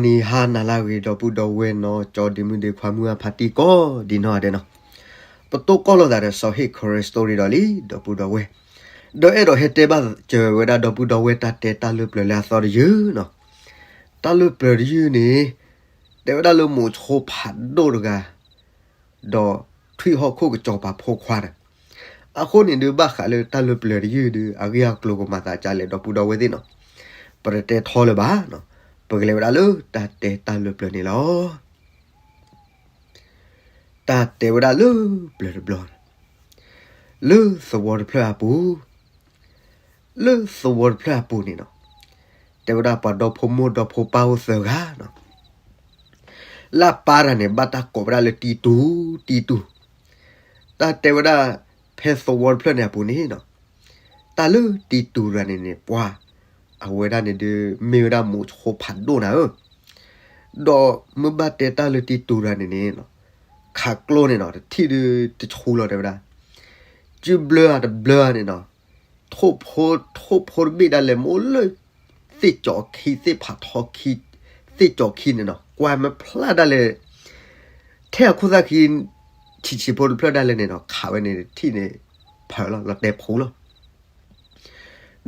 ဂီၤနံၤဟါနၤလၢအဂ့ၤ ဒီပုၢ်ဒီဝဲၢ်နီၢ်ကၠီဒ့မုၣ်ဒ့ခွါမုၢ်အဖါတံၢ်ကိးဒံးနီၢ်ဒဲးနီၤ, ပတိၢ်ကီၢ်လိာ်သးဒီးစီၤဟ့ၣ် Karen Story ဒီးလံ ဒီပုၢ်ဒီဝဲၢ်, ဒီးအဲၣ်ဒိးဟဲတဲဘၣ်စၢၤဝဲဒၣ်ဒီပုၢ်ဒီဝဲၢ်တၢ်တဲတၢ်လၢပျၢၤလၢအသီတယုၢ်နီၤ, တၢ်လၢပျၢၤတယုၢ်န့ၣ် တဲဝဲဒၣ်လၢမိးဆိဖးဒိၣ်တဂၤ ဒီးထွံၣ်ဟီၣ်ခိၣ်ကစီၤပၤဖိခွါဒီး, အဃိန့ၣ်ဒုးဘၣ်ဃးလၢတၢ်လၢပျၢၤတယုၢ်ဒုး အဂ့ၢ်အကျိၤကမၤသးဒ်လဲၣ် ဒီပုၢ်ဒီဝဲၢ်သ့ၣ်နီၤ, ပတတဲထီလၢၤဘၣ်နီၤ, ပကလဲၤဝဲဒၣ်လၢတၢ်တဲတၢ်လၢပျၢၤန့ၣ်လီၤ. တၢ်တဲဝဲဒၣ်လၢပျၢၤတဘျီ, လၢသဝီတဖျၢၣ်အပူၤ, လၢသဝီတဖျၢၣ်အပူၤန့ၣ်နီၤ, တဲဝဲဒၣ်ပှၤဒီဖိမိၢ်ဒီဖိပၢ်အိၣ်သၢဂၤနီၤ, လၢအပၢ်တဂၤန့ၣ် ဘၣ်တၢ်ကိးဝဲဒၣ်လၢတံတူာ်, တံတူာ်, တၢ်တဲဝဲဒၣ် ဖဲသဝီတဖျၢၣ်န့ၣ်အပူၤန့ၣ်နီၤ, တၢ်လၢတံတူာ်တဂၤန့ၣ်န့ၣ် ပှၤ အဝဲဒၣ်န့ၣ်ဒုး မ့ၢ်ဝဲဒၣ်မိးဆိဖးဒိၣ်နၤဧၢ, ဒီးမ့ၢ်ဘၣ်တဲတၢ်လၢတံတူာ်တဂၤန့ၣ်န့ၣ်နီၤ, ခးကျိန့ၣ်နီၤ တထံၣ်ဒုးတဆူလီၤတဲဝဲဒၣ်, စုဘျၢအတဘျၢန့ၣ်နီၤ, ထိၣ်ဖိ ထိၣ်ဖိတဘ့ၣ်ဒၣ်လဲာ် မ့ၢ်အိၣ်လၢ သ့ၣ်ကၠီၤခံ သ့ၣ်ဖးထီခံ သ့ၣ်ကၠီၤခံန့ၣ်နီၤ ကွၢ်မ့ၢ်ဖျါဒၣ်လဲာ် ထဲအခိၣ်သၣ်ခံ ဆံးဆံးဖိတဖျၢၣ်ဒၣ်လဲာ်န့ၣ်နီၤ ခးဝဲန့ၣ်တထံၣ်န့ၣ် ဖၢလီၤ လီၤတဲာ်ဖှိၣ်လီၤ.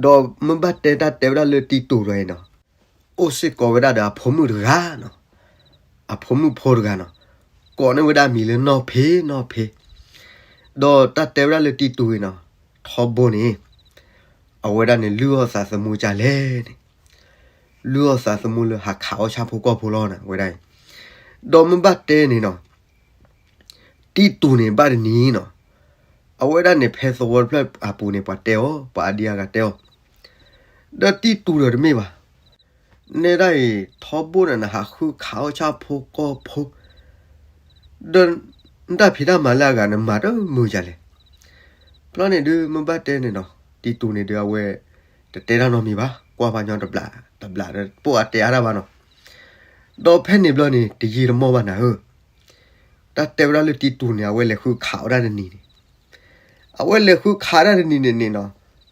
ဒီးမ့ၢ်ဘၣ်တဲတၢ်တဲဝဲဒၣ်လၢတံတူာ်တဂၤအံၤနီၤ, အိၣ်စ့ၢ်ကီးဝဲဒၣ်ဒီးအဖိမုၣ်တဂၤနီၤ, အဖိမုၣ်ဖိတဂၤနီၤ, ကိးန့ၢ်ဝဲဒၣ်မံၤလၢနီၢ်ဖ့ နီၢ်ဖ့, ဒီးတၢ်တဲဝဲဒၣ်လၢတံတူာ်အံၤနီၤ, ထီဘိန့ၣ် အဝဲဒၣ်န့ၣ် လုၢ်အီၣ်သးသမူကလဲၣ်န့ၣ်, လုၢ်အီၣ်သးသမူလၢဟးခးအီၣ်ဆၣ်ဖိကီၢ်ဖိလီၤနၤ ဝဲဒၣ်အံၤ, ဒီးမ့ၢ်ဘၣ်တဲန့ၣ်နီၤ တံတူာ်န့ၣ်ဘၣ်တနံၤနီၤ, အဝဲဒၣ်န့ၣ် ဖဲသဝီတဖျၢၣ်အပူၤန့ၣ် ပှၤတဲအီၤ ပှၤအါဒံအါဂၤတဲအီၤ, ဒီးတံတူာ်ဒီးတမ့ၢ်ဘၣ်, နဲဒၣ်အံၤ ထီဘိန့ၣ် နဟးဃုခးအီၣ်ဆၣ်ဖိကီၢ်ဖိ, ဒီးနတၢ်ဖံးတၢ်မၤလၢအဂၤ နမၤတမုာ်ဒ်လဲၣ်. ဘျီန့ၣ်ဒုး မ့ၢ်ဘၣ်တဲန့ၣ်နီၤ တံတူာ်န့ၣ်ဒုး အဝဲ တတဲတၢ်နီတမံၤဘၣ်, ကွၢ်ပှၤညီတဘျး တဘျးဒီး ပိာ်အတဲအါတၢ်ဘၣ်နီၤ, ဒီးဖဲန့ၣ်ဘျီန့ၣ် တယံာ်တမီၢ်ဘၣ်နၤဧၢ, တၢ်တဲဝဲဒၣ်လၢတံတူာ်န့ၣ် အဝဲလဲၤဃုခးဝဲဒၣ်တနံၤန့ၣ်, အဝဲလဲၤဃုခးဒၣ်တနံၤန့ၣ်န့ၣ်နီၤ,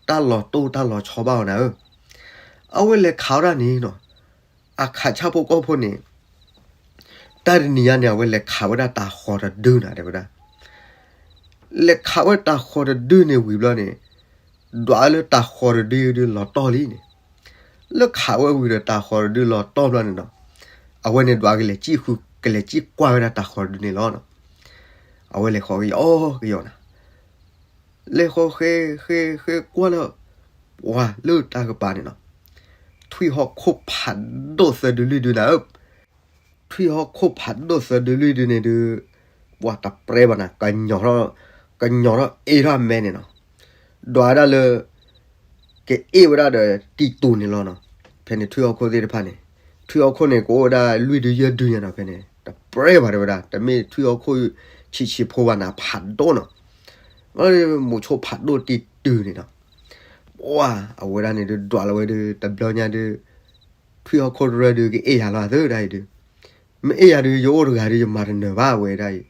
တၢ်လီၤတိၢ်တၢ်လီၤဆီဘၣ်အီၤနၤဧၢ, အဝဲလဲၤခးဝဲဒၣ်န့ၣ်နီၤ, အခးဆၣ်ဖိကီၢ်ဖိန့ၣ် တၢ်တနံၤညါန့ၣ် အဝဲလဲၤခးဝဲဒၣ်တၤဃီၤတဒုနၤ တဲဝဲဒၣ်, လဲၤခးဝဲတၤဃီၤတဒုန့ၣ်ဝံၤဘျီန့ၣ်, ဒွးလၢတၤဃီၤတဒုဒုးလီၤတီၢ်လံန့ၣ်, လၢခးဝဲဝံၤဒီးတၤဃီၤတဒုလီၤတီၢ်ဘျီန့ၣ်နီၤ, အဝဲန့ၣ်ဒွးကလဲၤစံၣ်ဃု ကလဲၤစံၣ်ကွၢ်ဝဲဒၣ်တၤဃီၤတဒုန့ၣ်လီၤ. အဝဲလဲၤဃီၤကယီကယီနၤ လဲၤဃီၤဃဲဃဲဃဲကွၢ်လၢ ပှၤလၢတၢ်ကပၤန့ၣ်နီၤ, ထွံၣ်ဟီၣ်ခိၣ်ဖးဒိၣ်သၢဒုလွံၢ်ဒုနၤဧၢ, ထွံၣ်ဟီၣ်ခိၣ်ဖးဒိၣ်သၢဒုလွံၢ်ဒုန့ၣ်ဒုး, ပှၤတပြဲဘၣ်နၤ, ကညီၤထီၣ်, ကညီၤထီၣ်အ့ၣ်ထီၣ်အမဲန့ၣ်နီၤ, ဒွးဒၣ်လၢ ကအ့ၣ်ဝဲဒၣ်ဒီးတံတူာ်န့ၣ်လီၤနီၤ, ဖဲန့ၣ်ထွံၣ်ဟီၣ်ခိၣ်သ့ၣ်တဖၣ်န့ၣ်, ထွံၣ်ဟီၣ်ခိၣ်န့ၣ် ကအိၣ်ဝဲဒၣ်လွံၢ်ဒုယဲၢ်ဒုညါနီၤ, ဖဲန့ၣ် တပြဲဘၣ်တဲဝဲဒၣ်, တမ့ၢ်ထွံၣ်ဟီၣ်ခိၣ်ဆံးဆံးဖိဘၣ်နၤ ဖးဒိၣ်နီၤ, မိးဆိဖးဒိၣ်တံတူာ်န့ၣ်နီၤ, ပှၤအဝဲဒၣ်န့ၣ်ဒုးဒွးလီၤဝဲဒုး တဘျီညါဒုး ထွံၣ်ဟီၣ်ခိၣ်တရၢဒုးကအ့ၣ်ယၤလီၤသၢဒၣ်အံၤဒုး, မ့ၢ်အ့ၣ်ယၤဒုး ယအိၣ်တဂၤဒုး ယမၤတနၢၤဘၣ်ဝဲဒၣ်အံၤ,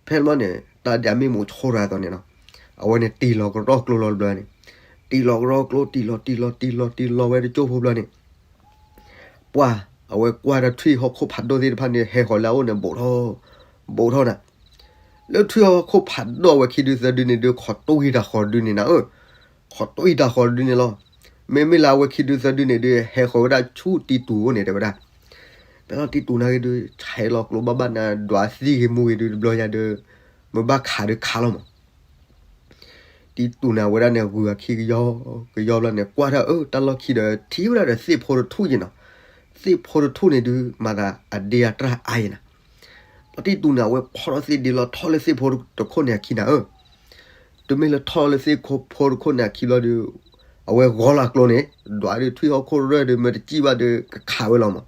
ဖဲန့ၣ်ဘျီန့ၣ် တၢ်ဒ်အမ့ၢ်မိးဆိတဂၤအသိးန့ၣ်နီၤ, အဝဲန့ၣ်တံၢ်လီၤကရီကျိလီၤတဘျီန့ၣ်, တံၢ်လီၤကရီကျိ တံၢ်လီၤတံၢ်လီၤတံၢ်လီၤတံၢ်လီၤဝဲတကၠိဖိဘျီန့ၣ် ပှၤအဝဲကွၢ်ဒီးထွံၣ်ဟီၣ်ခိၣ်ဖးဒိၣ်သ့ၣ်တဖၣ်န့ၣ် ဟဲဃီၤလၢအအိၣ်န့ၣ် ဘူးထီၣ်, ဘူးထီၣ်နၤ, လၢထွံၣ်ဟီၣ်ခိၣ်ဖးဒိၣ်အဝဲခံဒုသၢဒုန့ၣ်ဒုး ခိးတူၢ်အံၤတၤဃီၤတဒုန့ၣ်နၤဧၢ, ခိးတူၢ်အံၤတၤဃီၤတဒုန့ၣ်လီၤ. မ့မ့ၢ်လၢအဝဲခံဒုသၢဒုန့ၣ်ဒုး ဟဲဃီၤဝဲဒၣ်ဆူတံတူာ်အအိၣ်န့ၣ် တဲဝဲဒၣ်, ဖဲလီၤတံတူာ်န့ၣ်ဂ့ၤဒုး ဆဲးလီၤကျိဘၣ်ဘၣ်နၤ ဒွးသံဂ့ၤမူဂ့ၤဒုး တဘျီညါဒုး မ့ၢ်ဘၣ်ခးဒုးခးလီၤမး တံတူာ်န့ၣ် အဝဲဒၣ်န့ၣ် ဂုာ်အခံကယီ ကယီဘျီန့ၣ် ကွၢ်ထီၣ်အၢ တၢ်လီၢ်ခံဒီး ထံၣ်ဝဲဒၣ်ဒီးသ့ၣ်ဖိတထူၣ်ယံၤနီၤ, သ့ၣ်ဖိတထူၣ်န့ၣ်ဒုး မၤသးအဒ့အတြၢ်အါယံၤနၤ, ဒီးတံတူာ်န့ၣ် အဝဲဖီၣ်ထီၣ်သ့ၣ်ဒ့လီၤထီၣ်လၢသ့ၣ်ဖိတခိၣ်န့ၣ်အခံနၤဧၢ, တုၤမ့ၢ်လၢထီၣ်လၢသ့ၣ်ဖိတခိၣ်န့ၣ်အခံဘျီဒီး အဝဲဂီၤလီၤကျိန့ၣ် ဒွးဒုးထွံၣ်ဟီၣ်ခိၣ်ရၢၢ်ဒုး မ့ၢ်တစံၣ်ဘၣ်ဒီး ကခးဝဲလီၤမး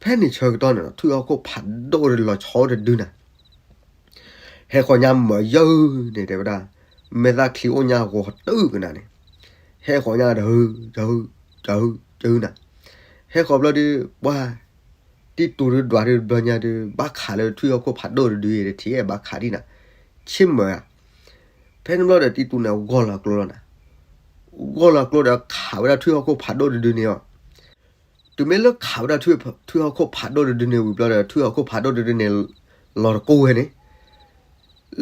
ဖဲန့ၣ်ဆၢကတီၢ်န့ၣ် ထွံၣ်ဟီၣ်ခိၣ်ဖးဒိၣ်ဒီးလီၤဆီတဒုနၤ, ဟဲဃီၤညါမၤယၢၢ်န့ၣ် တဲဝဲဒၣ်, မဲာ်သၣ်ချံအိၣ်ညါဂီၤတုကနၤန့ၣ်, ဟဲဃီၤညါတဟု တဟု တဟု တဟုနၤ, ဟဲဃီၤဘျီဒီး ပှၤ တံတူာ်ဒုးဒွးဒုးတဘျီညါဒုး ဘၣ်ခးလၢထွံၣ်ဟီၣ်ခိၣ်ဖးဒိၣ်တဒုအံၤ တထံၣ်အဲၣ်ဘၣ်ခးဒံးနၤ, ဆ့ၣ်မၤဧါ, ဖဲန့ၣ်ဘျီဒီးတံတူာ်န့ၣ်ဂီၤလီၤကျိလီၤနၤ, ဂီၤလီၤကျိဒီးခးဝဲဒၣ်ထွံၣ်ဟီၣ်ခိၣ်ဖးဒိၣ်တဒုန့ၣ်အီၤ တုၤမ့ၢ်လၢခးဝဲဒၣ်ထွံၣ်ဟီၣ်ခိၣ်ဖးဒိၣ်တဒုန့ၣ်ဝံၤဘျီဒီး ထွံၣ်ဟီၣ်ခိၣ်ဖးဒိၣ်တဒုန့ၣ် လီၤတကိၢ်ဝဲန့ၣ်,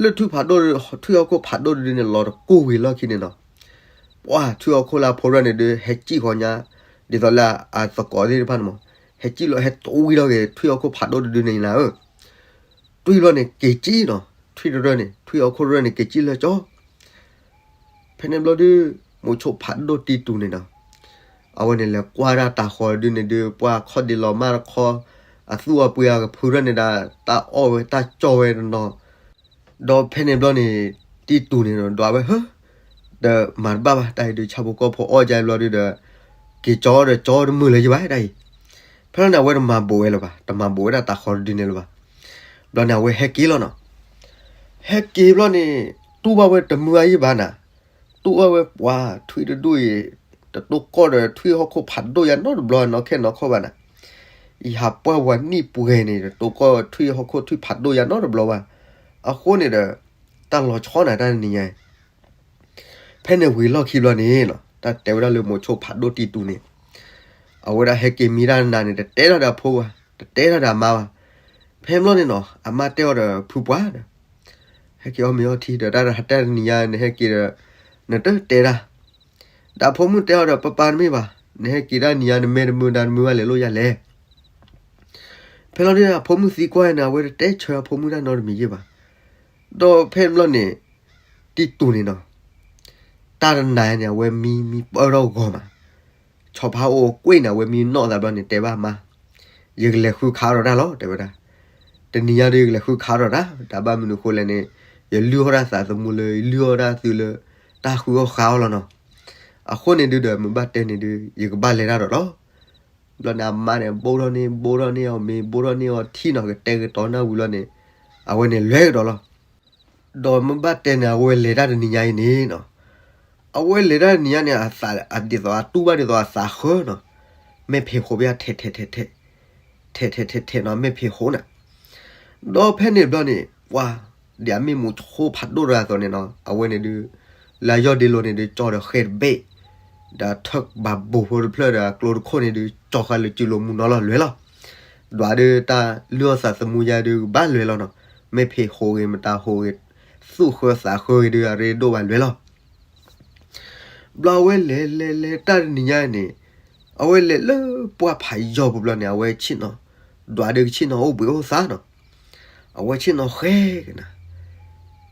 လၢထွံၣ်ဖးဒိၣ်, ထွံၣ်ဟီၣ်ခိၣ်ဖးဒိၣ်တဒုန့ၣ် လီၤတကိၢ်ဝံၤလီၢ်ခံန့ၣ်နီၤ, ပှၢ်ထွံၣ်ဟီၣ်ခိၣ်လၢအဖိရၢၣ်န့ၣ်ဒုး ဟဲစံၣ်ဃီညါ, ဒ်သိးလၢအသကိးသ့ၣ်တဖၣ်န့ၣ်မး, ဟဲစံၣ်လီၤ ဟဲတွံၢ်ထီၣ်က့ၤ ထွံၣ်ဟီၣ်ခိၣ်ဖးဒိၣ်တဒုန့ၣ်နၤဧၢ, တွံၢ်လီၤန့ၣ်က့ၤစံၣ်နီၤ, ထွံၣ်တရၢၣ်န့ၣ် ထွံၣ်ဟီၣ်ခိၣ်ရၢၣ်န့ၣ် က့ၤစံၣ်လၢကၠီ ဖဲန့ၣ်ဘျီဒုး မိၤဆိဖးဒိၣ်တံတူးန့ၣ်နီၤ, အဝဲန့ၣ်လဲၤကွၢ်ဒၣ်တၤဃီၤဒုန့ၣ်ဒုး ပှၢ်ခီၣ်ဒ့လီၤမၢ်တခီ, အသူၣ်အပှ့ၤအကဖုရၢၣ်န့ၣ်ဒၣ် တၢ်အီၣ်ဝဲတၢ်ကၠီဝဲတနီၤ, ဒီးဖဲန့ၣ်ဘျီန့ၣ် တံတူးန့ၣ်နီၤ ဒွးဝဲဟၢ, ဒီးမၤတဘၣ်ဘၣ် တၢ်အံၤဒုး ဆၣ်ဖိကီၢ်ဖိအီၣ်ကါဘျီဒုးဒီး က့ၤကၠီဒီးကၠီတမုာ်လၢၤယဘၣ်တၢ်အံၤ, ဖဲလီၤန့ၣ် အဝဲတမၤဘူးဝဲလၢၤဘၣ်, တမၤဘူးဝဲဒၣ်တၤဃီၤတဒုန့ၣ်လၢၤဘၣ်, ဘျီန့ၣ် အဝဲဟဲက့ၤလီၤနီၤ, ဟဲက့ၤဘျီန့ၣ် တူၢ်ဘၣ်ဝဲတမုာ်အါယဘၣ်နၤ, တူၢ်ဘၣ်ဝဲပှၤထွံၣ်တဒူၣ်အံၤ တတိၢ်ကီၢ်ဒီးထွံၣ်ဟီၣ်ခိၣ်ဖးဒိၣ်ယါနီတဘျီနီၢ်ခဲနီၢ်ခီဘၣ်နၤ, ယဟးပှၢ်ဝၤနံၣ်ပှဲၤန့ၣ် တတိၢ်ကီၢ်ထွံၣ်ဟီၣ်ခိၣ်ထွံၣ်ဖးဒိၣ်ယါနီတဘျီဘၣ်, အဃိန့ၣ်ဒီး တၢ်လီၤဆီနၤတၢ်တနံၤညါ ဖဲန့ၣ်ဝံၤလီၢ်ခံဘျီန့ၣ်နီၤ တၢ်တဲဝဲဒၣ်လၢမိၤဆိဖးဒိၣ်တံတူးန့ၣ်, အဝဲဒၣ်ဟဲက့ၤမံတၢ်နၤန့ၣ် တတဲတၢ်ဒီးအဖိဘၣ်, တတဲတၢ်ဒီးအမါဘၣ်, ဖဲဘျီန့ၣ်နီၤ အမါတဲအီၤဒီးဖုပှၢ်ဒီး ဟဲက့ၤအီၣ်မ့ၤအီထံဒီး တၢ်တနံၤညါနဟဲက့ၤဒီး နတတဲတၢ်, ဒီးအဖိမုၣ်တဲအီၤဒီး ပၢ်ပၢ်တမ့ၢ်ဘၣ်, နဟဲက့ၤတၢ်နံၤညါ နမ့ၢ်တမုာ်ဒီး နမုာ်ဘၣ်လဲၤလိာ်ယၤလဲၣ် ဖဲလီၤဒုး အဖိမုၣ်သံကွၢ်န့ၣ် အဝဲတတဲဆၢအဖိမုၣ်တၢ်နီတမံၤယ့ၢ်ဘၣ်, ဒီးဖဲန့ၣ်ဘျီန့ၣ် တံတူးန့ၣ်နီၤ တၢ်တနၤန့ၣ် အဝဲမံမံပၢၢ်ထီၣ်ဂီၤမး, ဆီဖါအိၣ်ကွံာ်န့ၣ် အဝဲမံနီၣ်သးဘျီန့ၣ် တဲဘၣ်အမါ, ယကလဲၤဃုခးဒီးတၢ်လီၤ တဲဝဲဒၣ်, တနံၤညါဒီး ယကလဲၤဃုခးဒီးတၢ်, တၢ်ဘၣ်မနုၤဃိလဲၣ်န့ၣ် ယလုၢ်အီၣ်တၢ်သးသမူလၢ ယလုၢ်အီၣ်တၢ်သုလၢ တၢ်ဃုအီၣ်ဃုအီလီၤနီၤ, အဃိန့ၣ်ဒုးဒီး မ့ၢ်ဘၣ်တဲန့ၣ်ဒုး ယကဘၣ်လဲၤတၢ်ဒီးလီၤ ဘျီန့ၣ် အမါန့ၣ် ဘိၣ်ထီၣ်န့ၢ် ဘိၣ်ထီၣ်န့ၢ်အီၤမ့ၤ ဘိၣ်ထီၣ်န့ၢ်အီၤထံနီၤ ကတဲာ်ကတီၤနၢ်ဝံၤလီၤန့ၣ် အဝဲန့ၣ်လဲၤကဒီးလီၤ, ဒီးမ့ၢ်ဘၣ်တဲန့ၣ် အဝဲလဲၤတၢ်တနံၤညါအံၤန့ၣ်နီၤ, အဝဲလဲၤတၢ်တနံၤညါန့ၣ် အသးဒ်သိး အတူၢ်ဘၣ်ဒ်သိးအသးဃၢနီၤ, မ့ၢ်ဖံးဃိးဘၣ် ထဲးထဲးထဲးထဲး ထဲးထဲးထဲးထဲးနီၤ မ့ၢ်ဖံးဃိးနၤ, ဒီးဖဲန့ၣ်ဘျီန့ၣ် ပှၤ ဒ်အမ့ၢ်မိၤဆိဖးဒိၣ်တဂၤအသိးန့ၣ်နီၤ အဝဲန့ၣ်ဒုး လၢယီၢ်ဒ့လိၤန့ၣ်ဒုး ကၠီဒီးဃဲတဘ့ၣ်, ဒီးထၢၣ်ဘၣ်ဘိၣ်ဖိတဖျၢၣ်ဒီးအကျိတခိၣ်န့ၣ်ဒုး ကၠီဃာ်လၢစုလိၤမူနီၤလီၤ လွဲၤလီၤ, ဒွးဒုးတၢ်လုၢ်အီၣ်သးသမူယါဒုးကဘၣ်လွဲၤလီၤနီၤ, မ့ၢ်ဖံးဃိးဂ့ၤ မတၤဃိးဂ့ၤ သူၣ်ဃၢသးဃၢဂ့ၤဒုး အရ့ဒိၣ်ဘၣ်လွဲၤလီၤ ဘျီအဝဲလဲၤလဲၤလဲၤတၢ်တနံၤညါန့ၣ် အဝဲလဲၤလၢပှၢ်ဖးယီၤပူၤဘျီန့ၣ် အဝဲဆ့ၣ်နီၤ ဒွးဒုးကဆ့ၣ်နီၤအိၣ်ဘှံးအိၣ်သါနီၤ, အဝဲဆ့ၣ်နီၤဃဲကနၤ,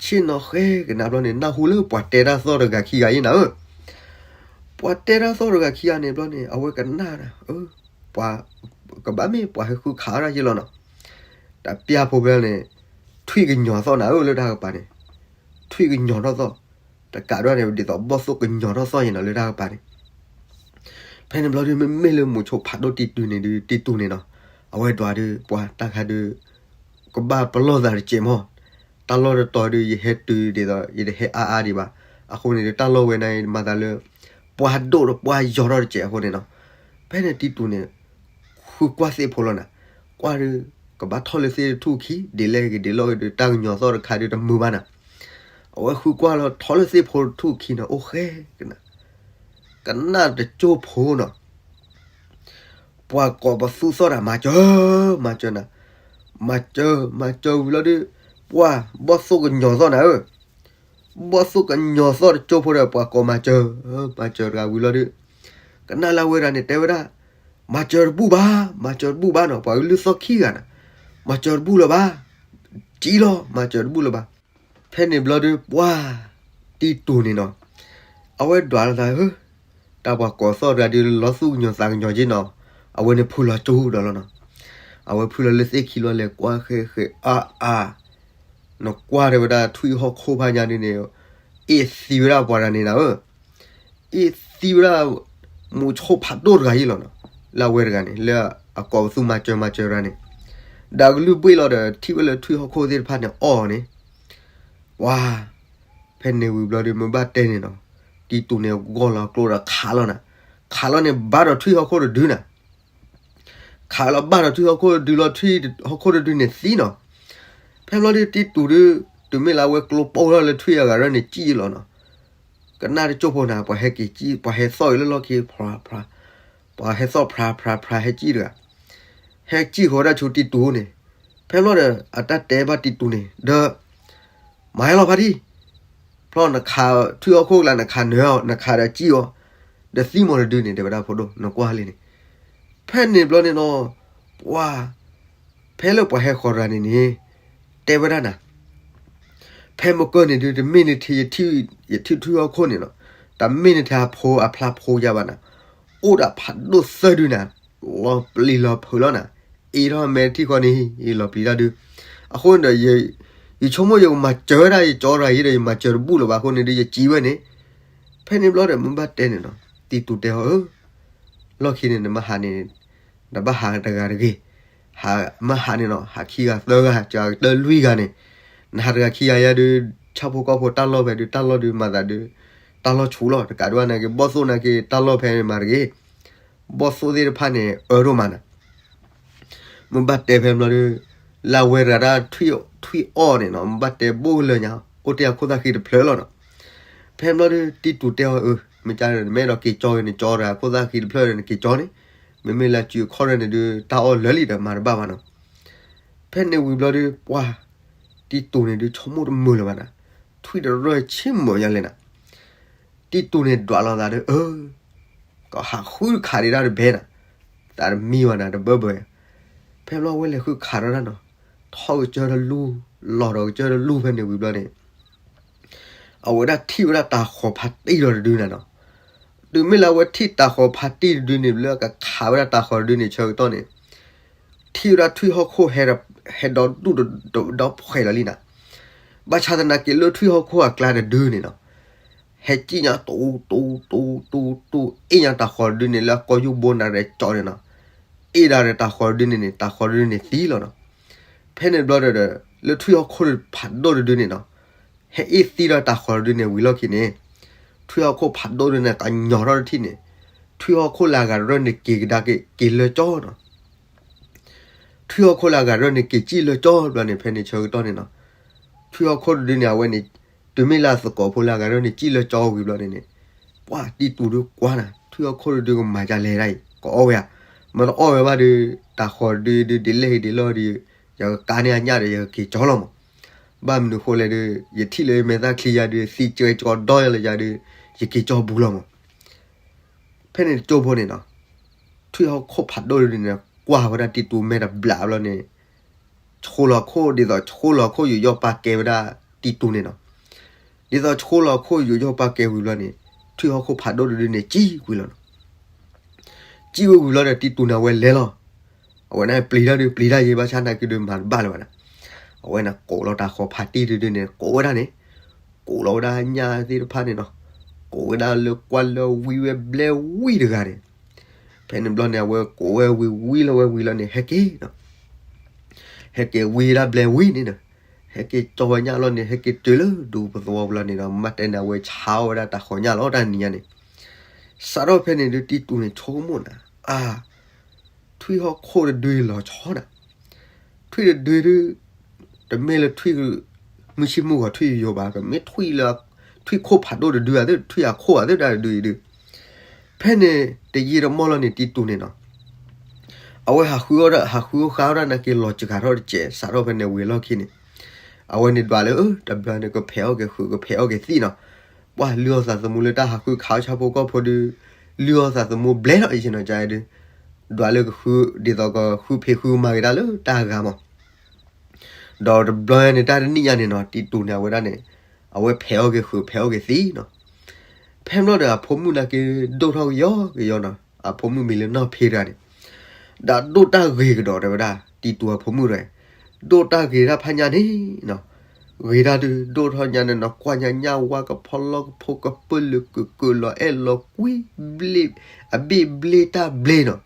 ဆ့ၣ်နီၤဃဲကနၤဘျီန့ၣ် နၢ်ဟူလၢပှၤတဲတၢ်သီၣ်တဂၤခံဂၤအံၤနၤဧၢ, ပှၤတဲတၢ်သီၣ်တဂၤခံဂၤန့ၣ်ဘျီန့ၣ် အဝဲကနၣ်ဒၣ် ပှၤ ကဘၣ်မ့ၢ်ပှၤဟဲဃုခးအီၣ်တၢ်ယ့ၢ်လီၤနီၤ, တပျၢ်ဖိဘျီန့ၣ် ထွံၣ်ကညီၤသီၣ်နၤဧၢ လၢတၢ်ကပၤန့ၣ်, ထွံၣ်ကညီၤထီၣ်သီၣ်, တကးဒၣ်န့ၣ် ဒ်သိးဘီၣ်သိၣ်ကညီၤထီၣ်သီၣ်ယ့ၢ်နီၤ လၢတၢ်ကပၤန့ၣ် ဖဲန့ၣ်ဘျီဒုး မ့မ့ၢ်လၢမိၤဆိဖးဒိၣ်တံတူးန့ၣ်ဒုး တံတူးန့ၣ်နီၤ, အဝဲဒွးဒုး ပှၤတၢ်ခါဒုး ကဘၣ်ပလီၢ်သးတစဲးမီၢ်, တၢ်လီၢ်တတီၤဒုး ယဟဲတုၤဒ်သိး ယတဟဲအါအါဒံးဘၣ်, အဃိန့ၣ်ဒုး တၢ်လီၢ်ဝဲန့ၣ် မၤသးလၢ ပှၤဒိၣ်ဒီးပှၤယီၤထီၣ်တစဲးအဃိန့ၣ်နီၤ, ဖဲန့ၣ်တံတူးန့ၣ် ဃုကွၢ်သ့ၣ်ဖိလီၤနၤ, ကွၢ်ဒုး ကဘၣ်ထီၣ်လၢသ့ၣ်တထူၣ်ခံ ဒ်လဲၣ်ဂ့ၤဒ်လဲၣ်ဂ့ၤဒုး တၢ်ကညီၤသီၣ်တခါဒုးတမုာ်ဘၣ်နၤ, အဝဲဃုကွၢ်လီၤထီၣ်လၢသ့ၣ်ဖိတထူၣ်ခံန့ၣ် အိၣ်ဃဲကနၤ, ကနၣ်တကၠိဖိနီၤ ပှၤကိးပသူသီၣ်တၢ် မၤစၢၤ, မၤစၢၤနၤ, မၤစၢၤ မၤစၢၤဝံၤလီၤဒုး, ပှၤဘီၣ်သိၣ်ကညီၤသီၣ်နၤဧၢ, ဘီၣ်သိၣ်ကညီၤသီၣ်တကၠိဖိဒီး ပှၤကိးမၤစၢၤ, မၤစၢၤတဂၤဝံၤလီၤဒုး, ကနၣ်လၢဝဲဒၣ်န့ၣ် တဲဝဲဒၣ်, မၤစၢၤတဘူၣ်ဘၣ်, မၤစၢၤတဘူၣ်ဘၣ်နီၤ, ပှၤကလုၢ်သီၣ်ခံဂၤနၤ, မၤစၢၤတဘူၣ်လၢၤဘၣ်, ကံလီၤ မၤစၢၤတဘူၣ်လၢၤဘၣ် ဖဲန့ၣ်ဘျီဒုး ပှၤတံတူးန့ၣ်နီၤ, အဝဲဒွးလီၤသးဧၢ, တၢ်ပှၤကိးသီၣ်တဂၤဒုး လီၤသူၣ်ကညီၤသးကညီၤက့နီၤ, အဝဲန့ၣ်ဖုလီၤကၠိဒီးလီၤနီၤ, အဝဲဖုလီၤလၢသ့ၣ်ခံလီၤ လဲၤကွၢ်ဃဲဃဲအါအါ, နကွၢ်တဲဝဲဒၣ်ထွံၣ်ဟီၣ်ခိၣ်ဖးညါဒုးန့ၣ်, အ့ၣ်သံဝဲဒၣ်ပှၤတဂၤန့ၣ်နၤဧၢ အ့ၣ်သံဝဲဒၣ် မိၤဆိဖးဒိၣ်တဂၤအံၤလီၤနီၤ, လၢအဝဲတဂၤန့ၣ် လၢအကိးပသူမၤစၢၤမၤစၢၤတဂၤန့ၣ်, ဒီးကလုၢ်ဘှ့ၣ်လီၤဒီး ထံၣ်ဝဲလၢထွံၣ်ဟီၣ်ခိၣ်သ့ၣ်တဖၣ်န့ၣ်အီၣ်န့ၣ်, ပှၤ ဖဲန့ၣ်ဝံၤဘျီဒုး မ့ၢ်ဘၣ်တဲန့ၣ်နီၤ, တံတူးန့ၣ်ဂီၢ်လီၤကျိဒီးခးလီၤနၤ, ခးလီၤန့ၣ်ဘၣ်ဒီးထွံၣ်ဟီၣ်ခိၣ်တဒုနၤ ခးလီၤဘၣ်ဒီးထွံၣ်ဟီၣ်ခိၣ်တဒုလီၤ ထွံၣ်ဟီၣ်ခိၣ်တဒုန့ၣ်သံနီၤ, ဖဲဘျီဒုးတံတူးဒုး, တုၤမ့ၢ်လၢအဝဲကျိပိၢ်ထီၣ်လၢထွံၣ်အဂၤရၢၢ်န့ၣ် ကံလီၤနီၤ, ကနၣ်တကၠိဖိနၤ ပှၤဟဲက့ၤကံ ပှၤဟဲသီၣ်က့ၤလၢလီၢ်ခံ ဖျါဖျါ, ပှၤဟဲသီၣ်ဖြါဖြါဖြါဟဲစံၣ်တဂၤ, ဟဲစံၣ်ဃီၤဝဲဒၣ်ဆူတံတူၢ်န့ၣ်, ဖဲဘျီဒီး အတၢ်တဲဘၣ်တံတူၢ်န့ၣ် ဒီး မၤဟဲလီၤဖါတံၢ်, ဖျီနခးထွံၣ်ဟီၣ်ခိၣ်ကျါ နခးနၢၤအီၤ နခးဒီးစံၣ်အီၤ, ဒီးသံမီၤတဒုန့ၣ် တဲဝဲဒၣ်ဖိဒိၣ် နကွၢ်လံန့ၣ်, ဖဲန့ၣ်ဘျီန့ၣ်နီၤ, ပှၤ ဖဲလၢပှၤဟဲဃီၤတဂၤန့ၣ်န့ၣ် တဲဝဲဒၣ်နၤ, ဖဲမုၢ်ကၢၢ်န့ၣ်ဒုး တမ့ၢ်နထံၣ်ယထံၣ်ထွံၣ်ဟီၣ်ခိၣ်န့ၣ်နီၤ, တမ့ၢ်နထံၣ်အဖိအဖျါဖိယါဘၣ်နၤ, အိၣ်ဒီးဖးဒိၣ်သၢဒုနၤ, လီၤပျံၤလီၤဖုးလီၤနၤ, အ့ၣ်ထီၣ်မဲထံၣ်ဃီန့ၣ် လီၤပျံၤတၢ်ဒုး, အဃိန့ၣ်ဒီး ယဆိကမိၣ်ယကမၤစၢၤဝဲဒၣ် ယကၠီတဂၤအံၤဒီး ယမၤစၢၤတဘူၣ်လၢၤဘၣ်အဃိန့ၣ်ဒုး ယစံးဝဲန့ၣ်, ဖဲန့ၣ်ဘျီဒီး မုၢ်ဘၣ်တဲန့ၣ်နီၤ, တံတူၢ်တဲအီၤဧၢ လီၢ်ခံန့ၣ် နမ့ၢ်ဟးန့ၣ် နဘၣ်ဟးတဂၤတဂ့ၤ, ဟးမ့ၢ်ဟးန့ၣ်နီၤ ဟးခံဂၤသၢဂၤ ကတၢၢ်လွံၢ်ဂၤန့ၣ်, နဟးတဂၤခံဂၤယါဒုး ဆၣ်ဖိကီၢ်ဖိတၢ်လီၢ်ဖဲဒုး တၢ်လီၢ်ဒုးမၤသးဒုး တၢ်လီၢ်ဆူၣ်လီၤ, တကးဒံးဘၣ်နာ်က့ ဘီၣ်သိၣ်နာ်က့ တၢ်လီၢ်ဖဲန့ၣ်မၤတဂ့ၤ, ဘီၣ်သိၣ်သ့ၣ်တဖၣ်န့ၣ် အၢဒိၣ်မးနၤ မ့ၢ်ဘၣ်တဲဖဲဘျီဒီး လၢအဝဲတဂၤတၢ်ထွံၣ်အီၣ်န့ၣ်နီၤ မ့ၢ်ဘၣ်တဲဘိၣ်ကလၢာ်ညါ အိၣ်တ့ၢ်အခိၣ်သၣ်ဃံတဖျၢၣ်လီၤနီၤ. ဖဲဘျီဒီး တံတူၢ်တဲအီၤ အၢ မ့ၢ်ကန့ၣ် နမ့ၢ်အဲၣ်ဒိးက့ၤကၠီဂ့ၤ နကၠီတဂၤခိၣ်သၣ်ဃံတဖျၢၣ်ဒီး နက့ၤကၠီန့ၣ်, မ့မ့ၢ်လၢစုခီၣ်ရၢၢ်န့ၣ်ဒုး တၢ်အီၣ်လၢာ်လံဒီးမၤတဘၣ်ဘၣ်နီၤ. ဖဲန့ၣ်ဝံၤဘျီဒီး ပှၤ တံတူၢ်န့ၣ်ဒုး ဆိကမိၣ်တမုာ်လၢၤဘၣ်နၤ, ထွံၣ်တရၢၢ်ဆ့ၣ်မုာ်ညါလဲၣ်နၤ. တံတူၢ်န့ၣ်ဒွးလိာ်သးဒီး အၢ ကဟးဃုခးဒံးတၢ်တဘဲနၤ, သးတမံဘၣ်နၤ တဘၢဘၢ. ဖဲဘျီဝဲလဲၤဃုခးထီၣ်တၢ်နီၤ, ထီၣ်ကစၢၢ်တလူၢ်, လီၤဒီးကစၢၢ်တလူၢ်ဖဲန့ၣ်ဝံၤဘျီန့ၣ် အဝဲဒၣ်ထံၣ်ဝဲဒၣ်တၤဃီၤဖးတံၢ်ဒီးတဒုနၤနီၤ. တုၤမ့ၢ်လၢအဝဲထံၣ်တၤဃီၤဖးတံၢ်တဒုန့ၣ် လၢအကခးဝဲဒၣ်တၤဃီၤတဒုန့ၣ် ဆၢကတီၢ်န့ၣ် ထံၣ်ဝဲဒၣ်ထွံၣ်ဟီၣ်ခိၣ် ဟဲဒီဒူၣ်ဒီဖှဲးလီၤလံနၤ. ဘၣ်ဆၣ်သနာ်က့လၢထွံၣ်ဟီၣ်ခိၣ်အကျါတဒုန့ၣ်နီၤ ဟဲစံၣ်ညါတူတူတူတူတူ အ့ၣ်ညါတၤဃီၤတဒုန့ၣ် လၢအကီၢ်ယူၢ်ဘိနၤရဲၣ်ကၠီန့ၣ်နီၤ, အ့ၣ်ဒၣ်ဒီးတၤဃီၤတဒုန့ၣ်န့ၣ် တၤဃီၤတဒုန့ၣ်သံလီၤနီၤ. ဖဲန့ၣ်ဘျီဒီး လၢထွံၣ်ဟီၣ်ခိၣ်ဖးဒိၣ်တဒုန့ၣ်နီၤ ဟဲအ့ၣ်သံဒီးတၤဃီၤတဒုန့ၣ်ဝံၤလီၢ်ခံန့ၣ် ထွံၣ်ဟီၣ်ခိၣ်ဖးဒိၣ်တဒုန့ၣ် ကညီၤထီၣ်တထံၣ်န့ၣ် ထွံၣ်ဟီၣ်ခိၣ်လၢအဂၤတရၢၢ်န့ၣ်က့ၤကဒါက့ၤ က့ၤလၢကၠီနီၤ. ထွံၣ်ဟီၣ်ခိၣ်လၢအဂၤတရၢၢ်န့ၣ် က့ၤစံၣ်လၢကၠီဘျီန့ၣ် ဖဲန့ၣ်ဆၢကတီၢ်န့ၣ်နီၤ ထွံၣ်ဟီၣ်ခိၣ်တဒုန့ၣ် အဝဲန့ၣ် တုၤမ့ၢ်လၢအသကိးဖိလၢအဂၤတရၢၢ်န့ၣ် စံၣ်လၢကၠီဝံၤဘျီန့ၣ်န့ၣ် ပှၤတံတူၢ်ဒုးကွၢ်နၤ ထွံၣ်ဟီၣ်ခိၣ်တဒုကမၤဒ်လဲၣ်ဒၣ်အံၤ ကအီၣ်ဝဲဧါ, မ့ၢ်တအီၣ်ဝဲဘၣ်ဒီး တၤဃီၤတဒုဒုး ဒ်လဲၣ်ဂ့ၤဒ်လဲၣ်ဂ့ၤဒီး ယကကါန့ၢ်အညၣ်ဒီး ယကက့ၤကၠီလီၤမး. ဘၣ်မနုၤဃိလဲၣ်ဒီး ယထံၣ်လၢမဲာ်သၣ်ချံယၤဒီး သံကဲကီဒီလၢယၤဒီး ယက့ၤကၠီဘူးလီၤမး. ဖဲန့ၣ်တကၠိဖိန့ၣ်နီၤ ထွံၣ်ဟီၣ်ခိၣ်ဖးဒိၣ်တဒုန့ၣ် ကွၢ်ဝဲဒၣ်တံတူၢ်မဲာ်တဘျီဘျီန့ၣ် ဆှိလီၤခိၣ် ဒ်သိးဆှိလီၤခိၣ်ယူးယီၣ်ပာ်ကဲဝဲဒၣ်တံတူၢ်န့ၣ်နီၤ. ဒ်သိးဆှိလီၤခိၣ်ယူးယီၣ်ပာ်ကဲဝံၤဘျီန့ၣ် ထွံၣ်ဟီၣ်ခိၣ်ဖးဒိၣ်တဒုန့ၣ် စံၣ်ဝံၤလီၤနီၤ. စံၣ်ဝံၤဝံၤလီၤဒီး တံတူၢ်န့ၣ် အဝဲလဲၤလီၤ. အဝဲန့ၣ်ပျံၤတၢ်ဒုး ပျံၤတၢ်ယံၤ ဘၣ်ဆၣ်နာ်က့ဒုး မၤတဘၣ်လၢၤဘၣ်နီၤ. အဝဲန့ၣ်ကိးလီၤတၤဃီၤဖးတံၢ်တဒုန့ၣ် ကိးဝဲဒၣ်န့ၣ် ကိးလီၤဝဲဒၣ်ညၣ်သ့ၣ်တဖၣ်န့ၣ်နီၤ. ကိးဝဲဒၣ်လၢကွၢ်လၢဝံဝဲဘျဲဝံတဂၤန့ၣ် ဖဲန့ၣ်ဘျီန့ၣ် အဝဲကိးဝဲဝံၤဝံလီၤဝဲဝံၤလီၤန့ၣ် ဟဲက့ၤနီၤ. ဟဲက့ၤဝံဒၣ်ဘျဲဝံန့ၣ်နီၤ. ဟဲက့ၤကၠီဝဲညၣ်လီၤန့ၣ် ဟဲက့ၤတုၤလၢဒူပသဝီပူၤလီၤန့ၣ်ဒီး မ့ၢ်တဲန့ၣ် အဝဲဆါဝဲဒၣ်တၤဃီၤညၣ်လီၤ တၢ်နံၤညါန့ၣ်. စးထီၣ်ဖဲန့ၣ်ဒုး တံတူၢ်န့ၣ်ဆိကမိၣ်နၤ အါ ထွံၣ်ဟီၣ်ခိၣ်တဒုလီၤဆီနၤ. ထွံၣ်တဒုဒုး တမ့ၢ်လၢထွံၣ် မုၢ်ဆ့ၣ်မုၢ်ဂီၤထွံၣ်ယိာ်ဘၣ် ကမ့ၢ်ထွံၣ်လၢ ထွံၣ်ခိၣ်ဖးဒိၣ်တဒုဧါ ထွံၣ်အခိၣ်ဧါ တဒုအံၤဒုး. ဖဲန့ၣ်တယံာ်တမီၢ်လီၤန့ၣ် တံတူၢ်န့ၣ်နီၤ အဝဲဟးဃုအီၣ် ဟးဃုအီၣ်ဃါအီၣ်ဒၣ်နာ်က့ လီၤစှၤထီၣ်တစဲး စးထီၣ်ဖဲန့ၣ်ဝံၤလီၢ်ခံန့ၣ် အဝဲန့ၣ်ဒွးလၢ တဘျီန့ၣ် ကဖဲးအီၣ်က့ၤဃုာ် ကဖဲးအီၣ်က့ၤသံၣ်နီၤ. ပှၤလုၢ်အီၣ်သးသမူလၢတၢ်ဟးဃုခးအီၣ်ဆၣ်ဖိကီၢ်ဖိဒုး လုၢ်အီၣ်သးသမူဘျဲလီၤ ယဆ့ၣ်နီၤကါဒုး ဒွးလၢကဃု ဒ်သိးကဃုဖံးဃုမၤက့ၤတၢ်လၢတၢ်ဂၤမး ဒီးတဘျီန့ၣ် တၢ်တနံၣ်ညါန့ၣ်နီၤ တံတူၢ်န့ၣ် အဝဲဒၣ်န့ၣ် အဝဲဖဲးအီၣ်က့ၤဃုာ် ဖဲးအီၣ်က့ၤသံၣ်နီၤ. ဖဲဘျီဒီးအဖိမုၣ်နာ်က့ ဒိၣ်ထီၣ်ကယီကယီနီၤ အဖိမုၣ်မံၤလၢနီၢ်ဖ့တဂၤန့ၣ် ဒီးဒိၣ်တၢ်ဂ့ၤကဒီးတဲဝဲဒၣ် တံတူၢ်အဖိမုၣ်တဂၤ ဒိၣ်တၢ်ဂ့ၤတၢ်ဖးညါန့ၣ်နီၤ ဂ့ၤတၢ်ဒုး ဒိၣ်ထီၣ်ညါန့ၣ်နီၤ ကွၢ်ညါညၣ်ဝါကဖီလီၢ်ကဖိကပၢၢ်လၢကုာ်ကုာ်လီၤအဲၣ်လီၤကွံ အဘ့ၣ်ဘျ့တၢ်ဘျ့နီၤ.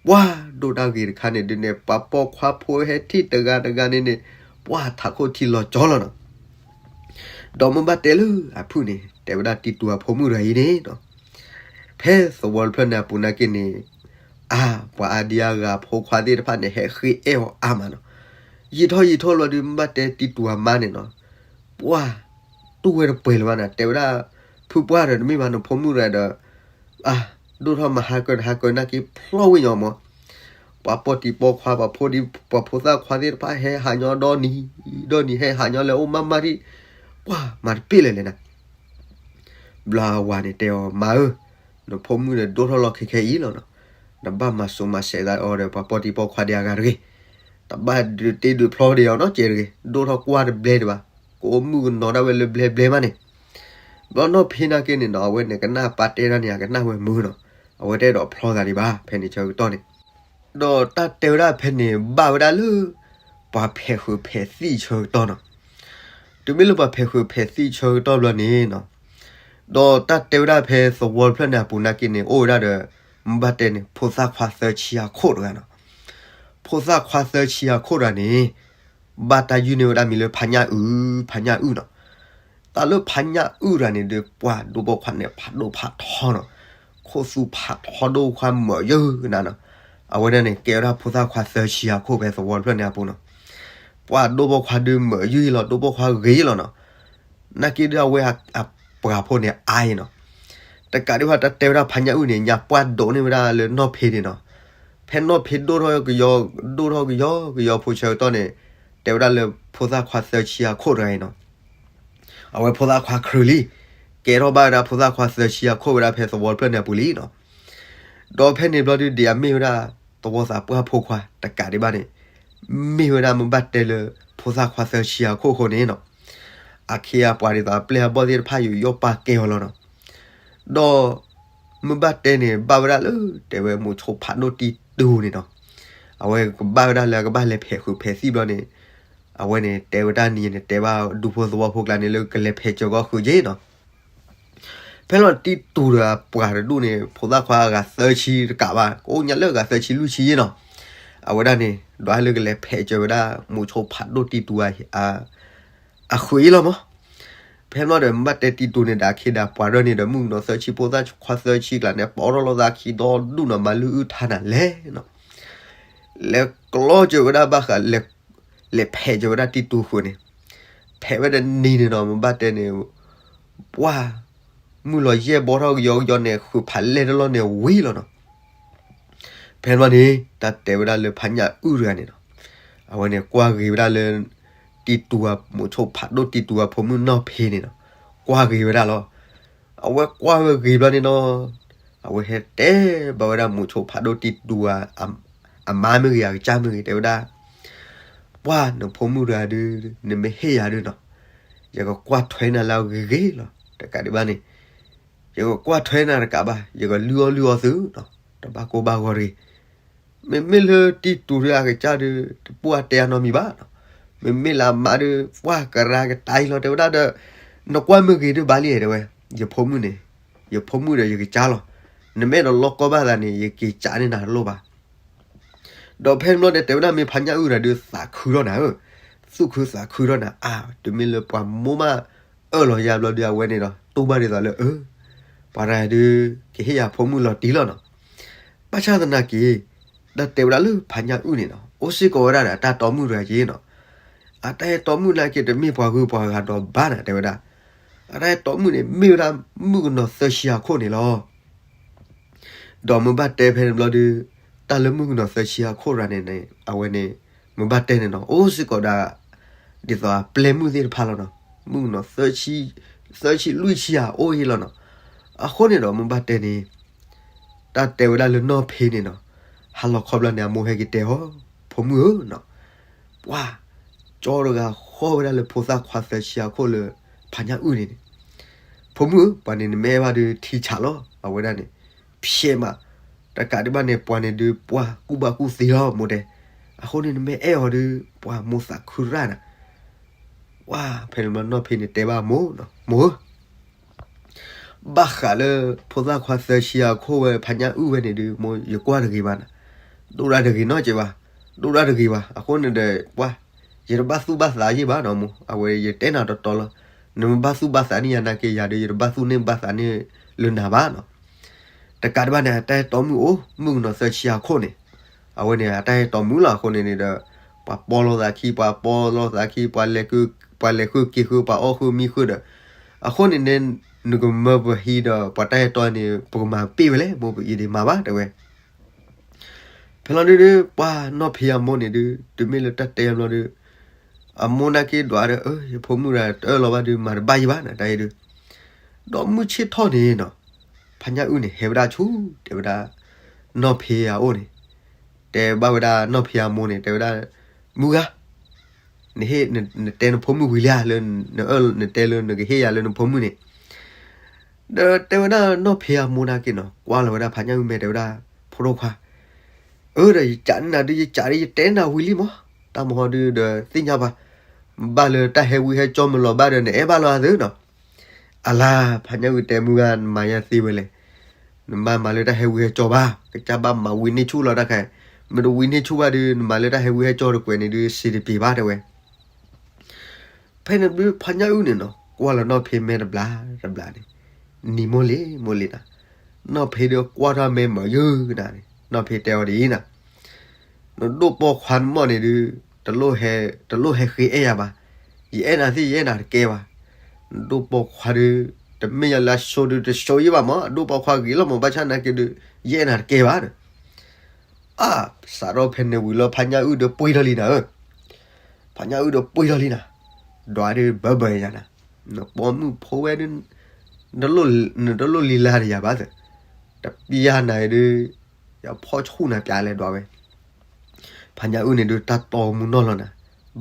ပှၤဒိၣ်တၢ်ဂ့ၤတခါန့ၣ်ဒုးန့ၣ် ပှၤပိာ်ခွါဖိဟဲထံၣ်တဂၤတဂၤန့ၣ်န့ၣ် ပှၤထးခိၣ်ထံလီၤကၠီလီၤနီၤ. ဒီးမ့ၢ်ဘၣ်တဲလၢအဖုၣ်န့ၣ် တဲဝဲဒၣ်တံတူၢ်အဖိမုၣ်တဂၤအံၤန့ၣ်နီၤ ဖဲသဝီတဖျၢၣ်န့ၣ်အပူၤနာ်က့န့ၣ် အါ ပှၤအါဒံအါဂၤဖိခွါသ့ၣ်တဖၣ်န့ၣ် ဟဲဃ့အဲၣ်အီၤအါမးနီၤ. ယံာ်ထီၣ်ယံာ်ထီၣ်လီၤဒုး မ့ၢ်ဘၣ်တဲတံတူၢ်အမါန့ၣ်နီၤ ပှၤတူၢ်ဝဲတပှဲၤလၢၤဘၣ်နီၤ တဲဝဲဒၣ် ဖုပှၢ်ဒီး တမ့ၢ်ဘၣ်နဖိမုၣ်တဂၤဒီး အါ ဒိၣ်ထီၣ်မၤဟါကၢန့ၣ် ဟါကၢနာ်က့ဖျီဝံၤညီမး, ပှၤပိာ်တံၤပိာ်ခွါ ပှၤဖိဒံ ပှၤဖိသၣ်ခွါသ့ၣ်တဖၣ်ဟဲဟးညီဒီနံၤ, ဒီနံၤဟဲဟးညီလၢအအိၣ်မးမးဒံး, ပှၤမၤတပ့ၢ်လဲၣ်လဲၣ်နၤ. ဘျီအဝၤန့ၣ်တဲအီၤ မါဧၢ, နဖိမုၣ်န့ၣ်ဒိၣ်ထီၣ်လီၢ်ခဲခဲအံၤလီၤနီၤ, နဘၣ်မၤစိၤမၤစဲးသးအီၤဒီး ပှၤပိာ်တံၤပိာ်ခွါဒံးအဂၤတဂ့ၤ, တဘၣ်ဒုးတ့ဒုးဖျီဒံးအီၤနီတစဲးတဂ့ၤ, ဒိၣ်ထီၣ်ကွၢ်တဘျဲဒံးဘၣ်, ကအိၣ်မုၣ်ကနီၤဒၣ်ဝဲလၢဘျဲဘျဲမးန့ၣ်. ဘျီနီၢ်ဖ့နာ်က့န့ၣ်နီၤ အဝဲန့ၣ်ကနၣ်ပၢ်တဲဒၣ်န့ၣ် အကနၣ်ဝဲမုာ်နီၤ, အဝဲတအဲၣ်ဒိးဖျီသးဒံးဘၣ် ဖဲန့ၣ်ဆၢကတီၢ်န့ၣ်. ဒီးတၢ်တဲဝဲဒၣ်ဖဲန့ၣ် ဘၣ်ဝဲဒၣ်လၢ ပှၤဖဲးဃုာ်ဖဲးသံၣ်ဆၢကတီၢ်နီၤ. တုၤမ့ၢ်လၢပှၤဖဲးဃုာ်ဖဲးသံၣ်ဆၢကတီၢ်ဘျီန့ၣ်နီၤ, ဒီးတၢ်တဲဝဲဒၣ်ဖဲသဝီတဖျၢၣ်န့ၣ်အပူၤနာ်က့န့ၣ် အိၣ်ဝဲဒၣ်ဒီး မ့ၢ်ဘၣ်တဲန့ၣ် ဖိသၣ်ခွါသၢဆံအခိၣ်တဂၤနီၤ. ဖိသၣ်ခွါသၢဆံအခိၣ်တဂၤန့ၣ် ဘၣ်တၢ်ယုၢ်န့ၢ်ဝဲဒၣ်မံၤလၢဖါညၣ်အုၣ်, ဖါညၣ်အုၣ်နီၤ. တၢ်လၢဖါညၣ်အုၣ်တဂၤန့ၣ်ဒီး ပှၤဒိၣ်ပိာ်ခွါန့ၣ် ဖးဒိၣ်ဖးထီနီၤ, ခိၣ်သူဖးထီဒိၣ်ပိာ်ခွါမၢာ်ယုၢ်ကနၤနီၤ. အဝဲဒၣ်န့ၣ် ကဲဝဲဒၣ်ဖိသၣ်ခွါသၢဆံအခိၣ်ဖဲသဝီတဖျၢၣ်န့ၣ်အပူၤနီၤ. ပှၤဒိၣ်ပိာ်ခွါဒုးမၢာ်ယုၢ်လီၤ, ဒိၣ်ပိာ်ခွါဂ့ၤလီၤနီၤ. နာ်က့ဒုးအဝဲအပှၤဖိန့ၣ်အါအံၤနီၤ. တကးဒံးဘၣ်တၢ်တဲဝဲဒၣ်ဖါညၣ်အုၣ်န့ၣ် ညါပှၢ်ဒိးန့ၢ်ဝဲဒၣ်လၢနီၢ်ဖ့န့ၣ်နီၤ. ဖဲနီၢ်ဖ့ဒိၣ်ထီၣ်ကယီ, ဒိၣ်ထီၣ်ကယီကယီဖိဆၢကတီၢ်န့ၣ် တဲဝဲဒၣ်လၢဖိသၣ်ခွါသၢဆံအခိၣ်တဂၤအံၤနီၤ. အဝဲဖိသၣ်ခွါခရၢလံ, ကဲထီၣ်ဘၣ်ဝဲဒၣ်ဖိသၣ်ခွါသၢဆံအခိၣ်ဝဲဒၣ်ဖဲသဝီတဖျၢၣ်န့ၣ်အပူၤလံနီၤ. ဒီးဖဲန့ၣ်ဘျီဒုးဒံးအမ့ၢ်ဝဲဒၣ် သဝီသးပှၢ်ဖိခွါတကးဒံးဘၣ်န့ၣ်, မ့ၢ်ဝဲဒၣ်မ့ၢ်ဘၣ်တဲလၢ ဖိသၣ်ခွါသၢဆံအခိၣ်အဃိန့ၣ်နီၤ. အခ့အပှၤဒ်သိးအပျဲၢ်အဘီၣ်သ့ၣ်တဖၣ်ယူးယီၣ်ပာ်ကဲအီၤလီၤနီၤ. ဒီး မ့ၢ်ဘၣ်တဲန့ၣ် ဘၣ်ဝဲဒၣ်လၢ တဲဝဲမိၤဆိဖးဒိၣ်တံတူန့ၣ်နီၤ. အဝဲကဘၣ်ဝဲဒၣ်လၢအကဘၣ်လဲၤဖဲးဃုာ်ဖဲးသံၣ်ဘျီန့ၣ်, အဝဲန့ၣ်တဲဝဲဒၣ်နံၤန့ၣ် တဲဘၣ်ဒူဖိသဝီဖိကျါန့ၣ်လၢကလဲၤဖဲးစၢၤကီၢ်ဃုာ်က့နီၤ. ဖဲလီၤတံတူဒီးအပှၤတဒူၣ်န့ၣ် ဖိသၣ်ခွါအဂၤသၢဆံတကးဘၣ် ကအိၣ်ညါလၢအဂၤသၢဆံလွံၢ်ဆံယ့ၣ်နီၤ. အဝဲဒၣ်န့ၣ် ဒွးလၢကလဲၤဖဲးစၢၤဝဲဒၣ် မိၤဆိဖးဒိၣ်တံတူ အဃုာ်အံၤလီၤမး. ဖဲမ့ၢ်ဒီးမ့ၢ်ဘၣ်တဲတံတူန့ၣ်ဒီး အခ့ဒီးပှၤဒၢန့ၣ်ဒီး မုၣ်ကနီၤသၢဆံဖိသၣ်ခွါသၢဆံကျါန့ၣ် ပီၣ်ထီၣ်လိာ်သးခံဒီဒူၣ်နီၤ မၤလုၢ်အုၣ်ထါနၤလဲၣ်နီၤ. လဲၤကျီစၢၤဝဲဒၣ်ဘၣ်ဃး လဲၤဖဲးစၢၤဝဲဒၣ်တံတူဃုာ်န့ၣ်, ဖဲးဝဲဒၣ်နံၤန့ၣ်နီၤ မ့ၢ်ဘၣ်တဲန့ၣ် ပှၢ် မုၢ်လီၤယဲၢ်ဘီထီၣ်ကယီကယီန့ၣ် ဃုာ်ဖးလဲၢ်တလီၢ်န့ၣ်ဝံၤလီၤနီၤ. ဖဲန့ၣ်န့ၣ် တၢ်တဲဝဲဒၣ်လၢဖါညၣ်အုၣ်တဂၤန့ၣ်နီၤ, အဝဲန့ၣ်ကွၢ်ဂ့ၤဝဲဒၣ်လၢ တံတူအမိၤဆိဖးဒိၣ် တံတူအဖိမုၣ်နီၢ်ဖ့န့ၣ်နီၤ, ကွၢ်ဂ့ၤဝဲဒၣ်လီၤ. အဝဲကွၢ်ဝဲဂ့ၤဘျီန့ၣ်နီၤ, အဝဲဟဲတဲဘၣ်ဝဲဒၣ်မိၤဆိဖးဒိၣ်တံတူ အမါမ့ၢ်ဂ့ၤ အကစၢ်မ့ၢ်ဂ့ၤ တဲဝဲဒၣ် ပှၢ် နဖိမုၣ်တဂၤဒုး နမ့ၢ်ဟ့ၣ်ယၤဒုးနီၤ, ယကကွၢ်ထွဲနၤလၢအဂ့ၤဂ့ၤလီၤ. တကးဒံးဘၣ်န့ၣ် ယကကွၢ်ထွဲနၤတကးဘၣ် ယကလုၢ်အီၣ်လုၢ်အီသုနီၤ, တဘၣ်ကိၢ်ဘၣ်ဂီၤတဂ့ၤ. မ့မ့ၢ်လၢတံတူဒုးအကစၢ်ဒုး တပှၢ်တဲအနီတမံၤဘၣ်နီၤ, မ့မ့ၢ်လၢအမါဒုး ပှၢ်ကရၢကတၢၢ်အံၤလီၤ တဲဝဲဒၣ်ဒီး နကွၢ်မ့ၢ်ဂ့ၤဒုးဘၣ်လံ တဲဝဲ, ယဖိမုၣ်န့ၣ် ယဖိမုၣ်ဒီးယကစၢ်လီၤ. နမ့ၢ်အဲၣ်ဒိးလီၢ်ကီဘၣ်သးန့ၣ် ယက့ၤစးန့ၢ်နၤတလိၣ်ဘၣ်. ဒီးဖဲန့ၣ်ဘျီန့ၣ် တဲဝဲဒၣ်မ့ၢ်ဖါညၣ်အုၣ်တဂၤဒုး သးခုထီၣ်နၤဧၢ, သူၣ်ခုသးခုထီၣ်နၤအါ, တုၤမ့ၢ်လၢပှၤမိၢ်မးအၢၣ်လီၤယၤဘျီဒုး အဝဲန့ၣ်ဒီး တူၢ်ဘၣ်ဒ်သိးလၢအၢ ပှၤတဂၤဒုး ကဟ့ၣ်ယၤဖိမုၣ်လီၤတံၢ်လီၤနီၤ. ဘၣ်ဆၣ်သနာ်က့ တၢ်တဲဝဲဒၣ်လၢဖါညၣ်အုၣ်န့ၣ်နီၤ အိၣ်စ့ၢ်ကီးဝဲဒၣ်ဒီးအတၢ်တီမုၣ်တဂၤက့နီၤ. အတၢ်အဲၣ်တီမုၣ်နာ်က့ တမ့ၢ်ပှၤဂုၤပှၤဂၤဒီးဘၣ်နၤ တဲဝဲဒၣ်. အတၢ်အဲၣ်တီမုၣ်န့ၣ် မ့ၢ်ဝဲဒၣ်မုၣ်ကနီၤသၢဆံအခိၣ်န့ၣ်လီၤ. ဒီးမ့ၢ်ဘၣ်တဲဖဲန့ၣ်ဘျီဒုး တၢ်လၢမုၣ်ကနီၤသၢဆံအခိၣ်တဂၤန့ၣ်န့ၣ် အဝဲန့ၣ် မ့ၢ်ဘၣ်တဲန့ၣ်နီၤ အိၣ်စ့ၢ်ကီးဒီး ဒ်သိးအပျဲၢ်မုၣ်သ့ၣ်တဖၣ်လီၤနီၤ. မုၣ်ကနီၤသၢဆံလွံၢ်ဆံဧါ အိၣ်အံၤလီၤနီၤ. အဃိန့ၣ်ဒီး မ့ၢ်ဘၣ်တဲန့ၣ် တၢ်တဲဝဲဒၣ်လၢနီၢ်ဖ့န့ၣ်နီၤ ဟါလီၤခီဘျီန့ၣ် အမိၢ်ဟဲက့ၤတဲအီၤ ဖိမုၣ်ဧၢနီၤ, ပှၢ် ကၠီတဂၤဃီၣ်ဝဲဒၣ်လၢဖိသၣ်ခွါသၢဆံအခိၣ်လၢ ဖါညၣ်အုၣ်န့ၣ်န့ၣ်, ဖိမုၣ်ဧၢ ပှၤန့ၣ်နမ့ၢ်အဲၣ်ဘၣ်ဒုးထံဆးလီၤ အဝဲဒၣ်န့ၣ်, ဖျဲးမး, တကးဒံးဘၣ်န့ၣ် ပှၤန့ၣ်ဒုးပှၢ်ကူၣ်ဘၣ်ကူၣ်သ့လီၤ မိၢ်တဲ, အဃိန့ၣ်နမ့ၢ်အဲၣ်အီၤဒုး ပှၢ်မိၢ်သးခုရၣ်နၤ, ပှၢ် ဖဲန့ၣ်ဘျီနီၢ်ဖ့န့ၣ်တဲဘၣ်မိၢ်နီၤ, မိၢ်ဧၢ ဘၣ်ဃးလၢဖိသၣ်ခွါသၢဆံအခိၣ်ဝဲဖါညၣ်အုၣ်ဝဲန့ၣ်ဒုး မိၢ်ယကွၢ်တဂ့ၤဘၣ်နၤ, ဒိၣ်ဒၣ်တဂ့ၤနီတစဲးဘၣ်, ဒိၣ်ဒၣ်တဂ့ၤဘၣ်, အဃိန့ၣ်ဒီး ပှၢ် ယတဘၣ်သူၣ်ဘၣ်သးယဲၢ်ဘၣ်နီၤမိၢ်, အဝဲယတဲနၤတီတီလီၤ, နမ့ၢ်ဘၣ်သူၣ်ဘၣ်သးန့ၢ်ယၤနာ်က့ ယၤဒီးယတဘၣ်သူၣ်န့ၢ်ဘၣ်သးန့ၢ်လၢနၤဘၣ်နီၤ, တကးဒံးဘၣ်န့ၣ် အတၢ်အဲၣ်တီမုၣ်အိၣ် မုၣ်ကနီၤသၢဆံအခိၣ်န့ၣ်, အဝဲန့ၣ်အတၢ်အဲၣ်တီမုၣ်လီၤအဃိန့ၣ်န့ၣ်ဒီး ပှၤပီလိာ်သးခံ ပှၤပီလိာ်သးခံ ပှၤလဲၤ ပှၤလဲၤဃုက့ၤဃု ပှၤအီၣ်ဃုမံဃုဒီး, အဃိန့ၣ်န့ၣ် နကမၢပဟံးဒီးပှၤတၢ်အဲၣ်တီန့ၣ် ပကမၤပ့ၢ်ဝဲလဲၣ်, မိၢ်ပအံၤဒံးမၤဘၣ် တဲဝဲ. ဖဲလီၤဒုဒု ပှၤနီၢ်ဖ့အမိၢ်န့ၣ်ဒု တုၤမ့ၢ်လၢတၢ်တဲဘျီဒု အမိၢ်နာ်က့ဒွးဒီး အၢ ယဖိမုၣ်တဂၤတအၢၣ်လီၤဘၣ်ဒု မၤတဘၣ်ယံၤဘၣ်နတၢ်အံၤဒု. ဒီးမုၢ်ဆ့ၣ်ထီၣ်န့ၣ်နီၤ ဖါညၣ်အုၣ်န့ၣ် ဟဲဝဲဒၣ်ဆူ တဲဝဲဒၣ် နီၢ်ဖ့အအိၣ်န့ၣ်, တဲဘၣ်ဝဲဒၣ်နီၢ်ဖ့အမိၢ်န့ၣ် တဲဝဲဒၣ်, မုၢ်ဂၤ နဟ့ၣ် နတဲနဖိမုၣ်ဝံၤလံဧါ လၢ နအၢၣ် နတဲလၢနကဟ့ၣ်ယၤလၢနဖိမုၣ်န့ၣ်. ဒီးတဲဝဲဒၣ်နီၢ်ဖ့အမိၢ်နာ်က့နီၤ ကွၢ်လီၤဝဲဒၣ်ဖါညၣ်အုၣ်မဲာ် တဲဝဲဒၣ် ဖိဒိၣ်ခွါ, အၢ ဒီးယကးန့ၢ်နၤဒု ယကးဒု ယတဲနၤဝံၤလံမး, တၢ်မဟီဒုဒီးသ့ၣ်ညါပှၤ, ဘၣ်လၢတၢ်ဟဲဝံဟဲကၠီမလီၤဘၣ်ဒီး နအဲၣ်ဘၣ်လီၤအသးနီၤ. အလါ ဖါညၣ်အုၣ်တဲ မုၢ်ဂၤ နမၤယၤသ့ဝဲလဲၣ်, နမၤမၤလၢတၢ်ဟဲဝံဟဲကၠီဘၣ်, ကစၢ်ဘၣ်မၤဝံန့ၢ်ဆူၣ်လီၤတၢ်ခါ, မ့ၢ်တဝံန့ၢ်ဆူၣ်ဘၣ်ဒု နမၤလၢတၢ်ဟဲဝံဟဲကၠီတကွဲးန့ၣ်ဒု စံးတပ့ၤဘၣ် တဲဝဲ. ဖဲန့ၣ်ဘျီ ဖါညၣ်အုၣ်န့ၣ်နီၤ ကွၢ်လီၤနီၢ်ဖ့မဲာ်တဘျီတဘျီန့ၣ်, နံၤမိၢ်လံၤ မိၢ်လံၤနၤ, နီၢ်ဖ့ဒီးကွၢ်ထီၣ်မဲာ်မၤယုၢ်နၤန့ၣ် နီၢ်ဖ့တဲအီၤဒ်အံၤနၤ, နဒိၣ်ပိာ်ခွါနမီၢ်န့ၣ်ဒု တလိၣ်ဟဲ တလိၣ်ဟဲဃ့အဲၣ်ယၤဘၣ်, ယအဲၣ်နၤသ့ ယအဲၣ်နၤတကဲဘၣ်, နဒိၣ်ပိာ်ခွါဒု တမ့ၢ်ယၤလၢအဆိဒု တဆိယံၤဘၣ်မး အဒိၣ်ပိာ်ခွါဂ့ၤလီၤမး ဘၣ်ဆၣ်နာ်က့ဒု ယအဲၣ်နၤတကဲဘၣ်ဒီး အါ စးထီၣ်ဖဲန့ၣ်ဝံၤလီၤ ဖါညၣ်အုၣ်ဒီးပှ့ၤထီၣ်လံနၤဧၢ, ဖါညၣ်အုၣ်ဒီးပှ့ၤထီၣ်လံနၤ, ဒွးဒုဘၢဘၢယၤနၤ, နပိာ်မုၣ်ဖိဝဲဒု နတလိၣ်လံလါဒီးယၤဘၣ်သၢ, တပျၢ်နၤဒု ယဖီၣ်ဆူၣ်နၤပျးလဲၣ်ဒွးဝဲ. ဖါညၣ်အုၣ်န့ၣ်ဒု တၢ်တီမူနီၢ်လီၤနၤ,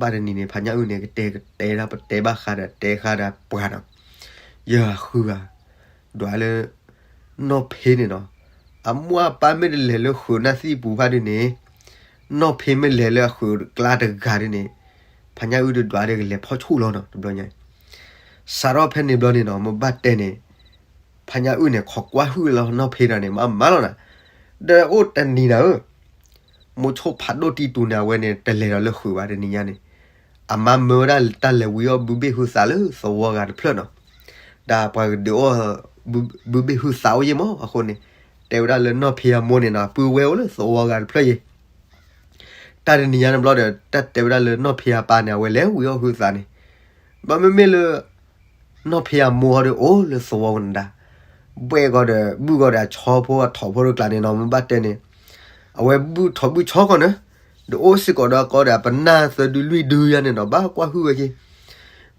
ဘၣ်တနံၤန့ၣ် ဖါညၣ်အုၣ်န့ၣ် ကတဲကတဲဒၣ်ပတဲဘၣ်ဃးဒီးတဲဃာ်ဒီးပှၤနီၤ, ယဃုဂၤ ဒွးလၢ နီၢ်ဖ့န့ၣ်နီၤ, အမိၢ်အပၢ်မ့ၢ်တလဲၤလၢဃုာ်နၢ်သံၣ်ပူၤဖးဒုန့ၣ်, နီၢ်ဖ့မ့ၢ်လဲၤလၢအဃုာ်ကျါတဂၤဒုန့ၣ်, ဖါညၣ်အုၣ်ဒုဒွးဒီးကလဲၤဖီၣ်ဆူၣ်လီၤနီၤ တဘျီညါ. စးထီၣ်ဖဲန့ၣ်ဘျီန့ၣ်နီၤ မ့ၢ်ဘၣ်တဲန့ၣ်, ဖါညၣ်အုၣ်န့ၣ် ခိးကွၢ်ဟုၣ်လီၤနီၢ်ဖ့ဒီးန့ၣ် မၤမၤလီၤနၤ, ဒီးအိၣ်တနံၤနၤဧၢ မိၤဆိဖးဒိၣ်တံၢ်တူာ်န့ၣ် အဝဲန့ၣ် တလဲၤဒီးလၢဃုာ်ဘၣ်တနံၤညါန့ၣ်, အမါမၢဝဲဒၣ်တၢ်လဲၤဝံအီၣ်ဘုဘ့ၣ်ဟုသးလၢသဝီဂၤတဖျၢၣ်နီၤ, ဒီးပှၤကဒုးအီၣ် ဘုဘ့ၣ်ဟုသးအိၣ်ယ့ၢ်မးအဃိန့ၣ်, တဲဝဲဒၣ်လၢနီၢ်ဖံးအမိၢ်န့ၣ်နီၤ ပုၢ်ဝဲၢ်အိၣ်လၢသဝီဂၤတဖျၢၣ်ယ့ၢ်, တၢ်တနံၤညါန့ၣ်ဘျီဒီး တၢ်တဲဝဲဒၣ်လၢနီၢ်ဖံးအပၢ်န့ၣ် အဝဲလဲၤဝံအီၣ်ဟုသးန့ၣ်, ဘၣ်မ့မ့ၢ်လၢ နီၢ်ဖံးအမိၢ်ဟီဒီးအိၣ်လၢသဝီကနဒါ, ဘှဲၣ်ကီးဒီး ဘုၣ်ကီးဒီးအဆီဖိအထိးဖိတကျါန့ၣ်နီၤ မ့ၢ်ဘၣ်တဲန့ၣ်, အဝဲဘုၣ်ထိးဘုၣ်ဆီကီးန့ၣ်, ဒီးအိၣ်စ့ၢ်ကီးဒီးအကီဒီး အပနၢ်သၢဒုလွံၢ်ဒုယါန့ၣ်နီၤ ဘၣ်ကွၢ်ဟုၣ်ဝဲက့ၤ,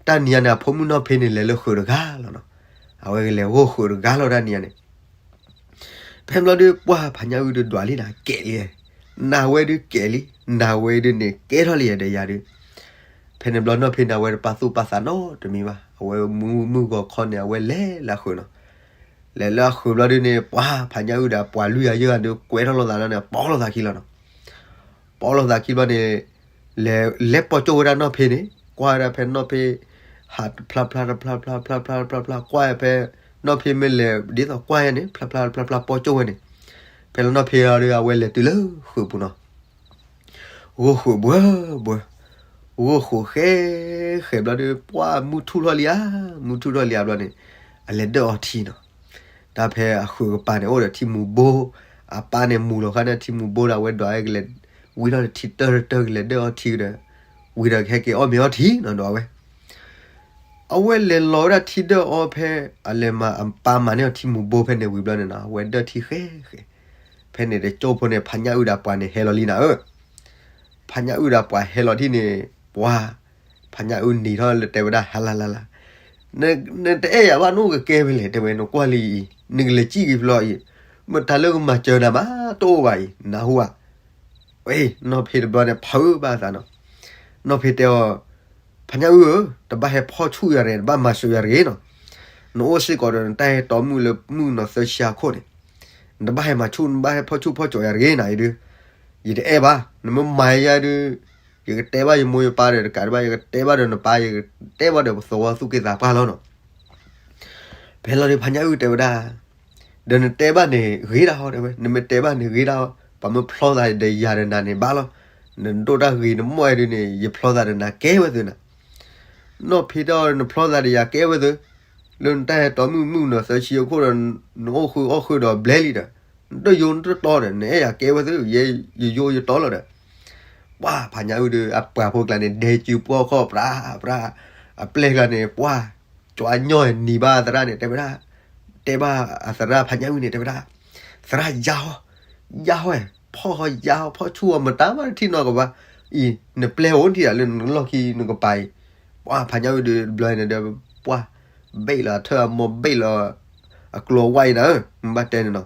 တၢ်နံၤညါန့ၣ် အဖိမုၣ်နီၢ်ဖံးန့ၣ် လဲၤလၢဃုာ်တဂၤလီၤနီၤ, အဝဲကလဲၤဂီၢ်ဃုာ်တဂၤလီၤတၢ်နံၤညါန့ၣ် ဖဲန့ၣ်ဘျီဒုးပှၢ်ဖးညၣ်အုၣ်ဒုးဒွးလံနၤ ကဲးလံ, နဝဲဒုးကဲးလံ, နဝဲဒုးန့ၣ် ကဲထီၣ်လံဒီးယၤဒုး, ဖဲန့ၣ်ဘျီနီၢ်ဖံးန့ၣ် အဝဲတပာ်သူၣ်ပာ်သးနီတမံၤဘၣ်, အဝဲမုၢ်မုၢ်ဂီၤခီန့ၣ် အဝဲလဲၤလၢအဃုာ်နီၤ, လဲၤလၢအဃုာ်ဘျီဒုးန့ၣ် ပှၢ်ဖးညၣ်အုၣ်ဒီးပှၤလွံၢ်ဂၤယဲၢ်ဂၤဒုး ကွဲထီၣ်လိာ်သးလီၤန့ၣ် ပိာ်လိာ်သးခံလီၤနီၤ, ပိာ်လိာ်သးခံဘျီန့ၣ် လဲၤ လဲၤပိာ်ကၠိၣ်ဝဲဒၣ်နီၢ်ဖံးန့ၣ်, ကွၢ်ဝဲဒၣ်ဖဲနီၢ်ဖံး ဟးတဖျါဖျါတဖျါဖျါဖျါဖျါဖျါဖျါ ကွၢ်ဝဲဖဲ နီၢ်ဖံးမ့ၢ်လဲၤဒ်သိးကွၢ်ယဲန့ၣ် ဖျါဖျါတဖျါဖျါပိာ်ကၠိၣ်ဝဲန့ၣ်, ဖဲလၢနီၢ်ဖံးအီၤဒုး အဝဲလဲၤတုၤလၢဃုာ်ပူၤနီၤ, ဂီၢ်ဃုာ်ဘှဲဘှဲ, ဂီၢ်ဃုာ်ဃဲဃဲဘျီဒုး ပှၢ်မုၢ်ထူၣ်ထီၣ်လံဧါ, မုၢ်ထူၣ်ထီၣ်လံဧါဘျီန့ၣ် အလဲၤဒၢၣ်အီထံနီၤ, တၢ်ဖဲအဃုာ်ကပၤန့ၣ် အိၣ်ဒီးထံမူၤဘိ, အပၢ်န့ၣ်မူၤလီၤဃာ်န့ၢ်ထံမူၤဘိဒီး အဝဲဒွးကလဲၤ ဝံထီၣ်တထံတၢၢ်တၢၢ်ကလဲၤဒၢၣ်အီထံဒီး ဝံဒီးကဟဲက့ၤအီၣ်မ့ၤအီထံနီၤဒီးအဝဲ အဝဲလဲၤလီၤဝဲဒၣ်ထံဒၢၣ်အီဖဲ အလဲၤမၤအပၢ်မၤန့ၢ်အီၤထံမူၤဘိဖဲန့ၣ်ဝံၤဘျီန့ၣ်နီၤ အဝဲဒၢၣ်ထံဃဲဃဲ, ဖဲန့ၣ်တကၠိၢ်ဖိန့ၣ် ဖးညၣ်အုၣ်ဒီးပှၤန့ၣ်ဟဲလီၤလံနၤဧၢ, ဖးညၣ်အုၣ်ဒီးပှၤဟဲလီၤထံၣ်န့ၣ် ပှၢ် ဖးညၣ်အုၣ်နံၤထီၣ်လၢတဲဝဲဒၣ် ဟါလါလါလါ, နတအဲၣ်ယၤဘၣ် နအိၣ်ကကဲဝဲလဲၣ် တဲဝဲ နကွၢ်လံအံၤ နကလဲၤစံၣ်က့ၤဖျီအံၤ, မ့ၢ်တၢ်လၢကမၤစၢၤနၤမး တအိၣ်ဘၣ်အံၤ နၢ်ဟူဧါ, ဝဲ နီၢ်ဖံးတဘျီန့ၣ် ဖုးဘၣ်သးနီၤ, နီၢ်ဖံးတဲအီၤ ဖးညၣ်အုၣ်ဧၢ, တဘၣ်ဟဲဖီၣ်ဆူၣ်ယၤတဂ့ၤ, တဘၣ်မၤစၢၤယၤတဂ့ၤနီၤ, နအိၣ်စ့ၢ်ကီးဒီးနတၢ်ဟဲတီမုၣ်လၢမုၣ်ကနီၤသၢဆံအခိၣ်န့ၣ်, နတဘၣ်ဟဲမၤဆူၣ် နဘၣ်ဟဲဖီၣ်ဆူၣ်ဖီၣ်ကၠီယၤတဂ့ၤနီၤအံၤဒုး, ယတအဲၣ်ဘၣ်, နမ့ၢ်မၤယၤဒုး, ယကတဲဘၣ်ယမိၢ်ယပၢ်ဒီးတကးဒံးဘၣ် ယကတဲဘၣ်ဒီးနပၢ် ယကတဲဘၣ်ဒီးပသဝီသူၣ်က့သးပှၢ်လီၤနီၤ. ဖဲလီၤဒုးဖးညၣ်အုၣ်တဲဝဲဒၣ် ဒီးနတဲဘၣ်န့ၣ်ဂ့ၤဒၣ်ဟီတဲဝဲ, နမ့ၢ်တဲဘၣ်န့ၣ်ဂ့ၤဒၣ်ဟီ, ပှၤမ့ၢ်ဖျီသးဒီးယၤဒီးနၤန့ၣ်ဘၣ်လီၤ. နဒိၣ်တၢ်ဂ့ၤနမီၢ်အဲၣ်ဒုးန့ၣ် ယဖျီသးဒီးနၤကဲဝဲသုနၤ. နီၢ်ဖံးတဲအီၤ နဖျီသးဒီးယၤကဲဝဲသု, လၢနတၢ်ဟဲတီမုၣ်မုၣ်ကနီၤသၢဆံအခိၣ်ဒီး နအိၣ်ဃုာ်အီၣ်ဃုာ်ဒီးဘျဲလံဒီး, နတယိနတတီဒီး နအဲၣ်ယၤကဲဝဲသု, ယဲယယိယတီလီၤဒီး ပှၢ်ဖးညၣ်အုၣ်ဒီး အပှၤဖိကျါန့ၣ် ဒဲကၠူပှီၢ်ခီၣ်ပြးပြး, အပျဲၢ်ကျါန့ၣ် ပှၢ် ကၠီအညီၣ်နံၤဘၣ်အသရၣ်န့ၣ် တဲဝဲဒၣ်, တဲဘၣ်အသရၣ်ဖါညၣ်အုၣ်န့ၣ် တဲဝဲဒၣ်, သရၣ်ယါဟီ, ယါဟီ, ဖီၣ်ဟီယါဟီ ဖီၣ်ဆူၣ်အီၤမတၤမးတထံၣ်နီတဂၤဘၣ်, အံၤ နပျဲၢ်အိၣ်ထံၣ်ဒၣ်လၢနလီၢ်ခံနကပၤအံၤ, ပှၢ်ဖါညၣ်အုၣ်ဒီးတဘျီန့ၣ်ဒီး ပှၢ် ဘ့ၣ်လီၤအထၢၣ်အမိၢ်ဘ့ၣ်လီၤ အကျိၤဝါအံၤနၤဧၢ, မ့ၢ်ဘၣ်တဲန့ၣ်နီၤ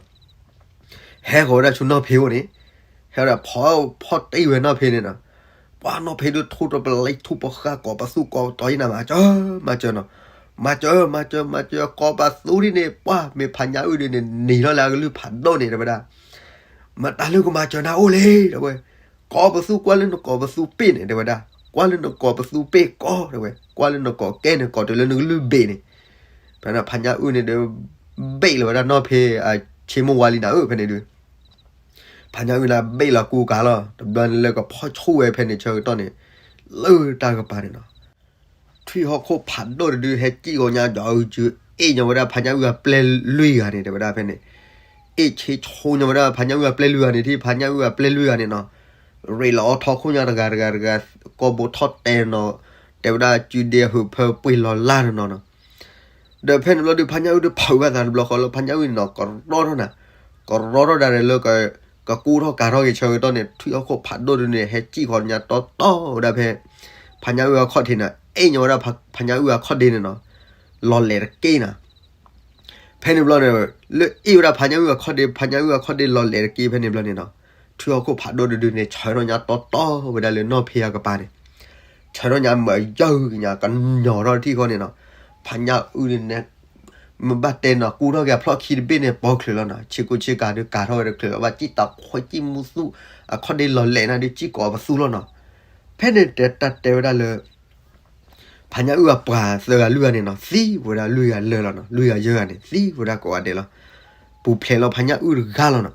ဟဲဃီၤဝဲဒၣ်ဆူနီၢ်ဖ့အိၣ်န့ၣ်, ဟဲဝဲဒၣ်ဖီၣ်တ့ၢ်ဝဲနီၢ်ဖ့န့ၣ်နီၤ, ပှၢ်နီၢ်ဖ့ဒုးထူၣ်တပလံထူၣ်ပဃၢ်ကိးပသူကိးတီၤယံၤနၤ မၤစၢၤ, မၤစၢၤနီၤ, မၤစၢၤ မၤစၢၤ မၤစၢၤ ကိးပသူဒ်န့ၣ် ပှၢ်မ့ၢ်ဖါညၣ်အုၣ်ဒုးန့ၣ် နံၤထီၣ်လၢအကလုၢ်ဖးဒိၣ်န့ၣ် တဲဝဲဒၣ်, မတၤလၢကမၤစၢၤနၤအိၣ်လဲၣ် တဲဝဲ, ကိးပသူကွၢ်လၢနကိးပသူပ့ၢ်န့ၣ် တဲဝဲဒၣ်, ကွၢ်လၢနကိးပသူပ့ၢ်ကိး တဲဝဲ, ကွၢ်လၢနကိးကဲန့ၣ် ကိးတုၤလၢနကလုၢ်ဘ့ၣ်န့ၣ် ဖဲန့ၣ်ဖါညၣ်အုၣ်န့ၣ်ဒီး ဘ့ၣ်လီၤဝဲဒၣ်နီၢ်ဖ့အဆ့မိၢ်ဝါလံနၤဧၢ ဖဲန့ၣ်ဒုး, ဖါညၣ်အုၣ်န့ၣ်ဘ့ၣ်လီၤကူကၤလီၤ တဘျီန့ၣ်လၢကဖီၣ်ဆူၣ်ဝဲဖဲန့ၣ်ဆၢကတီၢ်န့ၣ်, လၢတၢ်ကပၤန့ၣ်နီၤ, ထွံၣ်ဟီၣ်ခိၣ်ဖးဒိၣ်တဒု ဟဲစံၣ်ဃီညါဒီးအုကၠု အ့ၣ်ညီဝဲဒၣ်ဖါညၣ်အုၣ်အပျဲၢ်လွံၢ်ဂၤန့ၣ် တဲဝဲဒၣ်ဖဲန့ၣ်, အ့ၣ်ဆ့ဆိညီဝဲဒၣ်ဖါညၣ်အုၣ်အပျဲၢ်လွံၢ်ဂၤန့ၣ် ထံၣ်ဖါညၣ်အုၣ်အပျဲၢ်လွံၢ်ဂၤန့ၣ်နီၤ, ရ့းလီၤအီထီခိၣ်ညါတဂၤတဂၤတဂၤ, ကိာ်ဘိထီၣ်တဲနီၤ, တဲဝဲဒၣ်စုဒ့အဟုးဖၢပှ့ၤလီၤလၢ်တနီၤနီၤ ဒီးဖဲန့ၣ်ဘျီဒုး ဖါညၣ်အုၣ်ဒုးဖုးဘၣ်သးတဘျီဃီလၢ ဖါညၣ်အုၣ်န့ၣ်နီၤ ကရီထီၣ်နၤ, ကရီထီၣ်ဒၣ်န့ၣ်လၢ ကကူထီၣ်ကၤထီၣ်က့ၤဆၢကတီၢ်န့ၣ် ထွံၣ်ဟီၣ်ခိၣ်ဖးဒိၣ်ဒုးန့ၣ် ဟဲစံၣ်ဃီညါတီတီဝဲဒၣ်ဖဲ ဖါညၣ်အုၣ်အခီၣ်ထံးနၤ, အ့ၣ်ညီဝဲဒၣ်ဖါညၣ်အုၣ်အခီၣ်ဒ့န့ၣ်နီၤ, လီၤလဲာ်တက့ၢ်နၤ ဖဲန့ၣ်ဘျီန့ၣ် လၢအ့ၣ်ဝဲဒၣ်ဖါညၣ်အုၣ်အခီၣ်ဒ့ ဖါညၣ်အုၣ်အခီၣ်ဒ့လီၤလဲာ်တက့ၢ်ဖဲန့ၣ်ဘျီန့ၣ်နီၤ, ထွံၣ်ဟီၣ်ခိၣ်ဖးဒိၣ်တဒုန့ၣ် ဆၢထီၣ်ညါတီတီဝဲဒၣ်လၢနီၢ်ဖ့အကပၤန့ၣ်, ဆၢထီၣ်ညါမၤယၢၢ်ကညါ ကညီၤထီၣ်တထံၣ်ဃီန့ၣ်နီၤ, ဖါညၣ်အုၣ်န့ၣ် မ့ၢ်ဘၣ်တဲနီၤ ကူထီၣ်က့ၤအဖျီၣ်ခံတဘ့ၣ်န့ၣ် ပိာ်ချုးလီၤနီၤ, ဆ့ကူဆ့ကၤဒုးကၤထီၣ်ဝဲတချုးလီၤဘၣ်, စံၣ်တၢ်ခွဲစံၣ်မူသူၣ် အခီၣ်ဒ့လီၤလဲာ်နၤဒုး စံၣ်ကိးပသူလီၤနီၤ, ဖဲန့ၣ်တၢ်တဲဝဲဒၣ်လၢ ဖါညၣ်အုၣ်အပှၤသၢဂၤလွံၢ်ဂၤန့ၣ်နီၤ သံဝဲဒၣ်လွံၢ်ဂၤလၢာ်လီၤနီၤ, လွံၢ်ဂၤယဲၢ်ဂၤန့ၣ် သံဝဲဒၣ်ကိးဂၤဒဲးလီၤ, ပူၤဖျဲးလီၤဖါညၣ်အုၣ်တဂၤလီၤနီၤ,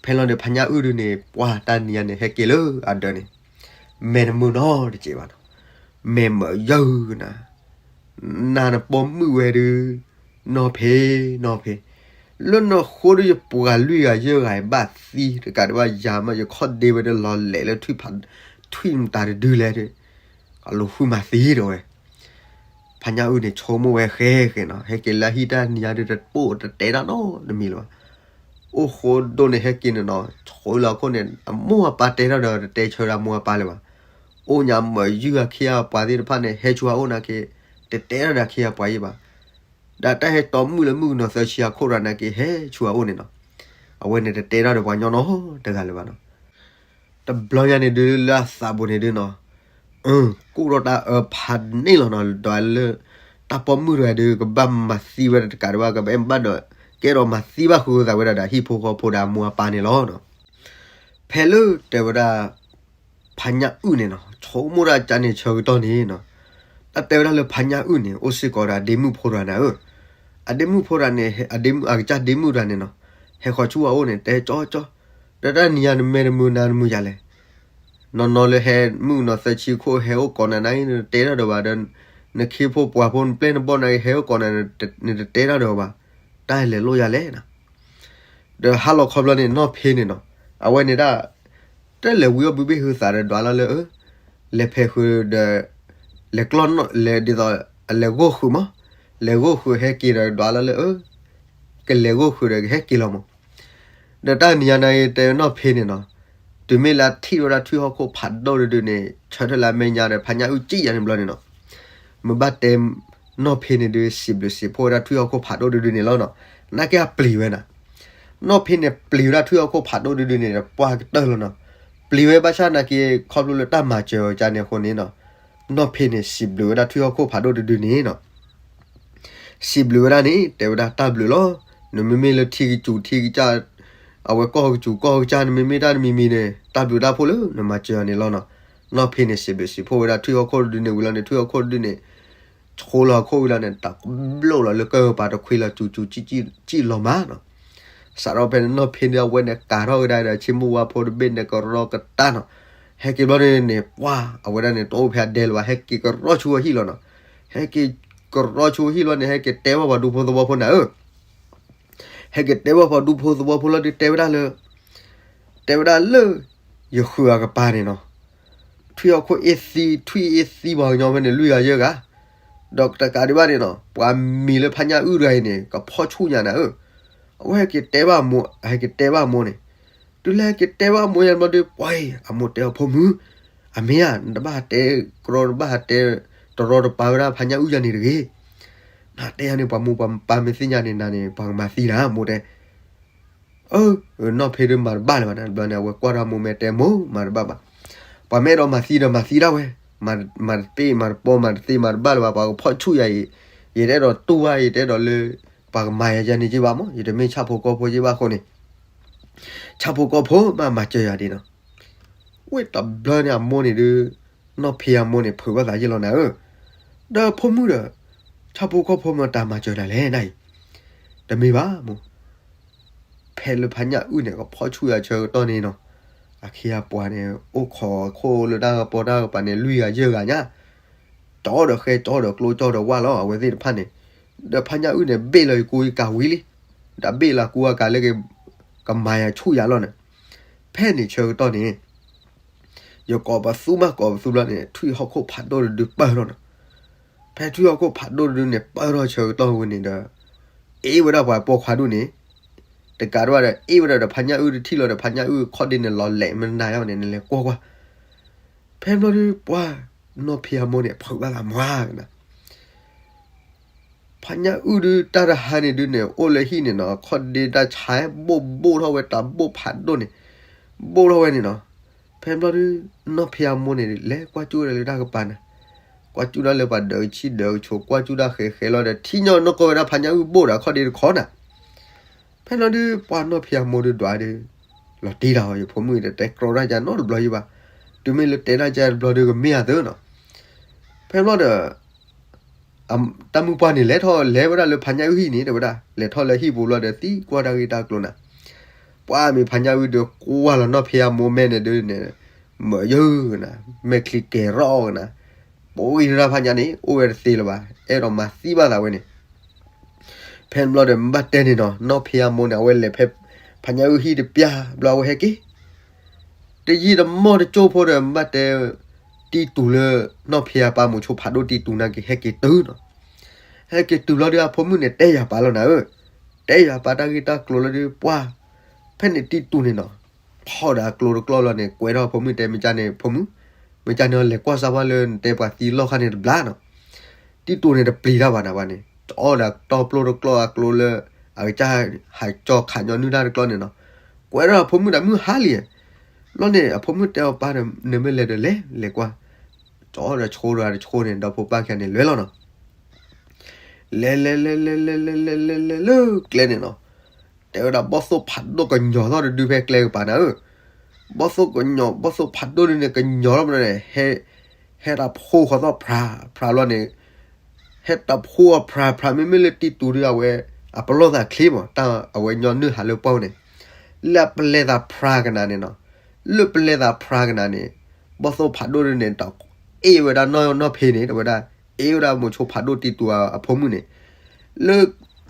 ဖဲလီၤဒီးဖါညၣ်အုၣ်ဒုးန့ၣ် ပှၢ်တၢ်နံၤညါန့ၣ် ဟဲက့ၤလၢအဒၢးန့ၣ်, မဲာ်တမုာ်နီတစဲးဘၣ်နီၤ, မဲာ်မၤယၢၢ်ကနၤ, နၤနပိာ်မုၣ်ဝဲဒုး, နီၢ်ဖ့, နီၢ်ဖ့, လၢနဃိဒီးယပှၤလွံၢ်ဂၤယဲၢ်ဂၤဘၣ်သံတကးဒံးဘၣ်, ယၤမးယခီၣ်ဒ့ဝဲဒီးလီၤလဲာ်လၢထွံၣ်ဖး, ထွံၣ်မတၤတဒုလဲၣ်, အလိၤဃုမၤသံတဲဝဲ ဖါညၣ်အုၣ်န့ၣ် ဆိကမိၣ်ဝဲဃဲဃဲနီၤ, ဟဲက့ၤလၢဟံၣ်တၢ်နံၤညါဒုး တပိၢ်တတဲတၢ်နီတမံၤလၢၤဘၣ်. အိၣ်ဃိဒိၣ်န့ၣ် ဟဲက့ၤန့ၣ်နီၤ, ဆိလီၤခိၣ်န့ၣ် အမိၢ်အပၢ်တဲထီၣ်ဒီး တတဲဆၢဒၣ်မိၢ်အပၢ်လၢၤဘၣ်. အိၣ်ညါမၤယုၢ်အခ့အပှၤသ့ၣ်တဖၣ်န့ၣ် ဟဲဆူအအိၣ်နာ်က့, တတဲထီၣ်ဒီးအခ့အပှၤယံၤဘၣ်. ဒီးတၢ်ဟဲတီမုၣ်လၢမုၣ်ကနီၤသၢဆံအခိၣ်ရၤနာ်က့ ဟဲဆူအအိၣ်န့ၣ်နီၤ. အဝဲန့ၣ်တတဲထီၣ်ဒီးပှၤညီနီတဂၤလၢၤဘၣ်နီၤ. တဘျီညါန့ၣ်ဒုးလၢအသးပူၤန့ၣ်ဒုးနီၤ, ကူၣ်ထီၣ်တၢ်အၢဖးန့ၣ်လီၤနီၤ, ဒီးလၢ တၢ်ပိာ်မုၣ်တဂၤဒုး ကဘၣ်မၤသံဝဲဒၣ်တကးဒံးဘၣ် ကဘၣ်ဘၣ်ဒီး ကဲထီၣ်မၤသံဘၣ်ဃုာ်သးဝဲဒၣ်ဒီးဟံၣ်ဖိဃီဖိဒီးအမိၢ်အပၢ်န့ၣ်လီၤနီၤ. ဖဲလၢတဲဝဲဒၣ် ဖါညၣ်အုၣ်န့ၣ်နီၤ, ဆိကမိၣ်ဒၣ်ကန့ၣ်ဆၢကတီၢ်န့ၣ်နီၤ, တၢ်တဲဝဲဒၣ်လၢဖါညၣ်အုၣ်န့ၣ် အိၣ်စ့ၢ်ကီးဒီးအဒ့မုၣ်ဖိတဂၤန့ၣ်ဧၢ, အဒ့မုၣ်ဖိတဂၤန့ၣ် အဒ့မုၣ်အကစၢ်ဒ့မုၣ်တဂၤန့ၣ်နီၤ, ဟဲဃီၤဆူအအိၣ်န့ၣ် တဲကၠီကၠီ, ဒီးတၢ်နံၤညါနမဲာ်တမုာ်နၤတမုာ်ယၤလဲၣ်. နီၢ်နီၢ်လၢဟဲမုၣ်ကနီၤသၢဆံခိၣ် ဟဲအိၣ်ကိးနၤနၤအံၤ နတတဲထီၣ်ဒီးဘၣ်ဒီး နခ့ဖိပှၤဖိ နပျဲၢ်နဘီၣ်နၤအံၤ ဟဲအိၣ်ကိးနၤ နတတဲထီၣ်ဒီးဘၣ်, တၢ်လဲၤလိၣ်ယၤလဲၣ်နီၤ. ဒီးဟါလီၤခီဘျီန့ၣ် နီၢ်ဖ့န့ၣ်နီၤ, အဝဲန့ၣ်ဒၣ် တလဲၤဝံၤအီၣ်ဘုဘ့ၣ်ဟုသးဒီးဒွးလီၤလၢအၢ, လဲၤဖဲးဃုာ်ဒီး လဲၤကျီၢ်နီၣ် လဲၤဒ်သိး အလဲၤဂိၢ်ဃုာ်မး, လဲၤဂိၢ်ဃုာ်ဟဲက့ၤဒီးဒွးလီၤလၢအၢ, ကလဲၤဂိၢ်ဃုာ်ဒီးကဟဲက့ၤလီၤမး. ဒီးတၢ်နံၤညါန့ၣ်တဲနီၢ်ဖ့န့ၣ်နီၤ, တုၤမ့ၢ်လၢအထံၣ်ဝဲဒၣ်ထွံၣ်ဟီၣ်ခိၣ်ဖးဒိၣ်တဒုန့ၣ် ဆၢထၢၣ်လၢအမဲာ်ညါဒီး ဖါညၣ်အုၣ်ကံၣ်ယၤန့ၣ်ဘျီန့ၣ်နီၤ, မ့ၢ်ဘၣ်တဲ နီၢ်ဖ့န့ၣ်ဒုး စံးဘျုးစံးဖှိၣ်ဝဲဒၣ်ထွံၣ်ဟီၣ်ခိၣ်ဖးဒိၣ်တဒုန့ၣ်လီၤနီၤ. နာ်က့အပျံၤဝဲနၤ, နီၢ်ဖ့န့ၣ်ပျံၤဝဲဒၣ်ထွံၣ်ဟီၣ်ခိၣ်ဖးဒိၣ်တဒုန့ၣ် ပှၢ်ကတၢၢ်လီၤနီၤ. ပျံၤဝဲဘၣ်ဆၣ်နာ်က့ ခီဖျိလၢတၢ်မၤစၢၤအီၤကန့ၣ်အဃိန့ၣ်နီၤ, နီၢ်ဖ့န့ၣ် စံးဘျုးဝဲဒၣ်ထွံၣ်ဟီၣ်ခိၣ်ဖးဒိၣ်တဒုန့ၣ်နီၤ စံးဘျုးဝဲဒၣ်န့ၣ် တဲဝဲဒၣ်တၢ်ဘျုးလီၤ. နမ့မ့ၢ်လၢထံကစူၤထံကစၢ် အဝဲကီၢ်ကစူၤကီၢ်ကစၢ် နမ့မ့ၢ်တၢ်တမံၤမံၤန့ၣ် တၢ်ဘျုးတၢ်ဖှိၣ်လၢနမၤစၢၤအီၤန့ၣ်လီၤနီၤ. နီၢ်ဖ့န့ၣ် စံးဘျုးစံးဖှိၣ်ဝဲဒၣ်ထွံၣ်ဟီၣ်ခိၣ်တဒုန့ၣ်ဝံၤလီၤန့ၣ် ထွံၣ်ဟီၣ်ခိၣ်တဒုန့ၣ် ဆိလီၤအခိၣ်ဝံၤလီၤန့ၣ် တၢ်ဘျိးလီၤလၢကၢၢ်ပၤတခွံလီၤ စူၤစူၤစံၣ်လီၤမးနီၤ. စးထီၣ်ဖဲန့ၣ် နီၢ်ဖ့န့ၣ် အဝဲန့ၣ်ကၤထီၣ်ကဒါဒီး ဆ့မိၢ်ဝါဖိတဘ့ၣ်န့ၣ် ကရီကတၢၢ်နီၤ. ဟဲက့ၤဘျီန့ၣ်န့ၣ် ပှၢ် အဝဲဒၣ်န့ၣ် တအိၣ်ဖဲအဒဲလၢၤဘၣ် ဟဲက့ၤကရီဆူအဟံၣ်လီၤနီၤ. ဟဲက့ၤကရီဆူအဟံၣ်လီၤန့ၣ် ဟဲက့ၤတဲဘၣ်ပှၤဒူဖိသဝီဖိနၤဧၢ ဟဲက့ၤတဲဘၣ်ပှၤဒူဖိသဝီဖိလီၤဒုး တဲဝဲဒၣ်လၢ တဲဝဲဒၣ်လၢ ယဃုာ်အကပၤန့ၣ်နီၤ, ထွံၣ်ဟီၣ်ခိၣ်အ့ၣ်သံ ထွံၣ်အ့ၣ်သံပှၤကညီဖဲန့ၣ် လွံၢ်ဂၤယဲၢ်ဂၤ, ဒီးတကးဒံးဘၣ်န့ၣ်နီၤ ပှၤမံၤလၢဖါညၣ်အုၣ်တဂၤအံၤန့ၣ် ကဖီၣ်ဆူၣ်ညါနၤဧၢ, အဝဲဟဲက့ၤတဲဘၣ်အမိၢ်, ဟဲက့ၤတဲဘၣ်အမိၢ်န့ၣ်, တုၤလၢဟဲက့ၤတဲဘၣ်အမိၢ်ယါဘျီဒီး ပှၤအံၤအမိၢ်တဲအီၤ ဖိမုၣ်, အမ့ၢ်ဧါ နတဘၣ်ဟးတဲကရီ နတဘၣ်ဟးတဲတရီတပါဝဲဒၣ်ဖါညၣ်အုၣ်ယါန့ၣ်တဂ့ၤ, နတဲယါန့ၣ် ပှၤမိၢ်ပှၤပၢ်မ့ၢ်သ့ၣ်ညါန့ၣ် နၤန့ၣ် ပှၤကမၤသံနၤ မိၢ်တဲ အၢ, နီၢ်ဖ့ဒုးမၤတဘၣ်လၢၤဘၣ်န့ၣ် ဘျီန့ၣ် အဝဲကွၢ်ထီၣ်မိၢ်မဲာ်တဲမိၢ် မၤတဘၣ်ဘၣ်, ပှၤမ့ၢ်အဲၣ်ဒိးမၤသံဒီးမၤသံဒၣ်ဝဲ, မၤတသ့မၤတပီ မၤတသ့မၤတဘၣ်လၢၤဘၣ် ပှၤကဖီၣ်ဆူၣ်ယၤအံၤ, ယတအဲၣ်ဒိးတူၢ်ဘၣ် ယတအဲၣ်ဒိးလၢ ပှၤကမၤယၤယါန့ၣ်က့ဘၣ်မး ယတမ့ၢ်ဆၣ်ဖိကီၢ်ဖိက့ဘၣ်အဃိန့ၣ်, ဆၣ်ဖိကီၢ်ဖိမးမၤစၢၤယၤဒ်နီၤ, ဝဲတဘျီန့ၣ်အမိၢ်န့ၣ်ဒုး, နီၢ်ဖ့အမိၢ်န့ၣ် ဖုးဘၣ်သးယဲၢ်လီၤနၤဧၢ, ဒီးဖိမုၣ်ဒီး, ဆၣ်ဖိကီၢ်ဖိမတၤမၤစၢၤနၤလဲၣ်နၤအံၤ, တမ့ၢ်ဘၣ်မိၢ် ဖဲလၢဖါညၣ်အုၣ်န့ၣ် ကဖီၣ်ဆူၣ်ယၤဆၢကတီၢ်န့ၣ်နီၤ, အခံအပှၤန့ၣ် အိၣ်ခိးခိၣ်လၢတၢ်ကပီၤတၢ်ကပၤန့ၣ် လွံၢ်ဂၤယဲၢ်ဂၤညါ, ကၠီဒီးဃဲ ကၠီဒီးကျိ ကၠီဒီးဝၣ်လီၤ အဝဲသ့ၣ်တဖၣ်န့ၣ်, ဒီးဖါညၣ်အုၣ်န့ၣ် ဘ့ၣ်လီၤယကူယကၤဝံၤလံ, ဒီးဘ့ၣ်လီၤကူအကၤလၢ ကမၤယၤဆူၣ်ယၤလီၤန့ၣ်, ဖဲန့ၣ်ဆၢကတီၢ်န့ၣ် ယကိးပသူမးကိးပသူဘျီန့ၣ် ထွံၣ်ဟီၣ်ခိၣ်ဖးဒိၣ်တဒုပၢၢ်ထီၣ်နီၤ, ဖဲထွံၣ်ဟီၣ်ခိၣ်ဖးဒိၣ်တဒုန့ၣ် ပၢၢ်ထီၣ်ဆၢကတီၢ်ဝဲန့ၣ်ဒီး, အ့ၣ်ဝဲဒၣ်ပှၤပိာ်ခွါဒူၣ်န့ၣ်, တကးဒံးဘၣ်ဒီး အ့ၣ်ဝဲဒၣ်ဒီးဖါညၣ်အုၣ်တထံၣ်လီၤဒီး ဖါညၣ်အုၣ်ခီၣ်ဒ့န့ၣ် လီၤလဲာ်မနၤယါန့ၣ် နလဲၤကွၢ်ကွၢ်, ဖဲဘျီဒုး ပှၤနီၢ်ဖံးအမိၢ်န့ၣ် ဖုးဘၣ်သးမးကနၤ ဖါညၣ်အုၣ်ဒုး တၢ်တဟါန့ၣ်ဒုးန့ၣ် အိၣ်လၢဟံၣ်န့ၣ်နီၤ ခီၣ်ဒ့တၢ်ဆါ ဘိၣ်ဘိၣ်ထီၣ်ဝဲ တၢ်ဘိၣ်ဖးဒိၣ်န့ၣ်, ဘိၣ်ထီၣ်ဝဲန့ၣ်နီၤ, ဖဲဘျီဒုး နီၢ်ဖံးအမိၢ်န့ၣ် လဲၤကွၢ်ကၠူၣ်ဝဲဒၣ်လၢတၢ်ကပၤနၤ, ကွၢ်ကၠူၣ်ဒၣ်လၢပှၤဒၢးကဆံဒၢးကဆိး ကွၢ်ကၠူၣ်ဒၣ်ဃဲးဃဲးလီၤဒီး ထံၣ်ညီနီၢ်ကီၢ်ဝဲဒၣ်ဖါညၣ်အုၣ်ဘိၣ်ဒီးခီၣ်ဒ့တခီနၤ ဖဲလီၤဒုး ပှၤနီၢ်ဖံးအမိၢ်ဒုးဒွးဒုး, လီၤတံၢ်တၢ်ဟီ ယဖိမုၣ်ဒီး တဲကြီတၢ်ကါနီတဘျီယံၤဘၣ်, တုၤမ့ၢ်လၢတဲတၢ်ကါတဘျီဒုးကမ့ၢ်အသၢနီၤ, ဖဲဘျီဒီး တၢ်မုၢ်ပှၢ်န့ၣ် လဲၤထီၣ်လဲၤဝဲဒၣ်လၢဖါညၣ်အုၣ်ဟံၣ်န့ၣ် တဲဝဲဒၣ် လဲၤထီၣ်လၢဟံၣ်ပူၤဘျီဒီး သံကွၢ်တၢ်ဂ့ၢ်တၢ်ကျိၤနၤ, ပှၤမ့ၢ်ဖါညၣ်အုၣ်ဒီးကွၢ်လီၤနီၢ်ဖံးအမိၢ်မဲာ်န့ၣ်ဒုးန့ၣ်, မၢယၢကနၤ, မဲာ်ချံကဲၤရီၣ်ကနၤ, ပှၤအံၤတၢ်ဖါညၣ်န့ၣ် အိၣ်ဝဲတသ့လၢၤဘၣ် အဲၣ်ဒိးမၤသံဘၣ်သးဝဲန့ၣ် ဖဲန့ၣ်ဘျီဒီး မ့ၢ်ဘၣ်တဲန့ၣ်နီၤ နီၢ်ဖံးအမိၢ်န့ၣ် အဝဲလဲၤဖဲ ဖါညၣ်အုၣ်ဟံၣ်တပျၢ်ဘျီ အဝဲဟဲက့ၤ တယံာ်တမီၢ်တကၠိၢ်ဖိဒီး မ့ၢ်ဘၣ်တဲ တံၤတူာ်လၢ နီၢ်ဖံးအပၢ်မိၤဆိဖးဒိၣ်တံၤတူာ်နာ်က့ၤ ဟဲက့ၤတုၤနီၤ, ဟဲက့ၤတုၤဘျီဒီး အဖိမုၣ်န့ၣ် တဲယၤပၢ်လီၤနၤဧၢ, တဲယၤပၢ်တၢ်ဂ့ၢ်တၢ်ကျိၤလီၤဒီး ပှၤ ဖဲန့ၣ်တံၤတူာ်န့ၣ်နီၤ ထီၣ်ဒီးအကျိၤတကျီၢ်လီၤန့ၣ် ကွဲးထီၣ်အဖိမုၣ်တဲ မ့ၢ်ကန့ၣ်အဖိမုၣ်, မ့ၢ်ကန့ၣ်လဲၤကွၢ်စၢ်ဘၣ်လၢနတဲပှၤသံလီၢ်ခါန့ၣ်တဘျါနီၤ, တံၤတူာ်န့ၣ်တပျံၤတၢ်ဘၣ်နၤဘၣ်န့ၣ် ထီၣ်ဒီးတီၢ်ပျိၢ်တကျီၢ်အကျိၤလၢ အကစၢ်ဟးကၠီခးညီနုၢ်တၢ်တကျီၢ်န့ၣ်နီၤ, ကွဲးထီၣ်အဖိမုၣ်ဒီးမုၢ်ဟါလံ, ဘျီန့ၣ် အဖိမုၣ်တဲအီၤပၢ်ဒီး နမ့ၢ်လဲၤဒီးလဲၤ လဲၤကွၢ်, ထီၣ်ဒီးဆိဒီးတဆိန့ၣ် ဒီဖိပၢ်ခံဂၤန့ၣ်လဲၤလီၤနီၤ လဲၤလဲၤလဲၤလဲၤလဲၤလဲၤလဲၤလဲၤလဲၤလၢကျဲန့ၣ်နီၤ, တဲဝဲဒၣ်ဘီၣ်သိၣ်ဖးဒိၣ်ကညီၤထီၣ်တဒုဖဲကျဲကပၤနၤဧၢ, ဘီၣ်သိၣ်ကညီၤ ဘီၣ်သိၣ်ဖးဒိၣ်ဒုန့ၣ် ကညီၤထီၣ်မးန့ၣ် ဟဲ ဟဲတၢ်ဖိဃီၤသီၣ်ဖြးဖြးလီၤန့ၣ်, ဟဲတၢ်ဖိအဖြးဖြး မ့မ့ၢ်လၢတံၤတူာ်ဒုအဝဲ အပလီၢ်သးချ့မး တၢ်အဝဲညီနုၢ်ဟးလၢပှၢ်န့ၣ်, လၢပလဲၤသးဖြးကနၤန့ၣ်နီၤ, လၢပလဲၤသးဖြးကနၤန့ၣ်, ဘီၣ်သိၣ်ဖးဒိၣ်ဒုန့ၣ် တၢ်အ့ၣ်ဝဲဒၣ်နီၢ်နီၢ်ဖံးန့ၣ် တဲဝဲဒၣ် အ့ၣ်ဝဲဒၣ်မိၤဆိဖးဒိၣ်တံၤတူာ်အဖိမုၣ်န့ၣ်, လၢ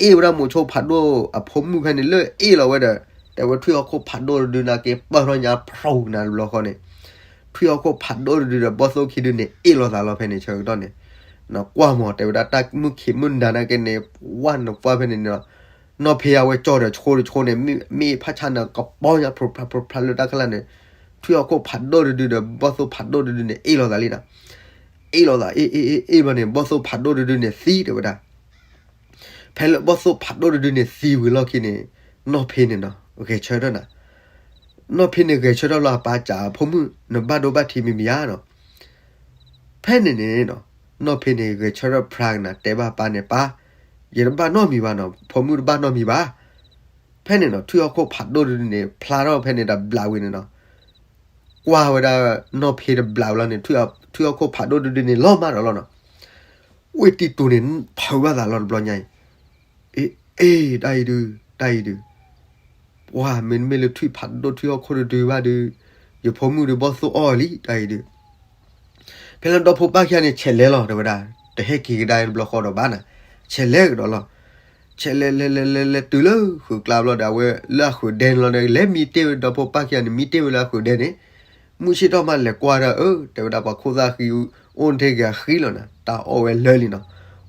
အ့ၣ်ဝဲဒၣ်မိၤဆိဖးဒိၣ်အဖိမုၣ်ဖဲန့ၣ် လၢအ့ၣ်လီၤဝဲဒီး တဲဝဲထွံၣ်ဟီၣ်ခိၣ်ဖးဒိၣ်တဒုနာ်က့ၤ ပၢၢ်ထီၣ်ညါဖျိကနၤတဘျီဃီန့ၣ်, ထွံၣ်ဟီၣ်ခိၣ်ဖးဒိၣ်တဒုဒီးဘီၣ်သိၣ်ခံဒုန့ၣ် အ့ၣ်လိာ်သးလီၤဖဲန့ၣ်ဆၢကတီၢ်န့ၣ်, နကွၢ်မး တဲဝဲဒၣ်တၢ်မုၢ်ခံးမုၢ်နၤနာ်က့ၤန့ၣ် ဝဲနကွၢ်ဖဲန့ၣ်န့ၣ်လီၤ, နီၢ်ဖံးအဝဲကၠီဒီးဆိတဆိန့ၣ် မ့ၢ်ဖးဆါနၤကပီၤညါဖျိဖျါဖျိဖျါလၢတၢ်ခဲလၢာ်န့ၣ်, ထွံၣ်ဟီၣ်ခိၣ်ဖးဒိၣ်တဒုဒီးဘီၣ်သိၣ်ဖးဒိၣ်တဒုန့ၣ် အ့ၣ်လိာ်သးလံနီၤ အ့ၣ်လိာ်သး အ့ၣ် အ့ၣ် အ့ၣ် အ့ၣ်ဘျီန့ၣ် ဘီၣ်သိၣ်ဖးဒိၣ်တဒုန့ၣ်သံတဲဝဲဒၣ်, ဖဲလၢဘီၣ်သိၣ်ဖးဒိၣ်တဒုန့ၣ်သံဝံၤလီၢ်ခံန့ၣ်, နီၢ်ဖံးန့ၣ်နီၤ ဂဲၤဆၢထၢၣ်နၤ, နီၢ်ဖံးန့ၣ်ဂဲၤဆၢထၢၣ်လီၤအပၢ်စံး ဖိမုၣ် နဘၣ်ဒိဘၣ်ထံးမံၤမံၤဧါနီၤ, ဖဲန့ၣ်န့ၣ်နီၤ, နီၢ်ဖံးန့ၣ်ဂဲၤဆၢထၢၣ်ဖြးကနၤ တဲဘၣ်ပၢ်န့ၣ် ပၢ်, ယတဘၣ်နီတမံၤဘၣ်နီၤ ဖိမုၣ်တဘၣ်နီတမံၤဘၣ်, ဖဲန့ၣ်နီၤ ထွံၣ်ဟီၣ်ခိၣ်ဖးဒိၣ်တဒုန့ၣ် ဖျါထီၣ်ဖဲန့ၣ်တဘျးဝံၤန့ၣ်နီၤ, ကွၢ်ဝဲဒၣ်နီၢ်ဖံးတဘျးဝံၤလီၤန့ၣ် ထွံၣ်ဟီၣ်ခိၣ်ဖးဒိၣ်တဒုန့ၣ် လီၤမၢ်ဒီးလီၤနီၤ, ဝ့ၢ်တံၤတူာ်န့ၣ် ဖုးဘၣ်သးလီၤတဘျီညါအံၤ, အ့ အ့ တၢ်အံၤဒုး တၢ်အံၤဒုး, ပှၤမ့တမ့ၢ်လၢထွံၣ်ဖးဒိၣ်ထွံၣ်ဟီၣ်ခိၣ်တဒုဘၣ်ဒုး, ယဖိမုၣ်ဒုးဘီၣ်သိၣ်အီၣ်လံ တၢ်အံၤဒုး, ဖဲလၢဒီဖိပၢ်ခံဂၤန့ၣ် ဆဲးလဲၤလီၤတဲဝဲဒၣ်, တဟဲက့ၤကဒါတဘျီဃီဒီးဘၣ်နၤ, ဆဲးလဲၤကဒီးလီၤ, ဆဲးလဲၤလဲၤလဲၤလဲၤလဲၤတုၤလၢဃုာ်ကျါဘျီဒီး အဝဲလၢအဃုာ်ဒဲန့ၣ်လီၤဒီး လဲၤမံတ့ၢ်ဝဲဒီဖိပၢ်ခံဂၤန့ၣ် မံတ့ၢ်ဝဲလၢအဃုာ်ဒဲန့ၣ်, မုၢ်ဆ့ၣ်ထီၣ်မးလဲၤကွၢ်ဒီး အၢ တဲဝဲဒၣ်ပှၤခိၣ်သၣ်ဃံ အိၣ်ထဲက့ၤအဃံလီၤနၤ တၢ်အီၣ်ဝဲလၢာ်လံနီၤ,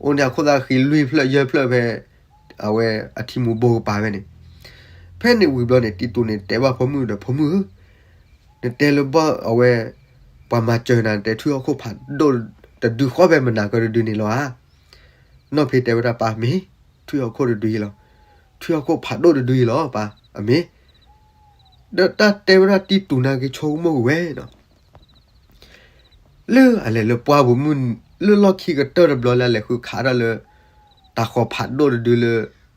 အိၣ်န့ၣ်အခိၣ်သတးဃံလွံၢ်ဖျၢၣ်ယဲၢ်ဖျၢၣ်ဖဲ အဝဲအထံမူၤဘိကပၤဝဲန့ၣ်. ဖဲန့ၣ်ဝံၤဘျီန့ၣ် တံတူးန့ၣ်တဲဘၣ်ဖိမုၣ်ဒီး ဖိမုၣ်ဧၢ, နတဲလၢဘီၣ်အဝဲ ပှၤမၤစၢၤနၤ နတဲထွံၣ်ဟီၣ်ခိၣ်ဖးဒိၣ်တဒုဃီဖဲမနၤကၢတဒုန့ၣ်လီၤဧါ. နီၢ်ဖ့တဲဝဲဒၣ် ပၢ်မ့ၢ် ထွံၣ်ဟီၣ်ခိၣ်တဒုအံၤလီၤ. ထွံၣ်ဟီၣ်ခိၣ်ဖးဒိၣ်တဒုအံၤလီၤ ပၢ်, အမ့ၢ်. ဒီးတၢ်တဲဝဲဒၣ်တံတူးန့ၣ်က့ၤဆိကမိၣ်ကွံာ်ဝဲနီၤ လၢအလဲၤလၢပှၢ်ပူၤမုၢ် လၢလီၢ်ခံကတၢၢ်တဘျီလၢအလဲၤဃုခးတၢ်လၢ တၤဃီၤဖးဒိၣ်တဒုလၢ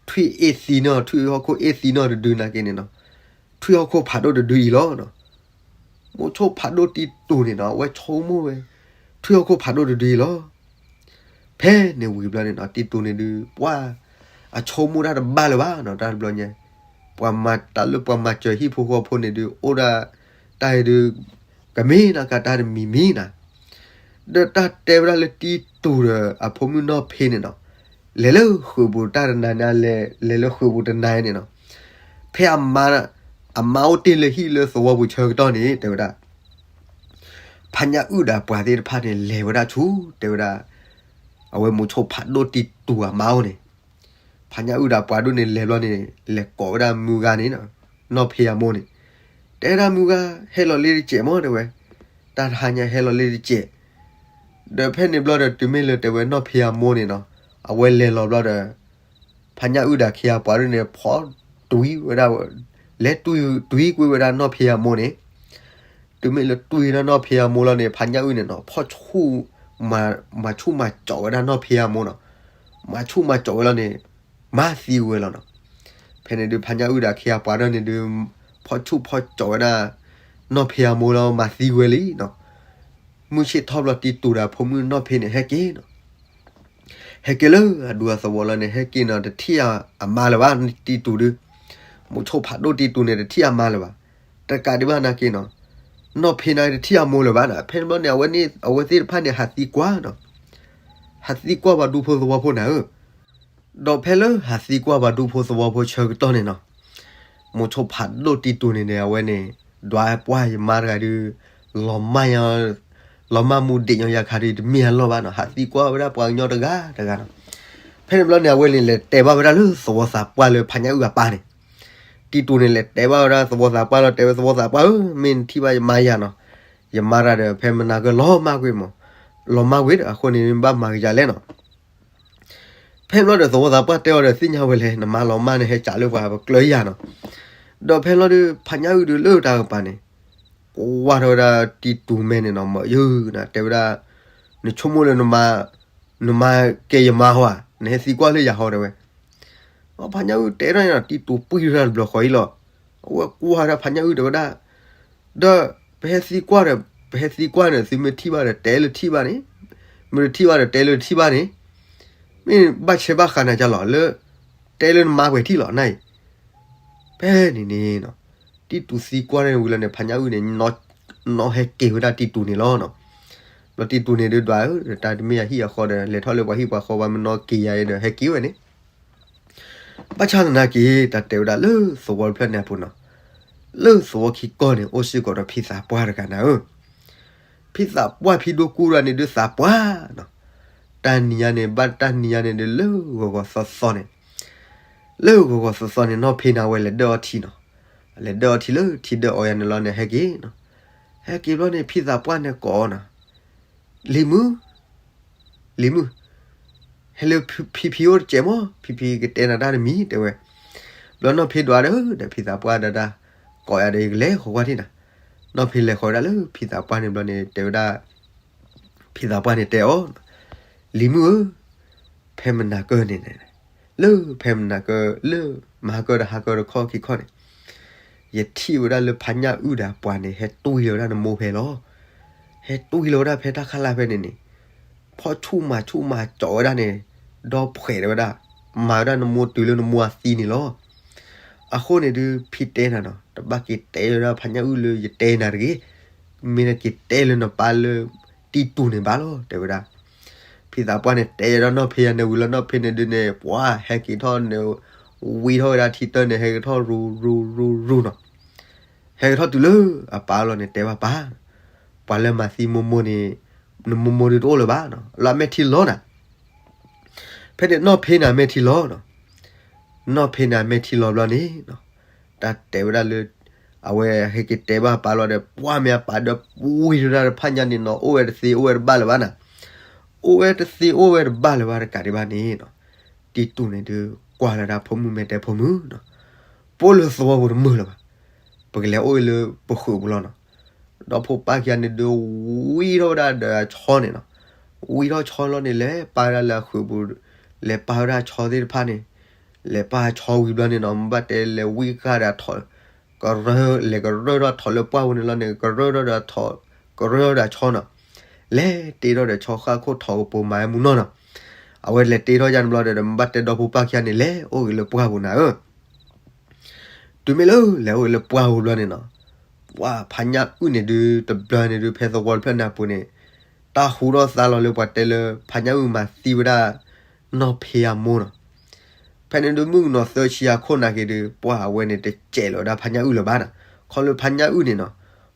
ထွံၣ်အ့ၣ်သံနီၢ် ထွံၣ်ဟီၣ်ခိၣ်အ့ၣ်သံနီၢ်တဒုနာ်က့န့ၣ်နီၤ, ထွံၣ်ဟီၣ်ခိၣ်ဖးဒိၣ်တဒုအံၤလီၤ. မိၤဆိဖးဒိၣ်တံတူးန့ၣ်နီၤ အဝဲဆိကမိၣ်ဝဲ ထွံၣ်ဟီၣ်ခိၣ်ဖးဒိၣ်တဒုအံၤလီၤ. ဖဲန့ၣ်ဝံၤဘျီန့ၣ်နီၤ တံတူးန့ၣ်ဒုး ပှၢ် အဆိကမိၣ်တၢ်တဘၣ်လၢၤဘၣ်နီၤ တၢ်တဘျီညါ ပှၤမၤတၢ်လၢပှၤမၤစၢၤဟံၣ်ဖိဃီဖိန့ၣ်ဒုး အိၣ်ဒၣ်တၢ်အံၤဒုး ကမ့ၢ်နီၢ်ကါတၢ်တမံၤမံၤနီၤ, ဒီးတၢ်တဲဝဲဒၣ်လၢတံတူးဒီးအဖိမုၣ်နီၢ်ဖ့န့ၣ်နီၤ, လဲၤလၢဃုာ်ပူၤတၢ်တနၤန့ၣ် လဲၤလၢဃုာ်ပူၤတနၤန့ၣ်နီၤ, ဖဲအမါ အမါအိၣ်တ့ၢ်လၢဟံၣ်လၢသဝီပူၤဆၢကတီၢ်န့ၣ် တဲဝဲဒၣ် ဖါညၣ်အုၣ်ဒီးပှၤသ့ၣ်တဖၣ်န့ၣ် လဲၤဝဲဒၣ်ဆူ တဲဝဲဒၣ် အဝဲမိၤဆိဖးဒိၣ်တံတူးအမါအိၣ်န့ၣ်, ဖါညၣ်အုၣ်ဒီးပှၤဒိၣ်န့ၣ်လဲၤဘျီန့ၣ် လဲၤကိးဝဲဒၣ်မုၢ်ဂၤန့ၣ် နီၢ်ဖ့အမိၢ်န့ၣ်, တဲဒၣ်မုၢ်ဂၤ ဟဲလီၤလ့တစဲးမၢ တဲဝဲ, တၢ်တဟါညါဟဲလီၤလ့တစဲး, ဒီးဖဲန့ၣ်ဘျီဒီးတုၤမ့ၢ်လၢတဲဝဲနီၢ်ဖ့အမိၢ်န့ၣ်နီၤ, အဝဲလဲၤလီၤဘျီဒီး ဖါညၣ်အုၣ်ဒီးခ့အပှၤဒိၣ်န့ၣ် ဖီတွံဝဲဒၣ်, လဲၤတွံ တွံကွံာ်ဝဲဒၣ်နီၢ်ဖ့အမိၢ်န့ၣ်, တုၤမ့ၢ်လၢတွံဝဲဒၣ်နီၢ်ဖ့အမိၢ်လီၤန့ၣ် ဖါညၣ်အုၣ်န့ၣ်နီၤ ဖီၣ်ဆူၣ် မၤဆူၣ်မၤကၠီးဝဲဒၣ်နီၢ်ဖ့အမိၢ်နီၤ, မၤဆူၣ်မၤကၠီးဝဲလီၤန့ၣ် မၤသံဝဲလီၤနီၤ, ဖဲန့ၣ်ဒုးဖါညၣ်အုၣ်ဒီးခ့အပှၤဒိၣ်န့ၣ်ဒုး ဖီၣ်ဆူၣ်ဖီၣ်ကၠီးဝဲဒၣ် နီၢ်ဖ့အမိၢ်လီၤ မၤသံဝဲလံနီၤ, မုၢ်ဆ့ၣ်ထီၣ်ဘျီတံတူးဒီးဖိမုၣ်နီၢ်ဖ့န့ၣ် ဟဲက့ၤနီၤ ဟဲက့ၤလၢအဒူအသဝီလီၤန့ၣ် ဟဲက့ၤနီၤ တထံၣ်အမါလၢၤဘၣ်, တံတူးဒုး, မိၤဆိဖးဒိၣ်တံတူးန့ၣ် တထံၣ်အမါလၢၤဘၣ်, တကးဒံးဘၣ်နာ်က့နီၤ, နီၢ်ဖ့န့ၣ်တထံၣ်အမိၢ်လၢၤဘၣ်နီၤ, ဖဲန့ၣ်ဘျီန့ၣ် အဝဲန့ၣ် အဝဲသ့ၣ်တဖၣ်န့ၣ် ဟးသံကွၢ်နီၤ, ဟးသံကွၢ်ပှၤဒူဖိသဝီဖိနၤဧၢ ဒီးဖဲလၢဟးသံကွၢ်ပှၤဒူဖိသဝီဖိဆၢကတီၢ်န့ၣ်နီၤ, မိၤဆိဖးဒိၣ်တံတူးန့ၣ်န့ၣ် အဝဲန့ၣ် ဒွးပှၢ်ယမါတဂၤဒုး လီၤမၢ်ယၤ, လီၤမၢ်မူဒံးညီယၤခါဒုး တမ့ၢ်အလီၢ်ဘၣ်နီၤ, ဟးသံကွၢ်ဝဲဒၣ်ပှၤကညီတဂၤတဂၤနီၤ, ဖဲန့ၣ်ဘျီန့ၣ် အဝဲန့ၣ်လဲၤတဲဘၣ်ဝဲဒၣ်လၢသဝီသးပှၢ်လၢဖါညၣ်အုၣ်အပၢ်န့ၣ်, တံတူးန့ၣ်လဲၤတဲဘၣ်ဝဲဒၣ်သဝီသးပှၢ်လီၤ တဲဝဲသဝီသးပှၢ်ဧၢ မ့ၢ်နထံၣ်ဘၣ်ယမါယၤနီၤ, ယမါတဂၤဒီး ဖဲမနၤကၢလီၤမၢ်ကွံာ်မး, လီၤမၢ်ကွံာ်ဒီး အဃိန့ၣ် မ့ၢ်ဘၣ်မၤကယၤလဲၣ်နီၤ ဖဲဘျီဒီးသဝီသးပှၢ်တဲအီၤဒီးသ့ၣ်ညါဝဲလဲၣ် နမါလီၤမၢ်န့ၣ်ဟဲကးလၢပှၤပကျၢၤယၤနီၤ, ဒီးဖဲလီၤဒုး ဖါညၣ်အုၣ်ဒုးလၢတၢ်ကပၤန့ၣ်, ကွၢ်ထီၣ်ဝဲဒၣ်တံတူးမဲန့ၣ်နီၤ မ့ၢ်ယုၢ်နၤ တဲဝဲဒၣ်, နဆိကမိၣ်လၢ နမါကဲယမါဟီဧါ နဟဲသံကွၢ်လၢယၤဟီတဲဝဲ, ဖါညၣ်အုၣ်တဲထီၣ်န့ၣ်နီၤ တံတူးပှံၢ်ထီၣ်တဘျီဃီအံၤလီၤ, အဝဲကွၢ်ဝဲဒၣ်ဖါညၣ်အုၣ်တဲဝဲဒၣ် ဒီးပဟဲသံကွၢ်ဒီး ပဟဲသံကွၢ်န့ၣ် သုမ့ၢ်ထံၣ်ဘၣ်ဒီးတဲလၢထံၣ်ဘၣ်န့ၣ်, မ့ၢ်တထံၣ်ဘၣ်ဒီးတဲလၢတထံၣ်ဘၣ်န့ၣ်, မ့ၢ်ဘၣ်ဆဲးဘၣ်ဃးနၤကလီၤလၢ တဲလၢနမါပှဲၤထံၣ်လီၤနအံၤ, ဖဲန့ၣ်န့ၣ်နီၤ, တံတူးသံကွၢ်န့ၣ်ဝံၤလီၤန့ၣ် ဖါညၣ်အုၣ်န့ၣ် နီၢ်ဟဲက့ၤဝဲဒၣ်တံတူးန့ၣ်လီၤနီၤ, ဘျီတံတူးန့ၣ်ဒုးဒွးဧၢ တၢ်တမ့ၢ်ယၤဟံၣ်အဃီဒီး လဲၤထီၣ်လၢပှၤဟံၣ်ပှၤဃီပှၤမ့ၢ်နီၢ်က့ၤယၤအံၤဒီး ဟဲက့ၤဝဲန့ၣ် ဘၣ်ဆၣ်သနာ်က့ တၢ်တဲဝဲဒၣ်လၢသဝီတဖျၢၣ်န့ၣ်အပူၤနီၤ, လၢသဝီခံကီၢ်န့ၣ် အိၣ်စ့ၢ်ကီးဒီးဖံသးပှၢ်တဂၤနၤဧၢ, ဖံသးပှၢ်ဖံဒိၣ်ကူတဂၤန့ၣ်ဒုးသးပှၢ်နီၤ, တၢ်နံၤညါန့ၣ် ဘၣ်တၢ်နံၤညါန့ၣ်ဒုးလၢဂီၤဂီၤသီသီန့ၣ်, လၢဂီၤဂီၤသီသီန့ၣ် နီၢ်ဖ့န့ၣ်ဝဲလဲၤဒၢၣ်အီထံနီၤ, လဲၤဒၢၣ်အီထံလၢထံဒၢၣ်အီယၤန့ၣ်လီၤန့ၣ် ဟဲက့ၤနီၤ, ဟဲက့ၤဘျီန့ၣ် ဖံသးပှၢ်န့ၣ်ကိးအီၤနီၤ လံၤမုၣ်, လံၤမုၣ်, ဟဲလၢဖံဖံအိၣ်တစဲးမး ဖံဖံကတဲနၤတၢ်တမံၤ တဲဝဲ, ဘျီနီၢ်ဖ့ဒွးဒီး ဒီးဖံသးပှၢ်ဒၣ်ဒၣ်, ကိးယၤဒီးယကလဲၤဃီၤကွၢ်ထံၣ်နၤ, နီၢ်ဖ့လဲၤဃီၤဝဲဒၣ်လၢဖံသးပှၢ်န့ၣ်ဘျီန့ၣ် တဲဝဲဒၣ်, ဖံသးပှၢ်န့ၣ်တဲအီၤ, လံၤမုၣ်ဧၢ, ဖဲမနၤကၢန့ၣ်, လၢဖဲမနၤကၢ လၢမဟါကၢတဟါကၢတခီခံခီန့ၣ် ယထံၣ်ဝဲဒၣ်လၢဖါညၣ်အုၣ်ဒီးပှၤန့ၣ် ဟဲတွံၢ်လီၤဝဲဒၣ်နမိၢ်ဖဲလီၤ. ဟဲတွံၢ်လီၤဝဲဒၣ်ဖဲတၢ်ခါလၢ်ဖဲန့ၣ်န့ၣ်, ဖီၣ်ဆူၣ်မၤဆူၣ်မၤကၠီဝဲဒၣ်န့ၣ်, ဒီဖှဲးဝဲဒၣ်, မၤဝဲဒၣ်နမိၢ်တုၤလၢနမိၢ်အသံန့ၣ်လီၤ. အဃိန့ၣ်ဒုး ဖံတဲနၤနီၤ, တဘၣ်က့ၤတဲဝဲဒၣ်ဖါညၣ်အုၣ်လၢယတဲနၤတဂ့ၤ, မ့ၢ်နက့ၤတဲလၢနပၢ်လၢတံတူးန့ၣ်ဘၣ်လီၤ တဲဝဲဒၣ်. ဖံသးပှၢ်န့ၣ်တဲဒီးနီၢ်ဖ့ယၤန့ၣ်ဝံၤလီၤ နီၢ်ဖ့န့ၣ်ဒုးန့ၣ် ပှၤဟဲက့ၤထီၣ်န့ၣ်, ဝံထီၣ်ဝဲဒၣ်ထံတၢၢ်န့ၣ် ဟဲက့ၤထီၣ်ရူၤရူၤရူၤရူၤနီၤ. ဟဲက့ၤထီၣ်တုၤလၢအပၢ်လီၤန့ၣ် တဲဘၣ်ပၢ်, ပှၤလၢမၤသံမိၢ်မိၢ်န့ၣ်, နမိၢ်မိၢ်ဒုးတအိၣ်လၢၤဘၣ်နီၤ, လၢအမဲာ်ထံလီၤနၤ. ဖဲန့ၣ်နီၢ်ဖ့န့ၣ်အမဲာ်ထံလီၤနီၤ. နီၢ်ဖ့န့ၣ်အမဲာ်ထံလီၤဘျီန့ၣ်နီၤ, တၢ်တဲဝဲဒၣ်လၢ အဝဲဟဲက့ၤတဲဘၣ်အပၢ်လီၤဒီး ပှၢ်မ့ၢ်အပၢ်ဒီးဝံၤထီၣ်ဒၣ်တဖၣ်ညါန့ၣ်နီၤ, အိၣ်ဝဲတသ့အိၣ်ဝဲတဘၣ်လၢၤဘၣ်နီၤ. အိၣ်ဝဲတသ့အိၣ်ဝဲတဘၣ်လၢၤဘၣ်တကးဒံးဘၣ်န့ၣ်နီၤ, တံတူၢ်န့ၣ်ဒုးကွၢ်လၢဒၣ်ဖိမုၣ်မဲာ်တဲဖိမုၣ်နီၤ, ပအိၣ်လၢသဝီပူၤတမုာ်လၢၤဘၣ်, ပကလဲၤအိၣ်လၢပဃုာ်ပူၤလီၤနီၤ. ဒီဖိပၢ်ခံဂၤန့ၣ်ဒုးဝံထီၣ်ဝဲဒၣ်ဒီးအဆီန့ၣ်နီၤ, ဝံထီၣ်ဆီလီၤန့ၣ် လဲၤပာ်ဝဲဒၣ်လၢအဃုာ်ပူၤ, လဲၤပာ်ဝဲဒၣ်အဆီသ့ၣ်တဖၣ်န့ၣ်, လဲၤပာ်အဆီဝံၤဘျီန့ၣ်နီၤ, မ့ၢ်ဘၣ်တဲလဲၤဝံဃာ်ဒီးအထိး, ကရၢ လဲၤကရၢထီၣ်အထိးလၢပှၢ်ပူၤန့ၣ်လီၤန့ၣ် ကရၢထီၣ်ဒီးအထိး, ကရၢထီၣ်ဒီးအဆီနီၤ, လဲၤတ့ထီၣ်ဒီးဆီဃၣ်ခိၣ်ထိးကပိၤမၤဝဲမုၢ်နီၢ်နီၤ. အဝဲလဲၤတ့ထီၣ်ယါန့ၣ်ဘျီဒီး မ့ၢ်ဘၣ်တဲဒီဖိပၢ်ခံဂၤန့ၣ် လဲၤအိၣ်ဂ့ၤလၢပှၢ်ပူၤနၤဧၢ တုၤမ့ၢ်လၢလဲၤအိၣ်လၢပှၢ်ပူၤဘျီန့ၣ်နီၤ, ပှၤဖါညၣ်အုၣ်န့ၣ်ဒုးတဘျီန့ၣ်ဒုး ဖဲသဝီတဖျၢၣ်န့ၣ်အပူၤန့ၣ်, တၢ်ဟူထီၣ်သါလီၤလၢပှၤတဲလၢ ဖါညၣ်အုၣ်မၤသံဝဲဒၣ် နီၢ်ဖ့အမိၢ်နီၤ. ဖဲန့ၣ်ဒုးမုၣ်ကနီၤသၢဆံအခိၣ်နာ်က့ၤဒုး ပှၤအဝဲန့ၣ်တစဲးလီၤဝဲဒၣ်ဖါညၣ်အုၣ်လၢၤဘၣ်နီၤ. ခီလၢဖါညၣ်အုၣ်န့ၣ်နီၤ,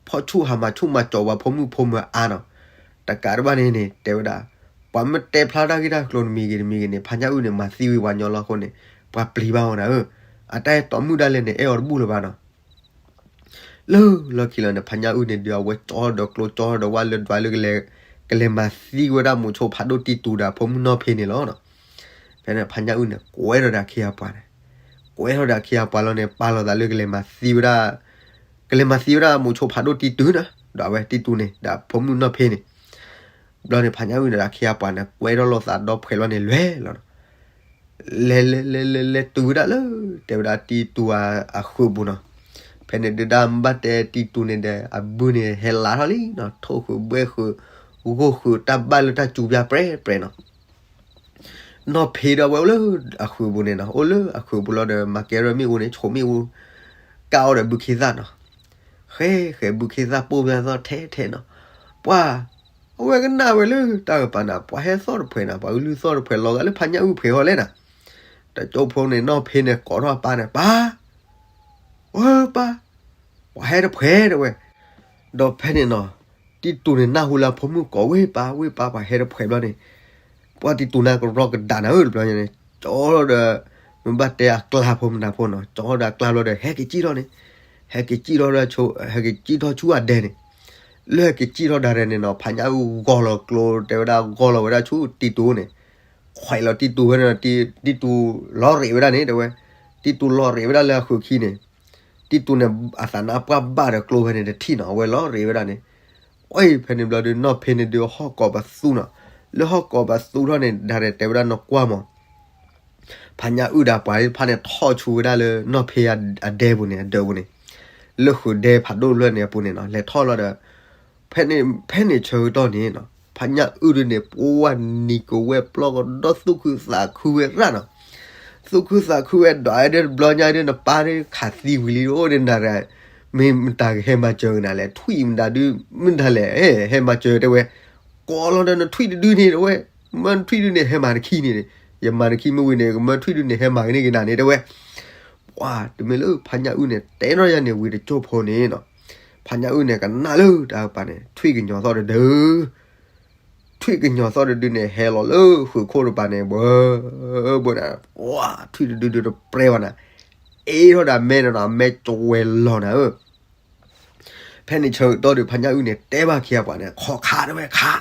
ဖီၣ်ဆူၣ်ဟးမၤဆူၣ်မၤစိးပှၤဖိမုၣ်ဖိမုၣ်အါနီၤ. တကးဒံးဘၣ်န့ၣ်န့ၣ် တဲဝဲဒၣ် ပှၤမ့ၢ်တဲဖျါတၢ်ဂ့ၢ်တၢ်ကျိၤတမံၤဂ့ၤတမံၤဂ့ၤန့ၣ် ဖါညၣ်အုၣ်န့ၣ် မၤသံဝံၤပှၤညီလီၤအဃိန့ၣ် ပှၤပျံၤဘၣ်အီၤနၤဧၢ, အတၢ်အဲၣ်တီမုၣ်ဒၣ်လဲာ်န့ၣ် အဲၣ်အီၤတဘူၣ်လၢၤဘၣ်နီၤ. လၢလီၢ်ခံလီၤန့ၣ် ဖါညၣ်အုၣ်န့ၣ်ဒုး အဝဲကၠီဒီးကျိကၠီဒီးဝဲလၢဒွးလၢ ကလဲၤမၤသံဝဲဒၣ်မိးဆိဖးဒိၣ်တံတူၢ်ဒီးဖိမုၣ်နီၢ်ဖ့န့ၣ်လီၤ. ဖဲန့ၣ်ဖါညၣ်အုၣ်န့ၣ် ကွဲထီၣ်ဒီးအခ့အပှၤန့ၣ်, ကွဲထီၣ်ဒီးအခ့အပှၤလီၤန့ၣ် ပာ်လီၤသးလၢကလဲၤမၤသံဝဲဒၣ်, ကလဲၤမၤသံဝဲဒၣ်မိးဆိဖးဒိၣ်တံတူၢ်နီၤ, ဒီးအဝဲတံတူၢ်န့ၣ် ဒီးဖိမုၣ်နီၢ်ဖ့န့ၣ် ဘျီန့ၣ် ဖါညၣ်အုၣ်န့ၣ်ဒီးအခ့အပှၤန့ၣ် ကွဲထီၣ်လိာ်သးဒီဖှဲးလီၤန့ၣ်လွဲၢ်လီၤနီၤ. လဲၤလဲၤလဲၤလဲၤလဲၤတုၤဝဲဒၣ်လၢ တဲဝဲဒၣ်တံတူၢ်အဃုာ်ပူၤနီၤ. ဖဲန့ၣ်ဒုးတၢ်မ့ၢ်ဘၣ်တဲတံတူၢ်န့ၣ်ဒီး အဘုန့ၣ်ဟဲလါထီၣ်လံနီၤ, ထိၣ်ဃုာ်ဘှဲၣ်ဃုာ်, ဂိၢ်ဃုာ်တၢ်ဘၣ်လၢတၢ်စူၤပၠါပြဲပြဲနီၤ. နီၢ်ဖ့ဒီးဝဲအိၣ်လၢအဃုာ်ပူၤန့ၣ်နီၤ, အိၣ်လၢအဃုာ်ပူၤလီၤဒီး မၤကဲထီၣ်မ့ၣ်အူန့ၣ် ဆိးမ့ၣ်အူ ကၢ်အီၤဒီးဘုခ့သၣ်နီၤ. ဃဲဃဲဘုခ့သၣ်ပိၢ်ဖျါသီၣ်ထဲထဲနီၤ. ပှၤ အဝဲကနၣ်ဝဲလၢတၢ်ကပၤနၤ, ပှၤဟဲသီၣ်တဖှဲးနၤ, ပှၤကလုၢ်သီၣ်တဖှဲးလီၤဂာ်လၢဖါညၣ်အုၣ်ဖှဲးဃီလဲၣ်နၤ. တကၠိဖိန့ၣ် နီၢ်ဖ့န့ၣ်ကိးထီၣ်အပၢ်န့ၣ်, ပၢ်, ဝဲပၢ်, ပှၤဟဲတဖှဲးတဲဝဲ. ဒီးဖဲန့ၣ်နီၤ, တံတူၢ်န့ၣ်နၢ်ဟူလၢအဖိမုၣ်ကိးဝဲပၢ်ဝဲပၢ် ပှၤဟဲတဖှဲးဘျီန့ၣ်, ပှၤတံတူၢ်န့ၣ်ကရီကဒးနၤဧၢတဘျီန့ၣ်, ကၠီထီၣ်ဒီး မ့ၢ်ဘၣ်တဲအကျါဖိမနၤဖိနီၤ, ကၠီထီၣ်ဒီးအကျါဘျီဒီး ဟဲက့ၤစံၣ်ထီၣ်န့ၣ်, ဟဲက့ၤစံၣ်ထီၣ်ဒီး ဟဲက့ၤစံၣ်ထီၣ်ဆူအဒဲန့ၣ်. လၢဟဲက့ၤစံၣ်ထီၣ်ဒၣ်ဒဲန့ၣ်နီၤ, ဖါညၣ်အုၣ်ဂီၤလီၤကျိ တဲဝဲဒၣ်ဂီၤလီၤဝဲဒၣ်ဆူတံတူၢ်န့ၣ်, ခွဲးလီၤတံတူၢ်ဝဲန့ၣ်, တံတူၢ်လီၤရ့းဝဲဒၣ်န့ၣ်တဲဝဲ, တံတူၢ်လီၤရ့းဝဲဒၣ်လၢအဃုာ်ခံန့ၣ်, တံတူၢ်န့ၣ် အသးနါပှၢ်ဘၣ်ဒီးကျိဖဲန့ၣ်တထံၣ်နီၤ, အဝဲလီၤရ့းဝဲဒၣ်န့ၣ်. အီၣ်ဖဲန့ၣ်ဘျီဒုး နီၢ်ဖ့န့ၣ်ဒုးဟီၣ်ကိးပသူနီၤ, လၢဟီၣ်ကိးပသူထီၣ်န့ၣ် ဒၣ်ရဲၣ်တဲဝဲဒၣ်နကွၢ်မး ဖါညၣ်အုၣ်ဒီးပှၤသ့ၣ်တဖၣ်န့ၣ် ထီၣ်ဆူဝဲဒၣ်လၢနီၢ်ဖ့အဒဲပူၤန့ၣ် အဒၢးပူၤန့ၣ်, လၢဃုာ်ဒဲဖးဒိၣ်ဖျၢၣ်န့ၣ်အပူၤန့ၣ်နီၤ, လဲၤထီၣ်လီၤဒီး ဖဲန့ၣ်ဆၢကတီၢ်န့ၣ်နီၤ, ဖါညၣ်အုၣ်ဒုးန့ၣ် ပှၤနံၤကဝဲၢ်ပျီကဒီသူၣ်ခုသးခုဝဲရၣ်နီၤ, သူၣ်ခုသးခုဝဲဒွးဒၣ်တဘျီညါဒုး နပၢ်ဒုးခးသံဝံၤလံအိၣ်ဒုးနၤဒီး, မ့ၢ်မတၤကဟဲမၤစၢၤနၤလဲၣ်, ထွံၣ်မတၤဒုး မတၤလဲၣ် ဟဲမၤစၢၤတဲဝဲ, ကိးလီၤဒီးနထွံၣ်တဒုန့ၣ်တဲဝဲ, မ့ၢ်နထွံၣ်ဒုန့ၣ်ဟဲမၤနခံန့ၣ်, ယမၤနခံမ့ၢ်ဝံၤန့ၣ် ကမၢထွံၣ်ဒုန့ၣ်ဟဲမၤကန့ၢ်က့ၤနၤန့ၣ်တဲဝဲ. ပှၤတမ့ၢ်လၢဖါညၣ်အုၣ်န့ၣ် တဲထီၣ်ယၤန့ၣ်ဝံၤတကၠိၢ်ဖိန့ၣ်နီၤ, ဖါညၣ်အုၣ်န့ၣ် ကနၣ်လၢတၢ်ကပၤန့ၣ် ထွံၣ်ကညီၤသီၣ်တဒု, ထွံၣ်ကညီၤသီၣ်တဒုန့ၣ် ဟဲလီၤလၢဃုာ်ခိၣ်တပၤန့ၣ် ဘၣ်ဘၣ်နၤ, ပှၤထွံၣ်တဒုဒုးတပြဲဘၣ်နၤ, အ့ထီၣ်ဒီးမဲန့ၣ်နီၤ, အမဲကဝဲၤလီၤနၤဧၢ. ဖဲန့ၣ်ဆၢကတီၢ်ဒုး ဖါညၣ်အုၣ်န့ၣ် တဲဘၣ်ခ့အပှၤန့ၣ် ခိးခးတဲဝဲခး,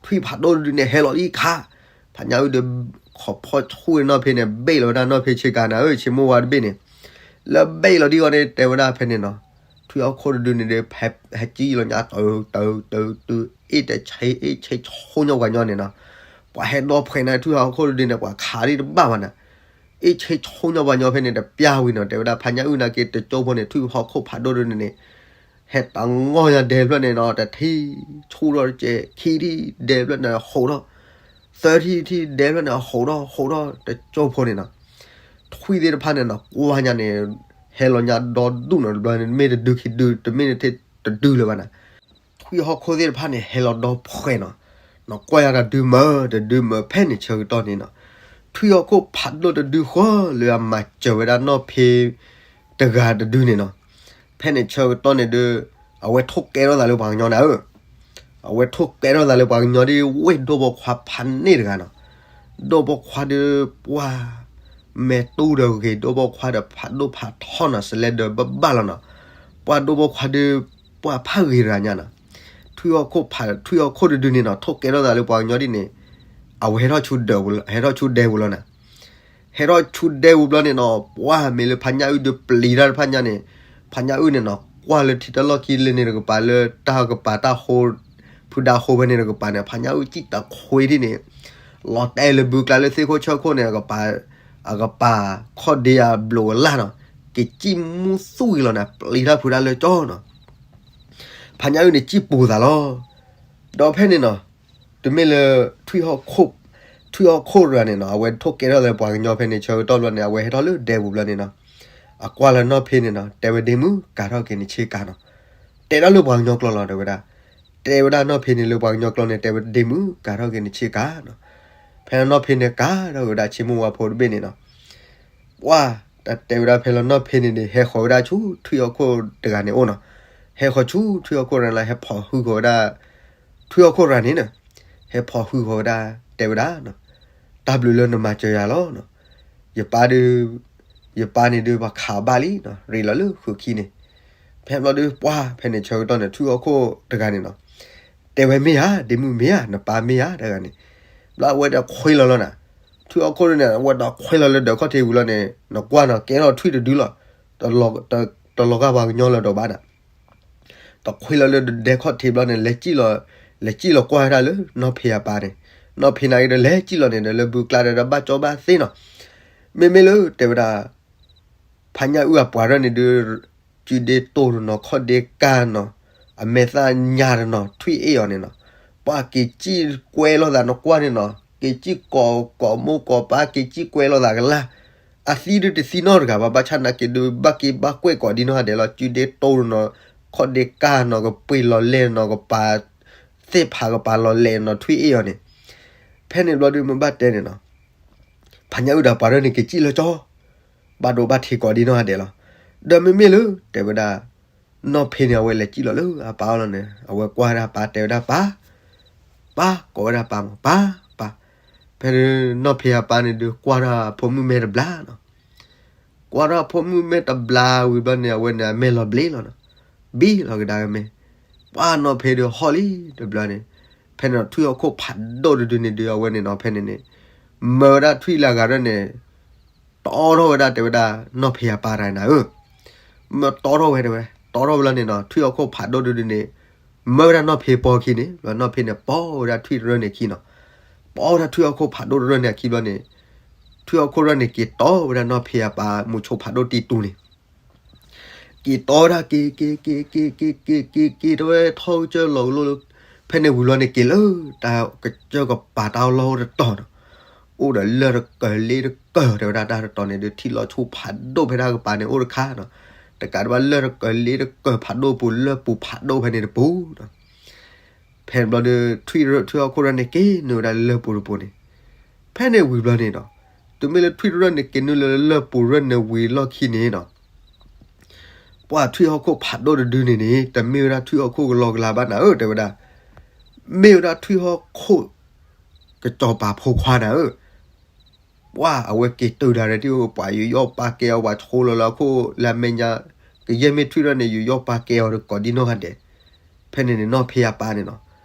ထွံၣ်ဖးဒိၣ်တဒုန့ၣ် ဟဲလီၤလံခး. ဖါညၣ်အုၣ်ဒီး ခိးဖီၣ်ဆူၣ်ဝဲနီၢ်ဖ့န့ၣ် ဘ့ၣ်လီၤဝဲဒၣ်နီၢ်ဖ့ဆ့ကၤနၤဧၢ, ဆ့မိၢ်ဝါတဘ့ၣ်န့ၣ်, လၢဘ့ၣ်လီၤဒံးအီၤန့ၣ် တဲဝဲဒၣ်ဖဲန့ၣ်နီၤ, ထွံၣ်ဟီၣ်ခိၣ်တဒုန့ၣ်ဒီး ဟဲကံလီၤညါတၢ်တၢ်တၢ်တၢ် အ့ၣ်တဆ့ အ့ၣ်ဆ့ဆိညါပှၤညီန့ၣ်နီၤ, ပှၤဟဲဒီဖှဲးနၤ ထွံၣ်ဟီၣ်ခိၣ်တဒုန့ၣ် ပှၤခးဒံးတဘၣ်ဘၣ်နၤ အ့ၣ်ဆ့ဆိညါပှၤညီဖဲန့ၣ် တပျၢ်ဝံၤနီၤ, တဲဝဲဒၣ်ဖါညၣ်အုၣ်နာ်က့ တကၠိဖိန့ၣ် ထွံၣ်ဟီၣ်ခိၣ်ဖးဒိၣ်ဒုန့ၣ်န့ၣ်, ဟဲတၢ်ငီၢ်ညါဒဲဖျၢၣ်န့ၣ်နီၤ, တထံၣ်ဆူၣ်ထီၣ်တကဲး ခံထံၣ်ဒဲဖျၢၣ်န့ၣ် ဟိးထီၣ်, သၢထံၣ်ထံၣ်ဒဲဖျၢၣ်န့ၣ် ဟိးထီၣ် ဟိးထီၣ် တကၠိဖိန့ၣ်နီၤ, ထွံၣ်သ့ၣ်တဖၣ်န့ၣ်နီၤ ကွၢ်ညါန့ၣ် ဟဲလီၤညါဒီဒူၣ်နီၤ, တဘျီန့ၣ် မ့ၢ်တဒုခံဒု တမ့ၢ်တထံၣ်တဒုလၢၤဘၣ်နၤ ထွံၣ်ဟီၣ်ခိၣ်သ့ၣ်တဖၣ်န့ၣ် ဟဲလီၤဒီဖှဲးနီၤ, နီၤကွၢ်ယၤတဒုမၢ တဒုမၢ ဖဲန့ၣ်ဆၢကတီၢ်န့ၣ်နီၤ, ထွံၣ်ဟီၣ်ခိၣ်ဖးဒိၣ်တဒုဃီလၢအမၤစၢၤဝဲဒၣ်နီၢ်ဖ့ တဂၤတဒုန့ၣ်နီၤ, ဖဲန့ၣ်ဆၢကတီၢ်န့ၣ်ဒီး အဝဲထိၣ်ကဲထီၣ်သးလၢပှၤကညီနၤဧၢ, အဝဲထိၣ်ကဲထီၣ်သးလၢပှၤကညီဒ်ဝ့ၢ်ဒိၣ်ဘီခွါဖးန့ၣ်တဂၤနီၤ, ဒိၣ်ပိာ်ခွါဒီး ပှၢ်မဲာ်တူၢ်ဒီးဂ့ၤ ဒိၣ်ပိာ်ခွါဒီးဖးဒိၣ်ဖးထီနီၤ စလဲဒီးဘၣ်ဘၣ်လီၤနီၤ. ပှၢ်ဒိၣ်ပိာ်ခွါဒီး ပှၢ်ဖးဂ့ၤတဂၤညါနီၤ. ထွံၣ်ဟီၣ်ခိၣ်ဖး ထွံၣ်ဟီၣ်ခိၣ်တဒုန့ၣ်နီၤ ထိၣ်ကဲထီၣ်သးလၢပှၤကညီဒ်န့ၣ် အဝဲဟဲထီၣ်ဆူဒဲပူၤလီၤ ဟဲထီၣ်ဆူဒဲပူၤလီၤနီၤ. ဟဲထီၣ်ဆူဒဲပူၤဘျီန့ၣ်နီၤ ပှၢ်မ့ၢ်လၢဖးညၣ်အုၣ်ဒီးပျံၤတၢ်တဖၣ်ညါန့ၣ် ဖးညၣ်အုၣ်န့ၣ်နီၤ ကွၢ်လၢထံတၢ်လီၢ်ခံလၢန့ၣ်တကပၤ လၢတၢ်ကပၤတၢ်ဃိ ဖုဒါဃိဖဲန့ၣ်တကပၤန့ၣ် ဖးညၣ်အုၣ်စံၣ်တခွ့ဒ်န့ၣ် လီၤတဲာ်လၢဘုကျါလၢသ့ၣ်ခိၣ်ဆၢခိၣ်န့ၣ် အကပၤ အကပၤခီၣ်ဒ့အဘျိးအလၢ်နီၤ က့ၤစံၣ်မူသူၣ်ဂ့ၤလီၤန့ၣ် ပျံၤတၢ်ဖုးတၢ်လၢကၠီနီၤ. ဖးညၣ်အုၣ်န့ၣ်စံၣ်ပူၤသးလီၤ. ဒီးဖဲန့ၣ်နီၤ တမ့ၢ်လၢ ထွံၣ်ဟီၣ်ခိၣ်တဂၤန့ၣ်နီၤ အဝဲထိၣ်ကဲထီၣ်လၢပှၤကညီဖဲန့ၣ် ဆၢကတီၢ်ဘျီန့ၣ် အဝဲဟဲထီၣ်လၢဒဲပူၤဘျီန့ၣ်နီၤ အကွၢ်လၢနီၢ်ဖ့န့ၣ်နီၤ တဲဝဲဒ့မုၣ်ကၤထီၣ်က့ၤနဆ့ကၤနီၤ. တဲဒၣ်လၢပှၤကညီကျိာ်လီၤ တဲဝဲဒၣ် တဲဝဲဒၣ်နီၢ်ဖ့န့ၣ်လၢပှၤကညီကျိာ်န့ၣ် တဲဝဲဒ့မုၣ်ကၤထီၣ်က့ၤနဆ့ကၤနီၤ. ဖဲနီၢ်ဖ့န့ၣ်ကၤထီၣ်က့ၤဝဲဒၣ်ဆ့မိၢ်ဝါဖိတဘ့ၣ်န့ၣ်နီၤ ပှၢ် တၢ်တဲဝဲဒၣ်ဖဲလၢနီၢ်ဖ့န့ၣ်န့ၣ် ဟဲဃီၤဝဲဒၣ်ဆူထွံၣ်ဟီၣ်ခိၣ်တဂၤန့ၣ်အိၣ်နီၤ. ဟဲဃီၤဆူထွံၣ်ဟီၣ်ခိၣ်တဂၤန့ၣ် ဟဲဖီၣ်ဟုဃီၤဝဲဒၣ် ထွံၣ်ဟီၣ်ခိၣ်တဂၤန့ၣ်နီၤ ဟဲဖီၣ်ဟုဃီၤဝဲဒၣ် တဲဝဲဒၣ်နီၤ တၢ်ဘျုးလၢနမၤစၢၤယၤလီၤနီၤ. ယပၢ်ဒီး ယပၢ်န့ၣ်ဒုး ပှၤခးဘၣ်လံနီၤ ရ့လီၤလၢဃုာ်ခံန့ၣ်. ဖဲဘျီဒီး ပှၢ်ဖဲန့ၣ်ဆၢကတီၢ်န့ၣ် ထွံၣ်ဟီၣ်ခိၣ်တဂၤန့ၣ်နီၤ တဲဝဲမ့ၢ်ဧါ ဒ့မုၣ်မ့ၢ်ဧါ နပၢ်မ့ၢ်ဧါတဂၤန့ၣ် ဘျီအဝဲတခွ့လီၤလီၤနီၤ. ထွံၣ်ဟီၣ်ခိၣ်န့ၣ် အဝဲတခွ့လီၤလၢဒၢးခီၣ်ထံးဝံၤလီၤန့ၣ် နကွၢ်နီၤ ကဲထီၣ်ထွံၣ်တဒုလီၤ တလီၤဂာ်ပှၤကညီလၢၤဒီးဘၣ်နီၤ တခွ့လီၤလၢဒဲခီၣ်ထံးဘျီန့ၣ် လဲၤစံၣ်လီၤ လဲၤစံၣ်လီၤကွၢ်ဝဲဒၣ်လၢနီၢ်ဖ့အပၢ်န့ၣ် နီၢ်ဖ့န့ၣ်က့ၤဒီးလဲၤစံၣ်လီၤန့ၣ်ဒီး လၢဘုကျါဒီးဘၣ်ကၠီဘၣ်သ့နီၤ မ့မ့ၢ်လၢတဲဝဲဒၣ် ဖးညၣ်အုၣ်အပှၤရၢၢ်န့ၣ်ဒုး စုဒ့တိၢ်တနီၤ ခီၣ်ဒ့ကၢ်နီၤ အမဲာ်သၣ်ညါတနီၤ ထွံၣ်အ့ၣ်အီၤန့ၣ်နီၤ ပှၢ်က့ၤစံၣ်ကွဲလိာ်သးနကွၢ်န့ၣ်နီၤ က့ၤစံၣ်ကိး ကိးမိၢ်ကိးပၢ် က့ၤစံၣ်ကွဲလိာ်သးကလၢ် အသံဒုးတသံနီတဂၤဘၣ် ဘၣ်ဆၣ်နာ်က့ၤဒုး ဘၣ်က့ၤဘၣ်ကွဲးကိးဒံနီၢ်ဂၤဒဲးလီၤ စုဒ့တိၢ်တနီၤ ခီၣ်ဒ့ကၢ်နီၤ ကပှ့ၤလီၤလဲၢ်နီၤ ကပၤ သ့ၣ်ဖးကပၤလီၤလဲၢ်နီၤ ထွံၣ်အ့ၣ်အီၤန့ၣ် ဖဲန့ၣ်ဘျီဒုးမ့ၢ်ဘၣ်တဲန့ၣ်နီၤ ဖးညၣ်အုၣ်ဒီးပှၤရၢၢ်န့ၣ် က့ၤစံၣ်လၢကၠီ ဘၣ်ဒိဘၣ်ထံးကိးဒံနီၢ်ဂၤဒဲးလီၤ. ဒီးမ့မ့ၢ်လၢ တဲဝဲဒၣ် နီၢ်ဖ့န့ၣ် အဝဲလဲၤစံၣ်လီၤလၢအပၢ်အအိၣ်လီၤန့ၣ် အဝဲကွၢ်ဝဲဒၣ်ပၢ် တဲဝဲဒၣ်ပၢ် ပၢ် ကိးဝဲဒၣ်ပၢ်မး ပၢ် ပၢ် ဖဲနီၢ်ဖ့အပၢ်န့ၣ်ဒုး ကွၢ်ထီၣ်အဖိမုၣ်မဲာ်တဘျါနီၤ ကွၢ်ထီၣ်အဖိမုၣ်မဲာ်တဘျါဝံၤဘျီန့ၣ် အဝဲန့ၣ်အမဲာ်လီၤဘျ့လီၤနီၤ ဘံလီၤကဒါကမဲာ် ပှၢ်နီၢ်ဖ့ဒုးဟီၣ်လံတဘျီန့ၣ် ဖဲန့ၣ်နီၤ ထွံၣ်ဟီၣ်ခိၣ်ဖးဒိၣ်တဒုန့ၣ်ဒုး အဝဲန့ၣ်နီၤ ဖဲန့ၣ်န့ၣ် မၢဝဲဒၣ်ထွံၣ်လၢအဂၤရၢၢ်န့ၣ် တီထီၣ်ဝဲဒၣ် တဲဝဲဒၣ် နီၢ်ဖ့အပၢ်တဂၤန့ၣ်ဧၢ မၢတီထီၣ်ဝဲတဲဝဲ တီထီၣ်ဝဲလီၤန့ၣ်နီၤ ထွံၣ်ဟီၣ်ခိၣ်ဖးဒိၣ်တဒုန့ၣ် မၢဝဲဒၣ်နီၢ်ဖ့ပိာ်ခံန့ၣ် ဘျီနီၢ်ဖ့န့ၣ် ပိာ်ဝဲဒၣ်ထွံၣ်တရၢၢ်န့ၣ်အခံနီၤ ပိာ်ဝဲဒၣ်ထွံၣ်ဟီၣ်ခိၣ်ဖးဒိၣ်တရၢၢ်န့ၣ်အခံဘျီန့ၣ် ထွံၣ်ဟီၣ်ခိၣ်ရၢၢ်န့ၣ် က့ၤတီဝဲဒၣ်နီၢ်ဖ့အပၢ်မူဆိဖးဒိၣ်တံတူန့ၣ် က့ၤတီဝဲဒၣ်က့ၤ က့ၤ က့ၤ က့ၤ က့ၤ က့ၤ က့ၤ က့ၤ တဝဲထီၣ်ကစၢၢ်လီၤကလိ ဖဲန့ၣ်ဝံၤလီၤန့ၣ် က့ၤလၢတၢ်ကစၢၢ်ကပၤတၢ်အလီၢ်အိၣ်တတီၤနီၤ အိၣ်ဒီးလၢၢ်တကၢၤလ့တကၢၤ တဲဝဲဒၣ်တၢ်တတီၤန့ၣ်ဒုး ထံၣ်လီၤဆူဖးဒိၣ်ဖဲတၢ်ကပၤန့ၣ်အိၣ်တခါနီၤ တကးဒံးဘၣ်လၢၢ်တကၢၤလ့တကၢၤဖးဒိၣ်ပူၤ လၢၢ်ပူၤဖးဒိၣ်ဖဲန့ၣ်တပူၤနီၤ ဖဲန့ၣ်ဘျီဒီး ထွံၣ်ရၢၢ် ထွံၣ်ဟီၣ်ခိၣ်ရၢၢ်န့ၣ် က့ၤနုာ်ဝဲဒၣ်လၢၢ်ပူၤတပူၤန့ၣ် ဖဲန့ၣ်ဝံၤဘျီန့ၣ်ဒီး တုၤမ့ၢ်လၢထွံၣ်ရၢၢ်န့ၣ် က့ၤနုာ်လၢလၢၢ်ပူၤရၢၢ်န့ၣ်ဝံၤလီၢ်ခံန့ၣ်ဒီး ပှၢ်ထွံၣ်ဟီၣ်ခိၣ်ဖးဒိၣ်တဒုန့ၣ်န့ၣ် တမ့ၢ်ဝဲဒၣ်ထွံၣ်ဟီၣ်ခိၣ်ကလီကလီဘၣ်နၤဧၢ တဲဝဲဒၣ် မ့ၢ်ဝဲဒၣ်ထွံၣ်ဟီၣ်ခိၣ် ကစီၤပၤဖိခွါနၤဧၢ ပှၢ်အဝဲက့ၤတုၤတၢ်ဒီး ပှၤယူးယီၣ်ပာ်ကဲအီၤ ပှၤဆိလီၤလၢအခိၣ်လၢအမဲာ်ညါ ကယဲၢ်မ့ၢ်ထွံၣ်ရၢၢ်န့ၣ် ယူးယီၣ်ပာ်ကဲအီၤဒီးကိးဒံနီၢ်ဂၤဒဲး ဖဲန့ၣ်န့ၣ် နီၢ်ဖ့အပၢ်န့ၣ်နီၤ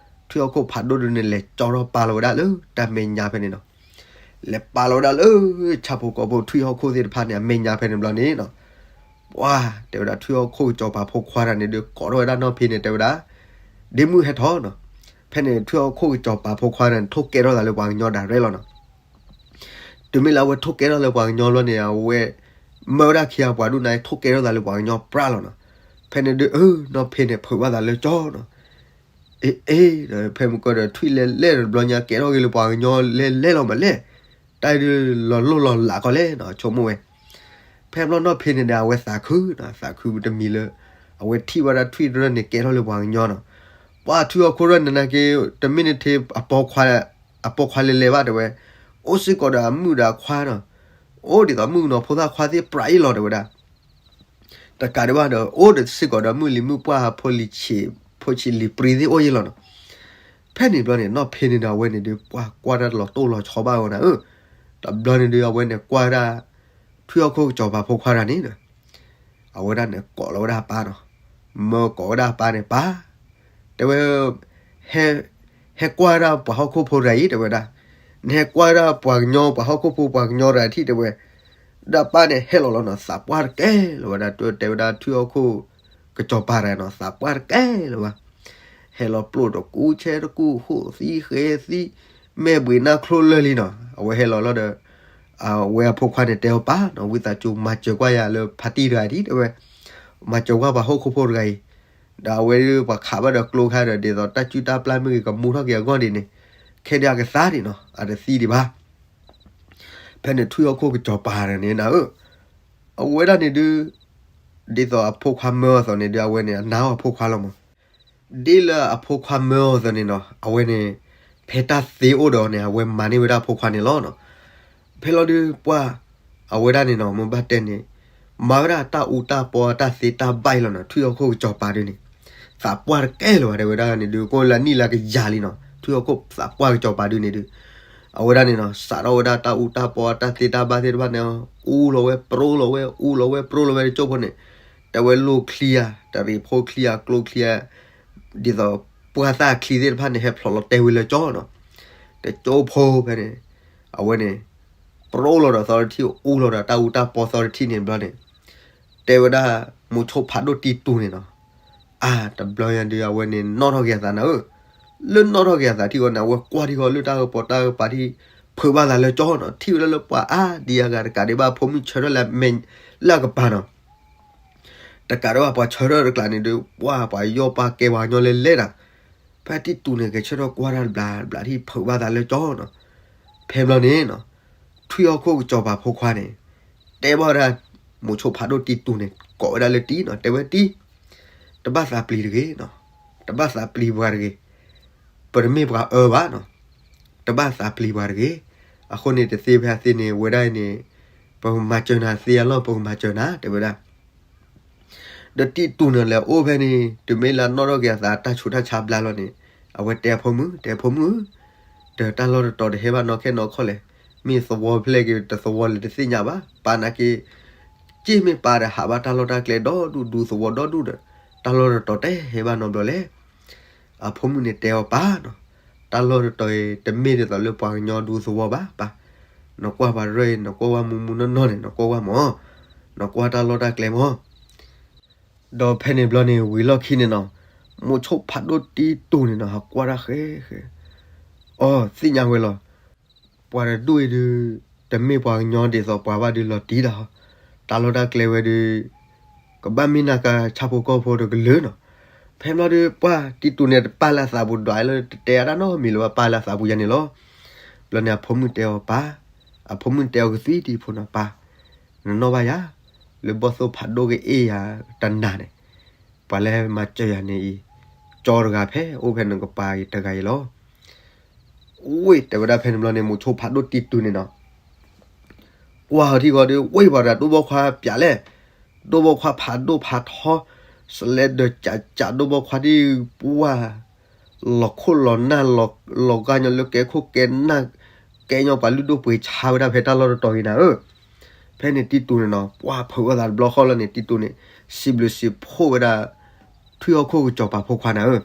ထွံၣ်ဟီၣ်ခိၣ်ဖးဒိၣ်တဒုန့ၣ် လဲၤကၠီထီၣ်ပၢ်လီၤဝဲဒၣ်လၢတၢ်မဲာ်ညါဖဲန့ၣ်နီၤ လဲၤပၢ်လီၤဝဲဒၣ်လၢ ဆၣ်ဖိကီၢ်ဖိထွံၣ်ဟီၣ်ခိၣ်သ့ၣ်တဖၣ်န့ၣ် အမဲာ်ညါဖဲန့ၣ်ဘျီန့ၣ်နီၤ ပှၢ်တဲဝဲဒၣ်ထွံၣ်ဟီၣ်ခိၣ်ကစီၤပၤဖိခွါတဂၤန့ၣ်ဒီး ကိးထီၣ်ဝဲဒၣ်နီၢ်ဖ့န့ၣ် တဲဝဲဒၣ် ဒ့မုၣ်ဟဲထီၣ်နီၤ ဖဲန့ၣ်ထွံၣ်ဟီၣ်ခိၣ်ကစီၤပၤဖိခွါန့ၣ် ထိၣ်ကဲထီၣ်သးလၢပှၤကညီဒၣ်ရဲလီၤနီၤ တုၤမ့ၢ်လၢအဝဲထိၣ်ကဲထီၣ်လၢပှၤကညီဘျီန့ၣ် အဝဲ မၢဝဲဒၣ်ခံဂၤပှၤဒိၣ်န့ၣ် ထိၣ်ကဲထီၣ်သးလၢပှၤကညီပြၢ်လီၤနီၤ ဖဲန့ၣ်ဒုး အၢ နီၢ်ဖ့န့ၣ် ဖုးဘၣ်သးလၢကၠီနီၤ အ့ အ့ ဒီးဖဲမုၢ်ကီၢ်ဒီး ထွံၣ်လဲၤလဲၢ်တဘျီညါ ကဲထီၣ်က့ၤလၢပှၤကညီလဲၤလဲၢ်လီၤမးလဲၣ် တၢ်ဒုးလီၤလိၣ်လီၤလးကီးလဲၣ်နီၤ ဆိကမိၣ်ဝဲ ဖဲဘျီနီၢ်ဖ့န့ၣ်ဒီး အဝဲသးခုနီၤ သးခုတမံၤလၢ အဝဲထံၣ်ဝဲဒၣ်ထွံၣ်တရၢၢ်န့ၣ် ကဲထီၣ်လၢပှၤကညီနီၤ ပှၢ်ထွံၣ်ဟီၣ်ခိၣ်ရၢၢ်န့ၣ်နာ်က့ တမ့ၢ်န့ၣ်ထဲ အပိာ်ခွါလဲၤလဲၤဘၣ်တဲဝဲ အိၣ်စ့ၢ်ကီးဒီးအမုၣ်ဒီးအခွါနီၤ အိၣ်ဒ်သိးမုၣ်ကနီၤဖိသၣ်ခွါသ့ၣ်ပြးအ့ၣ်လီၤတဲဝဲဒၣ် တကးဒံးဘၣ်ဒီး အိၣ်ဒီးစ့ၢ်ကီးဒီးမုၢ်လံၤမုၢ်ပှၢ် ဖိလံၤဆံး ဖိဆံးလံၤပြံသ့ၣ်အိၣ်ယ့ၢ်လီၤနီၤ ဖဲန့ၣ်ဘျီန့ၣ် နီၢ်ဖ့န့ၣ်ဒီး အဝဲန့ၣ်ဒုး ပှၤကွၢ်တၢ်လီၤတိၢ်လီၤဆီဘၣ်ဝဲနၤဧၢ, တဘျီန့ၣ်ဒုး အဝဲန့ၣ်ကွၢ်ဝဲဒၣ် ထွံၣ်ဟီၣ်ခိၣ်ကစီၤပၤဖိခွါတဂၤန့ၣ်ဒီး အဝဲဒၣ်န့ၣ်ကိးလီၤဝဲဒၣ်အပၢ်နီၤ, မၢကိးဝဲဒၣ်အပၢ်န့ၣ် ပၢ်, တဲဝဲ ဟဲ ဟဲကွၢ်ဝဲဒၣ်ပှၤဟီၣ်ခိၣ်ဖိတဂၤအံၤ တဲဝဲဒၣ်, နဟဲကွၢ်ဝဲဒၣ်ပှၤကညီ ပှၤဟီၣ်ခိၣ်ဖိပှၤကညီတဂၤထံၣ် တဲဝဲ, ဒီးအပၢ်န့ၣ်ဟဲလီၤလီၤနီၤ သးပှၢ်တကဲလၢၤဝဲဒၣ် တဲဝဲဒၣ်ထွံၣ်ဟီၣ်ခိၣ်ကစီၤပၤတဂၤနီၤ သးပှၢ်တကဲလၢၤဝဲ ဟဲလီၤပျိၢ်ဒီးကူဆဲတကူ ဟိၣ်သံဃဲသံ မဲာ်ဘှံးနါချိၣ်လၢာ်လံနီၤ, အဝဲဟဲလီၤလီၤဒီး အဝဲအဖိခွါန့ၣ်တဲအီၤ ပၢ်နီၤ ဝံသးစူၤမၤစၢၤကွၢ်ယၤလၢဖါတံၢ်တဂၤဒံး တဲဝဲ, မၤစၢၤကွၢ်ပှၤဟီၣ်ခိၣ်ဖိတဂၤအံၤ, ဒီးအဝဲဒၣ်ပှၤခးဘၣ်ဒီးကျိခါဒီး ဒ်သိးတၢ်စုၣ်တၢ်ပျၢ်မ့ၢ်ဂ့ၤ ကမူထီၣ်က့ၤအဂီၢ်ဒ်န့ၣ်, ခဲဒၣ်အကသါဒံးနီၤ အတသံဒံးဘၣ် ဖဲန့ၣ်ထွံၣ်ဟီၣ်ခိၣ်ကစီၤပၤန့ၣ်နၤဧၢ, အဝဲဒၣ်န့ၣ်ဒုး ဒ်သိးအဖိခွါမၢအီၤအသိးန့ၣ်ဒုး အဝဲန့ၣ်အနာ်အီၤအဖိခွါလီၤမး, ဒ်လၢအဖိခွါမၢအီၤအသိးန့ၣ်နီၤ အဝဲန့ၣ် ဖဲတၢ်သ့အိၣ်ဒီးန့ၣ် အဝဲမၤန့ၢ်ဝဲဒၣ်အဖိခွါန့ၣ်လီၤနီၤ, ဖဲလီၤဒုးပှၢ် အဝဲဒၣ်န့ၣ်နီၤ မ့ၢ်ဘၣ်တဲန့ၣ် မၤဝဲဒၣ်တၢ်အူတၢ်ပီတၢ်သ့တၢ်ဘၣ်အံၤလီၤနီၤ, ထွံၣ်ဟီၣ်ခိၣ်ကစီၤပၤဒုးန့ၣ် သးပှၢ်တကဲလၢၤဝဲ တဲဝဲဒၣ်န့ၣ်ဒုး ကိးလၢနံၣ်လၢကယၤလံနီၤ ထွံၣ်ဟီၣ်ခိၣ်သးပှၢ်ကစီၤပၤဒုးန့ၣ်ဒုး အဝဲဒၣ်န့ၣ်နီၤ စးထီၣ်ဝဲဒၣ်တၢ်အူတၢ်ပီတၢ်သ့တၢ်ဘၣ်သ့ၣ်တဖၣ်န့ၣ် အူလီၤဝဲပြီလီၤဝဲ အူလီၤဝဲပြီလီၤဝဲတကၠိၢ်ဖိန့ၣ်, တဲဝဲလိၣ်ချံဧါ တရံးဖိချံဧါ ကျိချံဧါ, ဒ်သိးပှၢ်သၣ်ချံသ့ၣ်တဖၣ်န့ၣ် ဟဲဖျိးလီၤတဲာ်ဝဲလၢကၠိနီၤ, တကၠိၢ်ဖိဖဲန့ၣ် အဝဲန့ၣ် ပြီလီၤဒီးသီတထံၣ် အူလီၤဒီးတၢ်အူတၢ်ပီသီတထံၣ်န့ၣ်ဘျီန့ၣ် တဲဝဲဒၣ် မိၤဆိဖးဒိၣ်တံတူၢ်န့ၣ်နီၤ, အါ တဘျီညါဒုး အဝဲန့ၣ်နီၣ်ထီၣ်က့ၤအသးနၤဧၢ, လၢနီၣ်ထီၣ်က့ၤအသးထံၣ်ဝဲန့ၣ် အဝဲကွၢ်ထံၣ်ဃီလၢတၢ်ကပီၤတၢ်ကပၤထံၣ် ဖုးဘၣ်သးလၢကၠိနီၤ, ထံၣ်ဝဲဒၣ်လၢပှၤအါဒံအါဂၤတကးဒံးဘၣ် ဖိမုၣ်ဆၢထၢၣ်လၢမဲာ်လၢအကပၤနီၤ တကးဒံးဘၣ်ပှၤဆၢထၢၣ်တကျးန့ၣ်ဒုး ပှၢ်ပှၤယီၢ်ပှၢ်ကဲပှၤကညီလဲၤလဲၤတၢ်, ဖဲတံတူၢ်န့ၣ် ကဆၢထၢၣ်ကွၢ်တၢ်တဘျီဘျီထံၣ် ဖုးဘၣ်သးလၢကၠိနီၤ, ဖဲဘျီန့ၣ်နီၤ ထွံၣ်ဟီၣ်ခိၣ်ကစီၤပၤဖိခွါန့ၣ် တဲဘၣ်ဝဲဒၣ် မိၤဆိဖးဒိၣ်တံတူၢ်န့ၣ် ကိးဝဲဒၣ်လၢတံနီၤ တဲဝဲတံ တဘၣ်သးပျံၤတဂ့ၤနီၤ, တဘၣ်သးပျံၤပှၤတဂ့ၤ, ပတမ့ၢ်ပှၤအၢဘၣ်နီၤ, တဘၣ်သးပျံၤပှၤတဂ့ၤ, အဃိန့ၣ် တသ့ဖဲအသ့န့ၣ် ဝဲဒၣ်အံၤန့ၣ် ပကမၤစၢၤနၤသ့အလီၢ် ပကမၤစၢၤနၤ တဲဝဲဒၣ် ဒီးတံတူၢ်န့ၣ်လဲၤအိၣ်ဖဲန့ၣ် တုၤမ့ၢ်လၢနီၣ်ထီၣ်က့ၤအသးတၢ်ဆူးတၢ်ဆါဘျါလီၤန့ၣ် အဝဲတဲအဖိမုၣ် တဲအဖိမုၣ်ဧၢ, ဒီးတၢ်လီၢ်တတီၤတဟဲဘၣ်နီၢ်ခဲနီၢ်ခီၣ်လဲၣ်, မ့ၢ်သဝီဖျဲၣ်က့ၤတသဝီလဲၣ်တသ့ၣ်ညါဘၣ်, ပၢ်နာ်က့ က့ၢ်မ့ၢ်ပၢ်ဒီးဟးဘၣ်တၢ်လီၢ်တၢ်ကျဲဒီဒူၣ်ဒူသဝီဒီဒူၣ်ဒီး တၢ်လီၢ်တတီၤတဟဲဘၣ်နီတဘျီလဲၣ်. အဖိမုၣ်န့ၣ်တဲအီၤပၢ်နီၤ, တၢ်လီၢ်တတီၤအံၤ တမ့ၢ်ဒ်သိးလၢပှၤကညီဒူသဝီဘၣ်ပၢ်, နကွၢ်ပှၤရဲၣ်အံၤ နကွၢ်ဝဲမူမူနီၢ်နီၢ်န့ၣ် နကွၢ်ဝဲမၢ်, နကွၢ်တၢ်လီၢ်တၢ်ကျဲမၢ် ဒီးဖဲန့ၣ်ဘျီန့ၣ် ဝံၤလီၢ်ခံန့ၣ်နီၤ, မိၤဆိဖးဒိၣ်တံတူၢ်န့ၣ်နီၤ ဟးကွၢ်တၢ်ဃဲဃဲ, အိ သ့ၣ်ညါဝဲလီၤ. ပှၤတဒူၣ်အံၤဒုး တမ့ၢ်ပှၤကညီဒ်သိးပှၤဘၣ်ဒုးလီၤတံၢ်တၢ်ဟီ, တၢ်လီၢ်တၢ်ကျဲဝဲဒုး ကဘၣ်မ့ၢ်နၢ်ကါဆၣ်ဖိကီၢ်ဖိတကလုာ်နီၤ. ဖဲဘျီဒုး ပှၢ်တံတူၢ်န့ၣ် တပာ်လၢအသးပူၤဒွးလၢ တတဲအတၢ်နီတမံၤလၢၤဘၣ် ပာ်လၢအသးပူၤယၤန့ၣ်လီၤ. ဘျီန့ၣ် အဖိမုၣ်တဲအီၤပၢ်, အဖိမုၣ်တဲအီၤကသံၣ်တံၤဖိနီၤ ပၢ်, နနီၣ်ဘၣ်ယၤ, လၢဘီၣ်သိၣ်ဖးဒိၣ်ကအ့ၣ်ယၤတနၤန့ၣ်, ပှၤလၢမၤစၢၤယၤန့ၣ်အံၤ, ကၠီတဂၤဖဲအိၣ်ဖဲနကပၤအံၤတဂၤအံၤလီၤ. ဝ့ၢ် တဲဝဲဒၣ်ဖဲန့ၣ်ဘျီန့ၣ် မိၤဆိဖးဒိၣ်တံတူၢ်န့ၣ်နီၤ ကွၢ်ဟီထံဂီၤဒီး ဝ့ၢ်ပှၤဒီးဒိၣ်ဘီၣ်ခွါပၠးလဲၣ်, ဒိၣ်ဘီၣ်ခွါဖးဒိၣ်ဖးထီ, စလဲဒီးကးကးဒိၣ်ဘီၣ်ခွါဒ်ပှၢ်, လီၤခိၣ်လီၤနၢ်, လီၤဂာ်ညီလၢကဲခိၣ်ကဲနၢ်, ကဲညီပှၤလုၢ်ဒိၣ်ပှ့ၤဆါဝဲဒၣ်ဖဲတၢ်လီၢ်တတီၤအံၤနၤဧၢ. ဖဲန့ၣ်တံတူၢ်န့ၣ်နီၤ ပှၢ်ဖုးဝဲသးတဘျီဃီလီၤန့ၣ် တံတူၢ်န့ၣ် စံးဘျုးစံးဖှိၣ်ဝဲဒၣ် ထွံၣ်ဟီၣ်ခိၣ်ကစီၤပၤဖိခွါနၤဧၢ.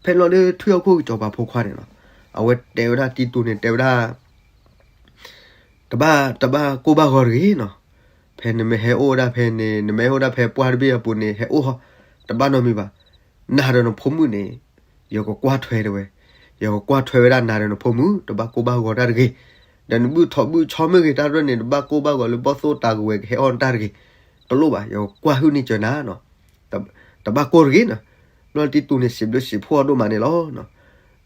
ဖဲလီၤဒုးထွံၣ်ဟီၣ်ခိၣ်ကစီၤပၤဖိခွါန့ၣ်နီၤ အဝဲတဲဝဲဒၣ်တံတူၢ်န့ၣ် တဲဝဲဒၣ် တဘၣ် တဘၣ်ကိၢ်ဘၣ်ဂီၤတဂ့ၤနီၤ. ဖဲနမ့ၢ်ဟဲအိၣ်ဝဲဒၣ်ဖဲန့ၣ် နမ့ၢ်ဟဲအိၣ်ဝဲဒၣ်ဖဲပှၢ်တဘ့ၣ်အပူၤန့ၣ် ဟဲအိၣ်ဟီ, တဘၣ်နီတမံၤဘၣ်. နၤဒီးနဖိမုၣ်န့ၣ် ယကကွၢ်ထွဲတဲဝဲ, ယကကွၢ်ထွဲဝဲဒၣ်နၤဒီးနဖိမုၣ် တဘၣ်ကိၢ်ဘၣ်ဂီၤတၢ်တဂ့ၤ. ဒီးနဘုၣ်ထီၣ်ဘုၣ်ဆီမ့ၢ်ဂ့ၤ တၢ်ရဲၣ်န့ၣ် တဘၣ်ကိၢ်ဘၣ်ဂီၤလၢဘီၣ်သိၣ်တၢ်ကဝဲၤကဟဲအီၣ်နတၢ်တဂ့ၤ. တလိၣ်ဘၣ် ယကကွၢ်ဟုၣ်န့ၢ်စၢၤနၤနီၤ တဘၣ်ကိၢ်တဂ့ၤနီၤ. ဘျီတံတူၢ်န့ၣ် စံးဘျုးစံးဖှိၣ်အီၤဒိၣ်မးန့ၣ်လီၤ.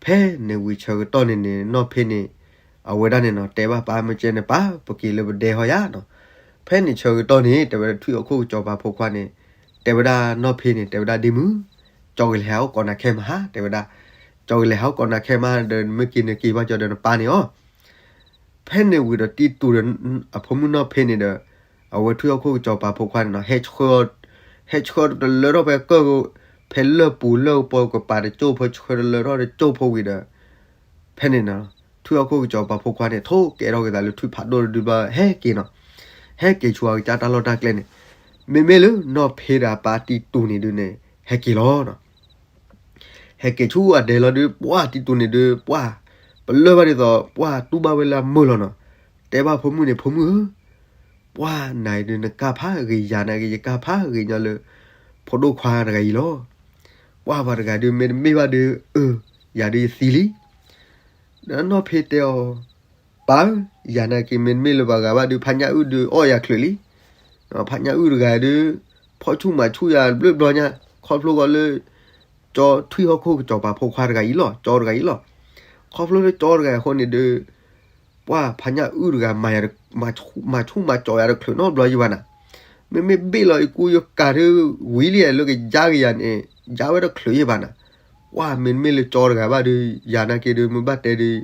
ဖဲန့ၣ်ဝံၤဆၢကတီၢ်န့ၣ်န့ၣ် နီၢ်ဖ့န့ၣ် အဝဲဒၣ်န့ၣ်နီၤ တဲဘၣ်ပၢ်မ့ၢ်ကဲန့ၣ် ပၢ် ပက့ၤလၢပဒဲဟီယၤနီၤ. ဖဲန့ၣ်ဆၢကတီၢ်န့ၣ် တဲဝဲဒၣ်ထွံၣ်ဟီၣ်ခိၣ်ကစီၤပၤဖိခွါန့ၣ် တဲဝဲဒၣ်နီၢ်ဖ့န့ၣ် တဲဝဲဒၣ်ဒ့မုၣ်, ကၠီကလဲၤဟးအိၣ်ကိးနၤခဲမးဟါ တဲဝဲဒၣ်, ကၠီကလဲၤဟးအိၣ်ကိးနၤခဲမးဒီး နမ့ၢ်က့ၤနက့ၤဘၣ်ကၠီဒီးနပၢ်န့ၣ်အီၤ ဖဲန့ၣ်ဝံၤဒီးတံတူၢ်ဒီး အဖိမုၣ်နီၢ်ဖ့န့ၣ်ဒီး အဝဲထွံၣ်ဟီၣ်ခိၣ်ကစီၤပၤဖိခွါန့ၣ်နီၤ ဟဲဆှၢ ဟဲဆှၢတလၢထီၣ်ဖဲကၢၢ် ဖဲလၢၢ်ပူၤလၢၢ်ပီၤကပၤတကၠိၢ်ဖိဆှၢတလၢထီၣ်တကၠိၢ်ဖိဝံၤဒီး ဖဲန့ၣ်နီၤ ထွံၣ်ဟီၣ်ခိၣ်ကစီၤပၤဖိခွါန့ၣ် ထိၣ်ကဲထီၣ်က့ၤသးလၢထွံၣ်ဖးဒိၣ်တဒုဘျီ ဟဲက့ၤနီၤ. ဟဲက့ၤဆူအကစၢ်တၢ်လီၢ်တၢ်ကျဲန့ၣ် မ့မ့ၢ်လၢနီၢ်ဖ့ဒီးအပၢ်တံတူးန့ၣ်ဒုးန့ၣ် ဟဲက့ၤလီၤနီၤ. ဟဲက့ၤဆူအဒဲလီၤဒုး ပှၢ်တံတူးန့ၣ်ဒုး ပှၢ် ပလၢၢ်ဘၣ်ဒ်သိး ပှၢ်တူၢ်ဘၣ်ဝဲလၢအမုာ်လီၤနီၤ. တဲဘၣ်ဖိမုၣ်န့ၣ် ဖိမုၣ်ဧၢ, ပှၢ်နၤအံၤဒုး နကၢ်ဖးဂ့ၤယၤနာ်က့ ယကၢ်ဖးဂ့ၤညီလၢ ဖိဒိၣ်ခွါတဂၤအံၤလီၤ. ပှၢ်ပှၤတဂၤဒုး မ့တမ့ၢ်ဘၣ်ဒုး အၢ ယၤဒုးယသံလံ. ဒီးနီၢ်ဖ့တဲအီၤ, ပၢ်ဧၢ, ယၤနာ်က့ မ့တမ့ၢ်လၢပှၤဂၤဘၣ်ဒုး ဖါညၣ်အုၣ်ဒုးအီၣ်ယၤချုးလံ. ဖါညၣ်အုၣ်တဂၤဒုး ဖီၣ်ဆူၣ်မၤဆူၣ်ယၤဘျုးဘျီညါ ခီဖျိဃီလၢ ကၠီထွံၣ်ဟီၣ်ခိၣ်ကစီၤပၤဖိခွါတဂၤအံၤလီၤ, ကၠီတဂၤအံၤလီၤ. ခီဖျိလၢကၠီတဂၤအံၤအဃိန့ၣ်ဒုး ပှၢ်ဖါညၣ်အုၣ်တဂၤ မၤဆူၣ်မၤစီၤယၤတချုးနီတဘျီယံၤဘၣ်နၤ. မ့မ့ၢ်ဘ့ၣ်လီၤအံၤကူယကၤဒုး ဝံၤလံလၢကယါက့ၤယၤန့ၣ် ယါဝဲတချုးယံၤဘၣ်နၤ. ပှၢ်မ့တမ့ၢ်လၢကၠီတဂၤဘၣ်ဒုး ယၤနာ်က့ဒုး မ့ၢ်ဘၣ်တဲဒုး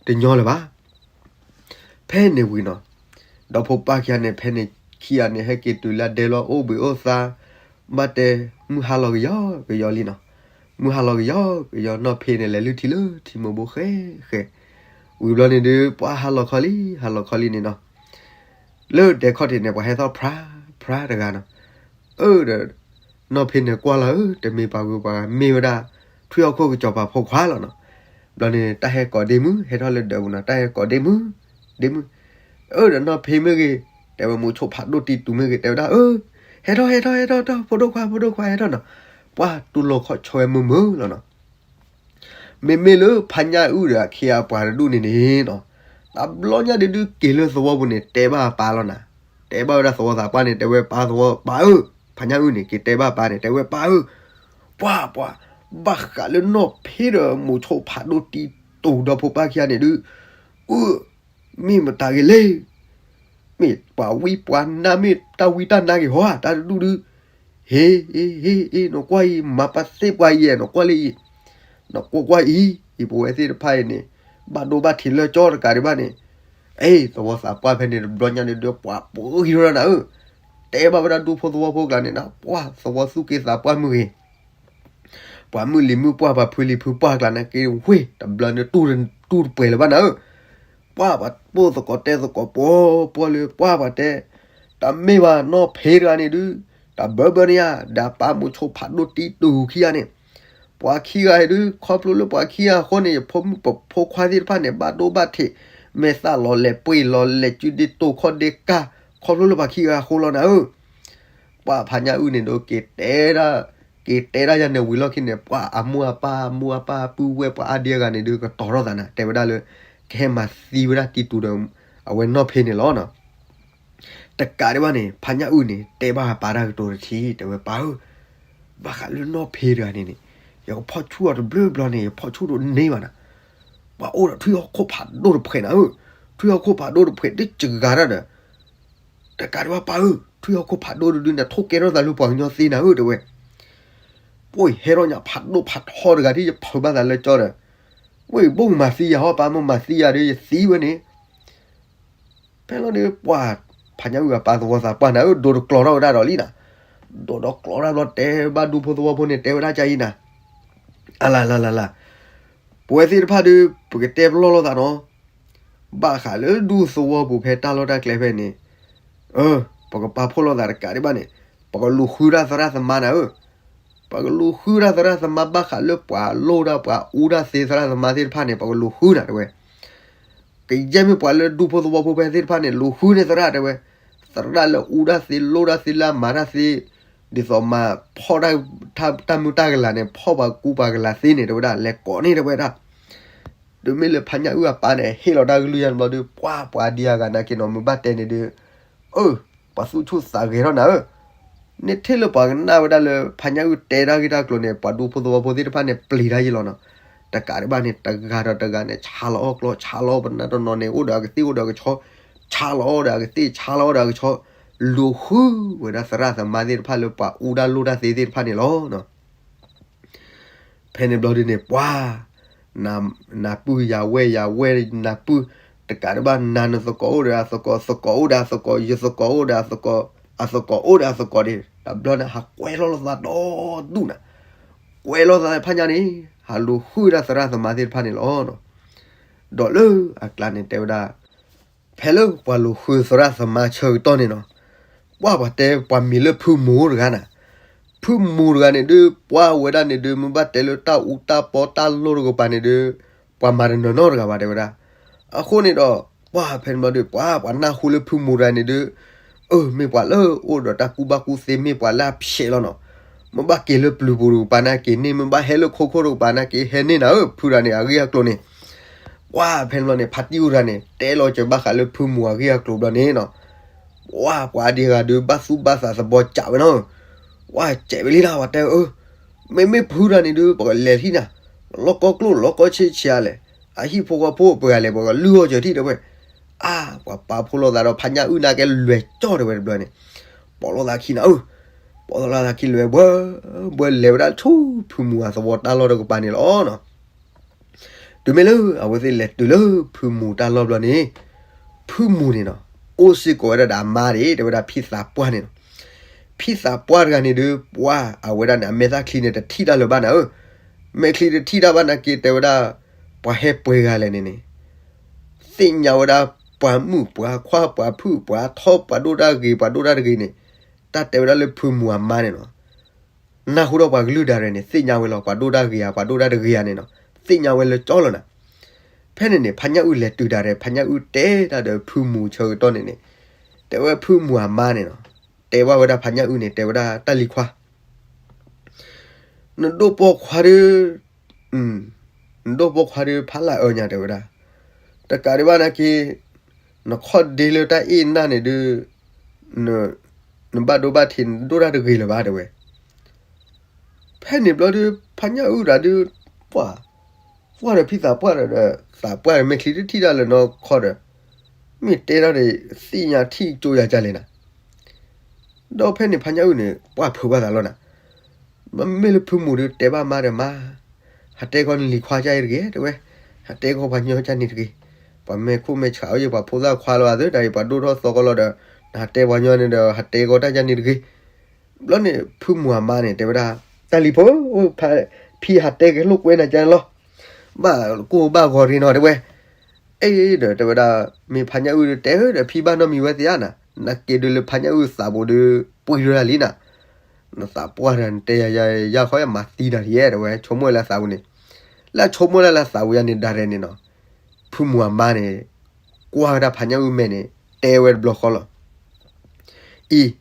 တညီလၢၤဘၣ်. ဖဲန့ၣ်ဝံၤနီၤ ဒီဖိပၢ်ခံဂၤန့ၣ် ဖဲန့ၣ်ခံဂၤန့ၣ် ဟဲက့ၤတုၤလၢဒဲလီၤ အိၣ်ဘှံးအိၣ်သါ ဘၣ်တဲ မုၢ်ဟါလီၤကယီကယီလံနီၤ. မုၢ်ဟါလီၤကယီကယီ နီၢ်ဖ့န့ၣ်လဲၤလုၢ်ထံလၢထံမိၢ်ဘိဃဲဃဲ ဝံၤဘျီန့ၣ်ဒုး ပှၢ်ဟါလီၤခီလံ ဟါလီၤခီလံန့ၣ်နီၤ. လၢဒဲခီၣ်ထံးန့ၣ် ပှၤဟဲသီၣ်ဖြါဖြါတဂၤနီၤ. အၢ ဒီး နီၢ်ဖ့န့ၣ် ကွၢ်လီၤဧၢ တမ့ၢ်ပှၤဂုၤပှၤဂၤ မ့ၢ်ဝဲဒၣ် ထွံၣ်ဟီၣ်ခိၣ်ကစီၤပၤဖိခွါလီၤနီၤ. ဘျီန့ၣ် တၢ်ဟဲကိးဒ့မုၣ် ဟဲထီၣ်လၢဒၢးပူၤနီၤ တၢ်ဟဲကိးဒ့မုၣ် ဒ့မုၣ်. အၢ ဒီးနီၢ်ဖ့မ့ၢ်ဂ့ၤ တဲဝဲမိၤဆိဖးဒိၣ်တံတူးမ့ၢ်ဂ့ၤ တဲဝဲဒၣ် အၢ ဟဲထီၣ် ဟဲထီၣ် ဟဲထီၣ် ဖိဒိၣ်ခွါ ဖိဒိၣ်ခွါ ဟဲထီၣ်နီၤ. ပှၢ်တူၢ်လိာ်ခီၣ်ဆၢဝဲမုာ်မုာ်လီၤနီၤ. မ့မ့ၢ်လၢဖါညၣ်အုၣ်ဒီးအခ့အပှၤတဒူၣ်န့ၣ်န့ၣ်နီၤ တဘျီညါဒုးဒုးက့ၤလၢသဝီပူၤန့ၣ် တဲဘၣ်အပၢ်လီၤနၤ. တဲဘၣ်ဝဲဒၣ်သဝီသးပှၢ်န့ၣ် တဲဝဲပၢ်သဝီ ပၢ်ဧၢ, ဖါညၣ်အုၣ်န့ၣ် က့ၤတဲဘၣ်ပၢ်န့ၣ် တဲဝဲပၢ်ဧၢ, ပှၢ်ပှၢ်, ဘၣ်ဃးလၢနီၢ်ဖ့ဒီးမိၤဆိဖးဒိၣ်တံတူးဒီဖိပၢ်ခံဂၤန့ၣ်ဒုး အၢ မ့ၢ်မတၤဂ့ၤလဲၣ်. မ့ၢ်ပှၤဝံပှၤနါ မ့ၢ်တၢ်ဝံတၢ်နါဂ့ၤဟီဧါ တၢ်တဒူၣ်ဒုး. ဟ့ ဟ့ ဟ့ ဟ့ နကွၢ်အံၤ မၤပာ်သ့ၣ်ပှၤအံၤ နကွၢ်လၢအံၤ, နကွၢ်ကွၢ်အံၤ အံၤ ပဝဲသ့ၣ်တဖၣ်အံၤန့ၣ် ဘၣ်ဒိဘၣ်ထံးလၢကၠီတကးဒံးဘၣ်န့ၣ်, အ့ သဝီသးပှၢ်ဖဲန့ၣ်တဘျီညါန့ၣ်ဒီး ပှၤပှၢ်ဂံၤထီၣ်နၤဧၢ, တဲဘၣ်ဝဲဒၣ်ဒူဖိသဝီဖိကျါန့ၣ် ပှၢ်သဝီသူၣ်က့သးပှၢ်မုၢ်ဂ့ၤ ပှၤမုၢ်လံၤမုၢ်ပှၢ် ပှၤဖုလံၤဖုပှၢ်ကျါန့ၣ်က့ၤဝ့ၢ် တဘျီန့ၣ် တူၢ်တပှဲၤလၢၤဘၣ်နၤဧၢ, ပှၢ်ပှၤပိၢ်သကိးတဲသကိးပှီၤပှီၤလၢ ပှၢ်ပှၤတဲ, တမ့ၢ်ဘၣ်နီၢ်ဖ့တဂၤန့ၣ်ဒုး, တၢ်ဘၢဘၢန့ၣ်ဧါ ဒီးပၢ်မိၤဆိဖးဒိၣ်တံတူးခံဂၤန့ၣ်, ပှၤခံဂၤအံၤဒုး ခီဖျိလၢပှၤခံဂၤအဃိန့ၣ် ယဖိမုၣ်ဖိခွါသ့ၣ်တဖၣ်န့ၣ် ဘၣ်ဒိဘၣ်ထံး မဲာ်သၣ်လီၤလဲၤပှ့ၤလီၤလဲၤစုဒ့တိာ်ခီၣ်ဒ့ကၢ် ခီဖျိလၢပှၤခံဂၤအဃိလီၤနၤဧၢ ပှၢ်ဖါညၣ်အုၣ်န့ၣ်ဒီး က့ၤတဲဒၣ်, က့ၤတဲဒၣ်ယၤန့ၣ်ဝံၤလီၢ်ခံန့ၣ် ပှၢ်အမိၢ်အပၢ် အမိၢ်အပၢ်ပုၢ်ဝဲၢ်ပှၤအါဒံအါဂၤန့ၣ်ဒုး ကတီၤထီၣ်သးနၤ တဲဝဲဒၣ်လၢ ကဟဲမၤသံဝဲဒၣ်တံတူးဒီး အဝဲနီၢ်ဖ့န့ၣ်လီၤနီၤ. တကးဒံးဘၣ်န့ၣ် ဖါညၣ်အုၣ်န့ၣ် တဲဘၣ်ပၢ်တၢ်ကတိၤတထံၣ် တဲဝဲပၢ်ဧၢ, ဘၣ်ဃးလၢနီၢ်ဖ့တဂၤန့ၣ်န့ၣ် ယကဖီၣ်ဆူၣ်အီၤတဘျုးဘျီန့ၣ် ယဖီၣ်ဆူၣ်ဒိးန့ၢ်ဘၣ်နၤ, ပှၤအိၣ်ဒီးထွံၣ်ဟီၣ်ခိၣ်ဖးဒိၣ်တဖှဲးနၤဧၢ, ထွံၣ်ဟီၣ်ခိၣ်ဖးဒိၣ်တဖှဲးတစှၤတၢ်ဒီး တကးဒံးဘၣ်ပၢ်ဧၢ, ထွံၣ်ဟီၣ်ခိၣ်ဖးဒိၣ်တဒုန့ၣ် ထိၣ်ကဲထီၣ်သးလၢပှၤကညီသ့နၤဧၢ တဲဝဲ. ပှၤဟဲထီၣ်ညါဖးဒိၣ်ဖးထီတဂၤဒ်ယဖုးဘၣ်သးလၢကၠီဒီး, ဝဲၢ်ဘိၣ်မၤသံယၤဟီၣ် ပၢ်မ့ၢ်မၤသံယၤဒီးယသံဝဲန့ၣ်, ဖဲလီၤန့ၣ် ပှၢ် ဖါညၣ်အုၣ်အပၢ်သဝီသးပှၢ်နၤဧၢ ဒိးတကျီထီၣ်ဝဲဒၣ်ဒီးလံနၤ, ဒိးဒီးကျီတၢ်ဘျီတဲဘၣ်ဒူဖိသဝီဖိန့ၣ် တဲဝဲဒၣ်ကါအံၤနၤ, အလၤလၤလၤလၤ ပဝဲသ့ၣ်တဖၣ်ဒီး ပကတဲပလီၢ်လိာ်သးနီၤ, ဘၣ်ဃးလၢဒူသဝီပူၤဖဲတၢ်လီၢ်တၢ်ကျဲဖဲန့ၣ်, အၢ ပကပာ်ဖှိၣ်လိာ်သးတကးဒံးဘၣ်န့ၣ်, ပကလူၤဃုတၢ်သရၣ်သမါနၤဧၢ, ပကလူၤဃုတၢ်သရၣ်သမါဘၣ်ဃးလၢပှၤလိၣ်တၢ်ပှၤအူတၢ်သ့သရၣ်သမါသ့ၣ်တဖၣ်န့ၣ် ပကလူၤဃုနၤတဲဝဲ ကယဲၢ်မ့ၢ်ပှၤလၢဒူဖိသဝီဖိဖဲသ့ၣ်တဖၣ်န့ၣ် လူၤဃုန့ၢ်သရၣ်တဲဝဲ, သရၣ်လၢအူတၢ်သ့လိၣ်တၢ်သ့လၢအမၤတၢ်သ့, ဒ်သိးမၤဖီၣ်တၢ်မုၢ်တၢ်ကလၤန့ၣ် ဖီၣ်ပှၤကူပှၤကလၤသ့န့ၣ် တဲဝဲဒၣ် လဲၤကိးန့ၢ်တဲဝဲဒၣ်, တုၤမ့ၢ်လၢဖါညၣ်အုၣ်အပၢ်န့ၣ် ဟ့ၣ်လီၤတၢ်ကလုၢ်ယါတဘျီဒီး ပှၢ်ပှၤဒံအါဂၤနာ်က့နီၤ မ့ၢ်ဘၣ်တဲန့ၣ်ဒီး, အၢ ပှၤသူၣ်ဆူၣ်သးဂဲၤထီၣ်နၤဧၢ, န့ၣ်ထဲလၢပှၤကနၣ်ဝဲဒၣ်လၢဖါညၣ်အုၣ်တဲတၢ်ဂ့ၢ်တၢ်ကျိၤန့ၣ် ပှၤဒူဖိသဝီဖိသ့ၣ်တဖၣ်န့ၣ် ပျံၤတၢ်ယံလီၤနီၤ, တကးဒံးဘၣ်န့ၣ် တဂၤဒီးတဂၤန့ၣ် ဆါလီၤအီၣ်ကျီ ဆါလီၤအီၣ်ပနၢ်တနီၤန့ၣ် အိၣ်ဒီးအကသ့ၣ်အိၣ်ဒီးအကဆီ, ဆါလီၤအီၣ်ဒီးအကသ့ၣ်ဆါလီၤအီၣ်ဒီးအကဆီ, လူၤဃုဝဲဒၣ်သရၣ်သမါသ့ၣ်တဖၣ်လၢပှၤအူတၢ်လိၣ်တၢ်သ့သ့ၣ်တဖၣ်န့ၣ်လီၤ. ဖဲန့ၣ်ဘျီဒုန့ၣ် ပှၤ နၢ်ပုၢ်ယၤဝဲၢ်ယၤဝဲၢ် နၢ်ပုၢ် တကးဒံးဘၣ် နၤနသကိးအိၣ်ဒီးအသကိး သကိးအိၣ်ဒီးအသကိး ယသကိးအိၣ်ဒီးအသကိး အသကိးအိၣ်ဒီးအသကိးဒီး တဘျီန့ၣ် ဟးကွဲလီၤလိာ်သးဒီဒူၣ်နၤ, ကွဲးလီၤသးဖးညါန့ၣ် ဟးလူၤဃုဒၣ်သရၣ်သမါသ့ၣ်တဖၣ်န့ၣ်လီၤ. ဒီးလၢအကျါန့ၣ်တဲဝဲဒၣ် ဖဲလၢပှၤလူၤဃုသရၣ်သမါဆၢကတီၢ်န့ၣ်နီၤ, ပှၢ်ပှၤတဲပှၤမံၤလၢဖုမူတဂၤနၤ, ဖုမူတဂၤန့ၣ်ဒုး ပှၢ်ဝဲဒၣ်န့ၣ်ဒုး မ့ၢ်ဘၣ်တဲလၢတၢ်အူတၢ်ပီတၢ်လိၣ်တကပၤန့ၣ်ဒုး ပှၤမၤတနီၤနီတဂၤဘၣ်တဲဝဲဒၣ်. အဃိန့ၣ်ဒီး ပှၢ်ဖဲန့ၣ်ဘျီဒုး ပှၢ်ပှၤနၢ်ဟူလၢဖုမူတဂၤန့ၣ်ဒုး အၢ မ့ၢ်ပှၤလၢအိၣ်ဒီးတၢ်ကူၣ်ဘၣ်ကူၣ်သ့ မ့ၢ်ပှၤလၢအဖျဲးလီၤနီၤ. မ့ၢ်ဘၣ်က့ၤလၢပျုၤပူၤတကပၤန့ၣ်က့ၤန့ၢ်, မ့ၢ်ဘၣ်ဟဲလၢခိခိၣ်တကပၤန့ၣ်က့ၤဟဲန့ၢ်နၤဧၢ ဖုတဂၤန့ၣ် အဂ့ၢ်အကျိၤန့ၣ်. ပှၢ်ဖဲန့ၣ်ဘျီန့ၣ် ဖါတံၢ်အူတဂၤန့ၣ် တဲလီၤစၢၤဘၣ်ဃးလၢဖုမူအဂ့ၢ်အကျိၤဘျီန့ၣ်နီၤ, ပှၢ်ပှၤအါဒံအဂၤဒုး ဘၣ်သူၣ်ဘၣ်သးသဘီစးဝဲနီၤ. ပှၢ်စဲးဝဲလံနၤ ပှၤတဲအၢ မ့မ့ၢ်ဖုတဂၤန့ၣ်ဒုး ပကလဲၤလံနၤ, လီၤကီကျိၣ်လီၤကီဆ့ဆ့အါလဲၣ်, အဟံၣ်ဖိဃီဖိပှဲၤဂၤလဲၣ် ပကလုၢ်အီၣ်စၢၤထံၣ်တဲဝဲ. အါ ပှၤပာ်ဖှိၣ်လိာ်သးဒီးဖါညၣ်အုၣ်နာ်က့လွဲၤကၠီၣ်တဲဝဲတဘျီန့ၣ်, ပိာ်လိာ်သးခံနၤဧၢ, ပိာ်လိာ်သးခံလွဲၤဘှဲ, ဘှဲလဲၤဝဲဒၣ်ဆူဖုမူအသဝီတၢ်လီၢ်တကပၤန့ၣ်လီၤနီၤ. တုၤမ့ၢ်လၢအဝဲသ့ၣ်လဲၤတုၤလၢဖုမူတၢ်လီၢ်ဘျီန့ၣ်, ဖုမူန့ၣ်နီၤ အိၣ်စ့ၢ်ကီးဝဲဒၣ်ဒီးအမါန့ၣ် တဲဝဲဒၣ်ဖံသးပှၢ်န့ၣ်နီၤ. ဖံသးပှၢ်တဂၤန့ၣ်ဒုး ပှၢ်အဝဲဒၣ်န့ၣ် အမဲာ်သၣ်ချံန့ၣ်တထံၣ်တၢ်လၢၤဘၣ်နၤဧၢ, မဲာ်ချံတထံၣ်တၢ်ဘၣ်နာ်က့တဲဝဲဒၣ် ပှၤဟဲပှဲၤဂၤလဲၣ်န့ၣ်န့ၣ် သ့ၣ်ညါဝဲဒၣ်ပှၤမုၣ်ပှၤခွါပှၤဖုၣ်ပှၤထီပှၤဒိၣ်တၢ်ဂ့ၤပှၤဒိၣ်တၢ်တဂ့ၤန့ၣ်, တၢ်တဲဝဲဒၣ်လၢဖုမူအမါန့ၣ်နီၤ, နၢ်ဟူဒီးပှၤကလုၢ်ဒၣ်ရဲၣ်န့ၣ် သ့ၣ်ညါဝဲလီၤ ပှၤဒိၣ်တၢ်ဂ့ၤဧါ ပှၤဒိၣ်တၢ်တဂ့ၤဧါန့ၣ်နီၤ, သ့ၣ်ညါဝဲလၢကၠီလီၤနၤ. ဖဲန့ၣ်န့ၣ် ဖါညၣ်အုၣ်လဲၤတုၤဒၣ်ရဲၣ် ဖါညၣ်အုၣ်တဲတၢ်ဒီးဖုမူဆၢကတီၢ်န့ၣ်န့ၣ်, တဲဝဲဖုမူအမါန့ၣ်နီၤ, တဲဘၣ်ဝဲဒၣ်ဖါညၣ်အုၣ်န့ၣ် တဲဝဲဒၣ်တၢ်လံၤခွါ နဒိၣ်ပိာ်ခွါဒီး, နဒိၣ်ပိာ်ခွါဒီးဖးလၢအၢညါတဲဝဲဒၣ်, တကးဒံးဘၣ်နာ်က့, နခီၣ်ဒ့လၢတၢ်အ့ၣ်နၢ်န့ၣ်ဒုး, နဘၣ်ဒိဘၣ်ထံးနဒိၣ်တၢ်တဂ့ၤလၢၤဘၣ်တဲဝဲ. ဖဲန့ၣ်ဘျီဒုး ဖါညၣ်အုၣ်တဂၤဒုး, ပှၢ်, ပှၢ်ဒီးဖံသးပှၢ်ဒီး, သးပှၢ်ဒီးမဲာ်ချံတထံၣ်တၢ်လၢၤနီတခီဒီး, မ့ၢ်တဲတၢ်ဒီး သ့ၣ်ညါထံၣ်ကၠိယၤကလဲၣ်နၤ. ဒီးဖဲန့ၣ်ဖါညၣ်အုၣ်န့ၣ် ပှၢ်ဖုးဘၣ်သးလီၤနၤ, မ့မ့ၢ်လၢဖုမူဒီးတဲဘၣ်မါဒီးမါ, ဟးတဲကီးနလံၤခွါကၢ်အံၤတဂ့ၤတဲဝဲ, ဟးတဲကီးပှၤညီကၢ်န့ၣ်တဂ့ၤ, ပှၤမဲာ်ခိၣ်မဲာ်ဆှးအံၤ ပှၤဖိသၣ်ခွါလီၤသ့ၣ်တဖၣ်အံၤ ပှၤဒိၣ်ထီၣ်သီကီးလီၤဒီး, နဟးတဲပှၤညီန့ၣ်ဒီး ဟးတဲကီးတၢ်ကၢ်န့ၣ်တဂ့ၤ. ဘျီန့ၣ် ဖုမူအမါန့ၣ် တဲဝဲဒၣ်, တၢ်လံၤဖိ, ဖံဟးတဲက့ၤလိာ်ကွဲနၤကၢ်န့ၣ်လီၤ, ဘၣ်ကိၢ်ဘၣ်ဂီၤတဂ့ၤနီၤတဲဝဲ. အ့ဒီးတဲဝဲဒၣ်, မ့ၢ်ဖါညၣ်အုၣ်ဒီးတဲဒီး ဖံဘၣ်နီတမံၤဝဲသ့ဧါနၤ, နာ်က့ဒုးလၢဖါညၣ်အုၣ်သးပူၤဒီး ပှံၤဒိၣ်တၢ်လံနၤ, နသးပှၢ်ဒီးနတဲယၤယၤယၤဃီယမၤသံနၤဒ်ယဲတဲဝဲ, ဆိကမိၣ်လၢသးပူၤန့ၣ်, လၢအဆိကမိၣ်လၢလၢသးပူၤယၤန့ၣ်ဒၣ်ရဲၣ်န့ၣ်နီၤ, ဖုမူအမါန့ၣ် ကွၢ်ဝဲဒၣ်ဖါညၣ်အုၣ်မဲာ်န့ၣ် တဲဝဲတဘျီဃီလီၤ. အံၤ,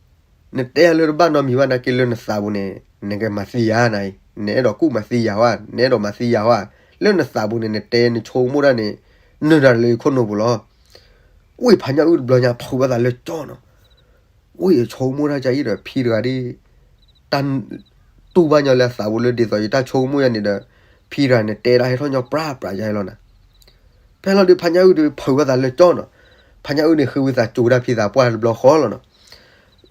နတဲယၤလၢတဘၣ်နီတမံၤဘၣ်နာ်က့လၢနသးပူၤန့ၣ် နကမၤသံယၤနၤအံၤ, နအဲၣ်ဒိးကူၣ်မၤသံယၤဧါ, နအဲၣ်ဒိးမၤသံယၤဧါ, လၢနသးပူၤန့ၣ် နတဲနဆိကမိၣ်တၢ်န့ၣ် နုာ်တၢ်လၢယခိၣ်နူာ်ပူၤလီၤ. ဝံၢ်ဖါညၣ်အုၣ်တဘျီညါဖုးဘၣ်သးလၢကၠီနီၤ, ဝံၢ်ယဆိကမိၣ်တၢ်ကအံၤဒီး ဖံတဂၤဒ် တၢ်တူၢ်ဘၣ်ညီလၢအသးပူၤလၢဒ်သိးယတၢ်ဆိကမိၣ်ယၤန့ၣ်ဒီး ဖံတဂၤန့ၣ်တဲဒၣ်ဟဲထီၣ်ညီပြးပြးယၤလီၤနၤ. ဖဲလီၤဒုးဖါညၣ်အုၣ်ဒုးဖုးဘၣ်သးလၢကၠီနီၤ, ဖါညၣ်အုၣ်န့ၣ်ဃ့ဝံသးစူၤဒၣ်ဖံသးပှၢ်တဘျီဃီလီၤနီၤ.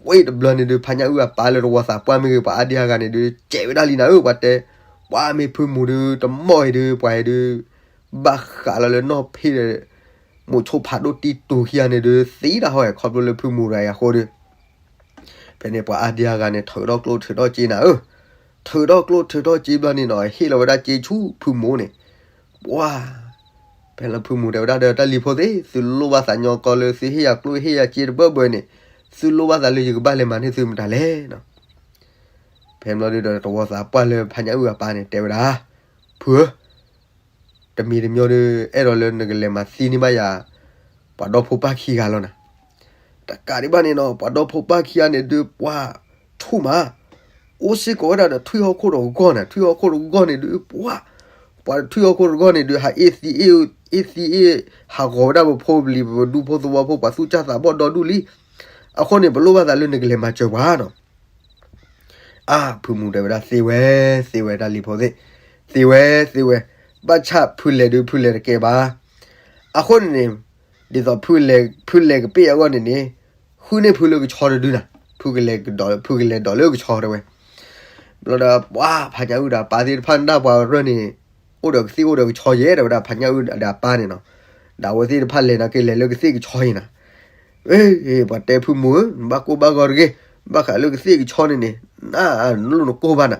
ဝံၢ်တဘျီန့ၣ်ဒုး ဖါညၣ်အုၣ်အပၢ်လၢတဝီသးပှၢ်မ့ၢ်ဂ့ၤ ပှၤအါဒံအါဂၤန့ၣ်ဒုး စဲးဝဲဒၣ်လံနၤဧၢ, ပှၤတဲ, ပှၤမ့ၢ်ဖုမူဒုး တမီၢ်အံၤဒုး ပှၤအံၤဒုး ဘၣ်ဃးလီၤလၢနီၢ်ဖံးဒီး မိးဆိဖးဒိၣ်တံတူာ်ခံဂၤန့ၣ်ဒုး သံတၢ်ဟီၣ်ခီဖျိလၢဖုမူတဂၤအံၤအဃိဒီး ဖဲန့ၣ်ပှၤအါဒံအါဂၤန့ၣ် ထုးထီၣ်ကျိၣ်ထုးထီၣ်စ့နၤဧၢ, ထုးထီၣ်ကျိၣ်ထုးထီၣ်စ့ဘျီန့ၣ်နီၤ ဟ့ၣ်လီၤဝဲဒၣ်စ့ဆူဖုမူန့ၣ်, ပှၤ, ဖဲလၢဖုမူတဲဝဲဒၣ်ဒီး တၢ်လံၤဖိသ့ၣ် သုလိၣ်ဘၣ်သးညီကီလၢသုဟ့ၣ်ယၤကျိၣ်ဟ့ၣ်ယၤစ့တဘၢဘၢန့ၣ်, သုလိၣ်ဘၣ်သးလၢယကဘၣ်လဲၤမၤန့ၢ်သုမတၤလဲၣ်နီၤ. ဖဲဘျီဒုးဒီးတဝီသးပှၢ်လၢဖါညၣ်အုၣ်အပၢ်န့ၣ်တဲဝဲဒၣ်, ဖုဧၢ, တမံၤတမံၤဒီး အဲၣ်ဒိးလၢနကလဲၤမၤသံန့ၢ်ဘၣ်ယၤ ပှၤဒီဖိပၢ်ခံဂၤလီၤနၤ. တကးဒံးဘၣ်န့ၣ်နီၤ ပှၤဒီဖိပၢ်ခံဂၤန့ၣ်ဒုး ပှၤဆူၣ်မး, အိၣ်စ့ၢ်ကီးဝဲဒၣ်ဒီးထွံၣ်ဟီၣ်ခိၣ်တဂီၢ်န့ၣ်, ထွံၣ်ဟီၣ်ခိၣ်တဂီၢ်န့ၣ်ဒုး ပှၤ, ပှၤထွံၣ်ဟီၣ်ခိၣ်တဂီၢ်န့ၣ်ဒုး ဟးအ့ၣ်သံအ့ၣ်, အ့ၣ်သံအ့ၣ်, ဟးဂီၤဝဲဒၣ်ပဖိပလံၤ ပဒူဖိသဝီဖိ ပှၤသူၣ်စၢ်သးဘီၣ်ဒီဒူၣ်လံ. အဃိန့ၣ် ပလိၣ်ဘၣ်သးလၢနကလဲၤမၤစၢၤပှၤနီၤ. အါ, ဖုမူတဲဝဲဒၣ်သ့ဝဲ, သ့ဝဲတၢ်လံၤဖိသ့ၣ်, သ့ဝဲ, သ့ဝဲ, ဘၣ်ဆၣ်ဖုလဲၤဒုး ဖုလဲၤတကဲဘၣ်. အဃိန့ၣ်န့ၣ်, ဒ်သိးဖုလဲၤ, ဖုလဲၤကပ့ၢ်အဂီၢ်န့ၣ်န့ၣ်, ဃုန့ၢ်ဖုလၢကဆီတဒုနၤ, ဖုကလဲၤကဒီး, ဖုကလဲၤဒီးလၢကဆီတဲဝဲ. ဘျီဒီးပှၤဖါညၣ်အုၣ်ဒီးပၢ်သ့ၣ်တဖၣ်နၢ်ပှၤကရၢၢ်န့ၣ်, အိၣ်ဒီးကသ့ၣ်အိၣ်ဒီးကဆီယဲၢ် တဲဝဲဒၣ်ဖါညၣ်အုၣ်ဒီးအပၢ်န့ၣ်နီၤ. ဒီးအဝဲသ့ၣ်တဖၣ်လဲၤနၤက့ၤလဲၤလၢကသ့ၣ်ကဆီအံၤနၤ. အ့, ပှၤတဲဖုမူဧၢ, နဘၣ်ကိၢ်ဘၣ်ဂီၤတဂ့ၤ, ဘၣ်ဃးလၢကသ့ၣ်ကဆီန့ၣ်န့ၣ်, နလိၣ်နကိၢ်ဘၣ်နၤ.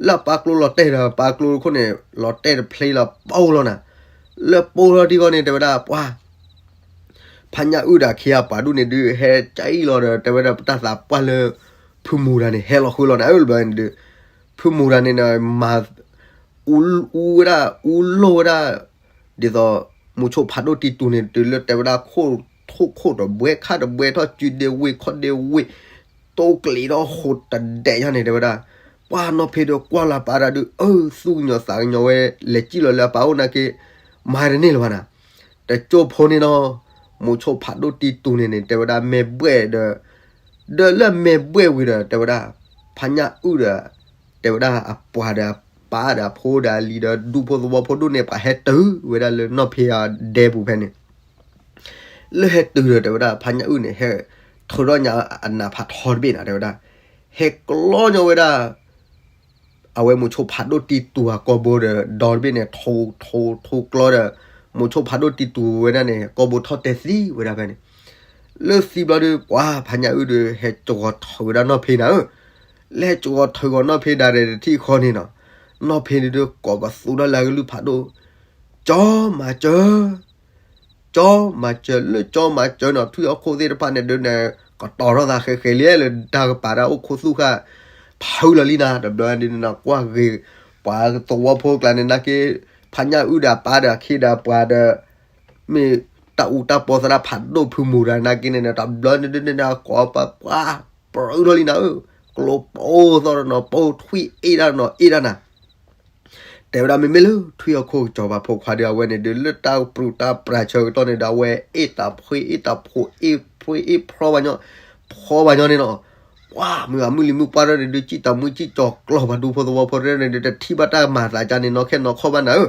လၢအပၢ်ကျိလီၤတဲာ်ဒီး ပၢ်ကျိခိၣ်န့ၣ် လီၤတဲာ်တဖျ့လီၤ ပိၢ်လီၤနၤ. လၢပိၢ်လီၤထံဃီန့ၣ် တဲဝဲဒၣ် ပှၤ ဖါညၣ်အုၣ်ဒီးအခ့အပှၤဒူၣ်န့ၣ်ဒုး ဟဲကၠံၣ်လီၤဒီး တဲဝဲဒၣ် ပတၢ်သးပှၢ်လၢ ဖုမူၤတၢ်န့ၣ် ဟဲလီၤဃုာ်လီၤနၤဧၢ တဘျီန့ၣ်ဒုး ဖုမူၤတၢ်န့ၣ် မၤ အူဝဲဒၣ် အူလိၢ်ဝဲဒၣ် ဒ်သိး မူၤဆိၣ်ဖးဒိၣ်တံတူန့ၣ် တုၤလၢတဲဝဲဒၣ် ခိၣ်ထိၣ်ခိၣ်တဘှဲ ခါတဘှဲထီၣ် စုဒ့ဝ့ၢ်ခီၣ်ဒ့ဝ့ၢ် တိကျံးထီၣ်ဃိးတဒဲးညါန့ၣ် တဲဝဲဒၣ် ပှၤနီၢ်ဖ့ဒီးကွၢ်လၢပၢ်တၢ်ဒုး အၢ သူၣ်ကညီၤသးကညီၤဝဲ လဲၤကံၣ်လီၤလၢအပၢ်အိၣ်နာ်က့ မၤတန့ၢ်လၢၤဘၣ်နၤ. တကၠိဖိန့ၣ်နီၤ မူၤဆိၣ်ဖးဒိၣ်တံတူန့ၣ်န့ၣ် တဲဝဲဒၣ်မ့ၢ်ဘှဲၣ်ဒီး ဒီးလၢမ့ၢ်ဘှဲၣ်ဝံၤဒီး တဲဝဲဒၣ် ဖါညၣ်အုၣ်ဒီး တဲဝဲဒၣ်အပှၤဒီးအပၢ်ဒီးအဖိဒီးအလံၤဒီး ဒူဖိသဝီဖိဒိၣ်န့ၣ် ပှၤဟဲတုၤဝဲဒၣ်လၢနီၢ်ဖ့အဒဲပူၤဖဲန့ၣ် လၢဟဲတုၤဒီး တဲဝဲဒၣ် ဖါညၣ်အုၣ်န့ၣ် ဟဲထုးထီၣ်ညါအနးဖးထီတဘ့ၣ်နၤ တဲဝဲဒၣ် ဟဲကျီညီဝဲဒၣ် အဝဲမူၤဆိၣ်ဖးဒိၣ်တံတူအကိာ်ဘိဒီး ဒီတဘ့ၣ်န့ၣ် ထိထိထိကျီဒီး မူၤဆိၣ်ဖးဒိၣ်တံတူဝဲဒၣ်န့ၣ် ကိာ်ဘိထီၣ်တဲသံဝဲဒၣ်ဖဲန့ၣ် လၢသံဘျီဒုး ပှၤဖါညၣ်အုၣ်ဒီး ဟဲကဂီၤထုးဝဲဒၣ်နီၢ်ဖ့နၤဧၢ လၢဟဲကဂီၤထုးဂီၤနီၢ်ဖ့ဒၣ်ရဲၣ်တထံၣ်ဃီန့ၣ်နီၤ နီၢ်ဖ့န့ၣ်ဒုး ကိးပသူထီၣ်လၢအကလုၢ်ဖးဒိၣ် ကၠီမၤစၢၤ ကၠီမၤစၢၤ လၢကၠီမၤစၢၤနီၤ ထွံၣ်ဟီၣ်ခိၣ်သ့ၣ်တဖၣ်န့ၣ်ဒုးန့ၣ် ကတီၤထီၣ်သးဃဲးဃဲးလံ လၢတၢ်ကပၤတၢ်အိၣ်ခိၣ်သူၣ်ဃာ် ထၢလီၤလံနၤ တဘျီဒုးန့ၣ်နီၤ ကွၢ်ဂ့ၤ ပှၤသဝီဖိကျါန့ၣ်နာ်က့ ဖါညၣ်အုၣ်ဒီးအပၢ်ဒီးအခ့ဒီးပှၤဒီး မ့ၢ်တၢ်အူတၢ်ပီသရၣ်ဖးဒိၣ်ဖုမူၤတၢ်နာ်က့န့ၣ် တဘျီန့ၣ်ဒုးန့ၣ် ကိးပှၤ ပှၤပြၢထီၣ်လံနၤဧၢ ကျိပိၢ်သီၣ်တနီၤ ပိၢ်ထွံၣ်အ့ၣ်တၢ်တနီၤ အ့ၣ်တၢ်နၤ တဲဝဲဒၣ်မ့မ့ၢ်လၢထွံၣ်ဟီၣ်ခိၣ်ကစီၤပၤဖိခွါဒုးအဝဲန့ၣ်ဒုး လၢတၢ်ပြူၤတၢ်ပြၤဆၢကတီၢ်န့ၣ်ဒီး အဝဲအ့ၣ်တၢ်ဖှ့အ့ၣ်တၢ်ဖိး အ့ၣ်ဖှ့အ့ၣ်ဖျီဘၣ်ညီ ဖျီဘၣ်ညီန့ၣ်နီၤ ပှၤမုၢ်ဂၤမုၢ်လံၤမုၢ်ပှၢ်ထီၣ်န့ၣ်ဒုး စံၣ်တၢ်မူစံၣ်ကၠီၤကျီၤပှၤဒူဖိသဝီဖိတဖၣ်န့ၣ်ဒုး တထံၣ်ဘၣ်တၢ်မၤသးကါန့ၣ်နီၤ ခဲနီၤခီၣ်ဘၣ်နၤဧၢ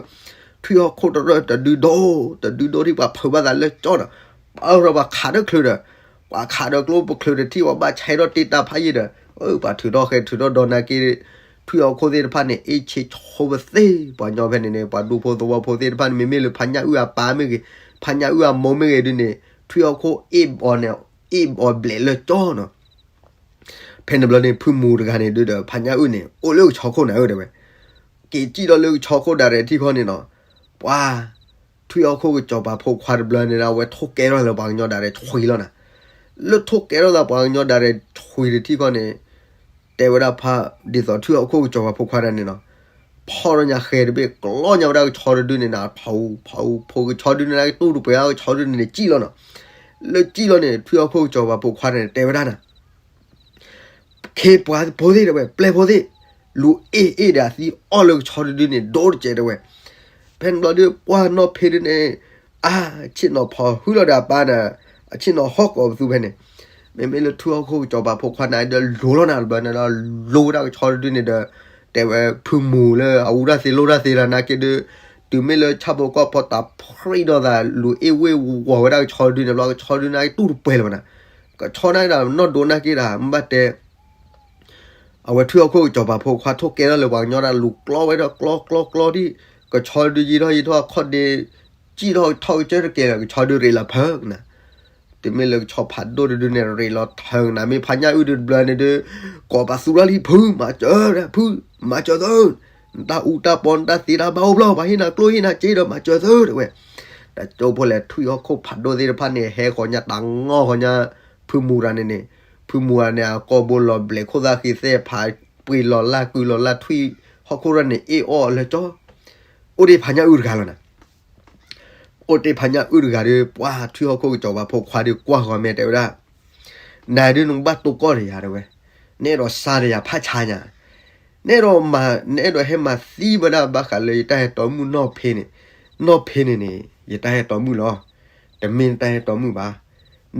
ထွံၣ်ဟီၣ်ခိၣ်တရၢၢ်တဒုဒိၣ် တဒုဒိၣ်ထံၣ်ပှၤဖုးဘၣ်သးလၢကၠီနီၤ ပၢ်ထီၣ်ပှၤခးဒီးချုးဒီး ပှၤခးဒီးကျိပချုးတထံၣ် ပှၤဘၣ်ဆဲးထီၣ်တ့ၢ်တၢ်ဖးယံာ်ဒီး ပှၤထုးထီၣ်ဃဲထုးထီၣ်ဒီးနာ်က့ ထွံၣ်ဟီၣ်ခိၣ်သ့ၣ်တဖၣ်န့ၣ် အ့ၣ်ဆ့ဆိပသ့ ပှၤညီဖဲန့ၣ်န့ၣ် ပှၤဒူဖိသဝီဖိသ့ၣ်တဖၣ်န့ၣ် မ့မ့ၢ်လၢဖါညၣ်အုၣ်အပၢ်မ့ၢ်ဂ့ၤ ဖါညၣ်အုၣ်အမိၢ်မ့ၢ်ဂ့ၤဒုးန့ၣ် ထွံၣ်ဟီၣ်ခိၣ်အ့ၣ်အီၤန့ၣ် အ့ၣ်အီၤဘျဲးလၢကၠီနီၤ ဖဲန့ၣ်ဘျီန့ၣ် ဖုမူၤတဂၤန့ၣ်ဒုးဒီး ဖါညၣ်အုၣ်န့ၣ် အိၣ်လၢကဆီခိၣ်နၤဧၢ တဲဝဲ က့ၤစံၣ်ထီၣ်လၢကဆီခိၣ်ဒၣ်ရဲၣ်ထံၣ်ခီန့ၣ်နီၤ ပှၤ ထွံၣ်ဟီၣ်ခိၣ်ကစီၤပၤဖိခွါတဘျီန့ၣ်ဒီး အဝဲထိၣ်ကဲထီၣ်လၢပှၤကညီဒၣ်ရဲၣ်ဆွံလီၤနၤ လၢထိၣ်ကဲထီၣ်သးပှၤကညီဒၣ်ရဲၣ်ဆွံတထံၣ်ခီန့ၣ် တဲဝဲဒၣ်ဖါ ဒ်သိးထွံၣ်ဟီၣ်ခိၣ်ကစီၤပၤဖိခွါဒၣ်န့ၣ်နီၤ ဖီထီၣ်ညါဃဲတဘ့ၣ် ကျီညါဝဲဒၣ်ကဆီတဒုန့ၣ်နၤ ဖးအူ ဖးအူ ဖိကဆီဒုန့ၣ်နၤ တူၢ်တပှဲၤအကဆီဒုန့ၣ်န့ၣ် စံၣ်လီၤနီၤ လၢစံၣ်လီၤန့ၣ် ထွံၣ်ဟီၣ်ခိၣ်ကစီၤပၤဖိခွါန့ၣ် တဲဝဲဒၣ်နၤ ခ့ပှၤဖိသ့ၣ်တဲဝဲ ပျဲၢ်ဖိသ့ၣ် လူၤအ့ၣ်အ့ၣ်ဒီးအသံအီၣ်လၢကဆီတဒုန့ၣ် ဒိၣ်တစဲးတဲဝဲ ဖဲန့ၣ်ဘျီဒုး ပှၢ်နီၢ်ဖ့ဒုးန့ၣ် အါ ဆ့ၣ်နီၤဖီၣ်ဟုလီၤဒီးအပၢ်ဒီး အဆ့ၣ်နီၤဟီၣ်ကိးပသူဖဲန့ၣ် မ့မ့ၢ်လၢထွံၣ်ဟီၣ်ခိၣ်ကစီၤပၤဖိခွါန့ၣ်ဒီး လူၤလီၤနၤတဘျီန့ၣ်ဒီး လူၤဝဲဒၣ်ကဆီတဒုန့ၣ်ဒီး တဲဝဲဖုမူၤလၢအအူတၢ်သ့လိၣ်တၢ်သ့တၢ်နာ်က့ဒုး တုၤမ့ၢ်လၢဆၣ်ဖိကီၢ်ဖိတၢ်ဖှံးထီၣ်သး လူၤအ့ၣ်ဝ့ၢ်ဝီၤဝဲဒၣ်ကဆီတဒုန့ၣ်ဘျီ ကဆီတဒုန့ၣ်တူၢ်တပှဲၤလၢၤဘၣ်နၤ ကဆီန့ၣ်ဒီးနီၢ်ဒိးနာ်က့ဒၣ် မ့ၢ်ဘၣ်တဲ အဝဲထွံၣ်ဟီၣ်ခိၣ်ကစီၤပၤဖိခွါထိၣ်ကဲထီၣ်လၢပှၤကညီဒၣ်လူၤကျီဝဲဒၣ်ကျီကျီကျီဒ် ကဆီတဒုယံာ်ထီၣ်ယံာ်ထီၣ်အခီၣ်ဒ့ စံၣ်ထီၣ်ထီၣ်ကစၢၢ်တကဲလၢၤ ကဆီတဒုရ့းလီၤဖၢကနၤ တုၤမ့ၢ်လၢကဆီဖးဒိၣ်တဒုန့ၣ် ရ့းလီၤထၢကနၤ မ့ၢ်ဖါညၣ်အုၣ်ဒုးတဘျီန့ၣ်ဒုး ကိးပသူလီၤလံ ဖု မၤစၢၤ ဖု မၤစၢၤသၢ နတၢ်အူတၢ်ပီနတၢ်သ့တၢ်ဘၣ်အိၣ်ဘျီ ပှၤဟ့ၣ်နၤကျိဟ့ၣ်နၤစ့ဒီး မၤစၢၤသၢ တဲဝဲ တကၠိဖိလဲၣ် ထွံၣ်ဟီၣ်ခိၣ်ဖးဒိၣ်သ့ၣ်တဖၣ်န့ၣ် ဟဲဃီၤညါတၢ်ငီၢ်ဃီၤညါ ဖုမူၤတၢ်န့ၣ်န့ၣ် ဖုမူၤတၢ်န့ၣ် အကိာ်ဘိလီၤဘျဲးခိၣ်သၣ်ဃံသဲဖး ပှ့ၤလီၤလၢကုလီၤလၢထွံၣ်ဟီၣ်ခိၣ်ရၢၢ်န့ၣ် အ့ၣ်အီၣ်လၢကၠီ အိၣ်တ့ၢ်ဖါညၣ်အုၣ်တဂၤလီၤနၤ အိၣ်တ့ၢ်ဖါညၣ်အုၣ်တဂၤဒီး ပှၢ်ထွံၣ်ဟီၣ်ခိၣ်ကစီၤပၤဖိခွါဒီးကွၢ်ဃီၤမဲာ်တဲဝဲဒၣ် နၤဒုးနကဘၣ်တိၢ်ကီၢ်ဒီးယၤတဲဝဲ နအဲၣ်ဒိးစါဒီးယၤဖးဆါညါ နအဲၣ်ဒိးမၤ နအဲၣ်ဒိးဟဲမၤသံဝဲဒၣ်ဘၣ်ဃးလၢယတၢ်ဟဲတီမုၣ်နီၢ်ဖ့န့ၣ် နီၢ်ဖ့န့ၣ်န့ၣ် ယတၢ်ဟဲတီမုၣ်လီၤ တမ့ၢ်နတၢ်ဟဲတီမုၣ်ဘၣ်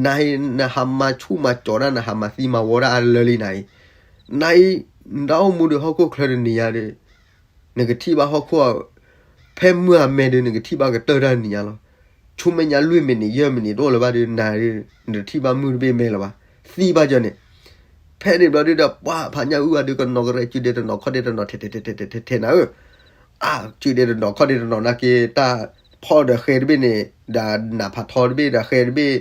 နၤအံၤ နဟးမၤဆူၣ်မၤကၠီၤဒၣ် နဟးမၤသံမၤဝီဒၣ်အါလၢလံနၤအံၤ နၤအံၤ နတၢ်အိၣ်မူဒီးဟီၣ်ခိၣ်ချၢတနံၤညါဒီး နကထံၣ်ဘၣ်ဟီၣ်ခိၣ် ဖဲမုၢ်အမဲာ်ဒီး နကထံၣ်ဘၣ်ကတၢၢ်တၢ်နံၤညါလီၤ. ဆူမဲာ်ညါလွံၢ်မံးနံး ယဲၢ်မံးနံးတအိၣ်လၢၤဘၣ်ဒီး နၤ နတထံၣ်ဘၣ်မုၢ်တဘ့ၣ်မဲာ်လၢၤဘၣ်. သံဘၣ်ယဲၢ်န့ၣ်, ဖဲန့ၣ်ဘျီဒုးဒီး ပှၤဖးညၣ်အုၣ်ဘၣ်ဒုး ကနီၤကရဲ စုဒ့တနီၤခီၣ်ဒ့တနီၤ ထဲထဲထဲထဲထဲထဲထဲနၤဧၢ, အါ စုဒ့တနီၤခီၣ်ဒ့တနီၤနာ်က့ တၢ်ဖီၣ်ဒီးဃဲတဘ့ၣ်န့ၣ် ဒီးနးဖးထီတဘ့ၣ် ဒီးဃဲတဘ့ၣ်,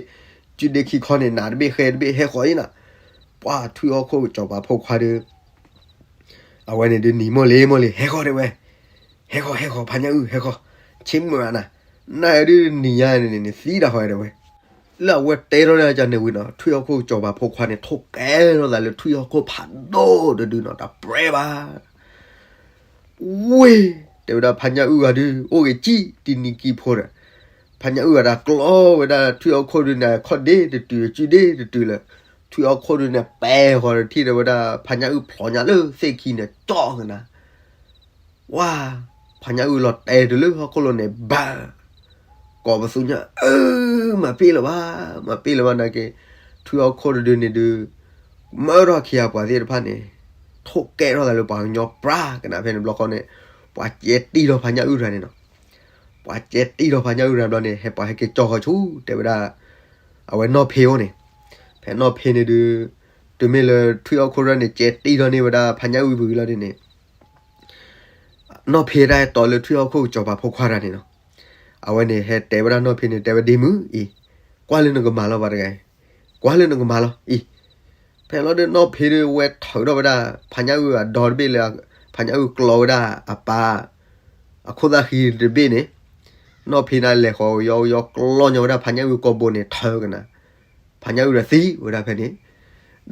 စုဒ့ခံခီန့ၣ် နးတဘ့ၣ် ဃဲတဘ့ၣ် ဟဲဃီၤအံၤနၤ, ပှၤထွံၣ်ဟီၣ်ခိၣ်ကစီၤပၤဖိခွါဒီး အဝဲန့ၣ်ဒုးနံၤမိၢ်လံၤမိၢ်လံၤ ဟဲဃီတဲဝဲ, ဟဲဃီ ဟဲဃီ ဖါညၣ်အုၣ် ဟဲဃီ, ဆ့မုၢ်အနၤ, နၢ်ဒုးနံၤညါန့ၣ်န့ၣ် နသံတၢ်ဃီတဲဝဲ. လၢအဝဲတဲထီၣ်န့ၣ်ကန့ၣ်ဝံၤနီၤ ထွံၣ်ဟီၣ်ခိၣ်ကစီၤပၤဖိခွါန့ၣ် ထိၣ်ကဲထီၣ်သးလၢထွံၣ်ဟီၣ်ခိၣ်ဖးဒိၣ်တဒုနီၤ တၢ်ပြဲဘၣ် ဝ့ၢ်, တဲဝဲဒၣ်ဖါညၣ်အုၣ်ဂၤဒုး အိၣ်ဂ့ၤကံၣ် တနံၤကံၢ်ဖိဒီး, ဖါညၣ်အုၣ်ဂၤဒုးကျီဝဲဒၣ်ထွံၣ်ဟီၣ်ခိၣ်ဒုးန့ၣ် ခီၣ်ဒ့တတုၤ စုဒ့တတုၤလၢ, ထွံၣ်ဟီၣ်ခိၣ်ဒုးန့ၣ် ပဲာ်ဃီၤတထံၣ်ဒီးဝဲဒၣ် ဖါညၣ်အုၣ်ဖျိညါလၢသ့ၣ်ခံန့ၣ် ကၠီၣ်ကနၤ ဝါ, ဖါညၣ်အုၣ်လီၤတဲာ်တုၤလၢဟီၣ်ခိၣ်လိၤန့ၣ် ဘၣ်, ကိးပသူညါ အၢ မၤပ့ၢ်လၢၤဘၣ်, မၤပ့ၢ်လၢၤဘၣ်နာ်က့, ထွံၣ်ဟီၣ်ခိၣ်တဒုန့ၣ်ဒုး မၢထီၣ်ခံဂၤပှၤသ့ၣ်တဖၣ်န့ၣ် ထိၣ်ကဲထီၣ်သးလၢပှၤကညီပြါကနၤဖဲန့ၣ်ဘျီဃီန့ၣ်, ပှၤကဲတံၢ်ထီၣ်ဖါညၣ်အုၣ်တဂၤန့ၣ်နီၤ, ပှၤကဲတံၢ်ထီၣ်ဖါညၣ်အုၣ်တဂၤဘျီန့ၣ် ဟဲပှၤဟဲက့ၤကၠီဃီၤဆူ တဲဝဲဒၣ် အဝဲနီၢ်ဖ့အိၣ်န့ၣ်, ဖဲနီၢ်ဖ့န့ၣ်ဒုး, တုၤမ့ၢ်လၢထွံၣ်ဟီၣ်ခိၣ်တဂၤန့ၣ် ကဲတံၢ်ထီၣ်န့ၢ်ဝဲဒၣ်ဖါညၣ်အုၣ်ဝံၤလီၤန့ၣ်န့ၣ် နီၢ်ဖ့တၢ်ဟဲတီလၢထွံၣ်ဟီၣ်ခိၣ်ကစီၤပၤဖိခွါတဂၤန့ၣ်နီၤ, အဝဲန့ၣ်ဟဲတဲဝဲဒၣ်နီၢ်ဖ့န့ၣ် တဲဝဲဒ့မုၣ်အံၤ, ကွၢ်လၢနကမၤလီၤဘၣ်တဂၤအံၤ, ကွၢ်လၢနကမၤလီၤအံၤ, ဖဲလီၤဒုးနီၢ်ဖ့ဒုးဝဲထုးထီၣ်ဝဲဒၣ် ဖါညၣ်အုၣ်အဒီတဘ့ၣ်လၢ ဖါညၣ်အုၣ်ကျီဝဲဒၣ်အပၢ် အခိၣ်သၣ်ဃံတဘ့ၣ်န့ၣ်, နီၢ်ဖ့န့ၣ်လဲၤဃီၤယီယီကျီညီဝဲဒၣ်ဖါညၣ်အုၣ်ကိာ်ဘိန့ၣ် ထုးကနၤ, ဖါညၣ်အုၣ်ဒီးသံဝဲဒၣ်ဖဲန့ၣ်,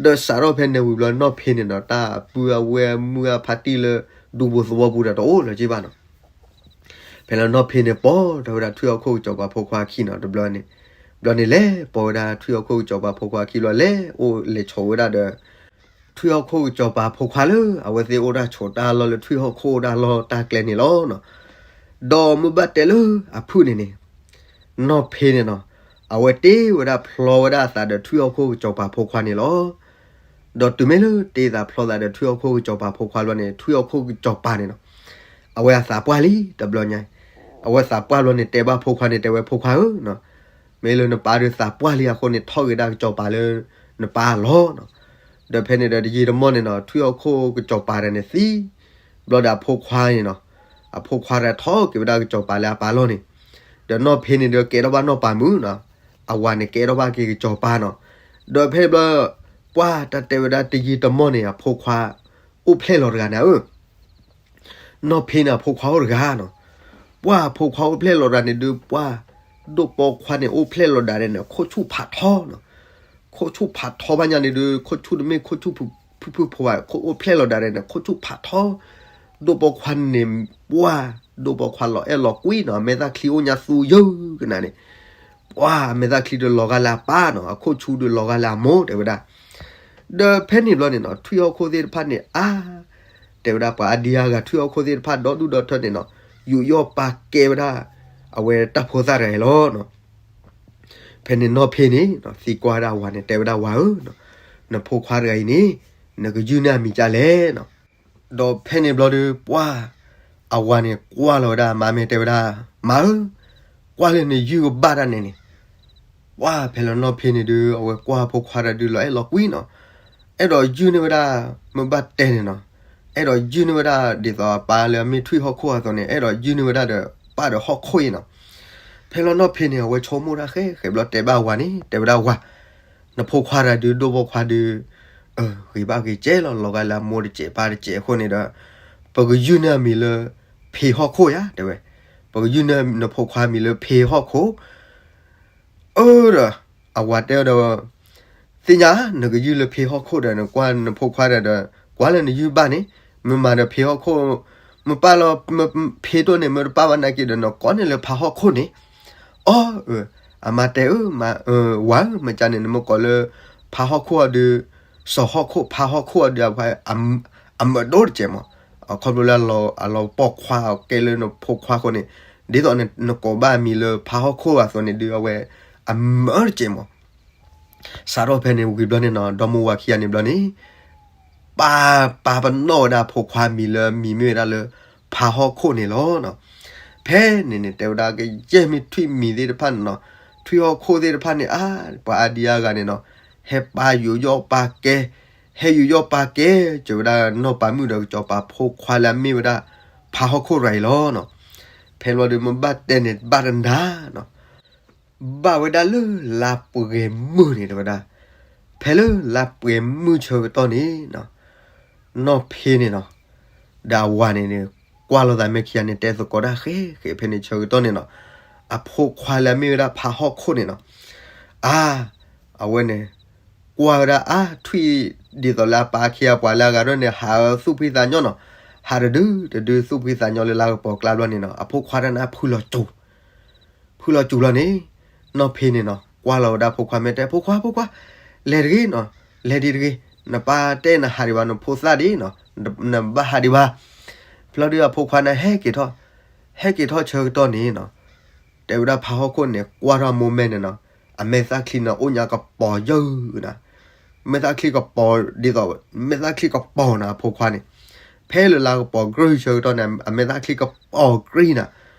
ဒီးစးထီၣ်ဖဲန့ၣ်ဝံၤဘျီနီၢ်ဖ့န့ၣ်ဒီး တၢ်အပုၢ်အဝဲၢ်မုၢ်အဖါတံၢ်လၢ ဒူပူၤသဝီပူၤဒီးတအိၣ်လၢၤက့ဘၣ်နီၤ ဖဲလီၤနီၢ်ဖ့န့ၣ်ပိာ်ထီၣ်ဝဲဒၣ်ထွံၣ်ဟီၣ်ခိၣ်ကစီၤပၤဖိခွါအခံနီၤ တဘျီန့ၣ်, ဘျီန့ၣ်လဲၤပိာ်ဝဲဒၣ်ထွံၣ်ဟီၣ်ခိၣ်ကစီၤပၤဖိခွါအခံဘျီလဲၤအိၣ်လဲၤဆိးဝဲဒၣ်ဒီး ထွံၣ်ဟီၣ်ခိၣ်ကစီၤပၤဖိခွါလၢ အဝဲသ့ၣ်အိၣ်တၢ်ဆိးတၢ်လီၢ်လၢထွံၣ်ဟီၣ်ခိၣ်အိၣ်တၢ်လီၢ်တၢ်ကျဲန့ၣ်လီၤနီၤ, ဒီးမ့ၢ်ဘၣ်တဲလၢအဖုၣ်န့ၣ်န့ၣ်, နီၢ်ဖ့န့ၣ်နီၤ, အဝဲတ့ဝဲဒၣ်ဖျီဝဲဒၣ်အသးဒီးထွံၣ်ဟီၣ်ခိၣ်ကစီၤပၤဖိခွါန့ၣ်လီၤ ဒီးတုၤမ့ၢ်လၢတ့သးဖျီသးဒီးထွံၣ်ဟီၣ်ခိၣ်ကစီၤပၤဖိခွါဘျီန့ၣ် ထွံၣ်ဟီၣ်ခိၣ်ကစီၤပၤန့ၣ်နီၤ, အဝဲအသးပှၢ်လံတဘျီညါ, အဝဲသးပှၢ်ဘျီန့ၣ် တဲဘၣ်ဖိခွါန့ၣ် တဲဝဲဖိခွါဧၢ, မ့ၢ်လၢနပၢ်ဒုးသးပှၢ်လံအဃိန့ၣ် ထီၣ်က့ၤဒၣ်ကစီၤပၤလၢနပၢ်အလီၢ်နီၤ, ဒီးဖဲန့ၣ်ဒီးတယံာ်တမီၢ်န့ၣ်နီၤ ထွံၣ်ဟီၣ်ခိၣ်ကစီၤပၤတဂၤန့ၣ်သံ, ဘျီဒီးအဖိခွါန့ၣ်နီၤ, အဖိခွါတဂၤထီၣ်က့ၤဝဲဒၣ်ကစီၤပၤလၢအပၢ်လီၢ်န့ၣ်, ဒီးနီၢ်ဖ့န့ၣ်ဒီးကဲထီၣ်ဘၣ်နီၢ်ပၤမုၣ်နီၤ, အဝၤန့ၣ်ကဲထီၣ်ဘၣ်က့ၤကစီၤပၤနီၤ, ဒီးဖဲဘျီ ပှၢ်တၢ်တဲဝဲဒၣ်တယံာ်တမီၢ်န့ၣ် အဖိခွါ အိၣ်ဖျဲၣ်လီၤတဂၤန့ၣ်ဧၢ နီၢ်ဖ့န့ၣ်အဖိခွါအိၣ်တဂၤနီၤ, ပှၢ်အဖိခွါအိၣ်ဖျဲၣ်လီၤတဂၤန့ၣ်ဒုး ပှၢ်ဒိၣ်ပိာ်ခွါန့ၣ်အိၣ်ဖျဲၣ်လီၤဒၣ်န့ၣ် ခိၣ်ဆူၣ်ဖးထီနီၤ, ခိၣ်ဆူၣ်ဖးထီဘၣ်ညါန့ၣ်ဒုး ခိၣ်ဆူၣ်တမ့ၢ်ခိၣ်ဆူၣ်ဖုၣ်ဖုၣ်ဖိဘၣ် အိၣ်ဖျဲၣ်လီၤဒၣ်န့ၣ် ခိၣ်ဆူၣ်ဖးထီ, ဒိၣ်ပိာ်ခွါန့ၣ် ပှၢ်ဒိၣ်ပိာ်ခွါလီၤအဲၣ်လီၤကွံနီၤ အမဲာ်သၣ်ချံအိၣ်ညါသူယုၢ်ကနၤန့ၣ် ပှၢ်အမဲာ်သၣ်ချံဒုးလီၤဂာ်လၢအပၢ်နီၤ အခိၣ်ဆူၣ်ဒုးလီၤဂာ်လၢအမိၢ်တဲဝဲဒၣ်, ဒီးဖဲန့ၣ်ဘျီန့ၣ်နီၤ ထွံၣ်ဟီၣ်ခိၣ်သ့ၣ်တဖၣ်န့ၣ်အါ, တဲဝဲဒၣ်ပှၤအါဒံအါဂၤထွံၣ်ဟီၣ်ခိၣ်သ့ၣ်တဖၣ်ဒီဒူၣ်ဒီထၢန့ၣ်နီၤ, ယူးယီၣ်ပာ်ကဲဝဲဒၣ် အဝဲတၢ်ဖိသၣ်တဂၤအံၤလီၤနီၤ, ဖဲန့ၣ်နီၢ်ဖ့န့ၣ် သံကွၢ်ဝဲဒၣ်အဝၤန့ၣ် တဲဝဲဒၣ်ဝၤဧၢ, နဖိခွါတဂၤအံၤန့ၣ် နကယုၢ်န့ၢ်အမံၤဒ်လဲၣ်နီၤ, ဒီးဖဲန့ၣ်ဘျီဒုး ပှၢ်အဝၤန့ၣ်ကွၢ်လီၤဝဲဒၣ်မါမ့ၢ်တဲဝဲဒၣ်, မါဧၢ, ကွၢ်လၢနယုၢ်ကဘၣ်တၢ်န့ၣ်န့ၣ်, ပှၢ်ဖဲလီၤနီၢ်ဖ့န့ၣ်ဒုး အဝဲကွၢ်ဖိခွါတဂၤဒုးလီၤအဲၣ်လီၤကွံနီၤ, အဲၣ်ဒိးယုၢ်န့ၢ်ဝဲဒၣ်, မ့ၢ်ဘၣ်တဲန့ၣ်နီၤ, အဲၣ်ဒိးယုၢ်န့ၢ်ဝဲဒၣ်ဒ်သိးအပၢ်လၢအမ့ၢ်ထွံၣ်ဟီၣ်ခိၣ်အသိးန့ၣ် အဲၣ်ဒိးယုၢ်န့ၢ်ဝဲဒၣ်ဒီး ပၢ်ဒီးဟီၣ်ခိၣ်အံၤနီၤ, ဖဲလီၤနီၢ်ဖ့န့ၣ် အဝဲဆိကမိၣ်တၢ်ဃဲဃဲဘျီတဲဘၣ်ဝၤန့ၣ် တဲဝဲဒၣ်ဝၤ နဖိခွါတဂၤဒုး ဒိၣ်ပိာ်ခွါဒုး, ဂ့ၤဘၣ်ဂ့ၤကဲလီၤ လီၤဂာ်လၢအမိၢ်တစဲးပၢ်တစဲးအဃိန့ၣ်ဒီး, ပကယုၢ်န့ၢ်အမံၤလၢ ဖ့ဟီၣ်ခိၣ်ယါ တဲဝဲ, ပကယုၢ်န့ၢ်နဖိခွါမံၤလၢဖ့ဟီၣ်ခိၣ်, အၢဒီး, အဝၤတဲဒီး, သ့ၣ်ညါ နကယုၢ်လၢဖ့ဟီၣ်ခိၣ်ဒီး နကွၢ်နဖိခွါဒီး, ကွၢ်လၢနယုၢ်ဘၣ်န့ၣ်, မ့ၢ်မၤဒီးဖ့ဟီၣ်ခိၣ်, မ့ၢ်ပာ်လီၤ, ဖ့ဒိၣ်န့ၣ် မ့ၢ်တပာ်ဘၣ်နာ်က့ဒီး နကိးန့ၢ်လၢဖးဟီၣ်ခိၣ်န့ၣ်, အီ, အမါတဲအၢ, ဝၤဧၢ မ့ၢ်ကန့ၣ် နမ့ၢ်ကိးလၢ ဖးဟီၣ်ခိၣ်အီၤဒုး, စီၤဟီၣ်ခိၣ် ဖးဟီၣ်ခိၣ်အီၤဒုး, အမုာ်ဒိၣ်တစဲးမး, အခီဖျိလၢအလီၤပိာ်ခွါအီၤကဲလၢနဖိခွါအဃိန့ၣ်, ဒ်သိးနကိးဘၣ်အမံၤလၢဖးဟီၣ်ခိၣ်အသိးန့ၣ်ဒုး အဝဲအမုာ်တစဲးမး စးထီၣ်ဖဲန့ၣ်ဝံၤဘျီန့ၣ်နီၤ ဒီမါဝၤခံဂၤန့ၣ်ဘျီန့ၣ်, ပာ်, ပာ်ပနီၣ်ဝဲဒၣ်ဖိခွါမံၤလၢအမံၤမ့ၢ်ဝဲဒၣ်လၢ ဖးဟီၣ်ခိၣ်န့ၣ်လီၤ. ဖဲန့ၣ်န့ၣ် တဲဝဲဒၣ်ကယဲၢ်မ့ၢ်ထွံၣ်မံၤသ့ၣ်တဖၣ်န့ၣ်နီၤ, ထွံၣ်ဟီၣ်ခိၣ်သ့ၣ်တဖၣ်န့ၣ် အါ, ပှၤအါဒံအါဂၤန့ၣ်နီၤ, ဟဲပာ်ယူးယီၣ်ပာ်ကဲ, ဟဲယူးယီၣ်ပာ်ကဲ, ကၢၤဝဲဒၣ်နီၢ်ပၤမုၣ်ဒီးကစီၤပၤဖိခွါလၢအမ့ၢ်ဝဲဒၣ် ဖးဟီၣ်ခိၣ်တဂၤအံၤလီၤ. ဖဲလီၤဒုးမ့ၢ်ဘၣ်တဲန့ၣ် ဘၣ်တနၤနီၤ, ဘၣ်ဝဲဒၣ်လၢလါပှဲၤမုၢ်န့ၣ်တဲဝဲဒၣ်, ဖဲလၢလါပှဲၤမုၢ်ဆၢကတီၢ်န့ၣ်နီၤ, နီၢ်ဖ့န့ၣ်နီၤ, ဒီးအဝၤန့ၣ်န့ၣ် ကွၢ်လိာ်သးမဲာ်ခံဂၤန့ၣ် တဲသကိးတၢ်ဃဲဃဲ ဖဲန့ၣ်ဆၢကတီၢ်န့ၣ်နီၤ, အဖိခွါလၢအမ့ၢ်ဝဲဒၣ်ဖးဟီၣ်ခိၣ်န့ၣ်နီၤ, အါ, အဝဲန့ၣ် ကွၢ်ဝဲဒၣ်အါထွံၣ် ဒ်သိးလၢအပၢ်အခ့အပှၤလၢအဂၤဒၣ်န့ၣ် ဟးသူၣ်ဖှံသးညီနီၤ, ဟးတဒုတဒုသူၣ်ဖှံသးညီလၢလါကပီၤကျါဘျီန့ၣ်နီၤ, အဖိခွါတၢ်န့ၣ်ဖုလီၤစူၤ ဖုလီၤစူၤလီၤန့ၣ်, နီၢ်ဖ့န့ၣ်နီၤ ကွၢ်လီၤဝဲဒၣ်ဖိခွါ မ့ၢ်တဲ ဖိခွါ ဖိခွါ, လဲၤတဂ့ၤနီၤ, လဲၤဒံးတဂ့ၤ, နပၢ်တဲနဟးဒံးဘၣ် နဖိသၣ်ဒံးနီၤ, နဘၣ်ဟးဒံးဘၣ်. ဖျီဒုးအဖိခွါန့ၣ်ဟဲက့ၤထီၣ်, ဟဲက့ၤထီၣ်ဆၢကတီၢ်န့ၣ်နီၤ, တဲဝဲဒၣ်ဖးဟီၣ်ခိၣ်န့ၣ် ကွၢ်ထီၣ်မိၢ်မဲန့ၣ်နီၤ, အမဲာ်သၣ်ချံန့ၣ် အိၣ်ညါကပီၤယၢနၤ, မဲာ်သၣ်ချံကပီၤ ဒ်သိး မဲာ်သၣ်ချံကပီၤနၤ အဖိခွါန့ၣ်, ဖဲလၢလါကပီၤကြၢၢ်ဆၢကတီၢ်န့ၣ် အမဲာ်သၣ်ချံကပီၤကြံနၤ,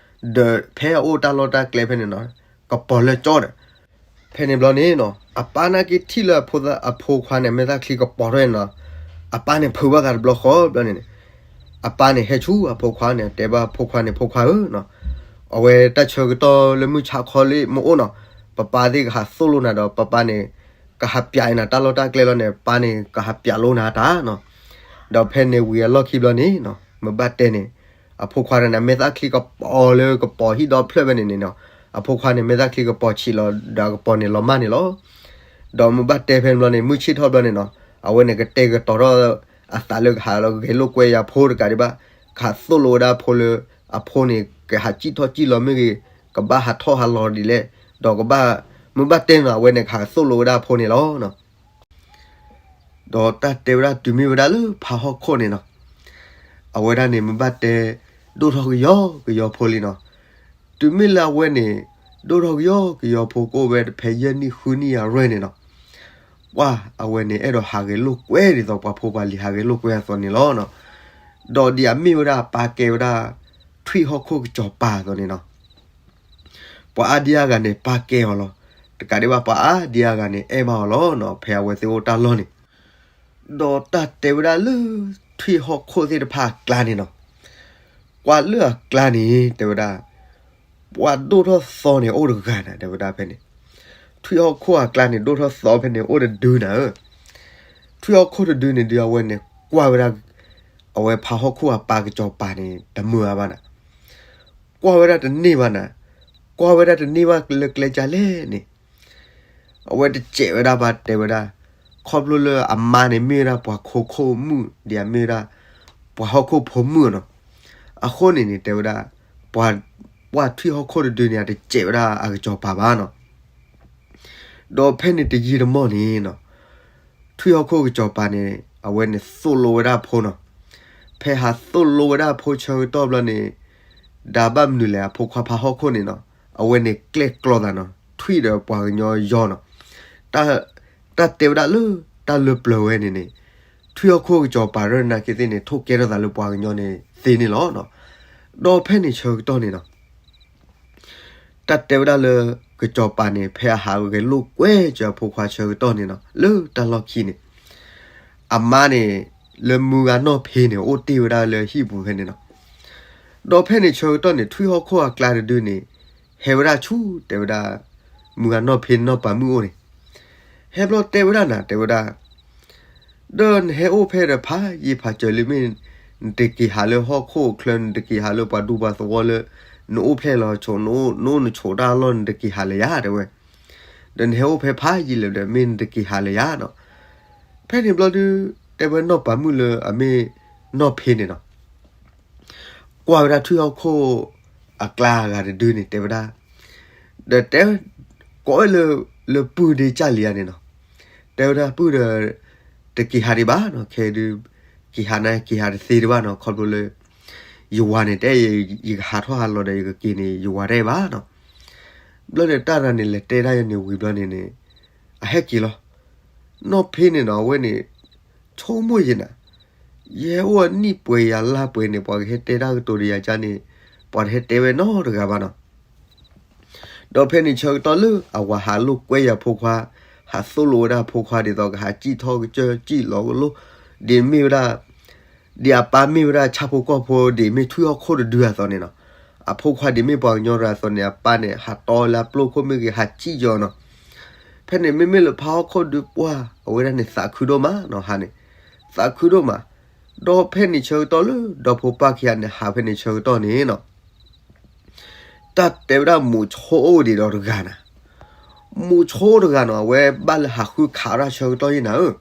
ဒီးဖဲအအိၣ်တၢ်လီၢ်တၢ်ကျဲဖဲန့ၣ်နီၤ, ကပီၤလၢကၠီဒီး ဖဲန့ၣ်ဘျီန့ၣ်နီၤ အပၢ်နာ်က့ထံၣ်လၢအဖိခွါန့ၣ် မဲာ်သၣ်ချံကပီၤထီၣ်န့ၣ်နီၤ, အပၢ်န့ၣ်ဖုးဘၣ်သးတဘျီဃီဘျီန့ၣ်န့ၣ်, အပၢ်န့ၣ်ဟဲဆူအဖိခွါန့ၣ် တဲဘၣ်ဖိခွါန့ၣ် ဖိခွါဧၢနီၤ, အဝဲတၢ်ဆၢကတီၢ်လၢမုၢ်ဆါခီလံမ့ၢ်အိၣ်နီၤ, ပပၢ်သ့ၣ်ကဟးသိၣ်လိနၤဒီး ပပၢ်န့ၣ် ကဟးပျးအံၤနၤတၢ်လီၢ်တၢ်ကျဲလီၤန့ၣ် ပၢ်န့ၣ်ကဟးပျးလိနၤတၢ်နီၤ, ဒီးဖဲန့ၣ်ဝံၤအလီၢ်ခံဘျီန့ၣ်နီၤ မ့ၢ်ဘၣ်တဲန့ၣ် အဖိခွါန့ၣ် မဲာ်သၣ်ချံကပီၤလၢကပီၤဟံၣ်ဒီဖျၢၣ်ဖဲန့ၣ်န့ၣ်နီၤ, အဖိခွါန့ၣ် မဲာ်သၣ်ချံကပီၤဆံးလီၤ ဒီးအကပီၤန့ၣ်လီၤမၢ်န့ၣ်လီၤ. ဒီးမ့ၢ်ဘၣ်တဲဖဲန့ၣ်ဘျီန့ၣ် မုၢ်ဆ့ၣ်ထီၣ်ဘျီန့ၣ်နီၤ, အဝဲန့ၣ်ကတဲာ်ကတီၤထီၣ်အသးလၢကဟးလီၤဂဲၤလိာ်ကွဲယၤဖိတကးဒံးဘၣ်, ကဟးသိၣ်လိဝဲဒၣ်အဖိလၢ အဖိန့ၣ် ကဟးစံၣ်ထီၣ်စံၣ်လီၤမ့ၢ်ဂ့ၤ, ကဘၣ်ဟးထီၣ်ဟးလီၤဒ်လဲၣ်, ဒီးကဘၣ် မ့ၢ်ဘၣ်တဲနီၤ အဝဲန့ၣ်ကဟးသိၣ်လိဝဲဒၣ်အဖိန့ၣ်လီၤ. ဒီးတၢ်တဲဝဲဒၣ်တုၤမ့ၢ်ဝဲဒၣ်လၢဖးဟီၣ်ခိၣ်န့ၣ်နီၤ, အဝဲဒၣ်န့ၣ်မ့ၢ်ဘၣ်တဲ ဒိၣ်ထီၣ်ကယီကယီဖိလံနီၤ, တုၤမ့ၢ်လၢအဝဲန့ၣ် ဒိၣ်ထီၣ်ကယီကယီဖိကအိၣ်ဝဲတဖဲယဲၢ်နံၣ်ဃုနံၣ်အရွဲၣ်န့ၣ်နီၤ, ပှၢ်အဝဲန့ၣ် အဲၣ်ဒိးဟးဂဲၤလိာ်ကွဲဒ်သိးပှၤဖိပှၤလံၤဟးဂဲၤလိာ်ကွဲအသိးန့ၣ်လီၤ. ဒီးဒ်အမ့ၢ်ဝဲဒၣ်ပၢ်ကဲဝဲဒၣ် ထွံၣ်ဟီၣ်ခိၣ်ကစီၤပၤအသိးန့ၣ်နီၤ ပှၤအါဒံအါဂၤန့ၣ် ပၢ်ကဲအီၤလီၤ. တကးဒံးဘၣ် ပှၤအါဒံအါဂၤန့ၣ် အဲၣ်ဘၣ်အီၤလီၤနီၤ ဖဲအဝဲသ့ၣ်အိၣ်တၢ်လီၢ်န့ၣ်. ဒီးတၢ်တဲဝဲဒၣ်လၢ ထွံၣ်ဟီၣ်ခိၣ်သ့ၣ်တဖၣ်အကျါန့ၣ်နီၤ, ကွၢ်လၢအကျါန့ၣ် တဲဝဲဒၣ် ပှၤဒိၣ်ထီၣ်သီန့ၣ် အိၣ်တဂၤနၤ တဲဝဲဒၣ်ဖဲန့ၣ်, ထွံၣ်ဟီၣ်ခိၣ်အကျါန့ၣ် ဒိၣ်ထီၣ်သီဖဲန့ၣ် အိၣ်တဒုနၤဧၢ. ထွံၣ်ဟီၣ်ခိၣ်တဒုန့ၣ် ဒုးအဝဲန့ၣ် ကွၢ်ဝဲဒၣ် အဝဲဖးဟီၣ်ခိၣ်အပၢ်ကစီၤပၤန့ၣ် တမုာ်အါဘၣ်နၤ, ကွၢ်ဝဲဒၣ်တန့ၢ်ဘၣ်နၤ, ကွၢ်ဝဲဒၣ်တန့ၢ်ဘၣ်လၢကျဲကၢ်လဲၣ်န့ၣ် အဝဲတစဲးဝဲဒၣ်ဘၣ် တဲဝဲဒၣ်, ခီဖျိလၢအမါန့ၣ်မ့ၢ်ဝဲဒၣ်ပှၤခိခိၣ်မုၣ် ဒ်အမ့ၢ်ဝဲဒၣ် ပှၤဟီၣ်ခိၣ်ဖိမုၣ်နီၤ, အဃိန့ၣ်န့ၣ် တဲဝဲဒၣ် ပှၤ ပှၢ်ထွံၣ်ဟီၣ်ခိၣ်တဒုန့ၣ် အတစဲးဝဲဒၣ်အကစီၤပၤဘၣ်နီၤ. ဒီးဖဲန့ၣ်တယံာ်တမီၢ်န့ၣ်နီၤ, ထွံၣ်ဟီၣ်ခိၣ်ကစီၤပၤန့ၣ် အဝဲန့ၣ်သိၣ်လိဝဲဒၣ်အဖိနီၤ. ဖဲဟးသိၣ်လိဝဲဒၣ်အဖိဆၢကတီၢ်ဘျီန့ၣ် ဒီးဘၣ်မနုၤလဲၣ် အဖိခွါဖးဟီၣ်ခိၣ်န့ၣ်နီၤ, အဝဲန့ၣ်ကျဲၣ်ကျီသးနီၤ ထွံၣ်ဒီးပှၤကညီယီၤနီၤ. တၢ် တၢ်တဲဝဲဒၣ်လၢ တၢ်လၢပျၢၤဝဲန့ၣ်န့ၣ် ထွံၣ်ဟီၣ်ခိၣ်ကစီၤပၤရၢၢ်နာ်က့သ့ၣ်န့ၣ် ထိၣ်ကဲထီၣ်သးလၢပှၤကညီန့ၣ်သ့န့ၣ်လီၤ. ဒီးဖဲန့ၣ်ဆၢကတီၢ်န့ၣ်နီၤ တၢ်တဲဝဲဒၣ်လၢ ကစီၤပၤန့ၣ် ဖဲအဟးဂဲၤလိာ်ကွဲစၢၤအဖိခွါဆၢကတီၢ်န့ၣ်နီၤ လၢတၢ်လီၢ်ခံန့ၣ် အမါန့ၣ် လၢမုၢ်ဂၤနီၢ်ဖ့န့ၣ် အိၣ်တ့ၢ်ဝဲဒၣ်လၢဟံၣ်ပူၤဖဲန့ၣ်နီၤ. ဒီးဖဲန့ၣ်ဆၢကတီၢ်န့ၣ် ထွံၣ်ဟီၣ်ခိၣ်အကျါတဒုန့ၣ် ဟဲဝဲဒၣ်ဆူ တဲဝဲဒၣ် မုၢ်ဂၤနီၢ်ဖ့န့ၣ်နီၢ်ပၤမုၣ်အိၣ်န့ၣ် ဟဲဘျီတဲဝဲဒၣ်နၤ တဲဝဲဒၣ် ဒီးနဟဲအိၣ်ဖဲဒီးဖးယံာ်ဖးစၢၤလံမ့ၢ် နတက့ၤဟးလၢဟီၣ်ခိၣ်ချၢ နတက့ၤဟးလၢပှၤဒူပှၤသဝီလၢ နအိၣ်ဖျဲၣ်လီၤဆိး နအိၣ်နဆိးတၢ်လီၢ် နတက့ၤဟးလၢၤယၤ တဲဝဲ. ဒီးနဟဲအိၣ်ဖဲဖးယံာ်လံဒီး မ့ၢ်နတက့ၤဟးလၢၤယၤနီၤ. ဖဲန့ၣ်ဘျီဒုး တဲဝဲနီၢ်ပၤမုၣ်လၢအမ့ၢ်နီၢ်ဖ့န့ၣ်နီၤ ကွၢ်ဝဲဒၣ်ထွံၣ်ဟီၣ်ခိၣ်အကျါအဂၤတဒုန့ၣ် တဲဝဲဒၣ် ဒီးတဲ ကိးဝဲလၢ လၢပုၢ်ဒ့ကၢ်လံဧါန့ၣ်နီၤ. တဲဝဲဒၣ်ပုၢ်ဒီး တက့ၤဟးဒံးဘၣ်နီၤ ခဲဒုး က့ၤဟးန့ၣ် က့ၤဟးတသ့ဒံးဘၣ်နီၤ ခီဖျိလၢ ယဝၤန့ၣ် တဲ ယကဟးထီၣ်ဟးလီၤဒီး ယကက့ၤန့ၣ် ယဝၤတအဲၣ်ဘၣ်နီၤ. ဘျီန့ၣ် တၢ်တဂၤန့ၣ် လဲၤတဲဒၣ်ယၤန့ၣ်ဝံၤဘျီန့ၣ်န့ၣ် အဟဲက့ၤလီၤ. နီၢ်ဖ့န့ၣ်နီၤ အဝဲန့ၣ် ဆိကမိၣ်ယဲနၤ ယဟဲအိၣ်အနံၣ်ပှဲၤယၤလါပှဲၤန့ၣ် ပှၤကဟဲတဲတၢ်ကတိၤဒီးယၤကါန့ၣ် ပှၤတဟဲတဲဝဲနီတဂၤဘၣ်နီၤ. ဒီးဖဲန့ၣ်ဆၢကတီၢ်လၢအဝၤဟးလိာ်ကွဲယၤဖိခွါ ဟးသိၣ်လိဝဲဒၣ်အဖိခွါဒ်သိးကဟးစံၣ်ထီၣ်ကစၢၢ်စံၣ်လီၤကလိ ဒ်မ့ၢ်ဝဲဒၣ် ဒ်အပၢ်မ့ၢ်ဝဲဒၣ်ဆၣ်ဖိကီၢ်ဖိ ဒ်မ့ၢ်ထွံၣ်ဟီၣ်ခိၣ်တဒုအသိးန့ၣ်နီၤ. အဖိခွါဒ်မ့ၢ်ပှၤကညီတဂၤအသိးန့ၣ် အပၢ်န့ၣ် ဟးတီလၢအပျိၢ်ခိၣ်မ့ၢ်ဂ့ၤ ဟးစံၣ်ယီၤနီၤ. ဖဲန့ၣ်မ့မ့ၢ်လၢဖးဟီၣ်ခိၣ်ဒုးပှၢ် အဝဲဒၣ်န့ၣ် သးခုဒိၣ်မးနီၤ ဟးန့ၣ် သးခုဒိၣ်မး. ဒီးဖဲန့ၣ်ဆၢကတီၢ်လၢ ဒီဖိပၢ်ခံဂၤန့ၣ် ဟးဖဲန့ၣ်ဆၢကတီၢ်န့ၣ်နီၤ, တၢ်တဲဝဲဒၣ်မိၤဆိအိၣ်ဒံးဒီးတဂၤနီၤ, မိၤဆိတဂၤနီၤ အဝဲဘၣ်လၢဟးဃုခးတၢ်ဆၢကတီၢ်ယဲနၤဧၢ,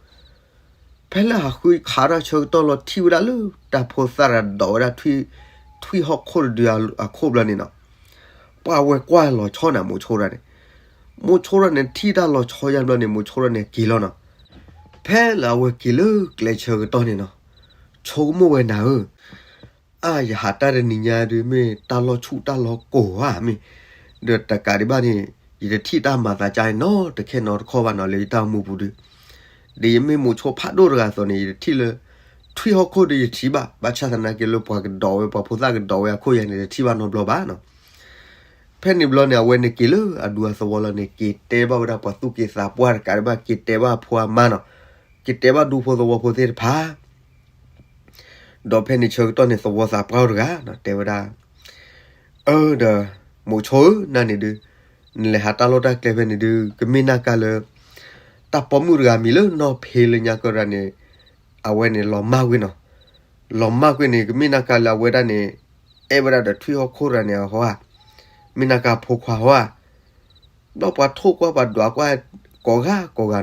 ဖဲလၢဟးဃုခးတၢ်ဆၢကတီၢ်လီၤ ထံၣ်ဝဲဒၣ်လၢတၢ်ဖိသၣ်တဒိးဝဲဒၣ် ထွံၣ်ဟီၣ်ခိၣ်တဒုအခိၣ်ဘျီန့ၣ်နီၤ, ပှၤဝဲကွၢ်လီၤဆီနၤ မိၤဆိတဂၤန့ၣ်, မိၤဆိတဂၤန့ၣ် ထံၣ်တၢ်လီၤဆီယါဘျီန့ၣ် မိၤဆိတဂၤန့ၣ်က့ၤလီၤနီၤ, ဖဲလၢအဝဲက့ၤလၢကျဲဆၢကတီၢ်န့ၣ်နီၤ, ဆိကမိၣ်ဝဲနၤဧၢ အါ ယဟးတၢ်တနံၤညါဒုး မ့ၢ်တၢ်လီၢ်ဆူၣ်တၢ်လီၢ်ကိၢ်ဧါမ့ၢ်, ဒီးတကးဒံးဘၣ်န့ၣ် ယတထံၣ်တၢ်မၤသးကါနီတခဲနီတခီဘၣ်နီၤ လၢယတၢ်အိၣ်မူပူၤဒုး, ဒ်ယမ့ၢ်မိၤဆိဖးဒိၣ်တဂၤအသိးန့ၣ် ယတထံၣ်လၢ ထွံၣ်ဟီၣ်ခိၣ်ဒုးယထံၣ်ဘၣ်, ဘၣ်ဆၣ်သနာ်က့လၢပှၤကဒိးဝဲ ပှၤဖိသၣ်ကဒိးဝဲအခိၣ်ယဲန့ၣ် ယတထံၣ်ဘၣ်နီတဘျီဘၣ်နီၤ. ဖဲန့ၣ်ဘျီန့ၣ် အဝဲန့ၣ်က့ၤလၢအဒူအသဝီလီၤန့ၣ် က့ၤတဲဘၣ်ဝဲဒၣ်ပှၤသူၣ်က့သးပှၢ်တကးဒံးဘၣ် က့ၤတဲဘၣ်အဖိအမါနီၤ, က့ၤတဲဘၣ်ဒူဖိသဝီဖိသ့ၣ်တဖၣ် ဒီးဖဲန့ၣ်ဆၢကတီၢ်န့ၣ် သဝီသးပှၢ်အိၣ်တဂၤနီၤ တဲဝဲဒၣ်, အၢ ဒီး မိၤဆိဧၢ နၤန့ၣ်ဒုး နလဲၤဟးတၢ်လီၢ်တၢ်ကျဲဖဲန့ၣ်ဒုး ကမ့ၢ်နာ်ကါလၢ တၢ်ပိာ်မုၣ်တဂၤမံၤလၢနီၢ်ဖ့လၢညါကၢၢ်တဂၤန့ၣ် အဝဲန့ၣ်လီၤမၢ်ကွံာ်နီၤ, လီၤမၢ်ကွံာ်န့ၣ် ကမ့ၢ်နာ်ကါလၢအဝဲဒၣ်န့ၣ် အဲၣ်ဝဲဒၣ်ဒီးထွံၣ်ဟီၣ်ခိၣ်တဂၤန့ၣ်အဟီဧါ, မ့ၢ်နာ်ကါဖိခွါဟီဧါ, ဒီးပှၤထိၣ်ကွၢ်ပှၤဒွးကွၢ်ကိးဂၤကိးဂၤ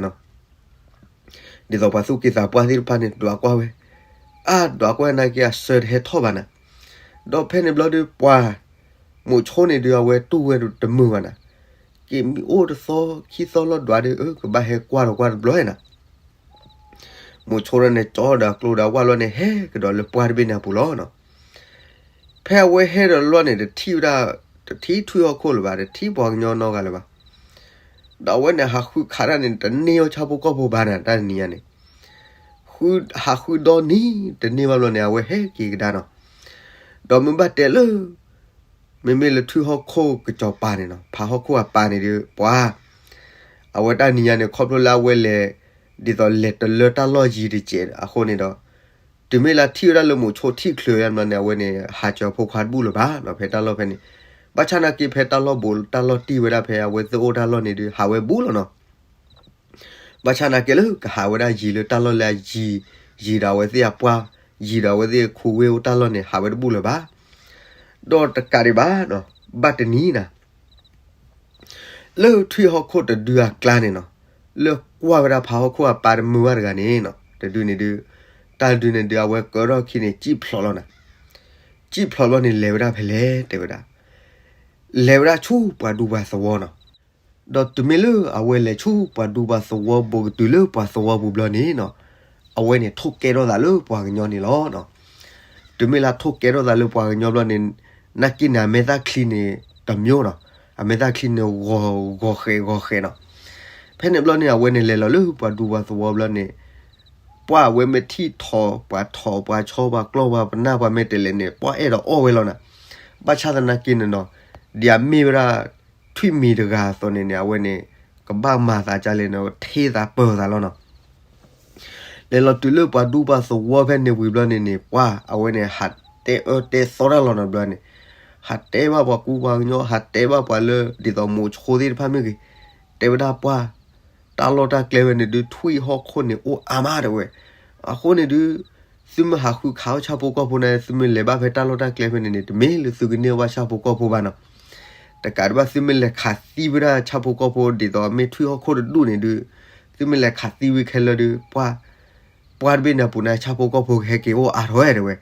နီၤ ဒ်သိးပှၤသူၣ်က့သးပှၢ်သ့ၣ်တဖၣ်န့ၣ် ဒွးကွၢ်ဝဲ, အါ ဒွးကွၢ်နာ်က့အစၢတဟဲထီၣ်ဘၣ်နၤ, ဒီးဖဲန့ၣ်ဘျီဒုးပှၤ မိၤဆိန့ၣ်ဒုး အဝဲတူၢ်ဝဲတမုာ်ဘၣ်နၤ, က့ၤမံအိၣ်တသီခံသီလီၤဒွးဒုး အၢ ကဘၣ်ဟဲကွၢ်ဒီးကွၢ်တဘျီနီၤ မိၤဆိဒီးန့ၣ် ကၠီဒီးကျိဒီးဝၣ်လီၤန့ၣ် ဟဲကဒီးလၢပှၢ်တဘ့ၣ်န့ၣ်အပူၤလီၤနီၤ. ဖဲအဝဲဟဲဒီးလီၢ်န့ၣ် တထံၣ်ဝဲဒၣ် တထံၣ်ထွံၣ်ဟီၣ်ခိၣ်လၢၤဘၣ် တထံၣ်ပှၤကညီနီတဂၤလၢၤဘၣ်. ဒီးအဝဲန့ၣ်ဟးဃုခးတၢ်န့ၣ် တန့ၢ်အီၣ်ဆၣ်ဖိကီၢ်ဖိဘၣ်နၤ တၢ်တနံၤညါန့ၣ်, ဃု ဟးဃုဒီနံၤ တန့ၢ်ဘၣ်ဘျီန့ၣ် အဝဲဟဲက့ၤကဒါနီၤ. ဒီးမ့ၢ်ဘၣ်တဲလၢ မ့မ့ၢ်လၢထွံၣ်ဟီၣ်ခိၣ်ကစီၤပၤန့ၣ်နီၤ ဖးဟီၣ်ခိၣ်အပၢ်န့ၣ်ဒီး ပှၤ အဝဲတၢ်နံၤညါန့ၣ် ခီဖျိလၢအဝဲလဲၤ ဒ်သိးလဲၤတလၢတၢ်လီၢ်ယံၤတစဲးအဃိန့ၣ်ဒီး တုၤမ့ၢ်လၢထံၣ်ဝဲဒၣ်လၢမိၤဆိထံၣ်ချုးယါဘျီန့ၣ် အဝဲန့ၣ် ဟးစၢၤဖိခွါတဘူၣ်လၢၤဘၣ်နီၤ ဖဲတၢ်လီၢ်ဖဲန့ၣ်, ဘၣ်ဆၣ်နာ်က့ဖဲတၢ်လီၢ်ဘူးတၢ်လီၢ်တံၢ်ဝဲဒၣ်ဖဲအဝဲသ့ၣ်အိၣ်တၢ်လီၢ်န့ၣ်ဒီး ဟးဝဲဘူးလီၤနီၤ. ဘၣ်ဆၣ်နာ်က့လၢကဟးဝဲဒၣ်ယံၤလၢတၢ်လီၢ်လၢအယံၤ, ယံၤဒီးအဝဲသ့ၣ်အပှၢ်, ယံၤဒီးအဝဲသ့ၣ်ခူဝ့ၢ်အိၣ်တၢ်လီၢ်န့ၣ် ဟးဝဲတဘူၣ်လၢၤဘၣ်. ဒီးတကးဒံးဘၣ်နီၤ, ဘၣ်တနံၤနၤ လၢထွံၣ်ဟီၣ်ခိၣ်တဒုအကျါန့ၣ်နီၤ, လၢကွၢ်ဝဲဒၣ်ဖးဟီၣ်ခိၣ်အပၢ်တမုာ်ဘၣ်တဂၤန့ၣ်နီၤ, တဒုန့ၣ်ဒုး, တၢ်တဒုန့ၣ်ဒုး အဝဲကၢထီၣ်ခံန့ၣ် စံၣ်ဖျိးလီၤနၤ, စံၣ်ဖျိးဘျီန့ၣ် လဲၤဝဲဒၣ်ဖဲလဲၣ် တဲဝဲဒၣ်, လဲၤဝဲဒၣ်ဆူပှၤဒူပှၤသဝီနီၤ. ဒီးတုၤမ့ၢ်လၢအဝဲလဲၤဆူပှၤဒူပှၤသဝီ ဘူးကတုၤလၢပှၤသဝီပူၤဘျီန့ၣ်နီၤ, အဝဲန့ၣ်ထိၣ်ကဲထီၣ်သးလၢပှၤကညီန့ၣ်လီၤ. တုၤမ့ၢ်လၢထိၣ်ကဲထီၣ်သးလၢပှၤကညီဘျီန့ၣ်, နာ်က့န့ၣ် အမဲာ်သၣ်ချံန့ၣ် တမျိုးနီၤ, အမဲာ်သၣ်ချံန့ၣ် ဂီၤဂီၤဃဲးဂီၤဃဲးနီၤ. ဖဲန့ၣ်ဘျီန့ၣ် အဝဲန့ၣ်လဲၤလီၤလၢပှၤဒူပှၤသဝီဘျီန့ၣ်, ပှၤအဝဲမ့ၢ်ထံၣ်ထိး ပှၤထိးပှၤဆီ ပှၤကျီၢ်ပှၤပနၢ် ပှၤမ့ၢ်တဲလဲၣ်န့ၣ် ပှၤအဲၣ်ဒိးအီၣ်ဝဲလီၤနၤ. ဘၣ်ဆၣ်သနာ်က့န့ၣ်နီၤ, ဒ်အမ့ၢ်ဝဲဒၣ် ထွံၣ်မံၤတဂၤအသိးန့ၣ်န့ၣ် အဝဲန့ၣ် ကဘၣ်မၤသးဒ်လဲၣ်န့ၣ် ထံၣ်သးပၢၤသးလီၤနီၤ. လဲၤလီၤတုၤလၢပှၤဒူပှၤသဝီဖဲန့ၣ်ဝံၤဘျီန့ၣ်န့ၣ် ပှၤအဝဲန့ၣ် ဟးတဲအၢတဲသီတၢ်လီၤနီၤဘျီန့ၣ်, ဟးတဲဘၣ်ပှၤကူပှၤကညီ ဟးတဲဘၣ်ပှၤလၢဒ်သိးမိၤဆိသ့ၣ်တဖၣ်မ့ၢ်ဂ့ၤ, တဲဝဲဒၣ်ပှၤ တၢ်လီၢ်တၢ်ကျဲဖဲန့ၣ်ဒုး ထွံၣ်ဟီၣ်ခိၣ်န့ၣ်အိၣ်အါမးတဲဝဲ. အဃိန့ၣ်ဒုး သုမ့ၢ်ဟးဃုခးအီၣ်ဆၣ်ဖိကီၢ်ဖိန့ၣ် သုမ့ၢ်လဲၤဘၣ်ဖဲတၢ်လီၢ်တၢ်ကျဲဖဲန့ၣ်န့ၣ် တမ့ၢ်လၢသုကန့ၢ်ဘၣ်ဆၣ်ဖိကီၢ်ဖိဘၣ်နီၤ. တကးဒံးဘၣ်သုမ့ၢ်လဲၤခးသံဝဲဒၣ်ဆၣ်ဖိကီၢ်ဖိဒ်သိးမ့ၢ်ထွံၣ်ဟီၣ်ခိၣ်တဒူၣ်န့ၣ်ဒုး, သုမ့ၢ်လဲၤခးသံဝဲခဲလၢာ်ဒုး ပှၤ ပှၢ်တဘ့ၣ်န့ၣ်အပူၤန့ၣ် ဆၣ်ဖိကီၢ်ဖိကဟဲက့ၤအိၣ်အါထီၣ်ဝဲတဲဝဲ.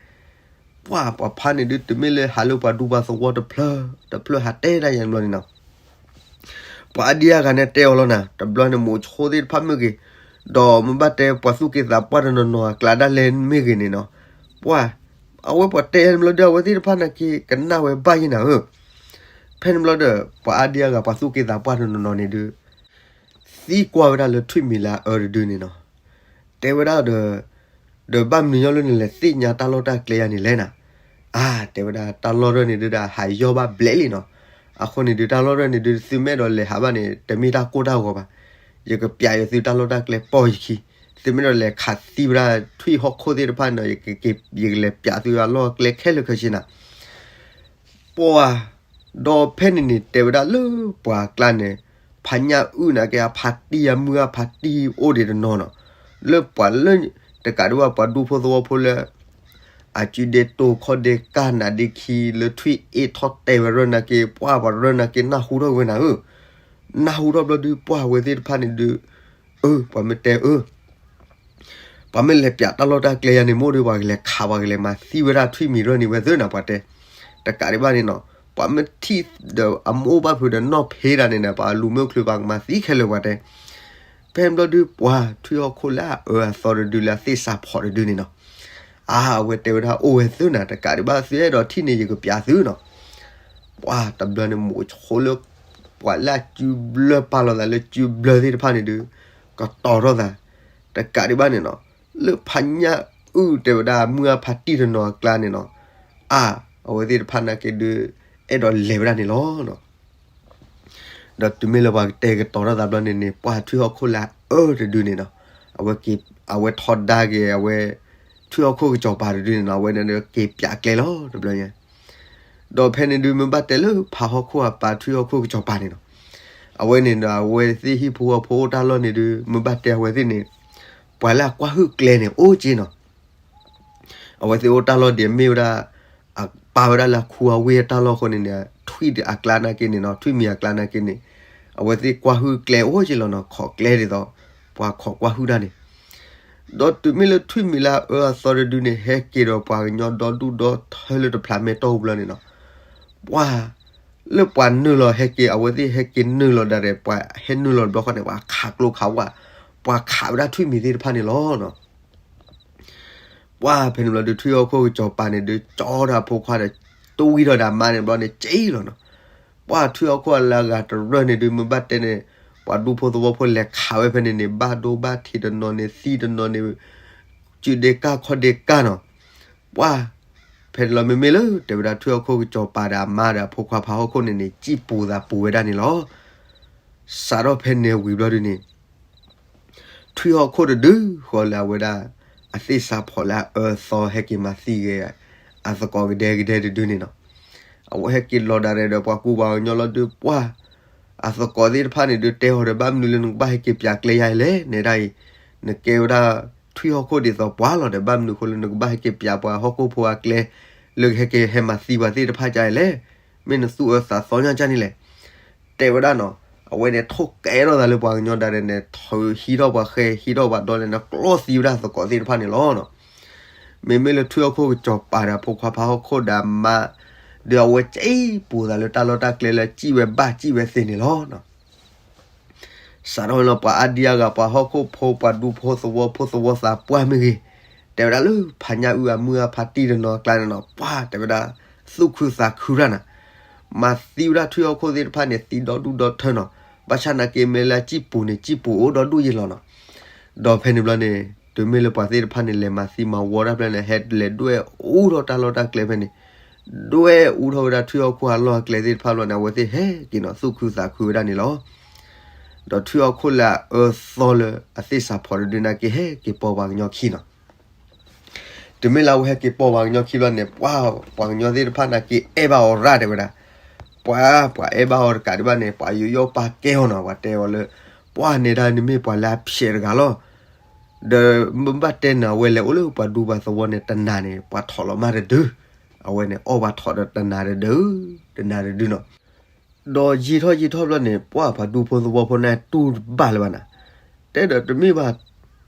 ပှၤ ပှၤဖါန့ၣ်ဒုး တမ့ၢ်လၢဟးလၢပှၤဒူပှၤသဝီတဖျၢၣ် တဖျၢၣ်ဟးတဲဒၣ်ယဲန့ၣ်ဘျီန့ၣ်နီၤ. ပှၤအါဒံအါဂၤန့ၣ်တဲအီၤလီၤနၤ, တဘျီန့ၣ်မိၤဆိသ့ၣ်တဖၣ်မ့ၢ်ဂ့ၤ, ဒီးမ့ၢ်ဘၣ်တဲပှၤသူၣ်က့သးပှၢ်တနီၤနီၤအကျါဒၣ်လဲာ်မ့ၢ်ဂ့ၤန့ၣ်နီၤ, ပှၤ အဝဲပှၤတဲယဲန့ၣ်ဘျီဒုး အဝဲသ့ၣ်တဖၣ်နာ်က့ကနၣ်ဝဲဘၣ်ယဲနၤဧၢ. ဖဲန့ၣ်ဘျီဒီး ပှၤအါဒံအါဂၤ ပှၤသူၣ်က့သးပှၢ်တနီၤနီၤန့ၣ်ဒုး သံကွၢ်ဝဲဒၣ်လၢထွံၣ်မံၤလၢအအၢတဒုန့ၣ်နီၤ, တဲဝဲဒၣ်ဒီး ဒီးဘၣ်မနုၤညီလၢနလဲၤသ့ၣ်ညါတၢ်လီၢ်တၢ်ကျဲယၤန့ၣ်လဲၣ်နၤ. အါ တဲဝဲဒၣ် တၢ်လီၢ်တၢ်န့ၣ်ဒုးဒီးဟးယီၢ်ဘၣ်ဘျဲးလံနီၤ. အဃိန့ၣ်ဒုး တၢ်လီၢ်တၢ်န့ၣ်ဒုး သုမ့ၢ်အဲၣ်ဒိးလဲၤဟးဘၣ်န့ၣ် တမ့ၢ်တၢ်ကိၢ်တၢ်ဂီၤဘၣ်. ယကပျးယသုတၢ်လီၢ်တၢ်ကျဲပိာ်ယခံ, သုမ့ၢ်အဲၣ်ဒိးလဲၤခးသံဝဲဒၣ်ထွံၣ်ဟီၣ်ခိၣ်သ့ၣ်တဖၣ်န့ၣ် ယကလဲၤပျးသုအလီၢ်အကျဲခဲလၢာ်ခဲဆ့နၤ. ပှၤ ဒီးဖဲန့ၣ်န့ၣ် တဲဝဲဒၣ်လၢပှၤအကျါန့ၣ် ဖးညၣ်အုၣ်နာ်က့ အဖါတံၢ်အမုၢ်အဖါတံၢ်အိၣ်ဒံးတနီၤနီၤ, လၢပှၤလၢ တကးဒံးဘၣ်ပှၤဒူဖိသဝီဖိလၢ အစုဒ့တိၢ်ခီၣ်ဒ့ကၢ်နးဒ့ခံလၢထွံၣ်အ့ၣ်ထီၣ်တဲာ်ဝဲရၢၢ်နာ်က့ ပှၢ်ပှၤရၢၢ်နာ်က့နၢ်ဟူထီၣ်ဝဲနၤဧၢ, နၢ်ဟူထီၣ်ဘျီဒုး ပှၢ်အဝဲသ့ၣ်တဖၣ်န့ၣ်ဒုး အၢ ပှၤမ့ၢ်တဲအၢ ပှၤမ့ၢ်လဲၤပၠးတၢ်လီၢ်တၢ်ကျဲယၤန့ၣ် မိၢ်ဒီးပှၤကလဲၤခး ပှၤကလဲၤမၤသံဝဲဒၣ်ထွံၣ်မံၤရၢၢ်န့ၣ်ဝဲသ့ၣ်နၤ ပှၤတဲ, တကးဒံးဘၣ်န့ၣ်နီၤ ပှၤမ့ၢ်ထံၣ်ဒီးအမိၢ်ဘၣ်ဖုးဒီးနီၢ်ဖ့ဒၣ်န့ၣ်ဒီး ပှၤလူၤမ့ၢ်အိၣ်ချုးပှၤကမၤသံခဲလၢာ်ပှၤတဲ, ဖဲဘျီဒုးပှၤထွံၣ်ဟီၣ်ခိၣ်လၢအအၢအသီတဒုလၢအသ့ၣ်စးဖီးတဒုန့ၣ်နီၤ, အါ အဝဲတဲဝဲဒၣ်အိၣ်ဝဲသ့ၣ်နၤ တကးဒံးဘၣ်သုအဲၣ်ဒိးထံၣ်န့ၣ် ယကပၠးသုနီၤ, ပှၢ်တဘျီန့ၣ် မိၣ်ဆိလၢ ပှၤလၢအစုဘျၢပာ်လီၤသးလၢစုဘျၢသ့ၣ်တဖၣ်န့ၣ်ဒုး ကတီၤထီၣ်သး, တကးဒံးဘၣ်န့ၣ်နီၤ လၢဖးညၣ်အုၣ်တဲဝဲဒၣ်မုၢ်အဖးတံၢ်တနီၤအကျါန့ၣ်နီၤ, အါ အဝဲသ့ၣ်တဖၣ်နာ်က့ဒုး အဲၣ်ဒိးလဲၤဝဲဒၣ်န့ၣ်လီၤ. ဒီးတုၤမ့ၢ်လၢပှၤကတဲာ်ကတီၤထီၣ်သးဘျီန့ၣ်န့ၣ် ပှၢ်ထွံၣ်ဟီၣ်ခိၣ်လၢအအၢတဒုန့ၣ်နီၤ, အဝဲက့ၤ အဝဲထီဒါက့ၤ အဝဲ ထွံၣ်ဟီၣ်ခိၣ်ကစီၤပၤတဒုန့ၣ်နီၤ အဝဲန့ၣ်က့ၤပၠးကျဲလီၤ တဘျီညါ, ဒီးဖဲန့ၣ်ဒုး မ့ၢ်ဘၣ်တဲလၢဖးဟီၣ်ခိၣ်အပၤထွံၣ်ဟီၣ်ခိၣ်ကစီၤပၤန့ၣ်နီၤ, အဝဲန့ၣ်ဒီး အဝဲသ့ၣ်ဟံၣ်ဖိဃီဖိအိၣ်တၢ်လီၢ်န့ၣ်ဒုး မ့ၢ်ဘၣ်တဲအဝဲသ့ၣ်န့ၣ် ပှၤလၢအကွၢ်ဟုၣ်ကျဲန့ၣ် အိၣ်က့နီၤ အဝဲသ့ၣ်အိၣ်တၢ်လီၢ်ဒ်အမ့ၢ်ဝဲဒၣ် အပာ်ဝဲဒၣ်လၢအခူအဝ့ၢ်အတၢ်လီၢ်အဃိန့ၣ်န့ၣ် ထွံၣ်အကျါနာ်က့န့ၣ်နီၤ ထွံၣ်မံၤအကျါနာ်က့န့ၣ် အဝဲသ့ၣ်ကွၢ်ဟုၣ်ကျဲအိၣ်က့လီၤနီၤ ခိးကျဲဒ်သိး ပှၤခိးကွၢ်ဟုၣ်တၢ်န့ၣ်, ဒီးတုၤမ့ၢ်လၢထွံၣ်မံၤလၢအအၢအသီတဒုန့ၣ် ဟဲက့ၤဒီးပှၤကညီဒီဒူၣ်ဒီထၢလၢတဖျးမဲာ်တီၢ်ပူၤဘျီန့ၣ်နီၤ, ပှၤ လၢပှၤနုာ်လီၤဟဲက့ၤ အဝဲသ့ၣ်ဟဲက့ၤနုာ်လီၤဒၣ်ဒီး ပှၤဟဲနုာ်လီၤတဘျီဃီန့ၣ် ပှၤခးကျိခးဝး, ပှၤခးဝဲဒၣ်ထွံၣ်မံၤသ့ၣ်တဖၣ်န့ၣ်လီၤနီၤ. ပှၢ်ဖဲန့ၣ်ဘျီဒုး ထွံၣ်ဟီၣ်ခိၣ်ကစီၤပၤန့ၣ်ဒုး ကၠီဒီးအဖိခွါဒီး တဝံထီၣ်ဒီးအမါန့ၣ်ဘျီန့ၣ် က့လီၤနီၤ. ပှၢ်ထွံၣ်ဟီၣ်ခိၣ်အလၢအဂၤတရၢၢ်န့ၣ်ဒုး မ့ၢ်ဘၣ်တဲန့ၣ် ပှၤဒူဖိသဝီဖိလဲၤခးဝဲဖဲန့ၣ်န့ၣ် ဘၣ်ဒိဘၣ်ထံးတနီၤန့ၣ် သံတနီၤန့ၣ် စုဒ့ကၢ်ခီၣ်ဒ့ကၢ်နီၤ. ပှၢ် ဖဲန့ၣ်လီၤမ့မ့ၢ်လၢ တဲဝဲဒၣ်ထွံၣ်ဟီၣ်ခိၣ်ကစီၤပၤဒီးအမါဒီးအဖိခွါဖးဟီၣ်ခိၣ်န့ၣ်န့ၣ် စံၣ်ပူၤသးပူၤဝဲဒၣ်န့ၣ်လီၤ. စးထီၣ်ဖဲန့ၣ်ဝံၤဘျီဒုးန့ၣ် ထွံၣ်ဟီၣ်ခိၣ်တဒုဃီလၢအဝဲဒၣ် အသ့ၣ်စးဖီးလၢအအၢအသီဟဲက့ၤမၤသံဂ့ၤ အသကိးကဒဲကဒဲတဒုန့ၣ်နီၤ. အဝဲဟဲက့ၤလီၤဒၣ်ဒီးပှၤကူပှၤကညီလီၤဒုးပှၢ် အသကိးသ့ၣ်တဖၣ်န့ၣ်ဒုးတဲအီၤဒီး ဘၣ်မနုၤလၢနကဘၣ်ဟဲက့ၤပၠးကျဲယၤအံၤလဲၣ် နဲဒၣ်အံၤ နကဲဝဲဒၣ်ထွံၣ်ဟီၣ်ခိၣ်ဒ်သိးပှၤလီၤဒီး ဘၣ်မနုၤအဃိလၢနကဘၣ်ဟဲက့ၤပၠးပှၤဟီၣ်ခိၣ်ဖိအကျဲ လၢကဟဲက့ၤဟဲမၤသံပှၤသ့ၣ်တဖၣ်ကါအံၤလဲၣ်. မ့ၢ်နသူၣ်အၢသးသီညါကါန့ၣ်လဲၣ်. တဲဝဲဒၣ်နီၤ, အဝဲန့ၣ်ထိၣ်ကဲထီၣ်သးလၢပှၤကညီဒၣ်ဒီးန့ၣ် ထုးဟံးထီၣ်ပှၤဃဲ ဟံးထီၣ်ပှၤဒီးလဲၣ်န့ၣ် ကျီသံဝဲဒၣ်သကိးသ့ၣ်တဖၣ်န့ၣ်လီၤနီၤ. မ့မ့ၢ်လၢထွံၣ်ဟီၣ်ခိၣ်ကစီၤပၤဒီးအဖိခွါဖးဟီၣ်ခိၣ်ဒီးအမါ ဒီးအဝဲစံၣ်ပူၤသးလၢတၢ်လီၢ်တၢ်ကျဲလၢစံၣ်ဝဲဘၣ်စံၣ်ဝဲသ့န့ၣ်လီၤနီၤ. စးထီၣ်လၢပှၤအါဒံအါဂၤ ပှၤဟီၣ်ခိၣ်ဖိ ပှၤဒူဖိသဝီဖိသဝီသးပှၢ်မ့ၢ်ဂ့ၤ, တဲဝဲဒၣ်လၢဖးညၣ်အုၣ်အမုၢ်အဖးတံၢ်တနီၤအကျါန့ၣ်နီၤ ပှၢ်တဲဝဲဒၣ် သူၣ်ခုသးခုတၢ်နီၤ. မၤသံဝဲဒၣ်ထွံၣ်ဟီၣ်ခိၣ်သ့ၣ်တဖၣ်န့ၣ် သံဒီဒူၣ်ဒီထၢနီၤ. ဘၣ်ဆၣ်နာ်က့မ့ၢ်လၢအစံၣ်ပူၤန့ၣ် စံၣ်ပူၤအိၣ်ဒီဒူၣ်ယဲလီၤနီၤ. ဒီးဖဲန့ၣ်ဘျီန့ၣ် တုၤမ့ၢ်လၢပှၤသ့ၣ်တဖၣ်န့ၣ် လဲၤမၤသံမၤဝီတၢ်ဖျၢၣ်န့ၣ် ဟဲလဲၤဒွဲၣ်အူထီၣ်တၢ်လီၢ်တၢ်ကျဲဖဲန့ၣ် ဒွဲၣ်အူထီၣ်ဝဲဒၣ်ထွံၣ်ဟီၣ်ခိၣ်အလီၢ်အကျဲသ့ၣ်တဖၣ်ဘျီန့ၣ် အဝဲသ့ၣ်ဟဲက့ၤနီၤ သူၣ်ခုသးခုဝဲဒၣ်န့ၣ်လီၤ. ဒီးထွံၣ်ဟီၣ်ခိၣ်လၢအအၢသီလၢအသ့ၣ်စးဖီးတဒုနာ်က့ ဟဲက့ၤပိာ်ပှၤကညီခံနီၤ. တုၤမ့ၢ်လၢအဝဲဟဲက့ၤပိာ်ပှၤကညီခံဘျီန့ၣ် ပှၤ ပှၤကညီသ့ၣ်တဖၣ်နာ်က့အဲၣ်ဘၣ်အီၤရၣ်တဲဝဲဒၣ်. ပှၤ ပှၤအဲၣ်ဘၣ်အီၤတကးဒံးဘၣ်န့ၣ် ပှၤယူးယီၣ်ပာ်ကဲအီၤနီၤ ပှၤတဲအီၤလၢ ပှၤနဲဒၣ်နမ့ၢ်ပှၤလၢအဖျဲးတဂၤလီၤ. ဒီးမ့ၢ်ဘၣ်တဲန့ၣ် အဝဲလဲၤအိၣ်လၢပှၤဒူပှၤသဝီန့ၣ် တနၤန့ၣ် ပှၤထိးလီၤမၢ်တဒု, အဝဲန့ၣ် အီၣ်ပှၤထိးဒီးတနၤတဒု, တနၤတဒုနီၤ. ဒီးယံာ်ထီၣ်ယံာ်ထီၣ်ဘျီန့ၣ် ပှၤ ပှၤဒူဖိသဝီဖိန့ၣ်တူၢ်ဘၣ်လၢၤဘၣ်နၤ, တဲဒီးတမ့ၢ်ဘၣ်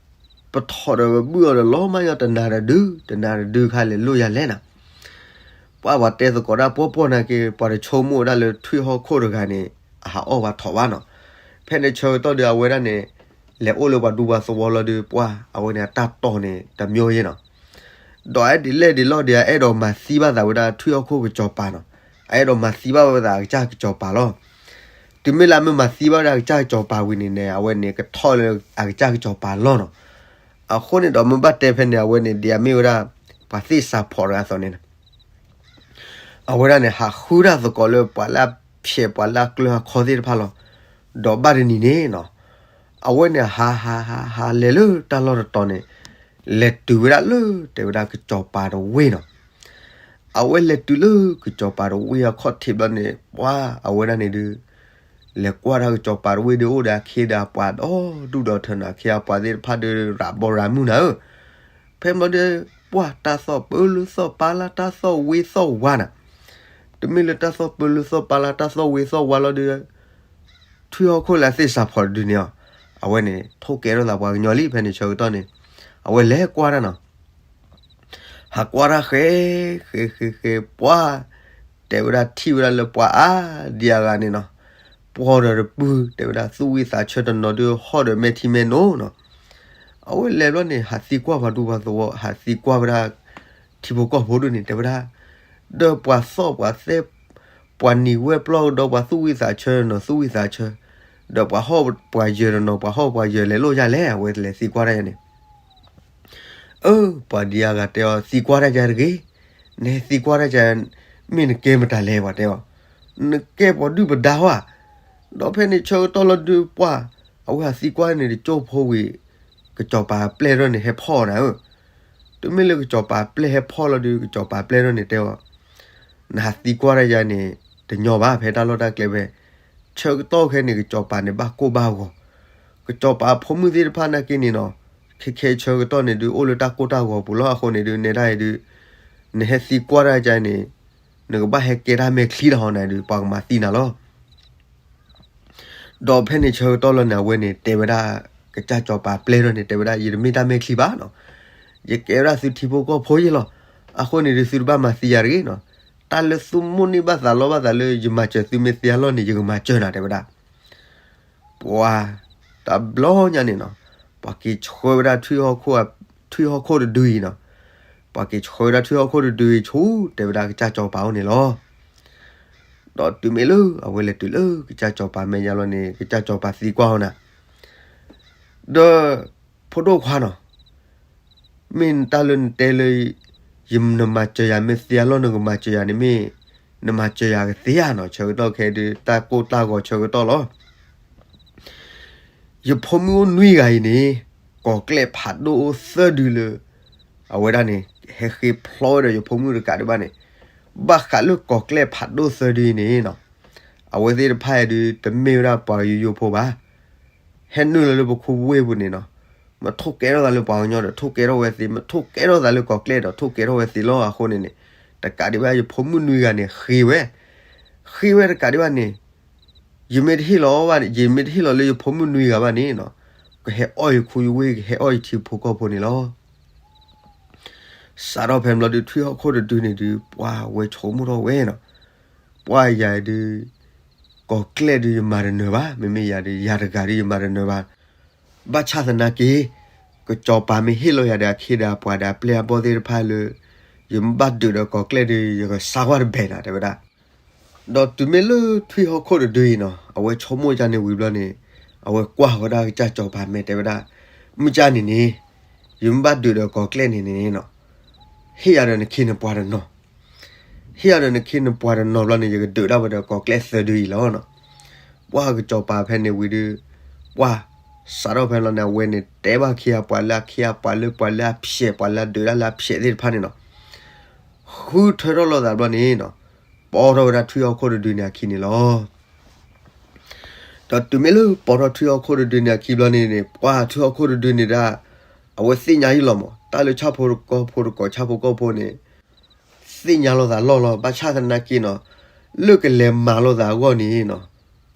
ပထိးဒီးပဘုၣ်အီၤဒီးလီၤမၢ်ညီတနၤတဒု, တနၤတဒုခါလဲၤလိၣ်ယၤလဲၣ်နၤ. ပှၤ ပှၤတဲသကိးဒၣ်ပှီၢ်ပှီၢ်နာ်က့ ပှၤတဆိကမိၣ်ဝဲဒၣ်လၢထွံၣ်ဟီၣ်ခိၣ်တဂၤန့ၣ် အဟးအီၣ်ပှၤထိးဘၣ်နီၤ. ဖဲန့ၣ်ဆၢကတီၢ်ဒီးအဝဲဒၣ်န့ၣ် လဲၤအိၣ်လၢပှၤဒူပှၤသဝီလီၤဒီး ပှၤ အဝဲန့ၣ်အတၢ်တီၢ်န့ၣ် တမျိုးယဲနီၤ. ဒီးအဲၣ်ဒ်လဲၣ်ဒ်လဲၣ်ဒီး အအဲၣ်ဒိးမၤသံဘၣ်သးဝဲဒၣ်ထွံၣ်ဟီၣ်ခိၣ်ကစီၤပၤနီၤ, အအဲၣ်ဒိးမၤသံဘၣ်ဝဲဒၣ်အကစၢ်ကစီၤပၤလီၤ. တုၤမ့ၢ်လၢအမ့ၢ်မၤသံဘၣ်ဝဲဒၣ်အကစၢ်ကစီၤပၤဝံၤန့ၣ်န့ၣ် အဝဲန့ၣ်ကထီၣ်လၢအကစၢ်ကစီၤပၤလီၢ်နီၤ. အဃိန့ၣ်ဒီးမ့ၢ်ဘၣ်တဲဖဲန့ၣ် အဝဲန့ၣ် ဒ်အမ့ၢ်ဝဲဒၣ် ပှၤသ့ၣ်စးဖီးတဂၤအသိးန့ၣ် အဝဲဒၣ်န့ၣ် ဟးဃုတၢ်သကိးလၢပှၤလၢအဖျဲးပှၤလၢအကျၢၤအခီသ့ၣ်တဖၣ်လီၤ. ဒီးဘၣ်တနံၤန့ၣ်နီၤ, အဝဲန့ၣ်ဟးဟးဟးဟးလဲၤလၢတၢ်လီၢ်တတီၤန့ၣ် လဲၤတုၤဝဲဒၣ်လၢတဲဝဲဒၣ်ကစီၤပၤတဝ့ၢ်နီၤ. အဝဲလဲၤတုၤလၢကစီၤပၤတဝ့ၢ်အခီၣ်ထံးဘျီန့ၣ် ပှၤ အဝဲဒၣ်န့ၣ်ဒုး လဲၤကွၢ်တၢ်ကစီၤပၤတဝ့ၢ်ဒီးအိၣ်ဒီးအခ့ဒီးအပှၤဒီဒူၣ်ဒီထၢနီၤ, အခ့အပှၤသ့ၣ်တဖၣ်ဒီးရၤဘီရၤမုၢ်နၤဧၢ. ဖဲဘျီဒီး ပှၢ်တၢ်သီၣ်ပၢလၢသီၣ်ပၢ်လၢ် တၢ်သီၣ်ဝ့သီၣ်ဝါနၤ, တမ့ၢ်လၢတၢ်သီၣ်ပၢလၢသီၣ်ပၢ်လၢ် တၢ်သီၣ်ဝ့သီၣ်ဝါလီၤဒီး ထွံၣ်ဟီၣ်ခိၣ်လၢအသ့ၣ်စးဖီၣ်တဒုန့ၣ်အီၤ, အဝဲန့ၣ် ထိၣ်ကဲထီၣ်သးပှၤကညီလံ ဖဲန့ၣ်ဆၢကတီၢ်န့ၣ်, အဝဲလဲၤကွၢ်တၢ်နီၤ ဟးကွၢ်တၢ်ဃဲ, ဃဲ ဃဲ ဃဲ ပှၢ်, တဲဝဲဒၣ်ထံၣ်ဝဲဒၣ်လၢပှၤအါဒံအါဂၤန့ၣ်နီၤ, ပှီၢ်ဒီးတပုၢ် တဲဝဲဒၣ်သူၣ်ဝံၣ်သးဆၢတနီၤဒုးဟီၣ်ဒီးမဲာ်ထံမဲာ်နိနီၤ, အဝဲလဲၤဘျီန့ၣ် ဟးသံကွၢ်ပှၤဒူပှၤသဝီ ဟးသံကွၢ်ဝဲဒၣ် ထံဖိကီၢ်ဖိဒုန့ၣ် တဲဝဲဒၣ်, ဒီးပှၤသီၣ်ပှၤသဲ ပှၤနံၤဝဲပျီၢ်ကဒီးပှၤသူၣ်ဝံၣ်သးဆၢတနီၤ သူၣ်ဝံၣ်သးဆၢ, ဒီးပှၤဟီၣ်ပှၤယၢၤတနီၤ ပှၤဟီၣ်ပှၤယၢၤလဲၤလိာ်ယၤလဲၣ် အဝဲလဲၤသံကွၢ်တၢ်ယၤန့ၣ် အၢ ပှၤဒံအါဂၤတဲအီၤ သံကွၢ်တၢ်ယၤတဂ့ၤ, နဟဲသံကွၢ်တၢ်ယၤ မ့ၢ်နကဲမတၤလဲၣ် ပှၤတဲအီၤ, နကဲပှၤဒုၣ်ပဒါဧါ, ဒီးဖဲန့ၣ်ဆၢကတီၢ်လီၤဒုးပှၢ်, အဝဲဟးသံကွၢ်န့ၣ်တကၠိဖိဝံၤ, ကစီၤပၤပျဲၢ်ထီၣ်န့ၣ်ဟဲဖီၣ်နၤဧၢ, တမ့ၢ်လၢကစီၤပၤပျဲၢ်ဟဲဖီၣ်လီၤဒုး ကစီၤပၤပျဲၢ်ထီၣ်န့ၣ်တဲအီၤ နဟးသံကွၢ်တၢ်ယၤန့ၣ် တညီဘၣ် ဖဲတၢ်လီၢ်တၢ်ကျဲဖဲ ဆၢကတီၢ်ခဲန့ၣ် ကစီၤပၤန့ၣ်ဘၣ်ကိၢ်ဘၣ်ဂီၤ, ကစီၤပၤအဖိမုၣ်သ့ၣ်တဖၣ်နာ်က့န့ၣ်နီၤ, ခဲခဲဆၢကတီၢ်န့ၣ်ဒုး အိၣ်လၢတၢ်ကိၢ်တၢ်ဂီၤပူၤလီၤ. အဃိန့ၣ်ဒုး နဲဒၣ်အံၤဒုး နဟဲသံကွၢ်တၢ်ယၤန့ၣ် နကဘၣ်ဟဲကဲတၢ်မဲာ်ချံတၢ်ဟီနၤဒုး ပှၤကမၤသံနၤလီၤ. ဒီးဖဲန့ၣ်ဆၢကတီၢ်လီၤန့ၣ် အဝဲန့ၣ်တဲဝဲဒၣ် ကစၢ်စီၤပၤပျဲၢ်ထီၣ်န့ၣ် တဲဝဲဒၣ် ယတမ့ၢ်တၢ်မဲာ်ချံဘၣ်နီၤ, ယကဲဝဲဒၣ်သုထံဖိကီၢ်ဖိယဲလီၤ. အဃိန့ၣ်ဒုး သုတဘၣ်မၤသံယၤတဂ့ၤနီၤ, တၢ်လၢသုမိၣ်န့ၢ်ဘၣ်သးလီဘၣ်သးလၢ ယမၤစၢၤသုမ့ၢ်သ့အလီၢ်န့ၣ် ယကမၤစၢၤနၤ တဲဝဲဒၣ် ပှၤ တဘျီညါန့ၣ်နီၤ, ပှၤက့ၤဆှၢဝဲဒၣ်ထွံၣ်ဟီၣ်ခိၣ်တဒုအံၤနီၤ, ပှၤက့ၤဆှၢဝဲဒၣ်ထွံၣ်ဟီၣ်ခိၣ်တဒုအံၤဆူ တဲဝဲဒၣ်ကစၢ်စီၤပၤအိၣ်န့ၣ်လီၤ. ဒီးတုၤမ့ၢ်လၢအဝဲလဲၤတုၤလၢကစၢ်စီၤပၤမဲာ်ညါလီၤန့ၣ် ကစၢ်စီၤပၤသံကွၢ်အီၤနၤ, ဒီး ဖိဒိၣ်ခွါနီၤ မ့ၢ်နတၢ်လၢနတဲလၢ နမၤစၢၤယၤမ့ၢ်သ့အလီၢ် နကမၤစၢၤယၤန့ၣ်မ့ၢ် နမၤစၢၤယၤကသ့ဧါနီၤ, ဆၢကတီၢ်ခဲဒုး တၢ်ကိၢ်တၢ်ဂီၤဆၢကတီၢ်လီၤ. ယဖိမုၣ်အိၣ်နွံဂၤအံၤန့ၣ် ကီၤကျဲၣ်ဖးဒိၣ်အိၣ်သၢဒုလၢ အဝဲဒၣ်န့ၣ် ဟဲဃ့ဖျီဝဲဒီးယဖိမုၣ်တကးဒံးဘၣ်န့ၣ်, ဘၣ်ဃးလၢကီၤကျဲၣ်ဖးဒိၣ်သၢဒုအံၤန့ၣ်နီၤ, အဝဲသ့ၣ်တဖၣ်အံၤဒုး တမ့ၢ်ဝဲဒၣ်ပှၤယိယိဖိဘၣ် ဟဲနုာ်လီၤလၢပခိပဝ့ၢ်ပူၤန့ၣ်နီၤ, မ့ၢ်ထိၣ်ကဲထီၣ်သးလၢပှၤကညီဒီး ထိၣ်ကဲထီၣ်ဝဲသ့, မ့ၢ်ထိၣ်ကဲထီၣ်သးလၢကီၤကျဲၣ်ဒီး ထိၣ်ကဲထီၣ်ဝဲသ့လီၤ. အဃိန့ၣ်န့ၣ် တကးဒံးဘၣ် ယဖိမုၣ်နွံဂၤန့ၣ် ဃ့ဝဲ, ဃ့ဝဲတကးဒံးဘၣ်န့ၣ်, ယမ့ၢ်တဟ့ၣ်လီၤဘၣ်, ယမ့ၢ်တဟ့ၣ်လီၤလၢယဖိမုၣ်နွံဂၤဘၣ်န့ၣ်နီၤ, ကဟဲအီၣ်ယခူယဝ့ၢ် ကဟဲအီၣ်ယထံဖိကီၢ်ဖိန့ၣ်လီၤ. စးထီၣ်ဖဲဘျီဒုး ထွံၣ်ဟီၣ်ခိၣ်တဒုန့ၣ်ဒုး ပှၤဝဲဆိကမိၣ်ထီၣ်ဝဲနီၤ, ပှၤယၤဒုး ကီၤကျဲၣ်ဒုးယမၤတနၢၤဘၣ်, မ့မ့ၢ်ယၤဒုး ယၤတဂၤဒုးယမၤတနၢၤဘၣ်. ဘၣ်ဆၣ်သနာ်က့ ကစီၤပၤမ့ၢ်ဟ့ၣ်လီၤယၤဒီး အခ့ဒီးအပှၤဒီးအပျဲၢ်အဘီၣ်သ့ၣ်တဖၣ်လၢ ယမ့ၢ်ဘၣ်ဒုးဒီးကီၤကျဲၣ်ဒုး ယကစၢ်ကွၢ်တဘဲၣ်နၤ တဲဝဲဒၣ်. ဒီးတုၤမ့ၢ်လၢထွံၣ်ဟီၣ်ခိၣ်တဒုအံၤနီၤ အဝဲဆိကမိၣ်ဒ်န့ၣ်ဝံၤဘျီန့ၣ် အဝဲကွၢ်ဝဲဒၣ်ကစၢ်စီၤပၤမဲာ်တဲဝဲဒၣ်, မုၢ်ကၢ်န့ၣ်န့ၣ် ယမ့ၢ်ဘၣ်ဒုးဒီးကီၤကျဲၣ်န့ၣ်န့ၣ်နီၤ ဟ့ၣ်ယၤဒီးနခ့နပှၤတနီၤ, ဟ့ၣ်ယၤဒီးနခ့နပှၤတနီၤဘျီန့ၣ် ယကဒုးဒၣ်ဝဲဒီးကီၤကျဲၣ်သၢဒုအံၤလီၤနီၤ. ပှၤကစီၤပၤဖဲန့ၣ်ဝံၤဒုး ပှၤ စးထီၣ်ဖဲလီၤန့ၣ် အဝဲန့ၣ်တဲဘၣ်ခ့အပှၤလၢအခ့အပှၤလၢပှၤလၢအဖျဲး ပှၤလၢအဒုးဒၣ်လၢအဖျဲးသ့ၣ်တဖၣ်န့ၣ်နီၤ, ဃုထၢထီၣ်လိာ်သးဘျီန့ၣ်နီၤ, ပိာ်ထီၣ်ဝဲဒၣ်ထွံၣ်ဟီၣ်ခိၣ်တဒုန့ၣ်အခံန့ၣ်လီၤ. ဒီးတုၤမ့ၢ်လၢပိာ်ထီၣ်ထွံၣ်ဟီၣ်ခိၣ်တဒုန့ၣ်အခံဘျီန့ၣ်န့ၣ် ပှၤထွံၣ်ဟီၣ်ခိၣ်တဒုန့ၣ်ဒၣ် အဝဲသ့ၣ်ညါယံလီၤမး တၢ်လၢဆၣ်ဖိကီၢ်ဖိတကိးဆၣ်ဖိကီၢ်ဖိန့ၣ် သ့ၣ်ညါလိာ်သးလီၢ်လီၤ. ဘၣ်ဆၣ်သနာ်က့နီၤ လၢကလဲၤမၤလိာ်သးအဂီၢ်န့ၣ်နီၤ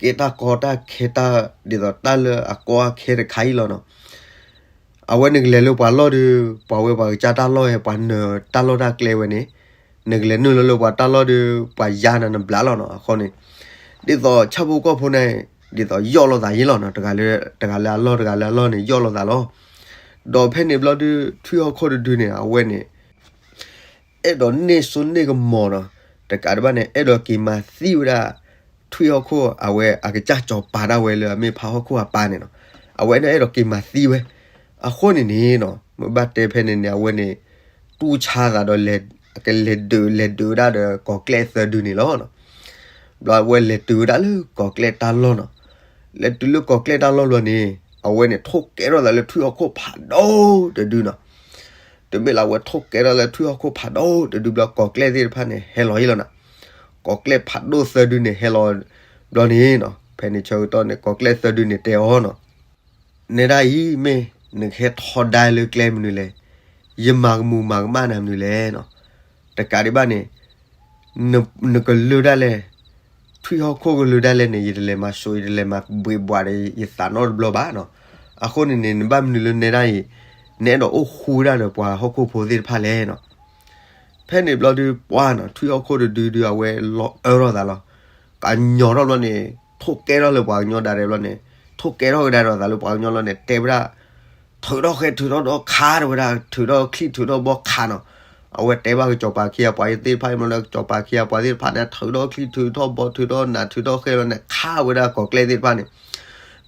ကဲတၢ်ကီတၢ်ခဲတၢ် ဒ်သိးတၢ်လၢအကီအခဲတခါအံၤလီၤနီၤ. အဝဲနကလဲၤလၢပှၤလီၢ်ဒီး ပှၤဝဲပှၤကစၢ်တၢ်လီၢ်ဟဲ ပှၤနၢၤတၢ်လီၢ်တၢ်ကျဲဝဲန့ၣ် နကလဲၤနုာ်လီၤလၢပှၤတၢ်လီၢ်ဒီး ပှၤယါနၤနဘျးလီၤနီၤ. အဃိန့ၣ် ဒ်သိးဆၣ်ဖိကီၢ်ဖိန့ၣ် ဒ်သိးယီၢ်လိာ်သးယံလီၤနီၤ. တဂၤလၢ တဂၤလၢအလီၢ် တဂၤလၢအလီၢ်န့ၣ် ယီၢ်လိာ်သးလီၤ. ဒီးဖဲန့ၣ်ဘျီဒုး ထွံၣ်ဟီၣ်ခိၣ်တဒုန့ၣ် အဝဲန့ၣ် အဲၣ်ဒိးန့ၢ်စိန့ၢ်ကမီၤနီၤ. တကးဒံးဘၣ်န့ၣ် အဲၣ်ဒိးက့ၤမၤသံဝဲဒၣ် ထွံၣ်ဟီၣ်ခိၣ် အဝဲအကစၢ်စီၤပၤဒၣ်ဝဲလၢအမ့ၢ်ဖးဟီၣ်ခိၣ်အပၢ်န့ၣ်နီၤ. အဝဲန့ၣ်အဲၣ်ဒိးက့ၤမၤသံဝဲ. အဃိန့ၣ်န့ၣ်နီၤ မ့ၢ်ဘၣ်တဲဖဲန့ၣ်န့ၣ် အဝဲန့ၣ် တူၢ်ဆါသးဒီး ကလဲၤဒုး လဲၤဒုးဝဲဒၣ်ဒီးကီၤကျဲၣ်သၢဒုန့ၣ်လီၤ. ဘျီအဝဲလဲၤတုၤဝဲဒၣ်လၢကီၤကျဲၣ်တၢ်လီၢ်နီၤ. လဲၤတုၤလၢကီၤကျဲၣ်တၢ်လီၢ်ဘျီန့ၣ် အဝဲန့ၣ်ထိၣ်ကဲထီၣ်သးလၢထွံၣ်ဟီၣ်ခိၣ်ဖးဒိၣ်တဒုနီၤ. တုၤမ့ၢ်လၢအဝဲထိၣ်ကဲထီၣ်လၢထွံၣ်ဟီၣ်ခိၣ်ဖးဒိၣ်တဒုဘျီ ကီၤကျဲၣ်သ့ၣ်တဖၣ်န့ၣ် ဟဲလီၤယံလီၤနီၤ. ကီၤကျဲၣ်ဖးဒိၣ်သၢဒုန့ၣ်ဟဲလီၤဘျီန့ၣ်နီၤ ဖဲန့ၣ်ဆၢကတီၢ်န့ၣ် ကီၤကျဲၣ်သၢဒုန့ၣ်တဲအီၤနီၤ နဲဒၣ်အံၤ မ့ၢ်နကဟဲထီဒါလၢကျဲမနုၤလဲၣ်. ယမၤကမူၤမၤကမၣ်နၤမနုၤလဲၣ်နီၤ. တကးဒံးဘၣ်န့ၣ် နကလုၢ်ဒၣ်လဲၣ်, ထွံၣ်ဟီၣ်ခိၣ်ကလုၢ်ဒၣ်လဲၣ်န့ၣ် ယတလဲၤမၤစိာ် ယတလဲၤမၤဘှ့းဘှးဒီး ယသးနီတဘျီဘၣ်နီၤ. အဃိန့ၣ်န့ၣ် နဘၣ်မနုၤလၢနဲဒၣ်အံၤ နအဲၣ်ဒိးအိၣ်ဃူဝဲဒၣ်ဒီးပှၤဟီၣ်ခိၣ်ဖိသ့ၣ်တဖၣ်လဲၣ်နီၤ. ဖဲန့ၣ်ဘျီဒုး ပှၢ်နီၤ ထွံၣ်ဟီၣ်ခိၣ်တဒုဒုး အဝဲလီၤအၢထီၣ်သးလီၤ. ကညီထီၣ်ဘျီန့ၣ် ထိၣ်ကဲထီၣ်လၢပှၤကညီဒၣ်ဒဲးဘျီန့ၣ် ထိၣ်ကဲထီၣ်ကဒါဒီးသးလၢပှၤကညီလီၤန့ၣ် တဲဝဲဒၣ် ထုးထီၣ်ဃဲ ထုးထီၣ်ဒီးခါတဝဲဒၣ် ထုးထီၣ်ချံ ထုးထီၣ်ဘီခါနီၤ. အဝဲတဲဘၣ်ကစီၤပၤခံဂၤပှၤသ့ၣ်တဖၣ်အံၤဘျီဒီး ကစီၤပၤခံဂၤပှၤသ့ၣ်တဖၣ်န့ၣ် ထုးထီၣ်ချံ ထုးထီၣ်ဘီ ထုးထီၣ်နး ထုးထီၣ်ဃဲလီၤန့ၣ် ခါဝဲဒၣ်ကီၤကျဲၢ်သ့ၣ်တဖၣ်န့ၣ်.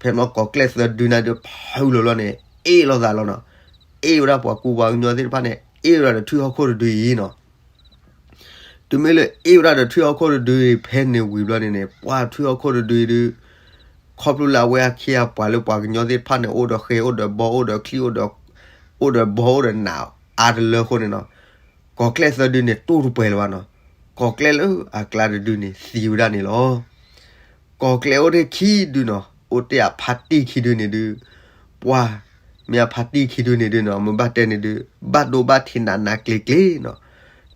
ဖဲန့ၣ်ကီၤကျဲၢ်သၢဒုန့ၣ်ဒုး ဖုလီၤလီၤန့ၣ် အ့ၣ်လိာ်သးလီၤနီၤ. အ့ၣ်ဝဲဒၣ်ပှၤကူပှၤကညီသ့ၣ်တဖၣ်န့ၣ် အ့ၣ်ဝဲဒၣ်ဒီးထွံၣ်ဟီၣ်ခိၣ်တဒုအံၤနီၤ. တုၤမ့ၢ်လၢအ့ၣ်ဝဲဒၣ်ဒီးထွံၣ်ဟီၣ်ခိၣ်တဒုအံၤ ဖဲန့ၣ်ဝံၤဘျီန့ၣ်န့ၣ် ပှၢ်ထွံၣ်ဟီၣ်ခိၣ်တဒုအံၤဒုး ခီဖျိလၢအဝဲအခံဂၤပှၤလၢပှၤကညီသ့ၣ်တဖၣ်န့ၣ် အိၣ်ဒီးဃဲ အိၣ်ဒီးဘီ အိၣ်ဒီးချံ အိၣ်ဒီး အိၣ်ဒီးဘီ အိၣ်ဒီးနး အါတလၢအဃိန့ၣ်နီၤ, ကီၤကျဲၢ်သၢဒုန့ၣ် တူၢ်တပှဲၤလၢၤဘၣ်နီၤ. ကီၤကျဲၢ်လၢအကျါတဒုန့ၣ် သံဝဲဒၣ်န့ၣ်လီၤ. ကီၤကျဲၢ်အိၣ်တ့ၢ်ခံဒုနီၤ, အိၣ်တ့ၢ်အဖါတံၢ်ခံဒုန့ၣ်ဒုး, ပှၢ် မ့ၢ်အဖါတံၢ်ခံဒုန့ၣ်ဒုနီၤ, မ့ၢ်ဘၣ်တဲန့ၣ်ဒုး ဘၣ်ဒိဘၣ်ထံးနးနးကျ့ၤကျ့ၤနီၤ.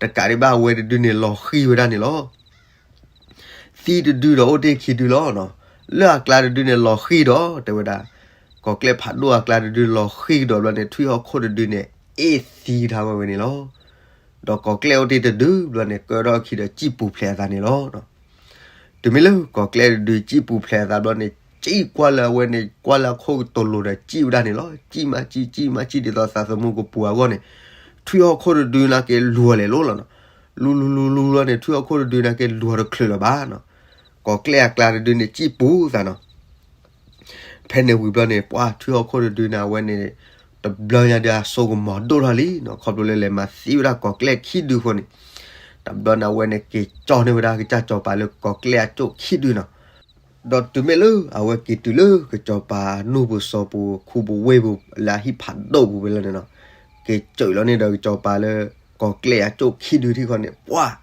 တကးဒံးဘၣ်အဝဲတဒုန့ၣ် လီၤဃံၤဝဲဒၣ်န့ၣ်လီၤ. သံတဒုဒီးအိၣ်တ့ၢ်ခံဒုလီၤနီၤ. လၢအကျါတဒုန့ၣ် လီၤဃံၤဒီး တဲဝဲဒၣ်, ကီၤကျဲၢ်ဖးဒိၣ်အကျါတဒု လီၤဃံၤကဒီးဘျီန့ၣ် ထွံၣ်ဟီၣ်ခိၣ်တဒုန့ၣ် အ့ၣ်သံကထါဝဲဝဲန့ၣ်လီၤ. ဒီးကီၤကျဲၢ်အိၣ်တ့ၢ်တဒုဘျီန့ၣ် ကၢထီၣ်အခံဒီး စံၣ်ပူၤဖျဲးအသးန့ၣ်လီၤ. တုၤမ့ၢ်လၢကီၤကျဲၢ်တဒု စံၣ်ပူၤဖျဲးအသးဘျီန့ၣ် စံၣ်ကွၢ်လၢအဝဲန့ၣ် ကွၢ်လၢအခိၣ်ကတိၤလိၤဒီး စံၣ်ဝဲဒၣ်န့ၣ်လီၤ. စံၣ်မးစံၣ် စံၣ်မးစံၣ် ဒ်သိးသးသမူကပူၤအဂီၢ်န့ၣ် ထွံၣ်ဟီၣ်ခိၣ်တဒုနာ်က့ လူၤလဲၤလိၤလီၤနီၤ. လူၤလူၤလူၤလူၤလီၤန့ၣ် ထွံၣ်ဟီၣ်ခိၣ်တဒုနာ်က့ လူၤတချုးလၢၤဘၣ်နီၤ. ကီၤကျဲၢ်အကျါတဒုန့ၣ် စံၣ်ပူၤသးနီၤ. ဖဲန့ၣ်ဝံၤဘျီန့ၣ် ပှၢ်ထွံၣ်ဟီၣ်ခိၣ်တဒုန့ၣ် အဝဲန့ၣ် တဘျီညါဒုး အစိကမီၤဒိၣ်ထီၣ်လံနီၤ, ခီဖျိလၢလဲၤမၤသံဝဲဒၣ်ကီၤကျဲၢ်ခံဒုအဃိန့ၣ်, တဘျီန့ၣ် အဝဲန့ၣ်က့ၤကၠီန့ၢ်ဝဲဒၣ်ကစၢ်စီၤပၤလၢကီၤကျဲၢ်အစိၣ်ခံဒုနီၤ. ဒီးတုၤမ့ၢ်လၢအဝဲက့ၤတုၤလၢကစၢ်စီၤပၤနူၢ်ပူၤစီၤပူၤ ခူပူၤဝ့ၢ်ပူၤ လၢအဟံၣ်ဖးဒိၣ်ပူၤဝဲလီၤန့ၣ်နီၤ, က့ၤစၢးလီၤန့ၣ်ဒီးကစၢ်စီၤပၤလၢ ကီၤကျဲၢ်အစိၣ်ခံဒုထံၣ်ဃီန့ၣ် ပှၢ်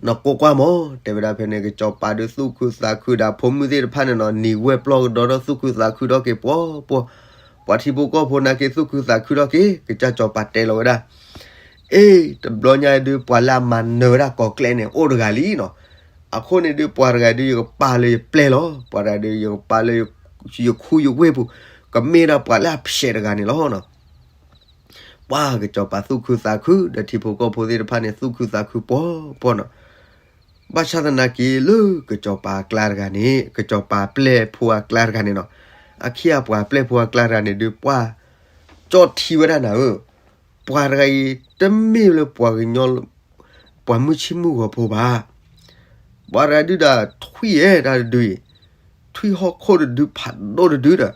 နီၢ်ကိးကွၢ်မး တဲဝဲဒၣ်ဖဲန့ၣ် ကစၢ်စီၤပၤဒုးသူၣ်ခုသးခုဒီးဖိမုၣ်သ့ၣ်တဖၣ်န့ၣ်နီၤ, နံၤဝဲပျီကဒီးဒီးသူၣ်ခုသးခုထီၣ်က့ၤပှီၤပှီၤ, ပှၤထံဖိကီၢ်ဖိနာ်က့ သူၣ်ခုသးခုထီၣ်က့ၤ, ကစၢ်စီၤပၤတဲလီၤဝဲဒၣ်, အ့ တဘျီညါဒုး ပှၤလၢအမၤနၢၤဝဲဒၣ်ကီၤကျဲၢ်န့ၣ် အိၣ်တဂၤလံနီၤ. အဃိန့ၣ်ဒုး ပှၤတဂၤဒုး ယကပာ်လၢယပျဲၢ်လီၤ, ပှၤတဂၤဒုး ယကပာ်လၢယခူယဝ့ၢ်ပူၤ, ကမ့ၢ်ဒၣ်ပှၤလၢအဖျဲးတဂၤန့ၣ်လီၤနီၤ. ပှၢ်ကစၢ်စီၤပၤသူၣ်ခုသးခု ဒီးထံဖိကီၢ်ဖိသ့ၣ်တဖၣ်န့ၣ် သူၣ်ခုသးခုပှီၤပှီၤနီၤ. ဘၣ်ဆၣ်သနာ်က့ လၢကစၢ်စီၤပၤအကျါတဂၤန့ၣ် ကစၢ်စီၤပၤပျဲၢ်ဖိအကျါတဂၤန့ၣ်နီၤ, အခံဂၤပှၤပျဲၢ်ဖိအကျါတဂၤန့ၣ်ဒုး ပှၢ် ကၠီထံဝဲဒၣ်နၤဧၢ, ပှၤတဂၤအံၤ တမ့ၢ်လၢပှၤကညီ ပှၤမုၢ်ဆ့ၣ်မုၢ်ဂီၤဖိဘၣ်. ပှၤတဂၤဒုးဒီး ထွံၣ်အဲၣ်တၢ်တဒုအံၤ, ထွံၣ်ဟီၣ်ခိၣ်တဒုဖးဒိၣ်တဒုဒီး,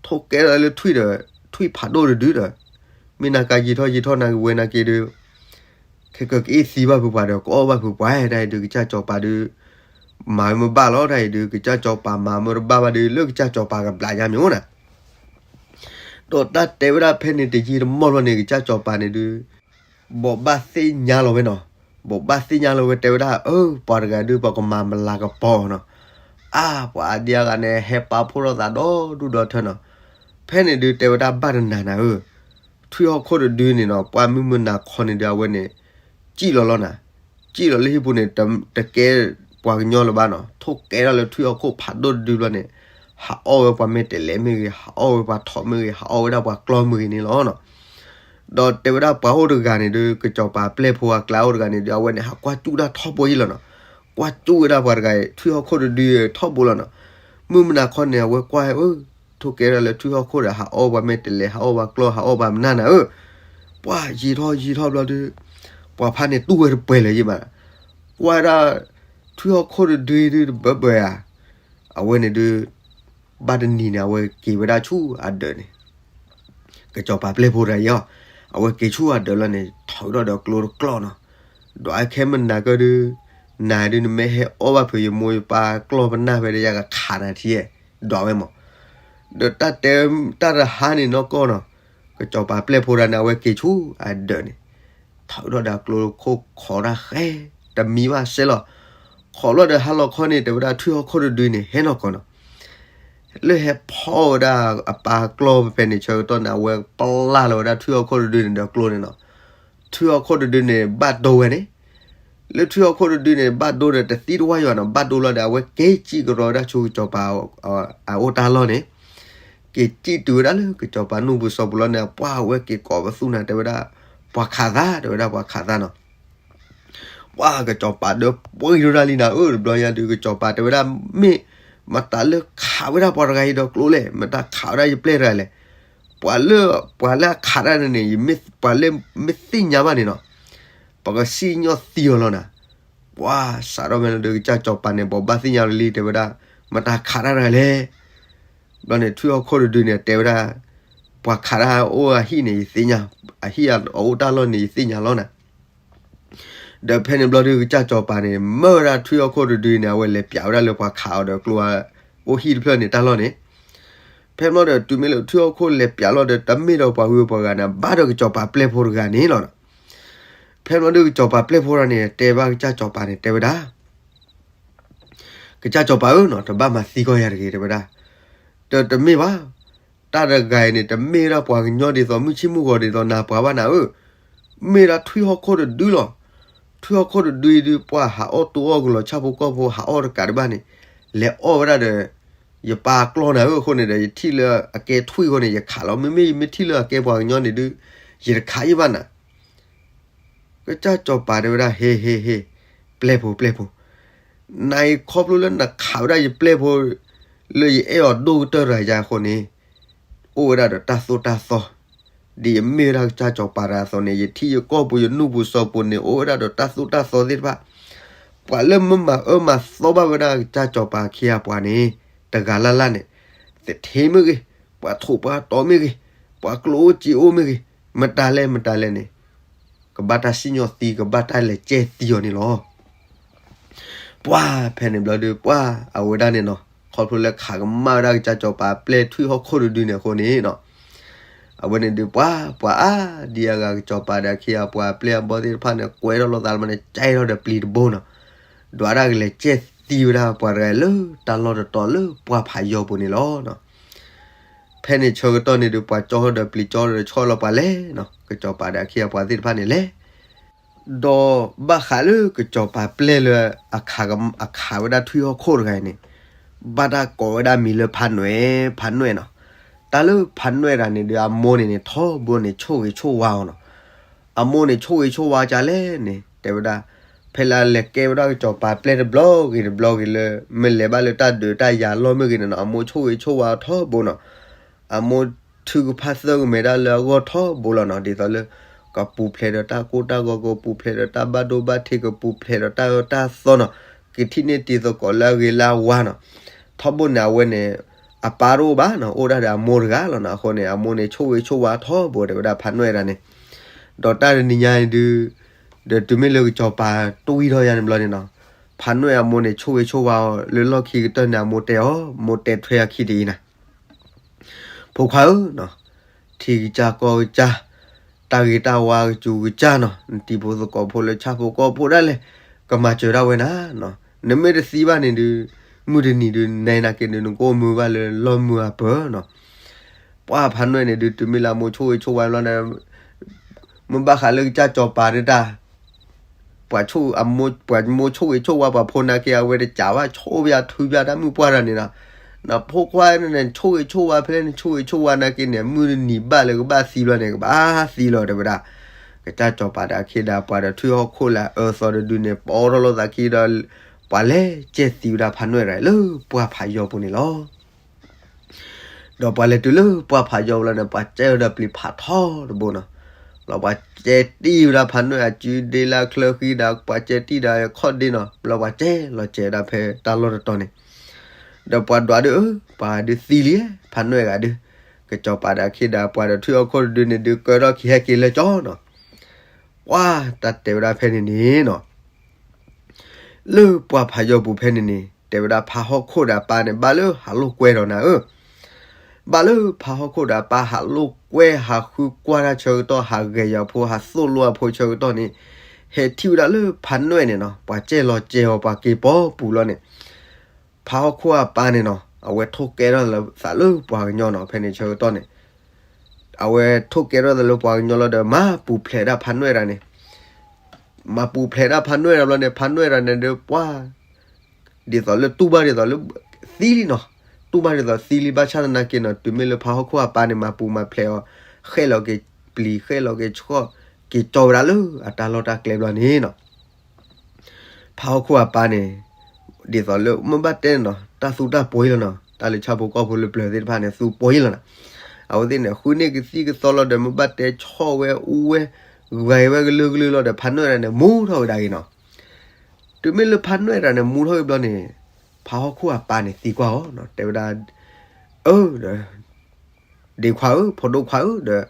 ထိၣ်ကဲထီၣ်လၢထွံၣ်ဒီး ထွံၣ်ဖးဒိၣ်တဒုဒီး, မ့ၢ်နၤကယံာ်ထီၣ်ယံာ်ထီၣ်နၤကဝဲနာ်က့ဒုး ခဲကကအ့ၣ်သံဘၣ်ဖုးပှၤဒီး ကအီၣ်ဘၣ်ဖုးပှၤ တၢ်အံၤဒုး ကစၢ်စီၤပၤဒုး မၤဝဲမ့ၢ်ဘၣ်လီၤ တၢ်အံၤဒုး ကစၢ်စီၤပၤမၤမ့ၢ်တဘၣ်ဘၣ်ဒုး လၢကစၢ်စီၤပၤကဘျးညါမ့ၢ်အိၣ်နၤ. ဒီးတၢ်တဲဝဲဒၣ်ဖဲန့ၣ်တယံာ်တမီၢ်ဘျီန့ၣ် ကစၢ်စီၤပၤန့ၣ်ဒုး ဘိးဘၣ်သ့ၣ်ညါလီၤဝဲနီၤ, ဘိးဘၣ်သ့ၣ်ညါလီၤဝဲတဲဝဲဒၣ် အၢ ပှၤတဂၤဒုး ပှၤကမၤမလၤကပီၤနီၤ, အါ ပှၤအါဒံအါဂၤန့ၣ်ဟဲပာ်ဖှိၣ်ထီၣ်သးဒီဒူၣ်ဒီထၢနီၤ. ဖဲန့ၣ်ဒုးတဲဝဲဒၣ်ဘၣ်တနၤနၤဧၢ, ထွံၣ်ဟီၣ်ခိၣ်တဒုန့ၣ်နီၤ ပှၢ်မုၢ်မုၢ်နၤခီန့ၣ်ဒုး အဝဲန့ၣ် စံၣ်လီၤလီၤနၤ, စံၣ်လီၤလၢဟံၣ်ပူၤန့ၣ် တကဲပှၤကညီလၢၤဘၣ်နီၤ, ထိၣ်ကဲထီၣ်လၢထွံၣ်ဟီၣ်ခိၣ်ဖးဒိၣ်တဒုဘျီန့ၣ် ဟးအီၣ်ဝဲပှၤမဲာ်တဲးလဲးမ့ၢ်ဂ့ၤ, ဟးအီၣ်ဝဲပှၤထိးမ့ၢ်ဂ့ၤ, ဟးအီၣ်ဝဲဒၣ်ပှၤကျီမ့ၢ်ဂ့ၤန့ၣ်လီၤနီၤ. ဒီးတဲဝဲဒၣ်ပှၤအိၣ်တဂၤန့ၣ်ဒုး ကစၢ်စီၤပၤပျဲၢ်ဖိအကျါအိၣ်တဂၤန့ၣ်ဒုး အဝဲန့ၣ် ဟးကွၢ်စူၣ်တၢ်ထီဘိအံၤလီၤနီၤ, ကွၢ်စူၣ်ဝဲဒၣ်ပှၤတဂၤအံၤ ထွံၣ်ဟီၣ်ခိၣ်တဒုထီဘိလီၤနီၤ. မုၢ်မုၢ်နၤခီန့ၣ် အဝဲကွၢ် ထိၣ်ကဲထီၣ်လၢထွံၣ်ဟီၣ်ခိၣ်ဒီး ဟးအီၣ်ပှၤမဲာ်တဲးလဲး ဟးအီၣ်ပှၤကျီ ဟးအီၣ်ပှၤမနၢ်နၤဧၢ, ပှၢ်ယံာ်ထီၣ်ယံာ်ထီၣ်ဘျီဒုး ပှၤဖါန့ၣ်တူၢ်ဝဲတပှဲၤလၢၤယံၤဘၣ်, ကွၢ်ဒၣ် ထွံၣ်ဟီၣ်ခိၣ်တဒုဒုးတဘၢဘၢဧါ, အဝဲန့ၣ်ဒုး ဘၣ်တနံၤန့ၣ် အဝဲက့ၤဝဲဒၣ်ဆူအဒၢးန့ၣ် ကစၢ်စီၤပၤပျဲၢ်ဖိတဂၤအံၤလီၤ, အဝဲက့ၤဆူအဒၢးလီၤန့ၣ် ထုးထီၣ်ဒီးကျိတကျီနီၤ, ဒီးအခဲမုၢ်နၤကဒုး နၤဒုးနမ့ၢ်ဟဲအီၣ်ဘၣ်ဖုးယမိၢ်ယပၢ်ကျီပနၢ်ဖဲဒီး ယကခးနၤထံဧါ, ဒီးဝဲမး, ဒီးတၢ်တဲတၢ်တဟါန့ၣ်နီၢ်ကီၢ်နီၤ, ကစၢ်စီၤပၤပျဲၢ်ဖိတဂၤန့ၣ် အဝဲက့ၤဆူအဒၢးန့ၣ် ထုးထီၣ်ဒီးကျိခိၣ်ခိးတၢ်ဃဲ တမံၤဘၣ်စဲလီၤ, ခိးလီၤဒီးဟါလီၤခီန့ၣ် တဲဝဲဒၣ်ထွံၣ်ဟီၣ်ခိၣ်တဒုန့ၣ် ဟဲနီၢ်ကီၢ်နီၤ, လၢဟဲဖီၣ်ဝဲဒၣ်အပၢ်ကျီဖဲန့ၣ်ဆၢကတီၢ်န့ၣ် အဝဲပျၢ်လီၤဝဲဒၣ်ထွံၣ်ဟီၣ်ခိၣ်တဒုန့ၣ်ဒီးကျိန့ၣ်နီၤ, ထွံၣ်ဟီၣ်ခိၣ်တဒုန့ၣ် ဘၣ်ဒိဝဲန့ၣ်, လၢထွံၣ်ဟီၣ်ခိၣ်တဒုန့ၣ် ဘၣ်ဒိဒီးတသံတဝၢ်ယွၤနီၤ, ဘၣ်ဒိလီၤဒီး အဝဲက့ၤစံၣ်ကရီဝဲဒၣ်ဆူကစီၤပၤအအိၣ်တၢ်လီၢ်န့ၣ်, က့ၤစံၣ်တုၤဝဲဒၣ်လၢကစီၤပၤနူၢ်ပူၤစီၤပူၤလီၤန့ၣ်, ပှၢ်ဝဲက့ၤကိးပသူၣ်နၤ တဲဝဲဒၣ်, ပှၤခးသး တဲဝဲဒၣ် ပှၤခးသးနီၤ. ပှၢ်ကစီၤပၤဒီးပှၢ်အံၤဒိၣ်ဒၣ်လံနၤဧၢ, တဘျီညါဒုးကစီၤပၤတဲဝဲဒၣ်, မ့ၢ်မတၤလၢခးဝဲဒၣ်ပှၤတဂၤအံၤဒီးကျိလဲၣ်, မတၤခးဝဲဒၣ်ယပျဲၢ်တဂၤလဲၣ်, ပှၤလၢ ပှၤလၢအခးတၢ်န့ၣ်န့ၣ် ယမ့ၢ်ပှၤလၢမ့ၢ်သ့ၣ်ညါဘၣ်န့ၣ်နီၤ, ပကစံၣ်ညီၣ်သံအီၤလီၤနၤ. ပှၢ်စးထီၣ်ဖဲန့ၣ်ဒီးကစၢ်စီၤပၤန့ၣ် ဘိးဘၣ်သ့ၣ်ညါလံ တဲဝဲဒၣ်, မတၤခးတၢ်တဂၤလဲၣ်. ဘျီန့ၣ် ထွံၣ်ဟီၣ်ခိၣ်တဒုန့ၣ် တဲဝဲဒၣ်, ပှၤခးတၢ်အိၣ်အဟံၣ်န့ၣ် ယသ့ၣ်ညါ, အဟံၣ်အအိၣ်တၢ်လီၢ်န့ၣ် ယသ့ၣ်ညါလီၤနၤ. ဒီးဖဲန့ၣ်ဘျီဒုးကစၢ်စီၤပၤန့ၣ် မၢဝဲဒၣ်ထွံၣ်ဟီၣ်ခိၣ်တဒုန့ၣ် အဝဲလဲၤပျးဝဲဒၣ်လၢပှၤခးအီၤဒီးကျိ အိၣ်ဟံၣ်တဖျၢၣ်န့ၣ်တၢ်လီၢ်န့ၣ်, ဖဲမ့ၢ်ဒီးတုၤမ့ၢ်လၢထွံၣ်ဟီၣ်ခိၣ်လဲၤပျးလီၤဒီး တမ့ၢ်ဒီးပှၤဂုၤပှၤဂၤန့ၣ် ဘၣ်ဒီးကစီၤပၤပျဲၢ်ဖိတဂၤန့ၣ်လီၤ. ဖဲမ့ၢ်ဒီးကစီၤပၤပျဲၢ်ဖိတဂၤန့ၣ် တဲဘၣ်ကစၢ်စီၤပၤန့ၣ် တဲဝဲဒၣ် ကစၢ်စီၤပၤဧၢနီၤ, တဘၣ်မၤသံကီၢ်ယၤတဂ့ၤ တဲဝဲဒၣ်. တတမ့ၢ်ဘၣ်, တၢ်တဂၤအံၤန့ၣ် တမ့ၢ်ဝဲဒၣ်ပှၤကညီဒ်သိး မုၢ်ဆ့ၣ်မုၢ်ဂီၤဒ်သိးနၤပှၤဘၣ်နၤဧၢ, မ့ၢ်ဒၣ်ထွံၣ်ဟီၣ်ခိၣ်တဒုလီၤ. ထွံၣ်ဟီၣ်ခိၣ်တဒုအံၤဒုး ပှၤဟးအီၣ်တူအီၣ်ကလီၤ ဆၣ်ဖိကီၢ်ဖိဟးအီၣ်တကးတဘၣ်န့ၣ်, လဲၤအီၣ်ဝဲဒၣ်ဒီး ယပၢ်ကျီၢ်နၤဧၢ, အဃိန့ၣ်ဒီး ယထံၣ်လၢအကဲထွံၣ်အဃိန့ၣ် ယခးလီၤ. မ့မ့ၢ်ယမ့ၢ်ထံၣ်လၢအကဲပှၤကညီန့ၣ်ဒုး ယတခးယံၣ်ဘၣ်နၤ. ကစၢ်စီၤပၤတဲဝဲဒၣ် ဟ့ ဟ့ ဟ့, ပျဲၢ်ဖိ ပျဲၢ်ဖိ, နအံၤခီဖျိလၢနခးဝဲဒၣ်ယပျဲၢ်ဖိ လၢယအဲၣ်အီၤဒိၣ်ကတၢၢ်တဂၤအဃိန့ၣ်, အိၣ်ဝဲဒၣ်ဒီးတၢ်သိၣ်တၢ်သီ, ဒ်ယမ့ၢ်ဝဲဒၣ်ကစၢ်စီၤပၤတဂၤအသိးန့ၣ် ယထံၣ်ယကီၢ်ပူၤ ယနူၢ်ပူၤစီၤပူၤန့ၣ် အိၣ်ဝဲဒၣ်ဒီးတၢ်သိၣ်တၢ်သီသ့ၣ်တဖၣ်, ပှၤလၢမၢမၤအၢမၤသီဘၣ်ဝဲဒၣ်ကစၢ်စီၤပၤအခ့အပှၤန့ၣ် တဂၤလၢ်လၢ်န့ၣ်, သထ့မ့ၢ်ဂ့ၤ, ပှၤထိးပှၤတီမ့ၢ်ဂ့ၤ, ပှၤကျိၣ်အိၣ်စ့အိၣ်မ့ၢ်ဂ့ၤ, မတၤလဲၣ် မတၤလဲၣ်န့ၣ် ကဘၣ်တၢ်စံၣ်ညီၣ်သံ ကဘၣ်တၢ်လဲၤကဲသံအီၤန့ၣ်လီၤ. ပှၢ်ဖဲန့ၣ်ဘျီဒုး ပှၢ်အဝဲဒၣ်န့ၣ်နီၤ, ခီဖျိလၢခးကမၣ်ဝဲဒၣ်ကစၢ်စီၤပၤပျဲၢ်ထွံၣ်ဟီၣ်ခိၣ်တဒုန့ၣ်အဃိန့ၣ်နီၤ, အဝဲန့ၣ်ဒုးပှၢ် ပှၤအါဒံအါဂၤကစီၤပၤဒီးအခ့အပှၤအပျဲၢ်အဘီၣ်သ့ၣ်တဖၣ်န့ၣ် ကွဲထီၣ်လိာ်သးလၢမးန့ၣ် ကဲထီၣ်ဒီးပျံၤတဘိနီၤ, ဒွးဒၣ်ကလဲၤကဲသံဝဲဒၣ်ပှၤတဂၤလၢတၢ်လီၢ်တတီၤလၢပှၢ်ဖးယီၤပူၤန့ၣ်လီၤ. ဖဲန့ၣ်ဆၢကတီၢ်န့ၣ်ဒုး ပှၤကၠီထီၣ်ဒီးပျံၤ ကၠီထီၣ်ဒီးဆီၣ်လီၤပှၤလဲၣ်နီၤ, ကစီၤပၤဒီးအခ့အပှၤသ့ၣ်တဖၣ်န့ၣ်လဲၣ်. ဒီးဘၣ်ဃးလၢကစီၤပၤပျဲၢ်လၢ အခးဝဲဒၣ်ထွံၣ်ဟီၣ်ခိၣ်တဂၤအံၤန့ၣ်, ဘၣ်တၢ်ကိးဝဲဒၣ်မံၤလၢဖးနွဲၣ် ဖးနွဲၣ်နီၤ. တၢ်လၢဖးနွဲၣ်တဂၤန့ၣ်ဒုး အမိၢ်န့ၣ်န့ၣ် ထီဘိန့ၣ်ဆိၣ်ဂ့ၤဆိၣ်ဝါအီၤနီၤ. အမိၢ်န့ၣ်ဆိၣ်ဂ့ၤဆိၣ်ဝါကလဲၣ်န့ၣ် တဲဝဲဒၣ်, ဖဲလၢအလဲၤကဲဝဲဒၣ်ကစီၤပၤပျဲၢ်တဘျီဂ့ၤတဘျီဂ့ၤလၢ မ့ၢ်လဲၤဘၣ်လၢတၢ်ဒုးတၢ်ယၤလီၢ်မ့ၢ်ဂ့ၤန့ၣ်နီၤ, အမိၢ်ဆိၣ်ဂ့ၤဆိၣ်ဝါအီၤထီဘိနီၤ. အမိၢ်ထုကဖၣ်သၢကမဲာ်ဒၣ်လၢအဂီၢ်ထီဘိလီၤနီၤ, ဒ်သိးလၢ ကပူၤဖျဲးဒီးတၢ်ကိၢ်တၢ်ဂီၤ ကပူၤဖျဲးဒီးတၢ်ဘၣ်ဒိဘၣ်ထံး ကပူၤဖျဲးဒီးတၢ်အၢတၢ်သီနီၤ, ကထံၣ်န့ၢ်တံၤသကိးလၢအဂ့ၤလၢအဝါနီၤ. ထီဘိန့ၣ် အဝဲန့ၣ် အပၢ်တအိၣ်ဘၣ်နီၤ, အိၣ်ဒၣ်ဒီးအမိၢ်တဂၤလီၤနီၤ. အဃိန့ၣ် အမိၢ်န့ၣ်ဆိၣ်ဂ့ၤဆိၣ်ဝါထီဘိ တဲဝဲဒၣ်ဖးနွဲၣ်တဂၤန့ၣ်. ဒီးတၢ်တနံၤညါအံၤဒုး ဒီးတုၤမ့ၢ်လၢကစီၤပၤတွံၢ်ထီၣ်ယၤန့ၣ်ဘျီန့ၣ်နီၤ, ဖးနွဲၣ်အမိၢ်န့ၣ်ဆိၣ်ဂ့ၤဆိၣ်ဝါအီၤလၢလီၢ်ခံကတၢၢ်န့ၣ် အမိၢ်တဲအီၤ, မိၢ်တဲထွဲအခံတအံၤနၤ ဖိခွါဧၢ, ထံကစၢ်ကီၢ်ကစၢ်, တၢ်ဂ့ၤတၢ်ဝါကစူၤကစၢ်နီၤ, နတံၤဖိသကိးဖိလၢဆၣ်ဖိကီၢ်ဖိဒၣ်လဲာ်, ကမၤစၢၤဒၣ်ဝဲနၤ, နမ့ၢ်တသံဘၣ်န့ၣ်ဒုး, မုၢ်တနံၤဒုး နဲနာ်က့ဒုး နကအိၣ်မူဘၣ်လၢလီၢ်မုာ်အပၢၤနီၤ. ပှၢ်ဖးနွဲၣ်န့ၣ်ဒုး တုၤမ့ၢ်လၢအမိၢ်ဆိၣ်ဂ့ၤဆိၣ်ဝါဘျီန့ၣ် မ့ၢ်ဘၣ်ဃးလၢကစၢ်စီၤပၤဒၣ်တၢ်, ပှၤဆိၣ်အမိၢ် ပှၤမိၢ်ဆိၣ်ဂ့ၤဆိၣ်ဝါပှၤဖိနာ်က့ အဝဲတကးဘၣ် ဆိၣ်ပယါထုပယါတၢ်မုၢ်ပှၢ်တၢ်န့ၣ်နီၤ, နဖိခွါန့ၣ် နဆိၣ်ဂ့ၤဆိၣ်ဝါဖဲလဲၣ် နဆိၣ်ဂ့ၤဆိၣ်ဝါနာ်က့န့ၣ် မုၢ်တနံၤဘၣ်လၢကဘၣ်သံဘျီန့ၣ် ကဘၣ်သံလီၤ တဲဝဲဒၣ်. ကစၢ်စီၤပၤဒီးအခ့ဒီးပှၤဒီးထွံၣ်ဟီၣ်ခိၣ်လၢအအၢသီတဒုန့ၣ် ပီထီၣ်လိာ်သးခံဒီး ပှၤလဲၤကဲသံဝဲဒၣ်ဖးနွဲၣ်တဂၤလၢပှၢ်ဖးယီၤပူၤန့ၣ်လီၤ. ဒီးပှၤလဲၤတုၤလၢပှၢ်ဖးယီၤဘျီန့ၣ် ပှၤကဲဝဲဒီးပျံၤဖးထီတဘိနီၤ, ဘျီပှၤကဲတံၢ်ဝဲဒၣ်ဖးနွဲၣ်အစုဒ့လၢအချၢဃံဒီး ပှၤကဲတံၢ်ဒီးအခီၣ်ဒ့နီၤ, ဘျီပှၤကဲလီၤစဲၤဝဲဒၣ်ဖဲတၢ်လီၢ်တတီၤန့ၣ်, ဒီးပှၤဒွးဒုး ပှၤဒုးသံလံ ဖးနွဲၣ်ဂၤဒုး, ကစီၤပၤဒီးအခ့ဒီးပှၤဒီးထွံၣ်ဟီၣ်ခိၣ်တဒုန့ၣ်ဒုး ကၢထီၣ်ခံဟဲက့ၤလၢကၠီနီၤ. ပှၤတၢ်တဲဝဲဒၣ်ဖဲန့ၣ်န့ၣ်နီၤ လၢပှၢ်ဖးယီၤပူၤဖဲန့ၣ်န့ၣ် တဲဝဲဒၣ်ဖးဟီၣ်ခိၣ်ဒီးအပၢ်န့ၣ် ဘၣ်လၢဟးလိာ်ကွဲဒီးနၤဧၢ, ဘၣ်လၢဖးဟီၣ်ခိၣ်ဒီးအပၢ်ဟးလိာ်ကွဲ ဟးဃုကွၢ်တၢ်ဆၢကတီၢ် ဟးဂဲၤယၤဖိ ဟးသိၣ်လိအဖိဆၢကတီၢ်န့ၣ်, ဟဲထံၣ်ဝဲဒၣ်လၢဖးနွဲၣ်န့ၣ်နီၤ ပှၤကဲလီၤစဲၤအီၤ ပှၤက့ၤပိာ်ပူၤလီၤန့ၣ်, ဖးဟီၣ်ခိၣ်အပၢ်န့ၣ်နီၤ အဝဲထိၣ်ကဲထီၣ်သးလၢပှၤကညီနီၤ ဖဲန့ၣ်ဆၢကတီၢ်န့ၣ် အဝဲထိၣ်ကဲထီၣ်သးလၢပှၤကညီလီၤဒီး မၤပူၤဖျဲးဒၣ်ဖးနွဲၣ်တၢ်န့ၣ်, မၤပူၤဖျဲးဒၣ်ဖးနွဲၣ်တၢ်ဘျီန့ၣ် ဖးနွဲၣ်တၢ်န့ၣ်ဒီးပှၤ ဒ်သိးလၢတူၢ်ဘၣ်ဒ်သိးလၢသံလံနီၤ, တူၢ်ဘၣ်ဒ်သိးသံလံ ဘၣ်ဆၣ်သနာ်က့နီၤ တုၤမ့ၢ်လၢဖးဟီၣ်ခိၣ်အပၢ်န့ၣ် မၤပူၤမၤဖျဲးအီၤ, ဃဲၣ်လီၤက့ၤပျံၤ ဃဲၣ်လီၤက့ၤဆှီၣ် က့ၤကၠီဝဲဒၣ်လၢအတၢ်လီၢ်တၢ်ကျဲဘျီန့ၣ်နီၤ ဖးဟီၣ်ခိၣ်အပၢ်န့ၣ် ဒ်သိးလၢမ့ၢ်ဘၣ်တဲနီၤ တၢ်သူတၢ်ပှီၤအံၤလီၤနီၤ, တၢ်လၢဆၣ်ဖိကီၢ်ဖိလၢပျၢၤသ့ၣ်တဖၣ်န့ၣ် သူပှီၤအံၤလီၤနီၤ, အဝဲသ့ၣ်န့ၣ် ဃုန့ၢ်ကသံၣ်ကသီလီၤဒီး မ့ၢ်ဘၣ်တဲဆီၣ်ဝဲအူဝဲ ဂဲၤဝဲကလုာ်ကလုာ်လီၤဒီး ဖးနွဲၣ်တၢ်န့ၣ် မူထီၣ်ဝဲဒၣ်အံၤနီၤ, တုၤမ့ၢ်လၢဖးနွဲၣ်တၢ်န့ၣ် မူထီၣ်က့ၤဘျီန့ၣ် ဖးဟီၣ်ခိၣ်အပၢ်န့ၣ်သံကွၢ်အီၤနီၤ တဲဝဲဒၣ်, အၢ ဒီး ဒ့ခွါဧၢ ဖိဒိၣ်ခွါဧၢ ဒီး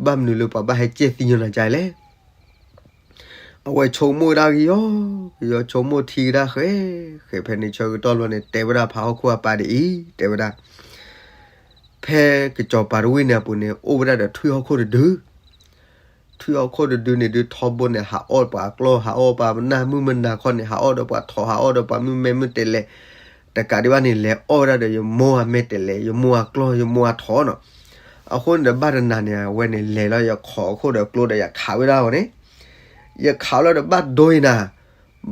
ဘၣ်မနုၤလၢပှၤဘၣ်ဟဲကဲသံညီနၤကါလဲၣ် အဝဲဆိကမိၣ်ဝဲဒၣ်ကယီကယီ ဆိကမိၣ်ထံကဒါဃဲ ဃဲဖဲန့ၣ်ဆၢကတီၢ်ဘျီန့ၣ် တဲဝဲဒၣ်ဖးဟီၣ်ခိၣ်အပၢ်ဒ်အံၤ တဲဝဲဒၣ်, ဖဲကစီၤပၤတဝ့ၢ်န့ၣ်အပူၤန့ၣ် အိၣ်ဝဲဒၣ်ဒီးထွံၣ်ဟီၣ်ခိၣ်တဒု ထွံၣ်ဟီၣ်ခိၣ်တဒုန့ၣ်ဒုး ထီဘိန့ၣ် ဟးအီၣ်ပှၤအကျီၢ် ဟးအီၣ်ပှၤမနၢ်မုၢ်မနၤခီန့ၣ် ဟးအီၣ်ဒီးပှၤထိး ဟးအီၣ်ဒီးပှၤမုၢ်မဲမုၢ်တဲလဲး, တကးဒံးဘၣ်န့ၣ် လဲၤအီၣ်ဝဲဒၣ်ဒီး ယမိၢ်အမဲတဲလဲး ယမိၢ်အကျီၢ် ယမိၢ်အထိးနီၤ, အဃိန့ၣ်ဒီး ဘၣ်တနၤန့ၣ် အဝဲန့ၣ် လဲၤလီၤယခီးအခိၣ်ဒီးကျိဒီးယခးဝဲဒၣ်အီၤန့ၣ်, ယခးလီၤဒီးဘၣ်ဒိအံၤနၤ,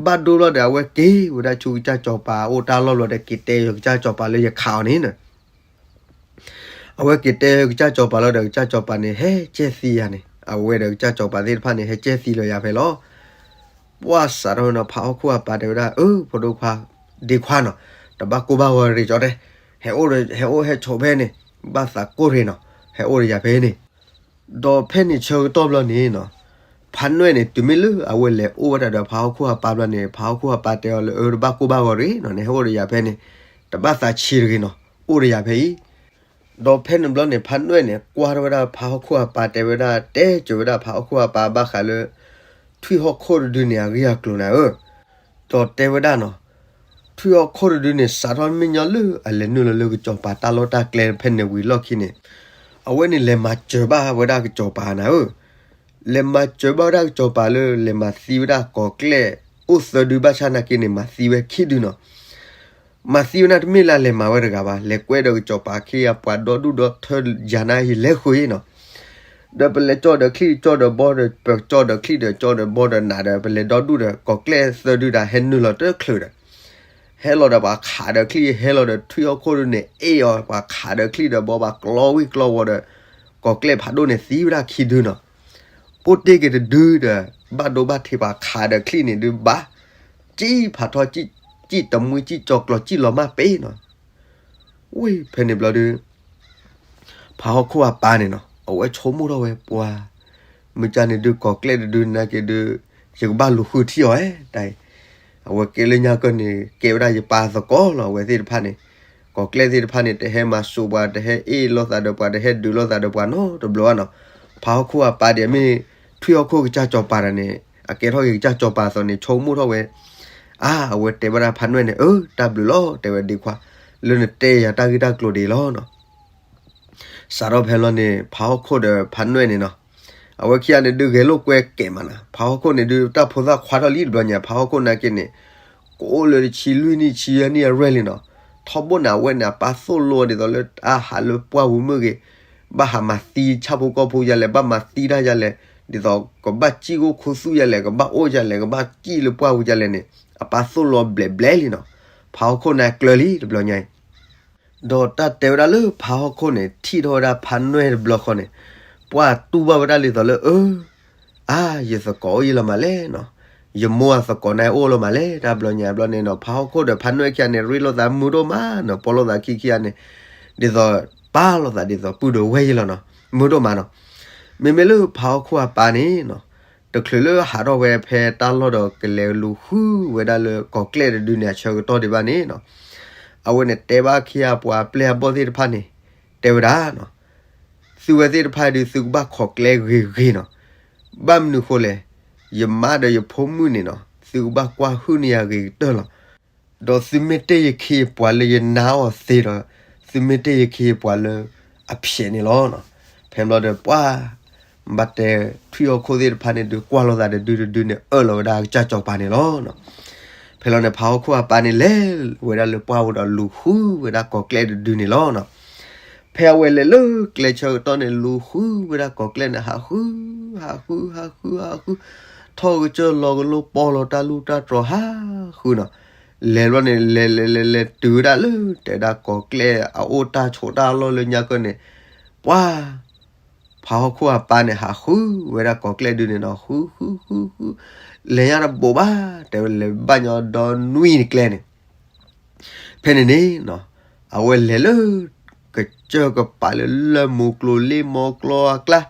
ဘၣ်ဒိလီၤဒီး အဝဲက့ၤဝဲဒၣ်ဆူကစၢ်စီၤပၤအအိၣ်တၢ်လီၢ်လီၤဒီး က့ၤတဲယကစၢ်စီၤပၤလၢယခးအီၤန့ၣ်နီၤ အဝဲက့ၤတဲကစၢ်စီၤပၤလီၤဒီး ကစၢ်စီၤပၤန့ၣ် ဟဲကဲသံယၤန့ၣ် အဝဲဒီးကစၢ်စီၤပၤသ့ၣ်တဖၣ်န့ၣ် ဟဲကဲသံလီၤယၤဖဲလီၤ. ပှၢ်စးထီၣ်ဝဲနီၤ ဖးဟီၣ်ခိၣ်အပၢ်တဲဝဲဒၣ် အၢ ဖိဒိၣ်ခွါ ဒ့ခွါနီၤ တဘၣ်ကိၢ်ဘၣ်ဂီၤရ့ၣ်ကၠီတဲ, ဟဲအိၣ် ဟဲအိၣ်ဟဲဆိးဖဲန့ၣ် ဘၣ်သးကိၢ်ရ့ၣ်နီၤ ဟဲအိၣ်ဒီးယၤဖဲန့ၣ် ဒီးဖဲန့ၣ်ဆၢကတီၢ်ဘျီန့ၣ်နီၤ ဖးနွဲၣ်န့ၣ် တုၤမ့ၢ်လၢအဝဲလဲၤအိၣ်ဝဲဒၣ်ဒီးဖးဟီၣ်ခိၣ်အပၢ်ဘျီန့ၣ် ဖးဟီၣ်ခိၣ်အပၢ်တဲအီၤလၢ အၢ တဘၣ်ကိၢ်ဘၣ်ဂီၤရ့ၣ်နီၤ နဟဲအိၣ်ဒီးယၤဖဲန့ၣ် တဘၣ်သးဆံးတဂ့ၤနီၤ အိၣ်ဒီးယၤဖဲအံၤ ဒီးဖဲန့ၣ်ဘျီန့ၣ် ဖးနွဲၣ်န့ၣ် ကွၢ်ထီၣ်ဝဲဒၣ်ဖးဟီၣ်ခိၣ်အပၢ်တဲဝဲဒၣ် တဲစၢၤဝဲဒၣ်ဖးဟီၣ်ခိၣ်အပၢ်ဘၣ်ဃးလၢ ထွံၣ်ဟီၣ်ခိၣ်တဒုန့ၣ် အဂ့ၢ်အကျိၤနၤဧၢ, ဒီးတဲဝဲဒၣ်နီၤ ထွံၣ်ဟီၣ်ခိၣ်တဒုန့ၣ် စးထီၣ်မ့ၢ်ညီလၢအလဲၤနုာ်လီၤလၢကစီၤပၤတၢ်လီၢ်တၢ်ကျဲဖဲန့ၣ်ဝံၤလီၢ်ခံန့ၣ် အဝဲန့ၣ်လဲၤမၤစၢၤဘၣ်ဝဲဒၣ်ကစီၤပၤနၤဧၢ, လဲၤမၤစၢၤဘၣ်ဝဲဒၣ်ကစီၤပၤလၢ လဲၤမၤသံဝဲဒၣ်ကီၤကျဲၣ်အိၣ်သၢဒု ဘၣ်ဆၣ်နာ်က့န့ၣ် မၤသံဝဲခံဒုနီၤ မၤသံဝဲန့ၣ်တမ့ၢ်လၢလဲၤမၤဝဲတဂၤဘၣ်, လဲၤကွဲဒီးကစီၤပၤအခ့အပှၤဒီဒူၣ်ဒီထၢယၤနၤဟံၣ်လဲၤဃုာ်နီၤ, ဒီးပလဲၤကၠီၣ်ဒီးချံၣ်ကၠီၣ်ဒီးဘီဒီး ပကၠီၣ်ဒီးချံၣ်ဒီးကၠီၣ်ဒီးဘီဒီးနးဒီး ပလဲၤဒီဒူၣ်ဒီး ကီၤကျဲၣ်သၢဒုဒီး ဟဲနုာ်လီၤတချုးဒီး ဟဲလီၤဒီးပှၤခးဒီးချံၣ် ဟဲလီၤဒီးထွံၣ်ဟီၣ်ခိၣ်ဒုန့ၣ် အ့ၣ်အီၤ ပှၤခးဒီးချံၣ်ဒီးဘီ ပှၤကျီဝံၤကျီဝီၤဒီး ကီၤကျဲၣ်ဖးဒိၣ်န့ၣ်သံဝဲဒၣ်ခံဒုနီၤ ပိၢ်တ့ၢ်က့ၤတဒုဒီး ဘၣ်ဒိဘၣ်ထံးပှၤခးဒီးချံၣ်န့ၣ်ဒုးဘၣ်, ကံၣ်ဖးထီ ကံၣ်တမှံ ကံၣ်ကၠီၤကျီၤ ကံၣ်လီၤမၢ်ပ့ၤနီၤ, ဝံၤဖဲန့ၣ်ဘျီဒုး ဖးဟီၣ်ခိၣ်အပၢ်န့ၣ်နီၤ အဝဲဆိကမိၣ်ထီၣ်ဝဲပှၤ မုၢ်ကၢ်န့ၣ်ဒုး ကီၤကျဲၣ်တဒုန့ၣ်က့ၤဒုး ယကဘၣ်လူၤဃုထံၣ်အီၤဧဲ တၢ်အံၤ, အဝဲကဲလၢညါကၢၢ်န့ၣ် ကဲဝဲဒၣ်ယပၢ်သကိးလီၤ အဝဲသ့ၣ်တဖၣ်န့ၣ် ကီၤကျဲၣ်သ့ၣ်တဖၣ်န့ၣ် တဟဲမၤစိးပှၤ တဟဲအ့ၣ်လိာ်သးဒီးပှၤ တဟဲဒုးလိာ်သးဒီးပှၤနီတဘျီဘၣ်နီၤ, ဖးဟီၣ်ခိၣ်အပၢ်ဒ်အမ့ၢ် ထွံၣ်ဟီၣ်ခိၣ်ကစၢ်စီၤပၤတၢ်န့ၣ် အကဲထီၣ်က့ၤကစၢ်စီၤပၤအသိးန့ၣ် ဆိကမိၣ်ထီၣ်ဝဲ, အါ အဝဲတဲဝဲဒၣ်ဖးနွဲၣ်န့ၣ် အၢ တၢ်ဘျုးလီၤ တဲဝဲဒ့ခွါ, လၢနတဲယၤတၢ်ဂ့ၢ်တၢ်ကျိၤဒ်အံၤလီၤနီၤ စးထီၣ်ဖဲလီၤန့ၣ် ဖးဟီၣ်ခိၣ်ဒီးဖးနွဲၣ်န့ၣ်နီၤ, အဝဲခံဂၤန့ၣ်ဒုးဂဲၤလိာ်ကွဲကဲးမးနီၤ, ဖးဟီၣ်ခိၣ်န့ၣ်ဒုးတၢ်ဖိသၣ်ခွါထီၣ်လံတဘျီညါ ဖးဟီၣ်ခိၣ်နာ်က့န့ၣ် ကအိၣ်လၢတဆံလွံၢ်နံၣ်ဆံယဲၢ်နံၣ်အရွဲၣ်လံနီၤ, ထီဘိန့ၣ် အဝဲန့ၣ် အပၢ်သိၣ်လိဒ်သိးလၢအဟးလၢပှၢ်ပူၤမုၢ်ဂ့ၤ, ဘၣ်ဟးမၤသံဆၣ်ဖိကီၢ်ဖိယၤလဲၣ်, ဘၣ်မၤသံတၢ်ယၤလဲၣ်, ဒ်သိးကဘၣ်စံၣ်ကိၣ်ခူသူၣ်ယၤလဲၣ်, ကဘၣ်အိၣ်ယၤလဲၣ်, ကဘၣ်စံၣ်လၢပှၢ်ပူၤယၤလဲၣ်န့ၣ် အပၢ်သိၣ်လိဘျဲးဘျဲးလံနီၤ, ဖးဟီၣ်ခိၣ်န့ၣ်ကျၢၤလံတဘျီညါအံၤ ဒီးတၢ်တဲဝဲဒၣ်လၢဖးဟီၣ်ခိၣ်န့ၣ် ထံၣ်ထီၣ်ဝဲဒၣ်ဖးနွဲၣ်တဘျီဃီန့ၣ်, ပှၢ်တူၢ်ဘၣ်ဝဲဒၣ်လံသိးလၢ အၢ အါ ယသကိးအိၣ်ယံၤလီၤမးလဲၣ်နီၤ, ယမိၢ်အသကိးန့ၣ်အိၣ်လီၤမးလဲၣ် တၢ်ဘျီညါဘျီန့ၣ်နီၤ, ဖးဟီၣ်ခိၣ်ဒီးဖးနွဲၣ်ခံဂၤန့ၣ် ရ့လိာ်သးမုာ်ဒိၣ်မးနီၤ, ပီလိာ်သးခံခံဂၤန့ၣ်, ဒ်သိး ပာ်လိာ်သးဒ်သိးပုၢ်ဒီးဝဲၢ်ယံၤလီၤနီၤ, မုာ်ဒိၣ်မးနီၤ, မ့မ့ၢ်လၢဖးဟီၣ်ခိၣ်အပၢ်န့ၣ်နီၤ တချုးလၢဟးထီၣ်ဝဲဖဲတၢ်လီၢ်ဒီးကလဲၤလူၤဃုဝဲဒၣ်လၢကီၤကျဲၣ်တဒုန့ၣ်အဆၢကတီၢ်ဒံးဘၣ်န့ၣ်နီၤ, အဝဲန့ၣ်တဲဘၣ်ခံဂၤပှၤပျဲၢ်အဘီၣ်သ့ၣ်တဖၣ်န့ၣ်, တဲဝဲဒၣ်နီၤ, သုဝဲသ့ၣ်တဖၣ်ဒုးသုကဘၣ်ခိးကျဲဂ့ၤဂ့ၤနီၤ, ဘၣ်မနုၤဃိလဲၣ်, ယမါဒီးယဖိမုၣ်န့ၣ်နီၤ သုကဘၣ်ကွၢ်ဟုၣ်န့ၢ်ယၤဂ့ၤကတၢၢ်လီၤ. ဒီးသုမ့ၢ်တ့ၢ်ယခ့ယပှၤလၢယနါအီၤသ့ဒီး, သုမ့ၢ်တ့ၢ်ယခ့ယပှၤလၢအဖျဲးန့ၣ်လီၤ. ဖဲဘျီဒီးပှၤ ဘၣ်တဲထွံၣ်ဟီၣ်ခိၣ်သ့ၣ်တဖၣ်န့ၣ်ဒုးကွၢ်လိာ်သးတဒုတဒုန့ၣ် အၢၣ်လီၤဝဲဒၣ်ကစၢ်စီၤပၤန့ၣ်လီၤ. ဖဲလီၤန့ၣ် ဖးဟီၣ်ခိၣ်အပၢ်န့ၣ်လဲၤဝဲဒၣ်လၢပှၢ်ပူၤဒီးလူၤဃုဝဲဒၣ်ကီၤကျဲၣ်တဒုန့ၣ်လီၤ. ဖဲအဝဲလဲၤလၢကျဲဆၢကတီၢ်န့ၣ် လူၤဃုဝဲဒၣ်ကီၤကျဲၣ်န့ၣ် ဟးဃု, ဟးဃု, ဟးဃု, ဟးဃု, ထီၣ်ကစၢၢ်လီၤကလိ ပီၢ်လီၤတၢ်လူၢ်တၢ်တြီၤဟးဃုနီၤ. လဲၤဘျီန့ၣ် လဲၤလဲၤလဲၤလဲၤတုၤဝဲဒၣ်လၢ တဲဝဲဒၣ်ကီၤကျဲၣ်အအိၣ်တၢ်ဆိးတၢ်လီၢ်လၢညါကၢၢ်န့ၣ်, ပှၢ် ဖးဟီၣ်ခိၣ်အပၢ်န့ၣ် ဟးဃုဝဲဒၣ်ကီၤကျဲၣ်ဒုန့ၣ်နီၤ, ဃုဃုဃုဃု, လဲၤညါတဘိးဘၣ်, တဲဝဲလဲၤဘၣ်ညီဒီနွံနကျဲန့ၣ် ဖဲန့ၣ်န့ၣ်နီၤ, အဝဲလဲၤလၢ ကစၢၢ်ကပၤလၢလၢၢ်မူကျိၤလ့ၣ်မီကျီအကျါ,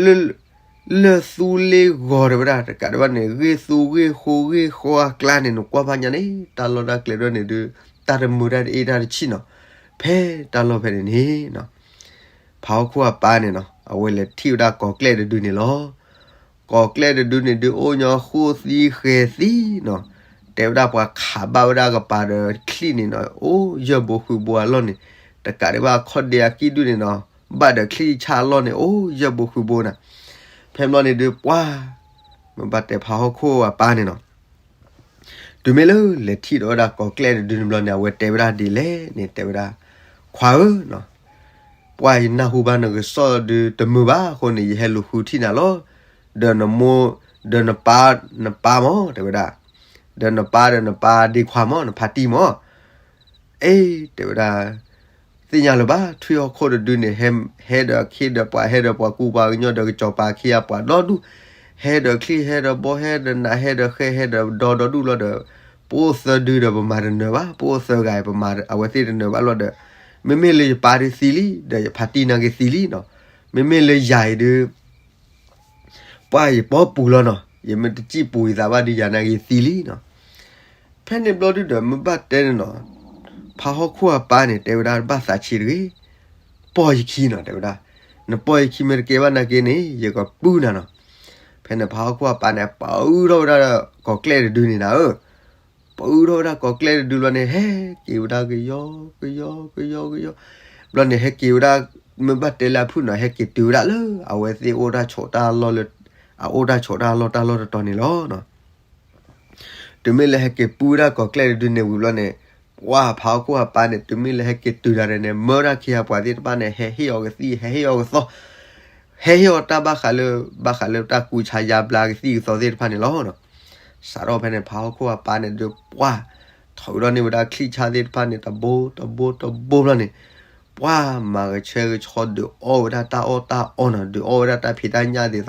လၢ လၢၢ်သူလ့ၣ်ဂီၤတဲဝဲဒၣ် တကးဒံးဘၣ်န့ၣ် ဂ့ၢ်သူဂ့ၢ်ဃိဂ့ၢ်ဃီအကျါန့ၣ် နကွၢ်ဖးညါန့ၣ် တၢ်လီၢ်တၢ်ကျဲဒၣ်န့ၣ်ဒုး တၢ်တမုာ်တၢ်တအ့ၣ်တၢ်တဆံၣ်နီၤ, ဖဲတၢ်လီၢ်ဖဲန့ၣ်န့ၣ်နီၤ ဖးဟီၣ်ခိၣ်အပၢ်န့ၣ်နီၤ အဝဲလဲၤထံၣ်ဝဲဒၣ်ကီၤကျဲၣ်တဒုန့ၣ်လီၤ. ကီၤကျဲၣ်တဒုန့ၣ်ဒုး အိၣ်ညီဃိၣ်သံဃဲၤသံနီၤ, တဲဝဲဒၣ်ပှၤခးဘၣ်ဝဲဒၣ်ကပၤဒီးချံၣ်န့ၣ်နီၤ အိၣ်ယၢၢ်ဘိဃုာ်ဘိအလီၢ်န့ၣ်, တကးဒံးဘၣ်ခီၣ်ဒ့အကံၢ်ဒုန့ၣ်နီၤ ဘၣ်ဒီးချံၣ်ဆၣ်အလီၢ်န့ၣ် အိၣ်ယၢၢ်ဘိဃုာ်ဘိနီၤ. ဖဲဘျီန့ၣ်ဒုးပှၢ် မ့ၢ်ဘၣ်တဲဖးဟီၣ်ခိၣ်အပၢ်န့ၣ်နီၤ တုၤမ့ၢ်လၢလဲၤထံၣ်ဒီးဝဲဒၣ်ကီၤကျဲၣ်တဒုန့ၣ်ဘျီန့ၣ် အဝဲတဲဝဲဒၣ်ဒ်လဲၣ်န့ၣ် တဲဝဲဒၣ်, ခွါဧၢနီၤ, ပှၢ်ယနၢ်ဟူဘၣ်နကစီၣ်ဒုးတမုာ်ဘၣ်အဃိန့ၣ် ယဟဲလူၤဃုထံၣ်နၤလီၤ. ဒီးနမိၢ်, ဒီးနပၢ်, နပၢ်မၢ် တဲဝဲဒၣ်, ဒီးနပၢ်ဒီးနပၢ်ဒ့ခွါမၢ် နဖါတံၢ်မၢ် အ့ တဲဝဲဒၣ်, သ့ၣ်ညါလၢၤဘၣ် ထွံၣ်ဟီၣ်ခိၣ်တဒုန့ၣ် ဟဲဒီးခ့ဒီးပှၤ ဟဲဒီးပှၤကူပှၤကညီဒီးကစီၤပၤခံဂၤပှၤဒီဒူၣ်, ဟဲဒီးချံၣ် ဟဲဒီးဘီ ဟဲဒီးနး ဟဲဒီးဃဲ ဟဲဒီးဒီဒီဒူၣ်လီၤဒီး, ပအိၣ်သၢဒုဒီးပမၤတနၢၤဘၣ်, ပအိၣ်သၢဂၤအံၤ ပမၤအဝဲသ့ၣ်တနၢၤဘၣ်လီၤဒီး, မ့မ့ၢ်လၢယပၢ်ဒုးသံလံ ဒီးယဖါတံၢ်နာ်က့သံလံနီၤ, မ့မ့ၢ်လၢယၤအံၤဒုး ပှၢ်ယပီပူၤလီၤနီၤ, ယမ့ၢ်တစံၣ်ပူၤယသးဘၣ်ဒုး ယၤနာ်က့သံလံနီၤ. ဖဲန့ၣ်ဘျီဒုဒီး မ့ၢ်ဘၣ်တဲန့ၣ်နီၤ, ဖးဟီၣ်ခိၣ်အပၢ်န့ၣ် တဲဝဲဒၣ်ဘၣ်သးဆံးတဂ့ၤ, ပီၢ်ယခံနီၤ တဲဝဲဒၣ်, နပီၢ်ယခံမ့ၢ်တကဲဘၣ်နာ်က့န့ၣ် ယကပုၢ်နၤနီၤ. ဖဲန့ၣ်ဖးဟီၣ်ခိၣ်အပၢ်န့ၣ် ပာ်အုထီၣ်ဝဲဒၣ်ကီၤကျဲၣ်တဒုန့ၣ်နၤဧၢ ပာ်အုထီၣ်ဝဲဒၣ်ကီၤကျဲၣ်တဒုဘျီန့ၣ် ဟဲက့ၤဝဲဒၣ်ကယီကယီကယီကယီ, ဘျီန့ၣ်ဟဲက့ၤဝဲဒၣ်, မ့ၢ်ဘၣ်တဲလၢအဖုၣ်နီၤ ဟဲက့ၤတုၤဝဲဒၣ်လၢ အဝဲသ့ၣ်အိၣ်တၢ်ဆိးတၢ်လီၢ်လၢ, အအိၣ်တၢ်ဆိးတၢ်လီၢ်တၢ်လီၢ်တတီၤန့ၣ်လီၤ. တုၤမ့ၢ်လၢဟဲက့ၤပုၢ်ဝဲဒၣ်ကီၤကျဲၣ်တဒုန့ၣ်ဝံၤဘျီန့ၣ်, ပှၢ်ဖးဟီၣ်ခိၣ်အပၢ်န့ၣ် တုၤမ့ၢ်လၢဟဲက့ၤတုၤတၢ်ဒီးန့ၣ် မၢဒၣ်ခံဂၤပှၤသ့ၣ်တဖၣ်န့ၣ် ဟဲဟ့ၣ်အီၤကသံၣ် ဟဲဟ့ၣ်အီၤကသီ ဟဲဟ့ၣ်အီၤတၢ်ဘၣ်ဃးလၢ, ဘၣ်ဃးလၢတၢ်ကူးဆါယါဘျါကသံၣ်ကသီသ့ၣ်တဖၣ်န့ၣ်လီၤ. စးထီၣ်ဖဲန့ၣ် ဖးဟီၣ်ခိၣ်အပၢ်န့ၣ်ဒုးပှၢ်, ထီၣ်ဝဲဒၣ်န့ၢ်ဝဲဒၣ်ချံၣ်ဆၣ်သ့ၣ်တဖၣ်န့ၣ် တဘိတဘိတဘိဘျီန့ၣ်, ပှၢ်မၤကဆှဲကဆှီဒုးအီၣ်ဝဲဒၣ်တၢ်အီၣ်တၢ်အီနီၤ, ဒုးအီၣ်ဝဲဒၣ်တၢ်ဖံးတၢ်ညၣ်ဒ်သိး,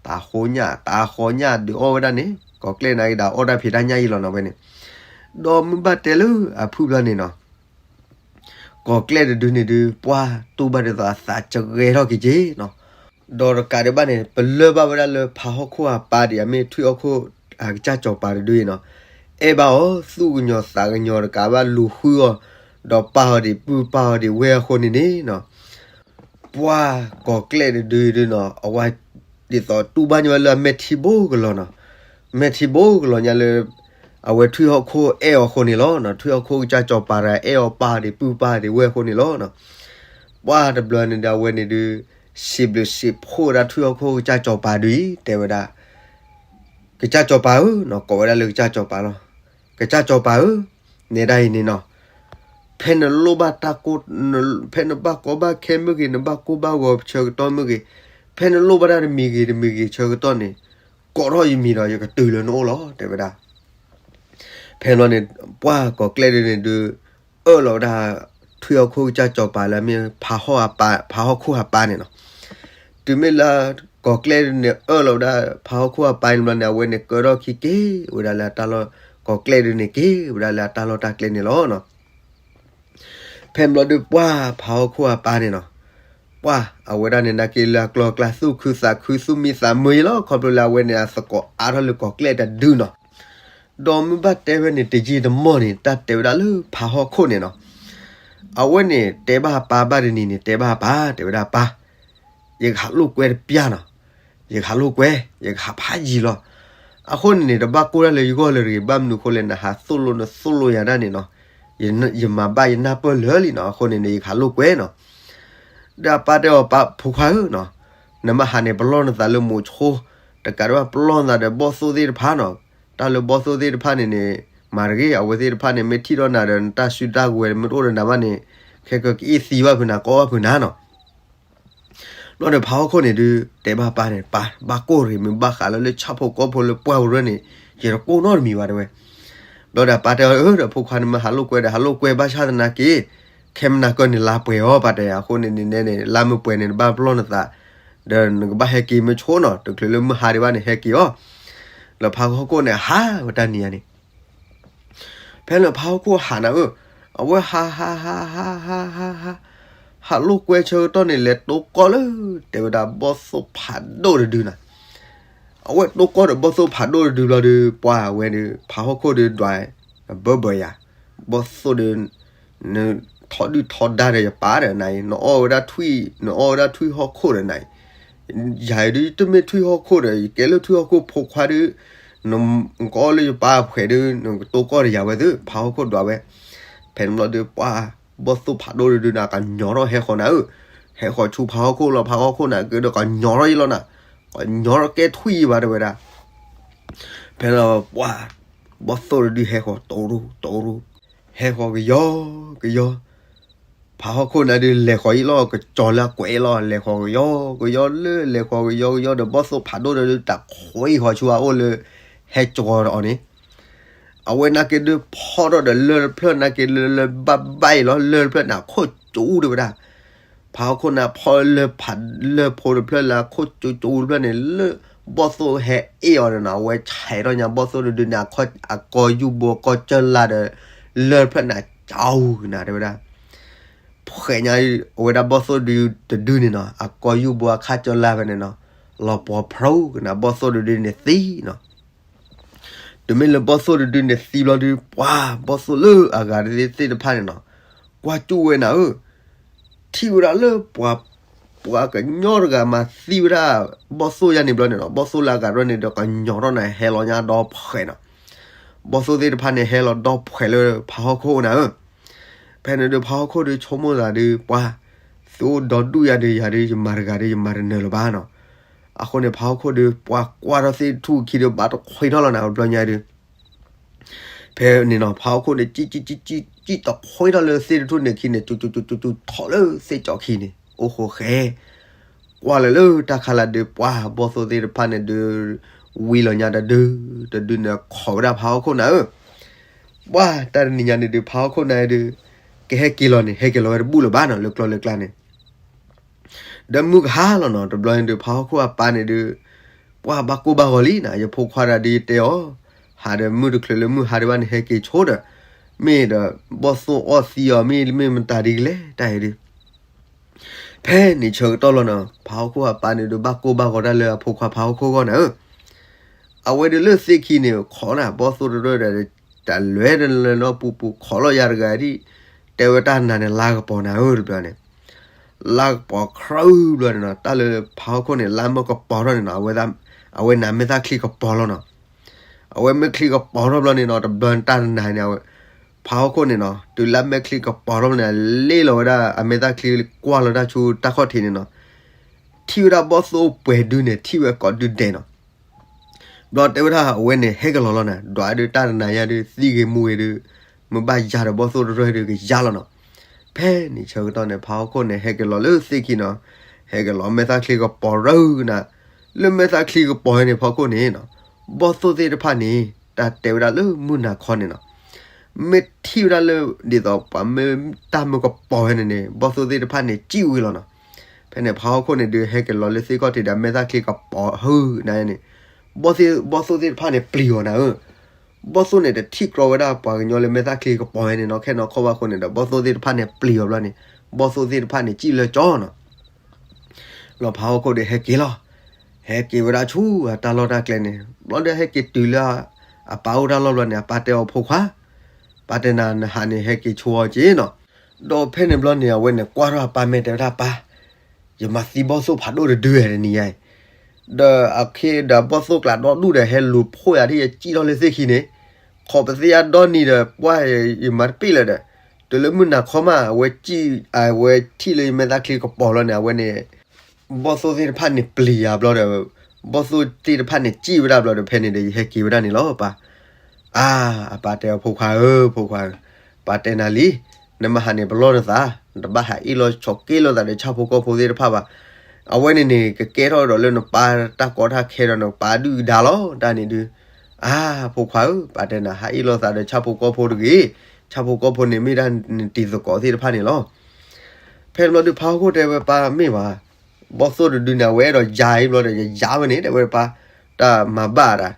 တၤဃီညၣ် တၤဃီညၣ်ဒုးအီၣ်ဝဲဒၣ်န့ၣ် ကီၤကျဲၣ်နာ်က့ဒီးအီၣ်တၢ်ဖံးတၢ်ညၣ်အံၤလီၤနီၤဝဲန့ၣ်, ဒီးမ့ၢ်ဘၣ်တဲလၢအဖုၣ်ဘျီန့ၣ်နီၤ ကီၤကျဲၣ်တဒုန့ၣ်ဒုး ပှၢ်တူၢ်ဘၣ်ဒ်သိးအသးကဂဲၤထီၣ်က့ၤက့ၤနီၤ, ဒီးတကးဒံးဘၣ်န့ၣ် ပလၢၢ်ဘၣ်ဝဲဒၣ်လၢဖးဟီၣ်ခိၣ်အပၢ်ဒံး အမ့ၢ်ထွံၣ်ဟီၣ်ခိၣ်အကစၢ်စီၤပၤတဒုအံၤနီၤ, အဲၣ်ဘၣ်အီၤ သူၣ်ကညီၤသးကညီၤတကးဘၣ်လူၤဃုအီၤ, ဒီးပာ်အီၤဒံးပုၢ်ပာ်အီၤဒံးဝဲၢ်အဃိန့ၣ်န့ၣ်နီၤ ပှၢ်ကီၤကျဲၣ်တဒုဒုနီၤ အဝဲ ဒ်သိးတူၢ်ဘၣ်ညီဝဲလၢအမဲာ်ထံဘိကလီၤနီၤ, မဲာ်ထံဘိကလီၤညါလၢ အဝဲထွံၣ်ဟီၣ်ခိၣ်အဲၣ်အီၤအဃိန့ၣ်လီၤ. ထွံၣ်ဟီၣ်ခိၣ်ကစၢ်စီၤပၤတဂၤအဲၣ်အီၤပာ်အီၤဒံးပုၢ်ပာ်အီၤဒံးဝဲၢ်အဃိန့ၣ်လီၤ. ပှၢ်တဘျီန့ၣ်ဒီးအဝဲန့ၣ်ဒုး စံးဘျုးစံးဖှိၣ်ဝဲဒၣ်ထွံၣ်ဟီၣ်ခိၣ်ကစၢ်စီၤပၤဒုအံၤ တဲဝဲဒၣ် ကစၢ်စီၤပၤဧၢ, ကိးဝဲဒၣ်လၢကစၢ်စီၤပၤလီၤ. ကစၢ်စီၤပၤဧၢ, နဲဒၣ်အံၤန့ၣ်နီၤ, ဖဲနလိၣ်ဘၣ်တၢ်ကိၢ်, ဖဲနဘၣ်ကီဘၣ်ခဲမ့ၢ်ဂ့ၤ, နဘၣ်ကိၢ်ဘၣ်ဂီၤဆၢကတီၢ်မ့ၢ်ဂ့ၤ, ဖဲနလိၣ်ဘၣ်တၢ်တမံၤဂ့ၤတမံၤဂ့ၤဆၢကတီၢ်န့ၣ်, ကိးထီၣ်ယမံၤဒီးယကတုၤလၢနအိၣ်လီၤ တဲဝဲဒၣ်. ဖဲန့ၣ် ပှၢ်ကီၤကျဲၣ်ဒုန့ၣ်ဒုး အၢၣ်လီၤဝဲဒၣ် ထွံၣ်ဟီၣ်ခိၣ်ကစၢ်စီၤပၤလၢအမ့ၢ်ဖးဟီၣ်အပၢ်, ဖးဟီၣ်ခိၣ်အပၢ်န့ၣ်နီၤ. တုၤမ့ၢ်လၢကီၤကျဲၣ်ဒုန့ၣ် အၢၣ်လီၤဝဲဒၣ်ဖးဟီၣ်ခိၣ်အပၢ်န့ၣ်ဘျီန့ၣ် အဝဲန့ၣ်ကဲထီၣ်ခံက့ၤဝဲဒၣ်လၢတၢ်လီၢ်, ကီၤကျဲၣ်ဒုန့ၣ်က့ၤဝဲဒၣ်လၢအတၢ်လီၢ်တၢ်ကျဲန့ၣ်လီၤ. ဖဲန့ၣ်ဘျီဒုးပှၢ်ဖးဟီၣ်ခိၣ်အပၢ်န့ၣ်နီၤ, ပှၢ်အဝဲဒၣ်န့ၣ်နာ်က့လၢအကျီၢ်အကျါသူၣ်ခုသးခု သူၣ်မံသးမုာ်အံၤလီၤ. ခီဖျိလၢအဝဲန့ၣ်အသကိးအါထီၣ်လၢကီၤကျဲၣ်တဒုနီၤ. ဒီးမ့ၢ်ဘၣ်တဲဝဲန့ၣ် တယံာ်တမီၢ်န့ၣ် တၢ်တဲဝဲဒၣ်လၢဖးဟီၣ်ခိၣ်န့ၣ်နီၤ, အဝဲန့ၣ်တဲဘၣ်အပၢ်ဘၣ်တနံၤန့ၣ် တဲဘၣ်အပၢ်, တဲဝဲဒၣ်ပၢ်, ယကဟးလိာ်ကွဲတပျၢ်နီၤ, ယကဟးလိာ်ကွဲ, ယကဟးဖးယံၤလီၤ. အဃိန့ၣ်န့ၣ် တဘၣ်ကိၢ်တၢ်လၢယဂီၢ်လၢၤတဂ့ၤ, ဘၣ်မနုၤအဃိလဲၣ် နဟးသိၣ်လိနသိၣ်လိယၤဒၣ်န့ၣ်နီၤ, ယမၤဘၣ်ယနၢ်ပၢၢ်လၢာ်လံနီၤ, အဃိန့ၣ်န့ၣ် ယကဟးလိာ်ကွဲနီၤ. ဒီးအပၢ်တဲအီၤ ပၢ်ဖိခွါဧၢနီၤ, နမ့ၢ်ဟးန့ၣ် ပလီၢ်နသးလၢမိးဆိ, တကးဒံးဘၣ်ပလီၢ်နသးဒီးဘီၣ်သိၣ်သ့ၣ်တဖၣ်နီၤ, တၢ်လၢဘီၣ်သိၣ်သ့ၣ်တဖၣ်န့ၣ်န့ၣ် မၤတဂ့ၤ, အဝဲသ့ၣ်တဖၣ်န့ၣ် မ့ၢ်ထံၣ်ထီၣ်နၤဒီး နတၢ်စုတၢ်ကဝဲၤမ့ၢ်တအိၣ်ဒီးနၤဘၣ်န့ၣ်, က ခဲကကအ့ၣ်သံဘၣ်ဖုးနၤ ကအီၣ်ဘၣ်ဖုးနၤနီၤ. ဘျီဒီးဖးဟီၣ်ခိၣ်န့ၣ်ဒုး တဲဘၣ်ပၢ်န့ၣ် ပၢ် ဘၣ်ကိၢ်ရ့ၣ်မုာ်ဘၣ်ဃးလၢ လၢဆၣ်ဖိကီၢ်ဖိလၢပှၢ်ပူၤရၢန့ၣ် ယတကိၢ်နီတမံၤဘၣ်တဲဝဲ. ဘျီဒီးပၢ်တဲအီၤ အၢ ဒီးဖိခွါန့ၣ်မ့ၢ်ဟးလိာ်ကွဲဒီး ဟးလိာ်ကွဲဘၣ်ဆၣ်သနာ်က့ ခဲမုၢ်နၤကၢၢ်န့ၣ်လါပှဲၤအီၤ ပၢ်တဲ အဃိန့ၣ်န့ၣ်န့ၣ် လါမ့ၢ်ပှဲၤန့ၣ် နဘၣ်ပလီၢ်နသး ဒီးနကဘၣ်ဟဲက့ၤမ့ၢ်ဆိနီၤ တချုးလၢမုၢ်ဟါဒံးဘၣ်န့ၣ် ဟဲက့ၤအီၤ. လၢဖးဟီၣ်ခိၣ်န့ၣ် ဟးဝဲတၢ်နံၤညါန့ၣ် ဖဲလၢဖးဟီၣ်ခိၣ်ဟးနၤဧၢ, အဝဲဟးဟးဟးဟးဟးဟးဟး ဟးလိာ်ကွဲဆၢကတီၢ်န့ၣ် လဲၤတိကီၢ်လၢ တဲဝဲဒၣ်ဘီၣ်သိၣ်ဖးဒိၣ်တဒုနၤ. အဝဲတိကီၢ်ဒီးဘီၣ်သိၣ်ဖးဒိၣ်တဒုဘျီဒီး ပှၢ်ဝဲဒီး ဖးဟီၣ်ခိၣ်ဒီးဒွး ဘၢဘၢယၤ, ဘီၣ်သိၣ်ဒီး နထီဒုၣ်ထီဒါဒီးယပၢ်ဒီးနၤအံၤ နအီၣ်ဝဲဒၣ်ထွံၣ် နအီၣ်ဝဲဒၣ်ထွံၣ်ဟီၣ်ခိၣ်ဒီးနၤအံၤ ယၤအံၤဒုး ယတမ့ၢ်ထွံၣ်ဟီၣ်ခိၣ်ဒီး ယကဲလၢထွံၣ်ဟီၣ်ခိၣ်ဖိခွါဒုး နကအီၣ်လၢယပၢ်အဖှဲးဒုး နကတိကီၢ်ဒီးယၤဝဲသု ဖးဟီၣ်ခိၣ်ဒွးဝဲ. ဖဲန့ၣ်ဘျီဒီး ပှၢ် ဘီၣ်သိၣ်ဖးဒိၣ်တဒုနၤ ကညီထီၣ်ဟဲဃီၤနၤဧၢ, ဟဲဃီၤဆူဖးဟီၣ်ခိၣ်လီၤ ဖးဟီၣ်ခိၣ်နၤက့ဒီး ကညီထီၣ်ယလီၤနၤ, ကညီထီၣ်ကဲထွံၣ်ယဘၣ်တဲဝဲဒၣ်. ဖဲလၢပှၢ် ဘီၣ်သိၣ်တဒုဟဲဃီၤတိရူတိရူ ဟဲဃီၤကယီကယီ ဖးဟီၣ်ခိၣ်နၤဒုး လဲၤဃီၤအံၤလီၤ ကစီၤလၢအကွဲးအံၤလီၤ လဲၤဃီၤကယီကယီလၢ လဲၤဃီၤကယီကယီဒီး ဘီၣ်သိၣ်ဖးဒိၣ်တဒု တၢ်ခွဲဃီၤဆူအအိၣ်လၢ ဟဲကၠီၤဒီးအီၤန့ၣ် အဝဲနာ်က့ဒုးဖီၣ်ထီၣ်ဒီးလၢၢ်တဖျၢၣ်နာ်က့လၢလၢဘၣ်ဘၣ်အံၤလီၤ လၢၢ်တဖျၢၣ်န့ၣ် အခိၣ်ကၠူတဲဝဲဒၣ်. ဖးဟီၣ်ခိၣ်နၤဖီၣ်လၢၢ်ဖး လၢၢ်ဖိတဖျၢၣ်လၢအခိၣ်ကၠူကၠူတဖျၢၣ်န့ၣ် လၢဘီၣ်သိၣ်ဟဲအ့ၣ်အီၤန့ၣ်နီၤ အဝဲဆဲးထီၣ်ညါဘီၣ်သိၣ်တဒုန့ၣ် အကီယူၢ်ဘိကီၢ်ကၢၢ်လါဒီး လၢၢ်တဖျၢၣ်န့ၣ် ကၠီကနၤတဲဝဲဒၣ် ဖှဲးညါအဝဲဒၣ်ဘီၣ်သိၣ်ဒုတဒုန့ၣ်နီၤ အကီယူၢ်ဘိအခါကၢၢ်လါဖဲန့ၣ်နီၤ လီၤပှီၤဖျိကနၤဘီၣ်သိၣ်တဒုန့ၣ်သံနီၤ. တုၤမ့ၢ်လၢဘီၣ်သိၣ်တဒုန့ၣ်သံဘျီဒုး ပှၢ်ဘီၣ်သိၣ်လၢအဂၤသ့ၣ်တဖၣ်န့ၣ်နီၤ ကွၢ်ကၠူၣ်ဝဲနၤဧၢ ထံၣ်ဝဲဒၣ်လၢပှၤ ပှၤကညီတဂၤမၤသံဝဲဒၣ် ဘီၣ်သိၣ်ယါန့ၣ်ဘျီန့ၣ်နီၤ ဘီၣ်သိၣ်လၢအဂၤတဖၣ်န့ၣ်ဒီးကညီထီၣ်နၤဟဲလီၤညါဒီဖှဲးနီၤ. ဘီၣ်သိၣ်သ့ၣ်တဖၣ်န့ၣ်ဟဲလီၤဒီဖှဲးလၢဖးဟီၣ်ခိၣ်နၤဧၢ. ဖဲန့ၣ်ဒုးဖးဟီၣ်ခိၣ်ဒုးဆိကမိၣ်သးဒုး ပှၢ် သုအိၣ်ဒီဒူၣ်ယၤဒုး ယၤဒုးယမၤတဂၤဒုးယမၤတနၢၤလၢၤဘၣ်နီၤ. အဃိန့ၣ် ဖးဟီၣ်ခိၣ်ဒုး ပှၢ်ကွၢ်ထီၣ်သ့ၣ်တထူၣ်အခံဒုး ဘၣ်တခွ့ထီၣ်လီၤနၤ ဘျီညါဒုး ဖဲန့ၣ်နီၤ ဖးဟီၣ်ခိၣ်န့ၣ် ကံၣ်ကံၣ်ကံၣ်ကံၣ် ကံၣ်တခွ့ထီၣ်လၢသ့ၣ်တထူၣ်န့ၣ်ခံန့ၣ် ကၠူကၠူကၠူကၠူထီၣ်လၢသ့ၣ်ကၠီခံန့ၣ် အိၣ်ဃိဃဲ ကွၢ်လၢလၢတၢ်ခါလၢဒုး ပှၢ်ဘီၣ်သိၣ်သ့ၣ်တဖၣ်န့ၣ်ဒုး ဝံလီၤညါတဒု တဒုန့ၣ် ခိးဝဲဒၣ်ဖးဟီၣ်ခိၣ်နၤဧၢ. ပှၢ်တၢ်တနံၤညါန့ၣ်ဒုး ဖးဟီၣ်ခိၣ်နၤဒုး ကဟဲက့ၤလီၤန့ၣ် ဟဲက့ၤလီၤဝဲတဘူၣ်လၢၤဘၣ်နီၤ လၢကျီလၢကျါန့ၣ် ဒီးမုၢ်ကဟါလီၤနီၤ တဘျီန့ၣ်ဒုး ဖးဟီၣ်ခိၣ်အပၢ်န့ၣ်ဒုး ပှၢ်ဘၣ်ကိၢ်ဘၣ်ဂီၤလံနီၤ ယဖိခွါဒၣ်ဒုးယတဲအီၤ ဟးဒီးမုၢ်တချုးလၢမုၢ်ဟါဒံးဘၣ်န့ၣ် ဟဲက့ၤဆိဒီး မ့ၢ်ဒီး ဘီၣ်သိၣ်အီၣ်သံအီၤ မ့ၢ်မတၤဒ်ကလဲၣ် တၢ်အံၤဒုး ဖဲန့ၣ်ဆၢကတီၢ်လီၤနီၤ ဖးဟီၣ်ခိၣ်အပၢ်န့ၣ်ဒုး ဘၣ်ကိၢ်ဘၣ်ဂီၤတၢ်လၢအဖိခွါဖးဟီၣ်ခိၣ်အဂီၢ်နၤဧၢ. အဝဲဒုးလၢသ့ၣ်ခံန့ၣ် ခိးနၤ ဘီၣ်သိၣ်တရၢၢ်ဒီး တၢ်လဲၤတလၢနီၢ်ပူၤပူၤ ခိးလီၤယၤတဂၤဒ် တဲဝဲတၢ်နၤန့ၣ် လါကပီၤနၤဧၢ တဘျီန့ၣ် လါကပီၤခရၢၢ်ဘျီန့ၣ်နီၤ တၢ်လၢဖးဟီၣ်ခိၣ်န့ၣ် လါမ့ၢ်ကပီၤထီၣ်န့ၣ်နီၤ အဝဲ အဝဲန့ၣ်မဲာ်သၣ်ချံကပီၤလီၤနီၤ. အဝဲမဲာ်ချံကပီၤထီၣ်ဘျီန့ၣ်နီၤ တဘျီန့ၣ်တၢ်တနၤန့ၣ် ဖးဟီၣ်ခိၣ်န့ၣ်နီၤ တုၤလၢမဲာ်ချံကပီၤထီၣ်ဘျီန့ၣ် လ့ၣ်လီၤဝဲဒၣ်အမဲာ်သၣ်ချံကွၢ်လီၤတၢ်ဆူတၢ်ခီၣ်ထံးန့ၣ်နီၤ ထံၣ်ဝဲဒၣ်ဘီၣ်သိၣ်ပှဲၤဒုန့ၣ် ထံၣ်ဝဲကိးဒုဒဲးနီၤ. ဘျီတဲဝဲဒၣ်အဝဲန့ၣ် ဟဲက့ၤလီၤလီၤနၤ ဒွးဒုးတၢ်တနၤညါဒုး သံဂ့ၤမူဂ့ၤဒုး မ့ၢ်ဘၣ်ယၤဒီးဘီၣ်သိၣ်တရၢၢ်ဒုးကယၤလီၤနီၤ. ဖဲန့ၣ်ဆၢကတီၢ်န့ၣ် ဖးဟီၣ်ခိၣ်န့ၣ် ဟဲက့ၤလီၤလၢသ့ၣ်ခံနီၤ ဟဲက့ၤလီၤမဲာ်သၣ်ချံကပီၤရၢၢ်နၤ လၢမဲာ်သၣ်ချံကပီၤဝဲန့ၣ် ဖးဟီၣ်ခိၣ်န့ၣ်နီၤ ဘီၣ်သိၣ်သ့ၣ်တဖၣ်န့ၣ် တၢ်တဲဝဲဒၣ်လၢမုၢ်နၤခီန့ၣ်နီၤ မ့ၢ်ထံၣ်ဝဲဒၣ်လၢ ဒ်သိးပှၤမ့ၢ်တၢ်မုၢ်ကပီၤဝဲန့ၣ်န့ၣ် ဘီၣ်သိၣ်သ့ၣ်တဖၣ်န့ၣ် စံၣ်ဝဲလီၤနီၤ. ဖဲန့ၣ် ဖးဟီၣ်ခိၣ်န့ၣ်ဒုး ဟဲက့ၤလီၤလၢသ့ၣ်ခီၣ်ထံးဒီးမဲာ်သၣ်ချံကပီၤဟုနၤန့ၣ် ဘီၣ်သိၣ်သ့ၣ်တဖၣ်န့ၣ် ပျံၤအီၤနၤဧၢ. ဘီၣ်သိၣ်န့ၣ်တထံၣ်ကြီဝဲဒၣ်ပှၤကညီလၢမဲာ်သၣ်ချံကပီၤဝဲန့ၣ်နီၤ ခဲနီၤခီဘၣ်အဃိန့ၣ်ဒီး ဘီၣ်သိၣ်သ့ၣ်တဖၣ်န့ၣ် ပျံၤအီၤဘျီန့ၣ် ဘီၣ်သိၣ်သ့ၣ်တဖၣ်န့ၣ် စံၣ်လၢကၠီနီၤ လီၤဖးဟီၣ်ခိၣ်ဒီးဟဲက့ၤလီၤ. ဟဲက့ၤဝဲဒၣ်ဆူအတၢ်လီၢ်တၢ်ကျဲန့ၣ် ဘျီဒီးဟဲက့ၤတုၤလၢ အပၢ်အိၣ်တၢ်လီၢ်ဘျီန့ၣ် အပၢ်တဲအီၤဖိခွါ ပၢ်တဲနၤ နဟးန့ၣ် ဟဲက့ၤဆိအီၤက့ၤနီၤ. ဒီးဖဲန့ၣ်ဘျီန့ၣ် အဝဲန့ၣ်ကွၢ်ထီၣ်အပၢ်မဲာ်တဲဝဲဒၣ်ပၢ် ယမၤသံဘီၣ်သိၣ်ဖးဒိၣ်တဒုတနံၤညါအံၤ ဒီးအခ့ဒီးဘီၣ်သိၣ်ကျးဒီဒူၣ်ဒီးဟဲလူၤဖှိၣ်ယၤဒ်ယစံၣ်ထီၣ်လၢသ့ၣ်ခံန့ၣ် ခိးပသ့ၣ်ညါဒီနံၤဒီး ပှၢ်ယမၤတပ့ၢ်လၢၤဒီး တုၤလၢမုၢ်နၤခီမး အဝဲစံၣ် အဝဲထံၣ်လၢယမဲာ်သၣ်ချံကပီၤလီၤန့ၣ် အဝဲန့ၣ် ဘီၣ်သိၣ်သ့ၣ်တဖၣ်န့ၣ် ပျံၤယၤဘျီဒီး ဘီၣ်သိၣ်သ့ၣ်တဖၣ်န့ၣ် စံၣ်ဝဲဒၣ်ဘျီဒီး ဖဲန့ၣ်ဒီး ယဟဲက့ၤဝဲဒၣ်န့ၣ်လီၤပၢ်. အါ အပၢ်တဲအီၤဖိခွါဧၢ ဖိခွါဧၢ, ပၢ်တဲနၤလံ, နမ့ၢ်ဟးန့ၣ် ပလီၢ်နသး, နတဘၣ်ဟးအ့ၣ်လိာ်ဆိးက့လိာ်သးဒီးဆၣ်ဖိကီၢ်ဖိသ့ၣ်တဖၣ်ဘၣ်. အဝဲန့ၣ်န့ၣ် ကကဲထီၣ်ဒီးလၢနပၢ်တၢ်ကီတၢ်ခဲဒီးနပၢ်ဒုၣ်ဒါလီၤ. တၢ်န့ၣ်ဒုး အါ ဖိခွါဧၢ, ပၢ်တဲနၤ ဟးအ့ၣ်လိာ်သးဒီးဆၣ်ဖိကီၢ်ဖိတဂ့ၤ. ဆၣ်ဖိကီၢ်ဖိန့ၣ်မ့ၢ်ဒၣ်နတံၤသကိးသ့ၣ်တဖၣ်န့ၣ်လီၤ. ဖဲန့ၣ်ဘျီဒုး ဖါဟီၣ်ခိၣ်တဲဝဲပၢ်မ့ၢ်ဘၣ်, ဘီၣ်သိၣ်တဒုန့ၣ် အဝဲအဲၣ်ဒိးယၤအံၤဘျီဒီး ယယၤဝဲန့ၣ် တဲဝဲပၢ်, တၢ်မၤဘၣ်ဒၣ်,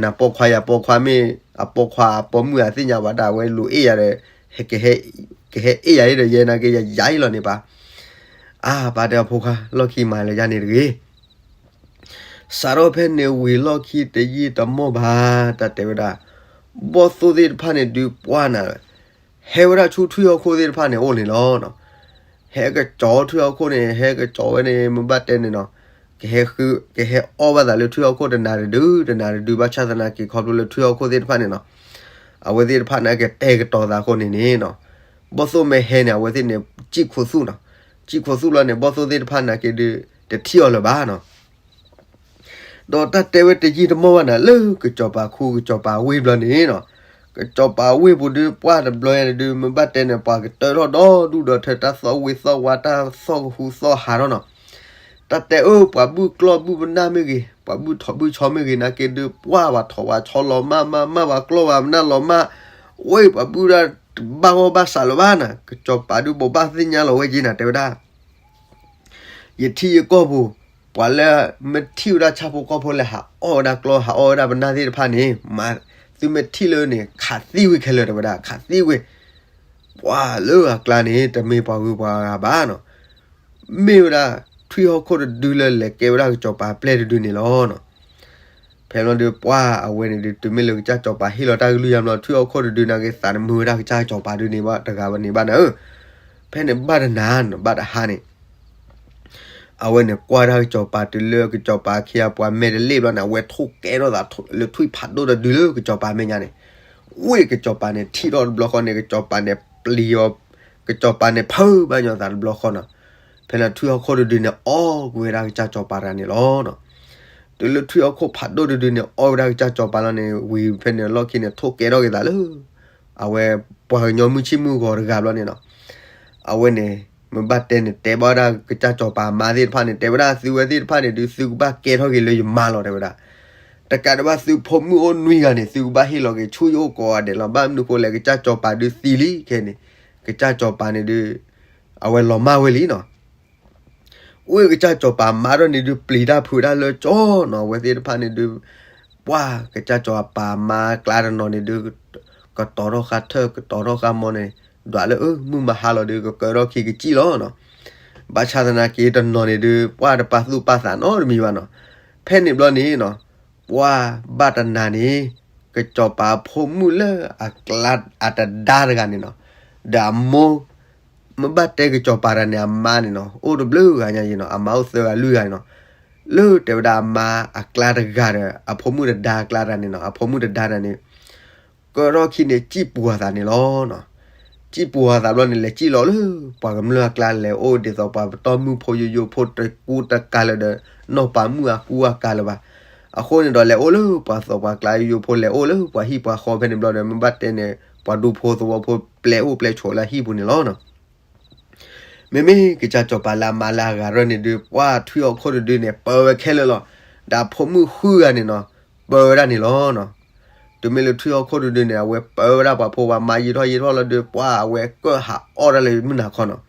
နပိာ်ခွါယၤပိာ်ခွါမ့ၢ် အပိာ်ခွါအပိာ်မုၣ်အသ့ၣ်ညါဘၣ် တၢ်အဝဲလူၤအ့ၣ်ယၤဒီး ကဟဲအ့ၣ်ယၤအံၤဒီး ယဲနာ်က့ ယယၤအံၤလီၤန့ၣ်ပၢ်. အါ ပၢ်တဲအဖိခွါ လီၢ်ခံမၤလၢယၤန့ၣ်တဂ့ၤ. စးထီၣ်ဖဲန့ၣ်ဝံၤလီၢ်ခံတယံာ်တမီၢ်ဘၣ် တၢ်တဲဝဲဒၣ်, ဘီၣ်သိၣ်သ့ၣ်တဖၣ်န့ၣ်ဒုးပှၢ်နၤ, ဟဲဝဲဒၣ်ဆူထွံၣ်ဟီၣ်ခိၣ်သ့ၣ်တဖၣ်န့ၣ်အိၣ်န့ၣ်လီၤ. ဟဲကစီၤထွံၣ်ဟီၣ်ခိၣ်န့ၣ် ဟဲကစီၤဝဲန့ၣ် မ့ၢ်ဘၣ်တဲန့ၣ်နီၤ, ကဟဲဃု ကဟဲအီၣ်ဘၣ်သးလၢထွံၣ်ဟီၣ်ခိၣ်တနၤတဒု တနၤတဒု ဘၣ်ဆၣ်သနာ်က့ခီဖျိလၢထွံၣ်ဟီၣ်ခိၣ်သ့ၣ်တဖၣ်န့ၣ်နီၤ, အဝဲသ့ၣ်တဖၣ်န့ၣ်ကတဲာ်ကတီၤသးအဃိန့ၣ်န့ၣ်နီၤ, ဘီၣ်သိၣ်မ့ၢ်ဟဲန့ၣ် အဝဲသ့ၣ်န့ၣ် စံၣ်ခိၣ်သူၣ်နီၤ, စံၣ်ခိၣ်သူၣ်လီၤန့ၣ် ဘီၣ်သိၣ်သ့ၣ်တဖၣ်နာ်က့ဒုး တထံၣ်အီၤလၢၤဘၣ်နီၤ. ဒီးတၢ်တဲဝဲတယံာ်တမီၢ်ဘၣ်နၤ လၢကစီၤပၤခူကစီၤပၤဝ့ၢ်ဘျီန့ၣ်နီၤ, ကစီၤပၤဝ့ၢ်ပူၤဒုးပှၢ်တဘျီညါဒုး မ့ၢ်ဘၣ်တဲန့ၣ် ပှၤကတၢၢ်ထီၣ်ဒီဒူၣ်ဒီထၢ တၢ်သီၣ်ဝံၤသီၣ်ဝါ တၢ်သီၣ်ကဟူသီၣ်ဟးထီၣ်နီၤ. တၢ်တဲအၢ ပှၤဘုၣ်ကျီၢ်ဘုၣ်ပနၢ်မ့ၢ်ဂ့ၤ ပှၤဘုၣ်ထိးဘုၣ်ဆီမ့ၢ်ဂ့ၤနာ်က့ဒုး ပှၢ်ပှၤထိးပှၤဆီလီၤမၢ်မၢ်မၢ် ပှၤကျီၢ်ပှၤပနၢ်လီၤမၢ်, ဝ့ၢ်ပှၤဘုၣ်ဒၣ်တဘၣ်ဂီၢ်ဘၣ်စးလၢၤဘၣ်နၤ, ကစီၤပၤဒုးဘိးဘၣ်သ့ၣ်ညါလီၤဝဲက့ၤနၤ တဲဝဲဒၣ် ယထံယကီၢ်ပူၤ, ပှၤလၢမ့ၢ်ထံၣ်ဝဲဒၣ်ဆၣ်ဖိကီၢ်ဖိလၢဟးအီၣ်ဝဲဒၣ်ကျီၢ် ဟးအီၣ်ဝဲဒၣ်ပနၢ်သ့ၣ်တဖၣ်န့ၣ် မၤ, သုမ့ၢ်ထံၣ်လၢန့ၣ် ခးသံဝဲခဲလၢာ် တဲဝဲဒၣ် ခးသံဝဲ, ပှၤလၢအကျါန့ၣ် တမ့ၢ်ပှၤဂုၤပှၤဂၤဘၣ်နီၤ, မ့ၢ်ဝဲဒၣ် ထွံၣ်ဟီၣ်ခိၣ်တဒုလၢလဲၤကဲဝဲဒၣ်ကစီၤပၤပျဲၢ်တဒုန့ၣ်လီၤနီၤ. ဖဲလီၤဒုးပှၢ်အဝဲန့ၣ်ဒုး တုၤမ့ၢ်လၢကစၢ်စီၤပၤဟ့ၣ်လီၤတၢ်ကလုၢ်ယါဘျီ ထွံၣ်ဟီၣ်ခိၣ်တဒုနာ်က့ သးတမုာ်ဝဲဒၣ်ကစၢ်စီၤပၤဒုန့ၣ်ဘၣ်တဂၤဘၣ်န့ၣ်ဘၣ်နၤဧၢ, ဖဲန့ၣ်ဘၣ်တနၤ ဘၣ်တဟါန့ၣ် အဝဲန့ၣ်ကွၢ်ဒၣ်ကစီၤပၤတုၤလၢကစီၤပၤခံဂၤပှၤမဲာ်တလ့ၣ်ဘျီန့ၣ် အဝဲထိၣ်ကဲထီၣ်သးလၢထွံၣ်ဖးဒိၣ်တဒုလၢကစီၤပၤမဲာ်ညါန့ၣ်, ဝ့ၢ်ကစီၤပၤန့ၣ်ထံၣ်ထီၣ်တဘျီဃီန့ၣ် ကစီၤပၤန့ၣ်ပျံၤအီၤ, ကစီၤပၤန့ၣ်ဖုးဘၣ်ညီသးတဘျီဃီနီၤ, ဖဲန့ၣ်ထွံၣ်ဟီၣ်ခိၣ်တဒုန့ၣ် အီၣ်ကွံာ်ဝဲဒၣ်ကစၢ်စီၤပၤတဂၤန့ၣ်လီၤနီၤ. တုၤလၢထွံၣ်ဟီၣ်ခိၣ်ဖးဒိၣ်တဒုန့ၣ် အီၣ်ဝဲဒၣ်ကစၢ်စီၤပၤလီၤန့ၣ် ဝံၤဖဲန့ၣ်လီၢ်ခံန့ၣ် ထိၣ်ကဲထီၣ်က့ၤသးလၢ အဝဲပှၤကညီမုၢ်ဆ့ၣ်မုၢ်ဂီၤတဂၤဘျီန့ၣ်နီၤ, အဝဲန့ၣ် မ့ၢ်ဘၣ်တဲန့ၣ် တဲဘၣ်ဝဲဒၣ်ကစၢ်စီၤပၤအမါသ့ၣ်တဖၣ်န့ၣ် တဲဝဲဒၣ်သုဝဲသ့ၣ်တဖၣ်န့ၣ်ဒုး သုကဘၣ်ကဲထီၣ်က့ၤလၢယမါလီၤ တဲဝဲဒၣ်, တကးဒံးဘၣ်သုဖိမုၣ်အိၣ်နွံဂၤန့ၣ် သုကဘၣ်ဟ့ၣ်လီၤက့ၤဆူယအိၣ်ကိးဂၤဒဲးလီၤ. ဘၣ်မနုၤဃိလဲၣ် ကစၢ်စီၤပၤဒုးသံလံခဲန့ၣ်, ကစၢ်စီၤပၤန့ၣ်ဒုး အဝဲလီၤမၢ်ဝဲလံနီၤ. ဝ့ၢ်ကစၢ်စီၤပၤမါထီၣ်န့ၣ်ဒုး ပျံၤတၢ်ဖုးတၢ်လၢကၠီနီၤ အဝဲသ့ၣ်တဖၣ်န့ၣ်ဒုး, ပှၢ်ကစၢ်စီၤပၤမါကျါတနီၤန့ၣ်ဒုး, ကတီၤထီၣ်ဃာ်ထၢၣ် ကတီၤထီၣ်ဃာ်မီန့ၣ်, ဒွးလၢအမုၢ်မဟါလီၤဒုး ကကၢထီၣ်ခံကစံၣ်လီၤနီၤ. ဘၣ်ဆၣ်သနာ်က့တနီၤန့ၣ်ဒုး ပှၢ်တပာ်သူၣ်ပာ်သးနီတမံၤဘၣ်နီၤ. ဖဲန့ၣ်ဘျီန့ၣ်နီၤ, ပှၢ်ဘၣ်တနၤန့ၣ်, ကစီၤပၤဖိမုၣ်လၢအကျါအတဒါတဂၤန့ၣ်နီၤ, ဒီးအမိၢ် မ့ၢ်ဘၣ်တဲကစီၤပၤတဂၤန့ၣ် အမါန့ၣ်နီၤ အိၣ်တဘျုးဂၤညါယံၤနီၤ, အမါအိၣ်သၢဂၤလွံၢ်ဂၤန့ၣ်နီၤ, လၢတဲဝဲဒၣ်အမါအကျါတဂၤဒီး အဖိမုၣ်တဒါအကျါတဂၤန့ၣ်နီၤ, အဖိမုၣ်တဒါတဂၤန့ၣ် ကၢထီၣ်ခံန့ၣ် စံၣ်ပူၤအသးန့ၣ်လီၤနီၤ. စံၣ်ပူၤအသးဘျီန့ၣ် လဲၤစံၣ်လီၤလၢပှၤကမျၢၢ်အကျါ လဲၤအိၣ်ဒ်သိးပှၤပတီၢ်မုၢ်ဖိယိယိဖိတကူတကၤလၢၤဒီး နီၢ်ပၤမုၣ်အကူအကၤလၢၤဘၣ်. အဃိန့ၣ်ဒီး လဲၤအိၣ်လၢပှၤသီပှၤကျါယိယိဖိ လဲၤအိၣ်လၢပှၤဟံၣ်ပှၤဃီဖဲန့ၣ်ဘျီဒီး မ့ၢ်ဘၣ်တဲန့ၣ် ပှၤဒူဖိသဝီဖိ ပျဲအိၣ်ပျဲဆိးလၢဟံၣ်ပူၤန့ၣ်လီၤနီၤ. မ့မ့ၢ်ကစၢ်စီၤပၤလၢအမါလၢအဂၤရၢၢ်န့ၣ်ဒုး ပှၢ်ထွံၣ်ဟီၣ်ခိၣ်တဒုန့ၣ် ပၢဝဲခဲလၢာ်လီၤ. ဒီးအဖိမုၣ်ဃုဂၤန့ၣ်နီၤ ပၢဝဲဒၣ်န့ၣ်လီၤနီၤ. တုၤမ့ၢ်လၢထွံၣ်ဟီၣ်ခိၣ်တဒုန့ၣ် အဝဲပၢဝဲဒၣ်ပှၤဖိပှၤမါယံာ်ထီၣ်ယံာ်ထီၣ်လီၤဒီး ပှၢ်အဝဲကၢၢ်ဟးအီၣ်တၢ်လၢမုၢ်နၤခီနီၤ.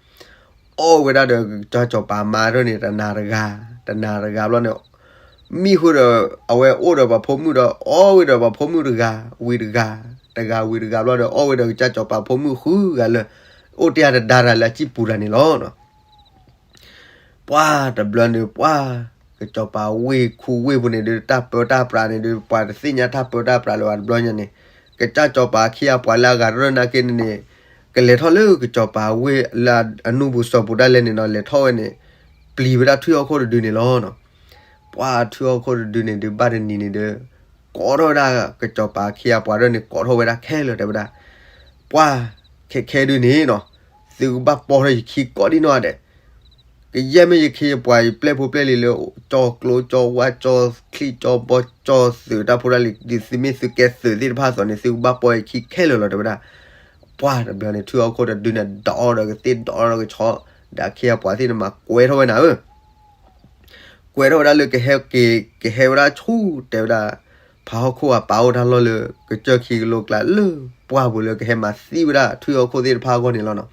အီၣ်ဝဲဒၣ်ဒီးကစၢ်စီၤပၤမါရၢၢ်န့ၣ် တနၤတဂၤ တနၤတဂၤဘျီန့ၣ် မံဃုာ်ဒီး အဝဲအိၣ်ဒီးပှၤဖိမုၣ်ဒီး အီၣ်ဝဲဒီးပှၤဖိမုၣ်တဂၤ ဝံၤတဂၤ တဂၤဝံၤတဂၤဘျီဒီး အီၣ်ဝဲဒီးကစၢ်စီၤပၤဖိမုၣ်ဃုဂၤလၢ အိၣ်တ့ၢ်တဒါတၢ်လၢအစံၣ်ပူၤတၢ်န့ၣ်လီၤ. ပှၢ်တဘျီန့ၣ် ပှၢ်ကစီၤပၤဝ့ၢ်ခူဝ့ၢ်ပူၤန့ၣ်ဒုး တၢ်ပၢတၢ်ပြးန့ၣ်ဒုး ပှၤတသ့ၣ်ညါတၢ်ပၢတၢ်ပြးလၢၤဘၣ်တဘျီညါန့ၣ် ကစၢ်စီၤပၤခံဂၤပှၤလၢအဂၤရၢၢ်နာ်က့န့ၣ်န့ၣ် ကလဲၤထီၣ်လၢကစီၤပၤဝ့ၢ်လၢအနူပူၤစီၤပူၤဒၣ်လဲာ်န့ၣ်နီၤ လဲၤထီၣ်ဝဲန့ၣ် ပျံၤဝဲဒၣ်ထွံၣ်ဟီၣ်ခိၣ်တဒုန့ၣ်လီၤ. ပှၢ်ထွံၣ်ဟီၣ်ခိၣ်တဒုန့ၣ်ဒုး ဘၣ်တနံၤန့ၣ်ဒီး ကိးထီၣ်ဝဲဒၣ်ကစီၤပၤခံဂၤပှၤဒၢန့ၣ် ကိးထီၣ်ဝဲဒၣ်ခဲလၢာ်တဲဝဲဒၣ်, ပှၢ်ခဲခဲဒုန့ၣ်နီၤ သုကဘၣ်ပိာ်ထီၣ်ယခံကိးဒံနီၢ်ဂၤဒဲး ကယဲၢ်မ့ၢ်ယခံယပှၤယပျဲၢ်ဖိပျဲၢ်လံၤလၢ ကၠီကျိကၠီဝါကၠီချံကၠီဘီကၠီသုးတၢ်ဖိတၢ်လံၤ ဒ်သုမ့ၢ်သုကဲသုးသ့ၣ်တဖၣ်အသိးန့ၣ် သုကဘၣ်ပိာ်ယခံခဲလၢာ်လီၤတဲဝဲဒၣ်. ပှၢ်တဘျီန့ၣ် ထွံၣ်ဟီၣ်ခိၣ်တဒုန့ၣ် ဒိးဒီးကသ့ၣ်ဒိးဒီးကဆီ, ဒီးအခ့အပှၤသ့ၣ်န့ၣ်မၤကွဲထီၣ်ဝဲနၤဧၢ, ကွဲထီၣ်ဝဲဒၣ်လၢကဟဲက့ၤ ကဟဲဝဲဒၣ်ဆူတဲဝဲဒၣ် ဖးဟီၣ်ခိၣ်အပၢ်အိၣ်တၢ်လီၢ်လၢ ကစၢၢ်ခံကလိကျါလၢပှၢ်ပူၤလၢကဟဲမၤသံဝဲဒၣ်ထွံၣ်ဟီၣ်ခိၣ်သ့ၣ်တဖၣ်အဂီၢ်န့ၣ်လီၤနီၤ.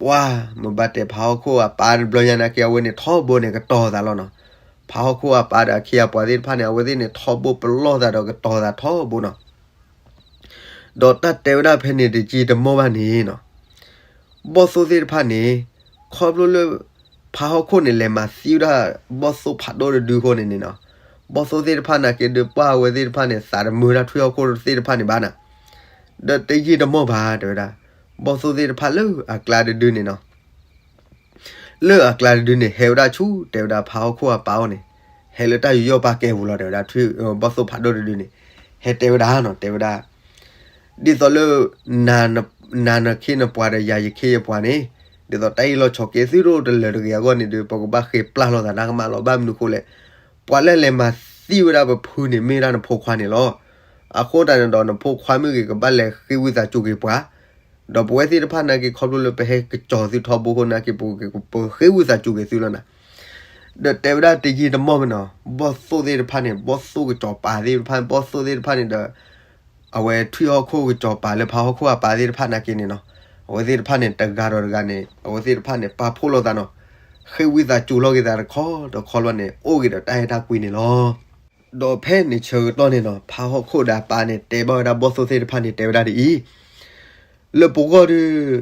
ပှၢ်မ့ၢ်ဘၣ်တဲဖးဟီၣ်ခိၣ်အပၢ်တဘျီညါနာ်က့ အဝဲန့ၣ်ထီဘိန့ၣ်ကတီၤသးလီၤနီၤ. ဖးဟီၣ်ခိၣ်အပၢ်ဒီးအခ့အပှၤသ့ၣ်တဖၣ်န့ၣ် အဝဲသ့ၣ်န့ၣ်ထီဘိပလီၢ်သးဒီးကတီၤသးထီဘိနီၤ. ဒီးတၢ်တဲဝဲဒၣ်ဖဲန့ၣ်တယံာ်တမီၢ်ဘၣ်န့ၣ်နီၤ, ဘီၣ်သိၣ်သ့ၣ်တဖၣ်န့ၣ် ခီဖျိလၢ ဖးဟီၣ်ခိၣ်န့ၣ် လဲၤမၤသံဝဲဒၣ် ဘီၣ်သိၣ်ဖးဒိၣ်တဒုအဃိန့ၣ်န့ၣ်နီၤ, ဘီၣ်သိၣ်သ့ၣ်တဖၣ်နာ်က့ဒုး ပှၢ်အဝဲသ့ၣ်တဖၣ်န့ၣ် သးတမုာ်ဒၣ်ထွံၣ်ဟီၣ်ခိၣ်သ့ၣ်တဖၣ်န့ၣ်ဘၣ်နီၤ. ဒီးတယံာ်တမီၢ်ဘၣ်တဲဝဲဒၣ်, ဘီၣ်သိၣ်သ့ၣ်တဖၣ်လၢအကျါတဒုန့ၣ်နီၤ လၢအကျါတဒုန့ၣ် ဟဲဝဲဒၣ်ဆူ တဲဝဲဒၣ်ဖးဟီၣ်ခိၣ်အပၢ်အအိၣ်န့ၣ်, ဟဲလၢတၢ်ယူးယီၣ်ပာ်ကဲပူၤလီၤ တဲဝဲဒၣ်, ထွံၣ် ဘီၣ်သိၣ်ဖးဒိၣ်တဒုန့ၣ် ဟဲတဲဝဲဒၣ်နီၤ, တဲဝဲဒၣ် ဒ်သိးလၢ နၤနခ့နပှၤဒီးယၤယခ့ယပှၤန့ၣ်, ဒ်သိးတၢ်အ့ၣ်လိာ်ဆိးက့သုတအိၣ်တလၢာ်တဂ့ၤအဂီၢ်န့ၣ်ဒီး ပကဘၣ်ဃ့ပျၢ်လိာ်သးတၢ်ကမၣ်လီၤ. ဘၣ်မနုၤအဃိလဲၣ်, ပှၤလၢလဲၤမၤသံဝဲဒၣ်ပဖုန့ၣ် မ့ၢ်ဒၣ်နဖိခွါန့ၣ်လီၤ. အဃိသတးန့ၣ်ဒီး နဖိခွါမ့ၢ်ဂ့ၤ ကဘၣ်လဲၤဃ့ဝံသးစူၤက့ၤပှၤ ဒီးပဝဲသ့ၣ်တဖၣ်နာ်က့ ခီဖျိလၢပဟဲကစီၤသုထီဘိအဃိနာ်က့ ပကဃ့ဝံသးစူၤက့ၤသုလီၤနၤ. ဒီးတဲဝဲဒၣ်တယံာ်တမီၢ်မ့ၢ်နီၤ, ဘီၣ်သိၣ်သ့ၣ်တဖၣ်န့ၣ် ဘီၣ်သိၣ်ကစီၤပၤသ့ၣ်တဖၣ် ဘီၣ်သိၣ်သ့ၣ်တဖၣ်န့ၣ်ဒီး အဝဲထွံၣ်ဟီၣ်ခိၣ်ကစီၤပၤလၢဖးဟီၣ်ခိၣ်အပၢ်သ့ၣ်တဖၣ်နာ်က့န့ၣ်နီၤ, အဝဲသ့ၣ်တဖၣ်န့ၣ် တဂၤဒီးတဂၤန့ၣ် အဝဲသ့ၣ်တဖၣ်န့ၣ် ပာ်ဖှိၣ်လိာ်သးနီၤ, ဃ့ဝံသးစူၤလိာ်က့ၤသးတခီတခီလီၤန့ၣ် အိၣ်က့ၤဒီးတၢ်အဲၣ်တၢ်ကွံန့ၣ်လီၤ. ဒီးဖဲန့ၣ်ဆၢကတီၢ်န့ၣ်နီၤ, ဖးဟီၣ်ခိၣ်ဒီးအပၢ်န့ၣ် တဲဘၣ်ဝဲဒၣ်ဘီၣ်သိၣ်သ့ၣ်တဖၣ်န့ၣ် တဲဝဲဒၣ်ဒ်အံၤ, လၢပဂီၢ်ဒီး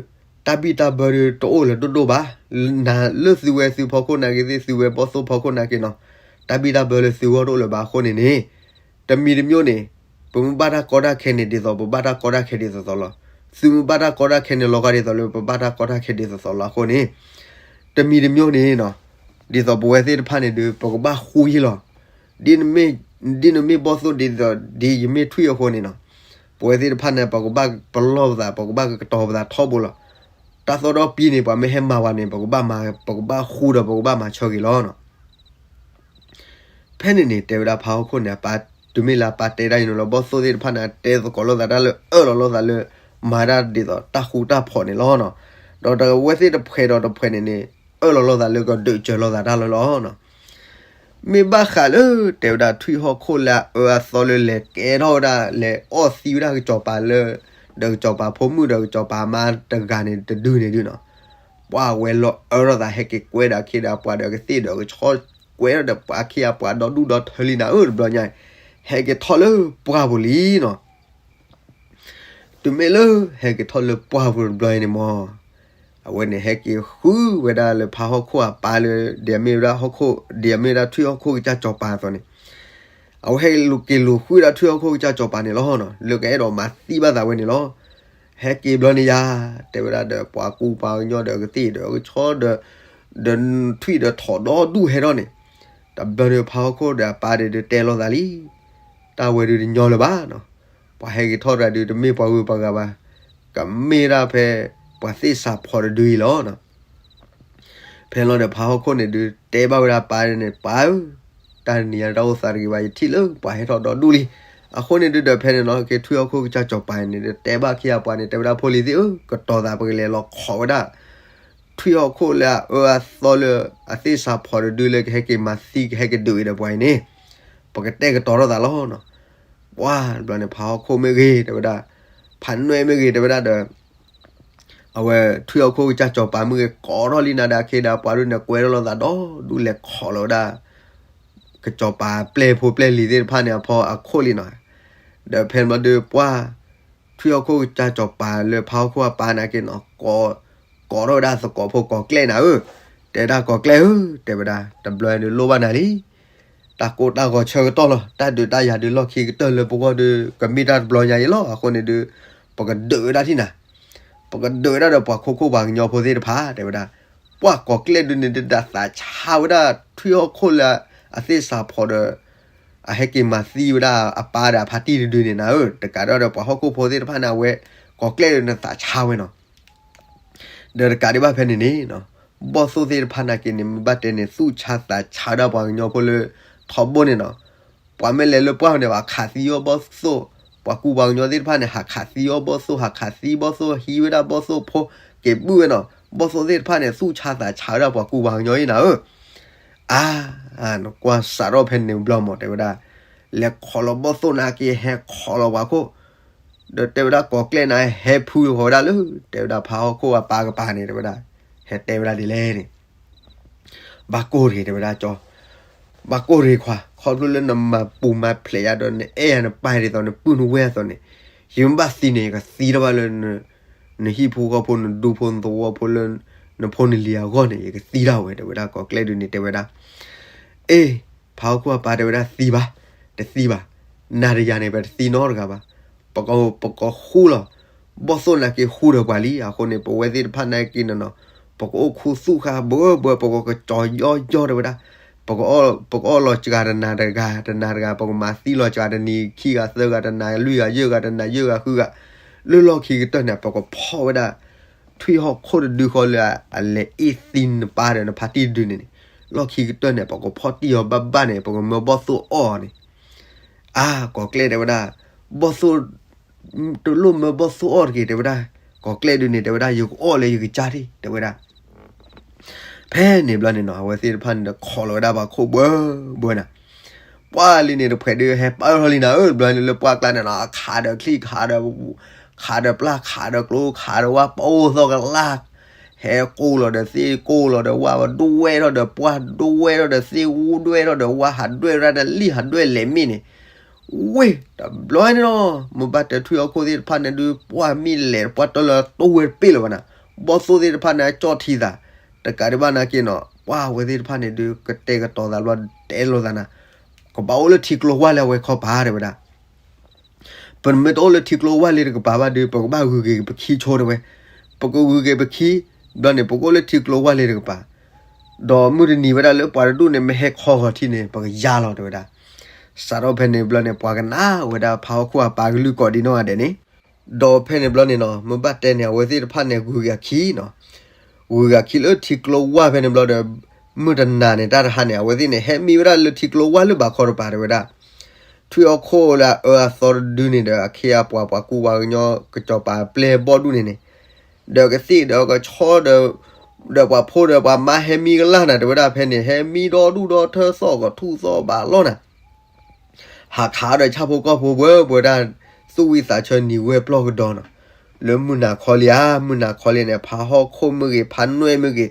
တၢ်ဘံၣ်တၢ်ဘၢဒီးတအိၣ်လၢၤဒိၣ်ဒိၣ်ဘၣ်. နၤလၢသုဝဲသုဖီခိၣ်နာ်က့သ့ၣ် သုဝဲဘီၣ်သိၣ်ဖီခိၣ်နာ်က့နီၤ, တၢ်ဘံၣ်တၢ်ဘၢလၢသုဂီၢ်တအိၣ်လၢၤဘၣ်အဃိန့ၣ်န့ၣ်, တမံၤတမံၤန့ၣ် ပမ့ၢ်ဘၣ်တၢ်ကီတၢ်ခဲန့ၣ် ဒ်သိးပဘၣ်တၢ်ကီတၢ်ခဲဒ်သိးသိးလီၤ. သုမ့ၢ်ဘၣ်တၢ်ကီတၢ်ခဲန့ၣ် လီၤဂာ်ဒ်သိးလၢပဘၣ်တၢ်ကီတၢ်ခဲဒ်သိးသိးလီၤအဃိန့ၣ်, တမံၤတမံၤန့ၣ်နီၤ, ဒ်သိးပဝဲသ့ၣ်တဖၣ်န့ၣ်ဒီး ပကဘၣ်ဃူယ့ၢ်လီၤ. ဒ်နမ့ၢ် ဒ်နမ့ၢ်ဘီၣ်သိၣ်ဒ်သိး ဒ်ယမ့ၢ်ထွံၣ်အဃိန့ၣ်နီၤ, ပဝဲသ့ၣ်တဖၣ်န့ၣ် ပကဘၣ်ပလီၢ်ပသး ပကဘၣ်ကတီၤပသးထီဘိလီၤ. တၢ်သီဒီပံန့ၣ် ပှၤမ့ၢ်ဟဲမၤဝဲန့ၣ် ပကဘၣ်မၤ ပကဘၣ်ဃူဒီးပကဘၣ်မၤဆၢက့ၤလီၤနီၤ. ဖဲန့ၣ်န့ၣ် တဲဝဲဒၣ်ဖးဟီၣ်ခိၣ်န့ၣ် အပၢ်တုၤမ့ၢ်လၢအပၢ်တဲဒၣ်အံၤန့ၣ်လီၤ, ဘီၣ်သိၣ်သ့ၣ်တဖၣ်န့ၣ် တဲသကိးလိာ်သးတၢ်လၢအၢၣ်လီၤလိာ်သးလၢ မၤဒၣ်ဒ်သိးတၢ်ဃူတၢ်ဖိးန့ၣ်လီၤနီၤ. ဒီးတဝဲသ့ၣ်တဖှဲးဒီးတဖှဲးန့ၣ်န့ၣ် အၢၣ်လီၤလိာ်သးလၢကဒုးစၢၤလိာ်သးတၢ်လီၤလီၤနီၤ. မ့ၢ်ဘၣ်ဃးလၢ တဲဝဲဒၣ်ထွံၣ်ဟီၣ်ခိၣ်လၢအအၢအသီလၢလဲၤကဲထီၣ်ဝဲဒၣ် လဲၤအီၣ်သံဝဲဒၣ်ကစီၤပၤလၢ ဒီးကစီၤပၤဖိမုၣ်ဒီးကစီၤပၤမါတဂၤန့ၣ်တဒုန့ၣ်ဒုနီၤ, ပှၢ်ဝဲလီၤအၢထီၣ်သး ဟဲက့ၤကွဲဒီးအခ့ဒီးအပှၤဒီးကသ့ၣ်ဒီးကဆီ ကွဲဒီးပှၤအခ့အပှၤဒီဒူၣ်ဒီထၢလံနၤဧၢ တဘျီညါ, ဟဲက့ၤထီၣ်လၢပှၢ်ပူၤလံနီၤ. တုၤမ့ၢ်လၢဟဲက့ၤထီၣ်လၢပှၢ်ပူၤတဘျီအံၤန့ၣ်မ့ၢ် အဝဲန့ၣ်ဟဲက့ၤဃုဝဲဒၣ်လၢဖးဟီၣ်ခိၣ်အပၢ်လၢ ဒ်အမ့ၢ်ဝဲဒၣ်ဟီၣ်ခိၣ် ဒ်အမ့ၢ်ဝဲဒၣ်ထွံၣ်ဟီၣ်ခိၣ်ကစၢ်စီၤပၤအသိးန့ၣ်, အဝဲဟဲက့ၤလူၤဃုဝဲဒၣ်ထွံၣ်ဟီၣ်ခိၣ်ကစၢ်စီၤပၤန့ၣ်လီၤနီၤ, လၢကအဲၣ်ဒိးမၤသံဘၣ်သးဝဲန့ၣ်လီၤ. ဟဲက့ၤဘျီန့ၣ်ယၤ တဲဝဲဒၣ်ဒီးပှၤကူပှၤကညီဒီးကသ့ၣ်ဒီးကဆီဒီး ဒီးထွံၣ်ဒီးထိးဒီဒူၣ်ဟဲထီၣ်န့ၣ်, တဘျီန့ၣ်ဖးဟီၣ်ခိၣ်ဒီးအပၢ်ဒီးတဲလိာ်သးလံ, တၢ်ဝဲဒုးတညီလၢၤဘၣ်နီၤ, ပှၤဟဲက့ၤထီၣ်တဂၤဒုးတမ့ၢ်ပှၤဂုၤပှၤဂၤဘၣ်, ကမ့ၢ်ဒၣ်ဖဲ ပှၤသ့ၣ်စးဖီးတဒုအံၤလီၤနီၤ. ဖဲလီၤဒီးဖးဟီၣ်ခိၣ်န့ၣ်ဒုး တဲဘၣ်ဝဲဒၣ်ပၢ်န့ၣ် ပၢ်ဧၢ, တၢ်တနံၤညါတၢ်အိၣ်သးတဂ့ၤဘၣ်, ယထံၣ်လၢပှၤဟဲထီၣ်ဒီဒူၣ်လံ. အဃိန့ၣ်ဒုးဒီးဖဲန့ၣ်နီၤ က့ၤထွံၣ်ဟီၣ်ခိၣ်ကစၢ်စီၤပၤန့ၣ်ဒီး တဲဘၣ်အခ့အပှၤန့ၣ် တဲဝဲဒၣ်ဖိလံၤသ့ၣ်ဧၢ, ကတီၤသးပကလဲၤလီၤခိးဝဲဒၣ် ထွံၣ်ဟီၣ်ခိၣ်လၢအအၢအသီလၢ အသ့ၣ်စးဖီးတဒုလၢကဟဲက့ၤမၤသံကဟဲက့ၤဒုးအံၤဒီးပှၤအံၤန့ၣ်, ပကတဲာ်ကတီၤထီၣ်သးလီၤနီၤ. ပှၤတဘျီန့ၣ် ဖးဟီၣ်ခိၣ်မ့ၢ်ဂ့ၤ တဲဝဲဒၣ်, ဖးနွဲၣ်မ့ၢ်ဂ့ၤ တဲဝဲဒၣ်ဒီး အဝဲထွံၣ်ဟီၣ်ခိၣ်ကစၢ်စီၤပၤမ့ၢ်ဂ့ၤ ကိးထီၣ်လံနၤဒီးအခ့ဒီးပှၤဒုးန့ၣ် ကွဲထီၣ်လိာ်သးဒီဒူၣ်လဲၤခိးလီၤဝဲဒၣ် ကစီၤပၤပျဲၢ်ဖိပျဲၢ်လံၤသ့ၣ်တဖၣ်န့ၣ်အဖီအခိၣ်လံနီၤ. ဒီးဖဲန့ၣ်ဘျီဒုးပှၢ် ထွံၣ်ဟီၣ်ခိၣ်ကစၢ်စီၤပၤလၢဖးဟီၣ်ခိၣ်အပၢ်နာ်က့နီၤ ကိးထီၣ်ဝဲဒၣ်သကိးဖိကိးကျဲၣ်နၤဧၢ, တဲဒၣ်ကိးကျဲၣ်ဧၢ, တဲဝဲဒၣ် တဘျီဒုးလိၣ်ဘၣ်နၤလံ တၢ်ကိၢ်တၢ်ဂီၤဆၢကတီၢ်လီၤ. တၢ်ဒုးတၢ်ယၤဒုးလီၢ်ခံကတၢၢ်လၢပဂီၢ်ဒုး ကမ့ၢ်တၢ်တဘျီညါအံၤလီၤ. အဃိန့ၣ်ဒုး ပကဒုးဝဲဒၣ်ထံၣ်နၤ, ပကဒုးဝဲဒၣ်ဒီးပှၤခိခိၣ်ပှၤကညီဖိသ့ၣ်တဖၣ် တဲဝဲဒၣ်. ပှၢ်ကိးကျဲၣ်ဒုးန့ၣ်ဒုးသးဆါဝဲဒၣ် ထွံၣ်ဟီၣ်ခိၣ်လၢအသ့ၣ်စးဖီးဒီး အဟဲက့ၤမၤသံဝဲဒၣ်အပၢ်ဒီးအဖါတံၢ်တဒုန့ၣ်နၤဧၢ, တကးဒီးပှၤဟီၣ်ခိၣ်ဖိသ့ၣ်တဖၣ်န့ၣ် အဝဲကိးကျဲၣ်ဒုးန့ၣ်သးဆါဝဲနီၤ. ဒီးတကးဒံးဘၣ်ဖဲန့ၣ်န့ၣ် ဘီၣ်သိၣ်သ့ၣ်တဖၣ်နာ်က့န့ၣ် မ့ၢ်ဘၣ်တဲန့ၣ် သူၣ်ဆါသးဆါဒၣ်ပှၤကညီဖိလၢထီဘိန့ၣ်နီၤ. ပှၤမ့ၢ်လဲၤလၢပှၢ်န့ၣ် ဘၣ်ခးသံအီၤဘီၣ်သိၣ်, ပှၤကူပှၤကညီသ့ၣ်တဖၣ်န့ၣ် ဟးခးသံအီၣ်ဘီၣ်သိၣ် ဟးခးသံဘီၣ်သိၣ် ဟံးဝဲဒၣ်ဘီၣ်သိၣ်ဖိ က့ၤဘုၣ်ဝဲနီၤ. ဘီၣ်သိၣ်သ့ၣ်တဖၣ်န့ၣ် သူၣ်ဆါသးဆါဝဲဒၣ်ပှၤကူပှၤကညီအံၤနၤဧၢ. အါ, နကွၢ်စးထီၣ်ဖဲန့ၣ်ဘျီမး တဲဝဲဒၣ်, လဲၤခိးလီၤဘီၣ်သိၣ်နာ်က့ ဟဲခိးလီၤပှၤခိၣ်, ဒီးတဲဝဲဒၣ် ကိးကျဲၣ်နၤ ဟဲဖုဃီၤဝဲဒၣ်လၢ တဲဝဲဒၣ်ဖးဟီၣ်ခိၣ်အပၢ်ကပၤန့ၣ် တဲဝဲဒၣ်, ဟဲတဲဝဲဒၣ်ဒ်လဲၣ်န့ၣ် ဘၣ်ကိၢ်တဂ့ၤ တဲဝဲဒၣ်ကၠီ, ဘၣ်ကိၢ်တဂ့ၤခွါ, ခီဖျိလၢနမၤပူၤမၤဖျဲးယၤဒီး နအဲၣ်ယၤနပၢ်ဒ်သိး နပုၢ်နဝဲၢ်အသိးန့ၣ်, ယမ့ၢ်ဘၣ်သံန့ၣ် ယကသံတၢ်ဘၣ်လၢ နဟံၣ်ဖိဃီဖိ နဒူဖိနသဝီဖိ လၢနဖိနလံၤအဂီၢ်န့ၣ် ယကသံတၢ်ဝဲ တဲဝဲဒၣ်. ကိးကျဲၣ်ဒုန့ၣ် တဲဝဲဒၣ်, အ့, ဖးဟီၣ်ခိၣ်အပၢ် တဲဝဲဒၣ် သံဘၣ်, တသံဘၣ်, နၤဒီးယၤန့ၣ် ပတသံနီတဂၤဘၣ်. ပက, ပကဃူလီၤ, ဘီၣ်သိၣ်နာ်က့ဃူဒီးပှၤလံ. အဃိန့ၣ် ပဝဲသ့ၣ်တဖၣ်နာ်က့န့ၣ်နီၤ, ပကအိၣ်ခူသူၣ်ဃာ်ဘၢဘၢ, ပကကစီၤယီယီ တဲဝဲဒၣ်. ပက, ပကအီၣ်လီၤစှၤတနၤတဂၤ တနၤတဂၤ, ပကမၤသံလီၤစှၤတနံၤခံဂၤသၢဂၤ တနၤလွံၢ်ဂၤယဲၢ်ဂၤ တနၤယဲၢ်ဂၤဃုဂၤ, လၢလီၢ်ခံကတၢၢ်န့ၣ် ပကဖီၣ်ဝဲဒၣ် ထွံၣ်ဟီၣ်ခိၣ်တဒုဃီလၢအလဲၤအ့ၣ်သံနပၢ်ဒီးနဖါတံၢ်တဒုန့ၣ်န့ၣ်, လီၢ်ခံကတၢၢ်န့ၣ် ပကဖီၣ်တံၢ်အီၤဘၣ်ဘၣ်န့ၣ် ပကမၢဘီၣ်သိၣ်အီၣ်န့ၣ်. အါ, ကိးကျဲၣ် တဲဝဲဒၣ်, ဘီၣ်သိၣ် တလိၣ်မၢဘီၣ်သိၣ်အီၣ်တဂ့ၤ တဲဝဲဒၣ်. ကိးကျဲၣ်ဒုန့ၣ် တဲဝဲဒၣ် ယကအီၣ်လၢယကစၢ်ထံၣ် တဲဝဲဒၣ်. ဖဲန့ၣ်ဘျီန့ၣ်နီၤ အဝဲသ့ၣ်တဖၣ်န့ၣ်ဒီးခိးလီၤဝဲဒၣ်ပှၤခိၣ်ဘှၢဘှၢနၤ, ပှၢ်လံန့ၣ် တဖှဲးဒုးဟဲပၢၢ်ထီၣ်လံနၤဧၢ. ဘျီန့ၣ်လၢပှၢ်ကျါန့ၣ်နီၤ ခးဒီးချံၣ် ခးဒီး, ခးဒီးပျၢ် ခးဒီးကျိ ခးဒီးဝၣ် ပအိၣ်သီၣ်ကလၢ်, ဟဲကိၢ်လီၤဒီးသ့ၣ် ကိၢ်လီၤဒီးဝၣ် ဒွဲၣ်ထီၣ်ဒီးပှၢ် ဒွဲၣ်ထီၣ်ဒီးသ့ၣ် ဒွဲၣ်ထီၣ်ဒီးဝၣ် ဟးဒွဲၣ်ဝဲဒၣ်န့ၣ်လံ ဟးဒွဲၣ်လဲၤမ့ၢ်န့ၣ် ဝ့ၢ်, တဘျီန့ၣ်နီၤ မ့ၢ်ဘၣ်တဲထွံၣ်ဟီၣ်ခိၣ်သ့ၣ်တဖၣ်န့ၣ်ဒုး ပှၢ်မ့ၢ်လဲၤ ပှၢ်တၢၢ်လၢတိၢ်ဝဲတပ့ၢ်လၢၤဘၣ်နၤ. ဘီၣ်သိၣ်သ့ၣ်တဖၣ်န့ၣ် ကၠီၣ်ထံသး, တကးဒံးဘၣ်နာ်က့နီၤ ပှၢ်အဝဲသ့ၣ်တဖၣ်န့ၣ်ဒုး ကတဲာ်ကတီၤသးဘျီ တဲလိာ်သးနၤ, ကဘၣ်အိၣ်လၢထံကျိဝၢ်လၢအဝဲခီပၤ တဲဝဲဒၣ်. ပမ့ၢ်တအိၣ်လၢထံကျိဝၢ်လၢတကပၤဘၣ်ဒုး ပကဘၣ်ဂုၤက့ၤပခံဆိတဲဝဲ, ပကဂုၤက့ၤပခံ, ဘျီန့ၣ် ပကအိၣ်လၢထံကျိဝၢ်လၢတကပၤ ဒီးမုၢ်တနံၤဝဲဒၣ်လၢပှၤတဒူၣ်န့ၣ် မ့ၢ်ဟဲခီဂီၤထံန့ၣ် ပကယါလီၤ တဲဝဲဒၣ်. စးထီၣ်ဖဲန့ၣ်ဘျီန့ၣ် ပှၤကနၣ်ဝဲဒၣ်ဖးဟီၣ်ခိၣ်အပၢ်ကလုၢ်ကိးဒံနီၢ်ဂၤဒဲးန့ၣ်, ဒီးဖဲန့ၣ်ဘျီန့ၣ်နီၤ မ့ၢ်ဘၣ်တဲန့ၣ် အဝဲသ့ၣ်တဖၣ်န့ၣ်ဂုၤက့ၤအခံနီၤ, ဂုၤက့ၤအခံလၢထံကျိဝၢ်ဖဲန့ၣ်ဘျီဒီး မုၢ်တနၤန့ၣ် တၢ်တဟါန့ၣ် အဝဲသ့ၣ်န့ၣ် ဟဲမံဝဲဒၣ်လၢထံကျိဝၢ်လၢဘးခီတပၤ တဲဝဲဒၣ်. ထွံၣ်ဟီၣ်ခိၣ်လၢအအၢအသီတဒုန့ၣ်ဒီး အခ့အပှၤ ပှၤကူပှၤကညီကစီၤပၤပျဲၢ်ဘီၣ်ဒူၣ်န့ၣ်န့ၣ် ဒီးကသ့ၣ်ဒီးကဆီဒီး ဒီးပှၤဖိဒီးပှၤမါဟဲမံကလၢ်နၤ တဲဝဲဒၣ်. ဖဲန့ၣ် ဟဲမံဒီဒူၣ်ဒီထၢသီၣ်ကထူၣ်သီၣ်ဘးလီၢ်နၤ, ဟးခးဒီးဆၣ်ဖိကီၢ်ဖိပှဲၤပှဲၤဒၣ် သူၣ်ဝံသးဆၢနံၤဝဲပျီၢ်ကဒီးနီၤ. လၢမုၢ်နၤခီလံဧါ, မုၢ်နၤခီလံန့ၣ် ဖးဟီၣ်ခိၣ်မ့ၢ်ဂ့ၤ, ဖးနွဲၣ်မ့ၢ်ဂ့ၤ,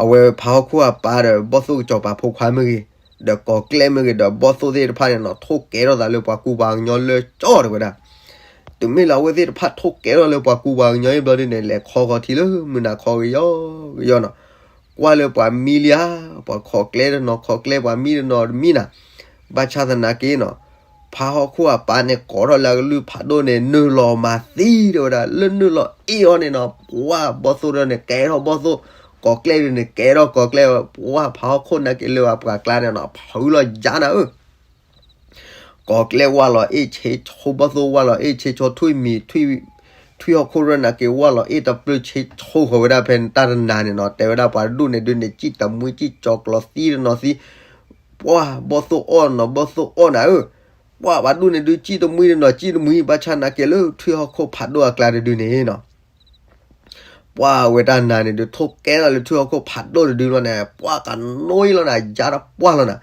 အဝဲဖးဟီၣ်ခိၣ်အပၢ်ဒီး ဘီၣ်သိၣ်ကစီၤပၤဖိခွါမ့ၢ်ဂ့ၤ, ဒီးကိးကျဲၣ်မ့ၢ်ဂ့ၤ, ဒီးဘီၣ်သိၣ်သ့ၣ်တဖၣ်န့ၣ်နီၤ ထိၣ်ကဲထီၣ်သးလၢပှၤကူပှၤကညီလၢကၠီ တဲဝဲဒၣ်. တုၤမ့ၢ်လၢအဝဲသ့ၣ်တဖၣ်ထိၣ်ကဲထီၣ်လၢပှၤကူပှၤကညီအံၤဘျီဒုန့ၣ် လဲၤခီဃီၤထံလၢမုၢ်နၤခီကယီကယီနီၤ. ကွၢ်လၢပှၤမံလံဧါ, ပှၤခိးကျဲတနီၤခိးကျဲ ပှၤမံတနီၤတမံနၤ. ဘၣ်ဆၣ်သနာ်က့နီၤ ဖးဟီၣ်ခိၣ်အပၢ်န့ၣ် ကိးထီၣ်လၢအကလုၢ်ဖးဒိၣ်န့ၣ် နုာ်လီၤမၤသံ တဲဝဲဒၣ်. လၢနုာ်လီၤအ့ၣ်အီၤန့ၣ်နီၤ ပှၢ်ဘီၣ်သိၣ်ဒၢန့ၣ် ကဲထီၣ်ဘီၣ်သိၣ်, ကိးကျဲဒုန့ၣ် ကဲထီၣ်ကိးကျဲ, ပှၢ်ဖးဟီၣ်ခိၣ်နာ်က့လၢအပှၤကျါန့ၣ်နီၤ ဖုးလီၤယါနၤဧၢ ကိးကျဲဝၢ်လီၤအ့ၣ်ဆ့ဆိ ဘီၣ်သိၣ်ဝၢ်လီၤအ့ၣ်ဆ့ဆိ ထွံၣ်မံၤ ထွံၣ်ဟီၣ်ခိၣ်ရၢၢ်နာ်က့ ဝၢ်လီၤအ့ၣ်တပျၢၢ်ဆ့ဆိဃီၤဝဲဒၣ်ဖဲတၢ်တနၤန့ၣ်နီၤ. တဲဝဲဒၣ်ပှၤတဒူၣ်န့ၣ်ဒုန့ၣ် စံၣ်တမှံစံၣ်ကၠီၤကျီၤသံတနီၤသံ, ပှၢ်ဘီၣ်သိၣ်အီၣ်နီၤ ဘီၣ်သိၣ်အီၣ်နၤဧၢ, ပှၢ်ပှၤဒူၣ်န့ၣ်ဒု စံၣ်တမှံတနီၤစံၣ်တမှံ ဘၣ်ဆၣ်နာ်က့လၢထွံၣ်ဟီၣ်ခိၣ်ဖးဒိၣ်အကျါတဒုန့ၣ်နီၤ ပှၢ်ဝဲတၢ်နၤန့ၣ်ဒုး ထိၣ်ကဲထီၣ်လၢထွံၣ်ဟီၣ်ခိၣ်ဖးဒိၣ်တဒုလီၤန့ၣ် ပှၢ်ကနိအံၤလီၤနၤ ယါတပှၢ်လီၤနၤ.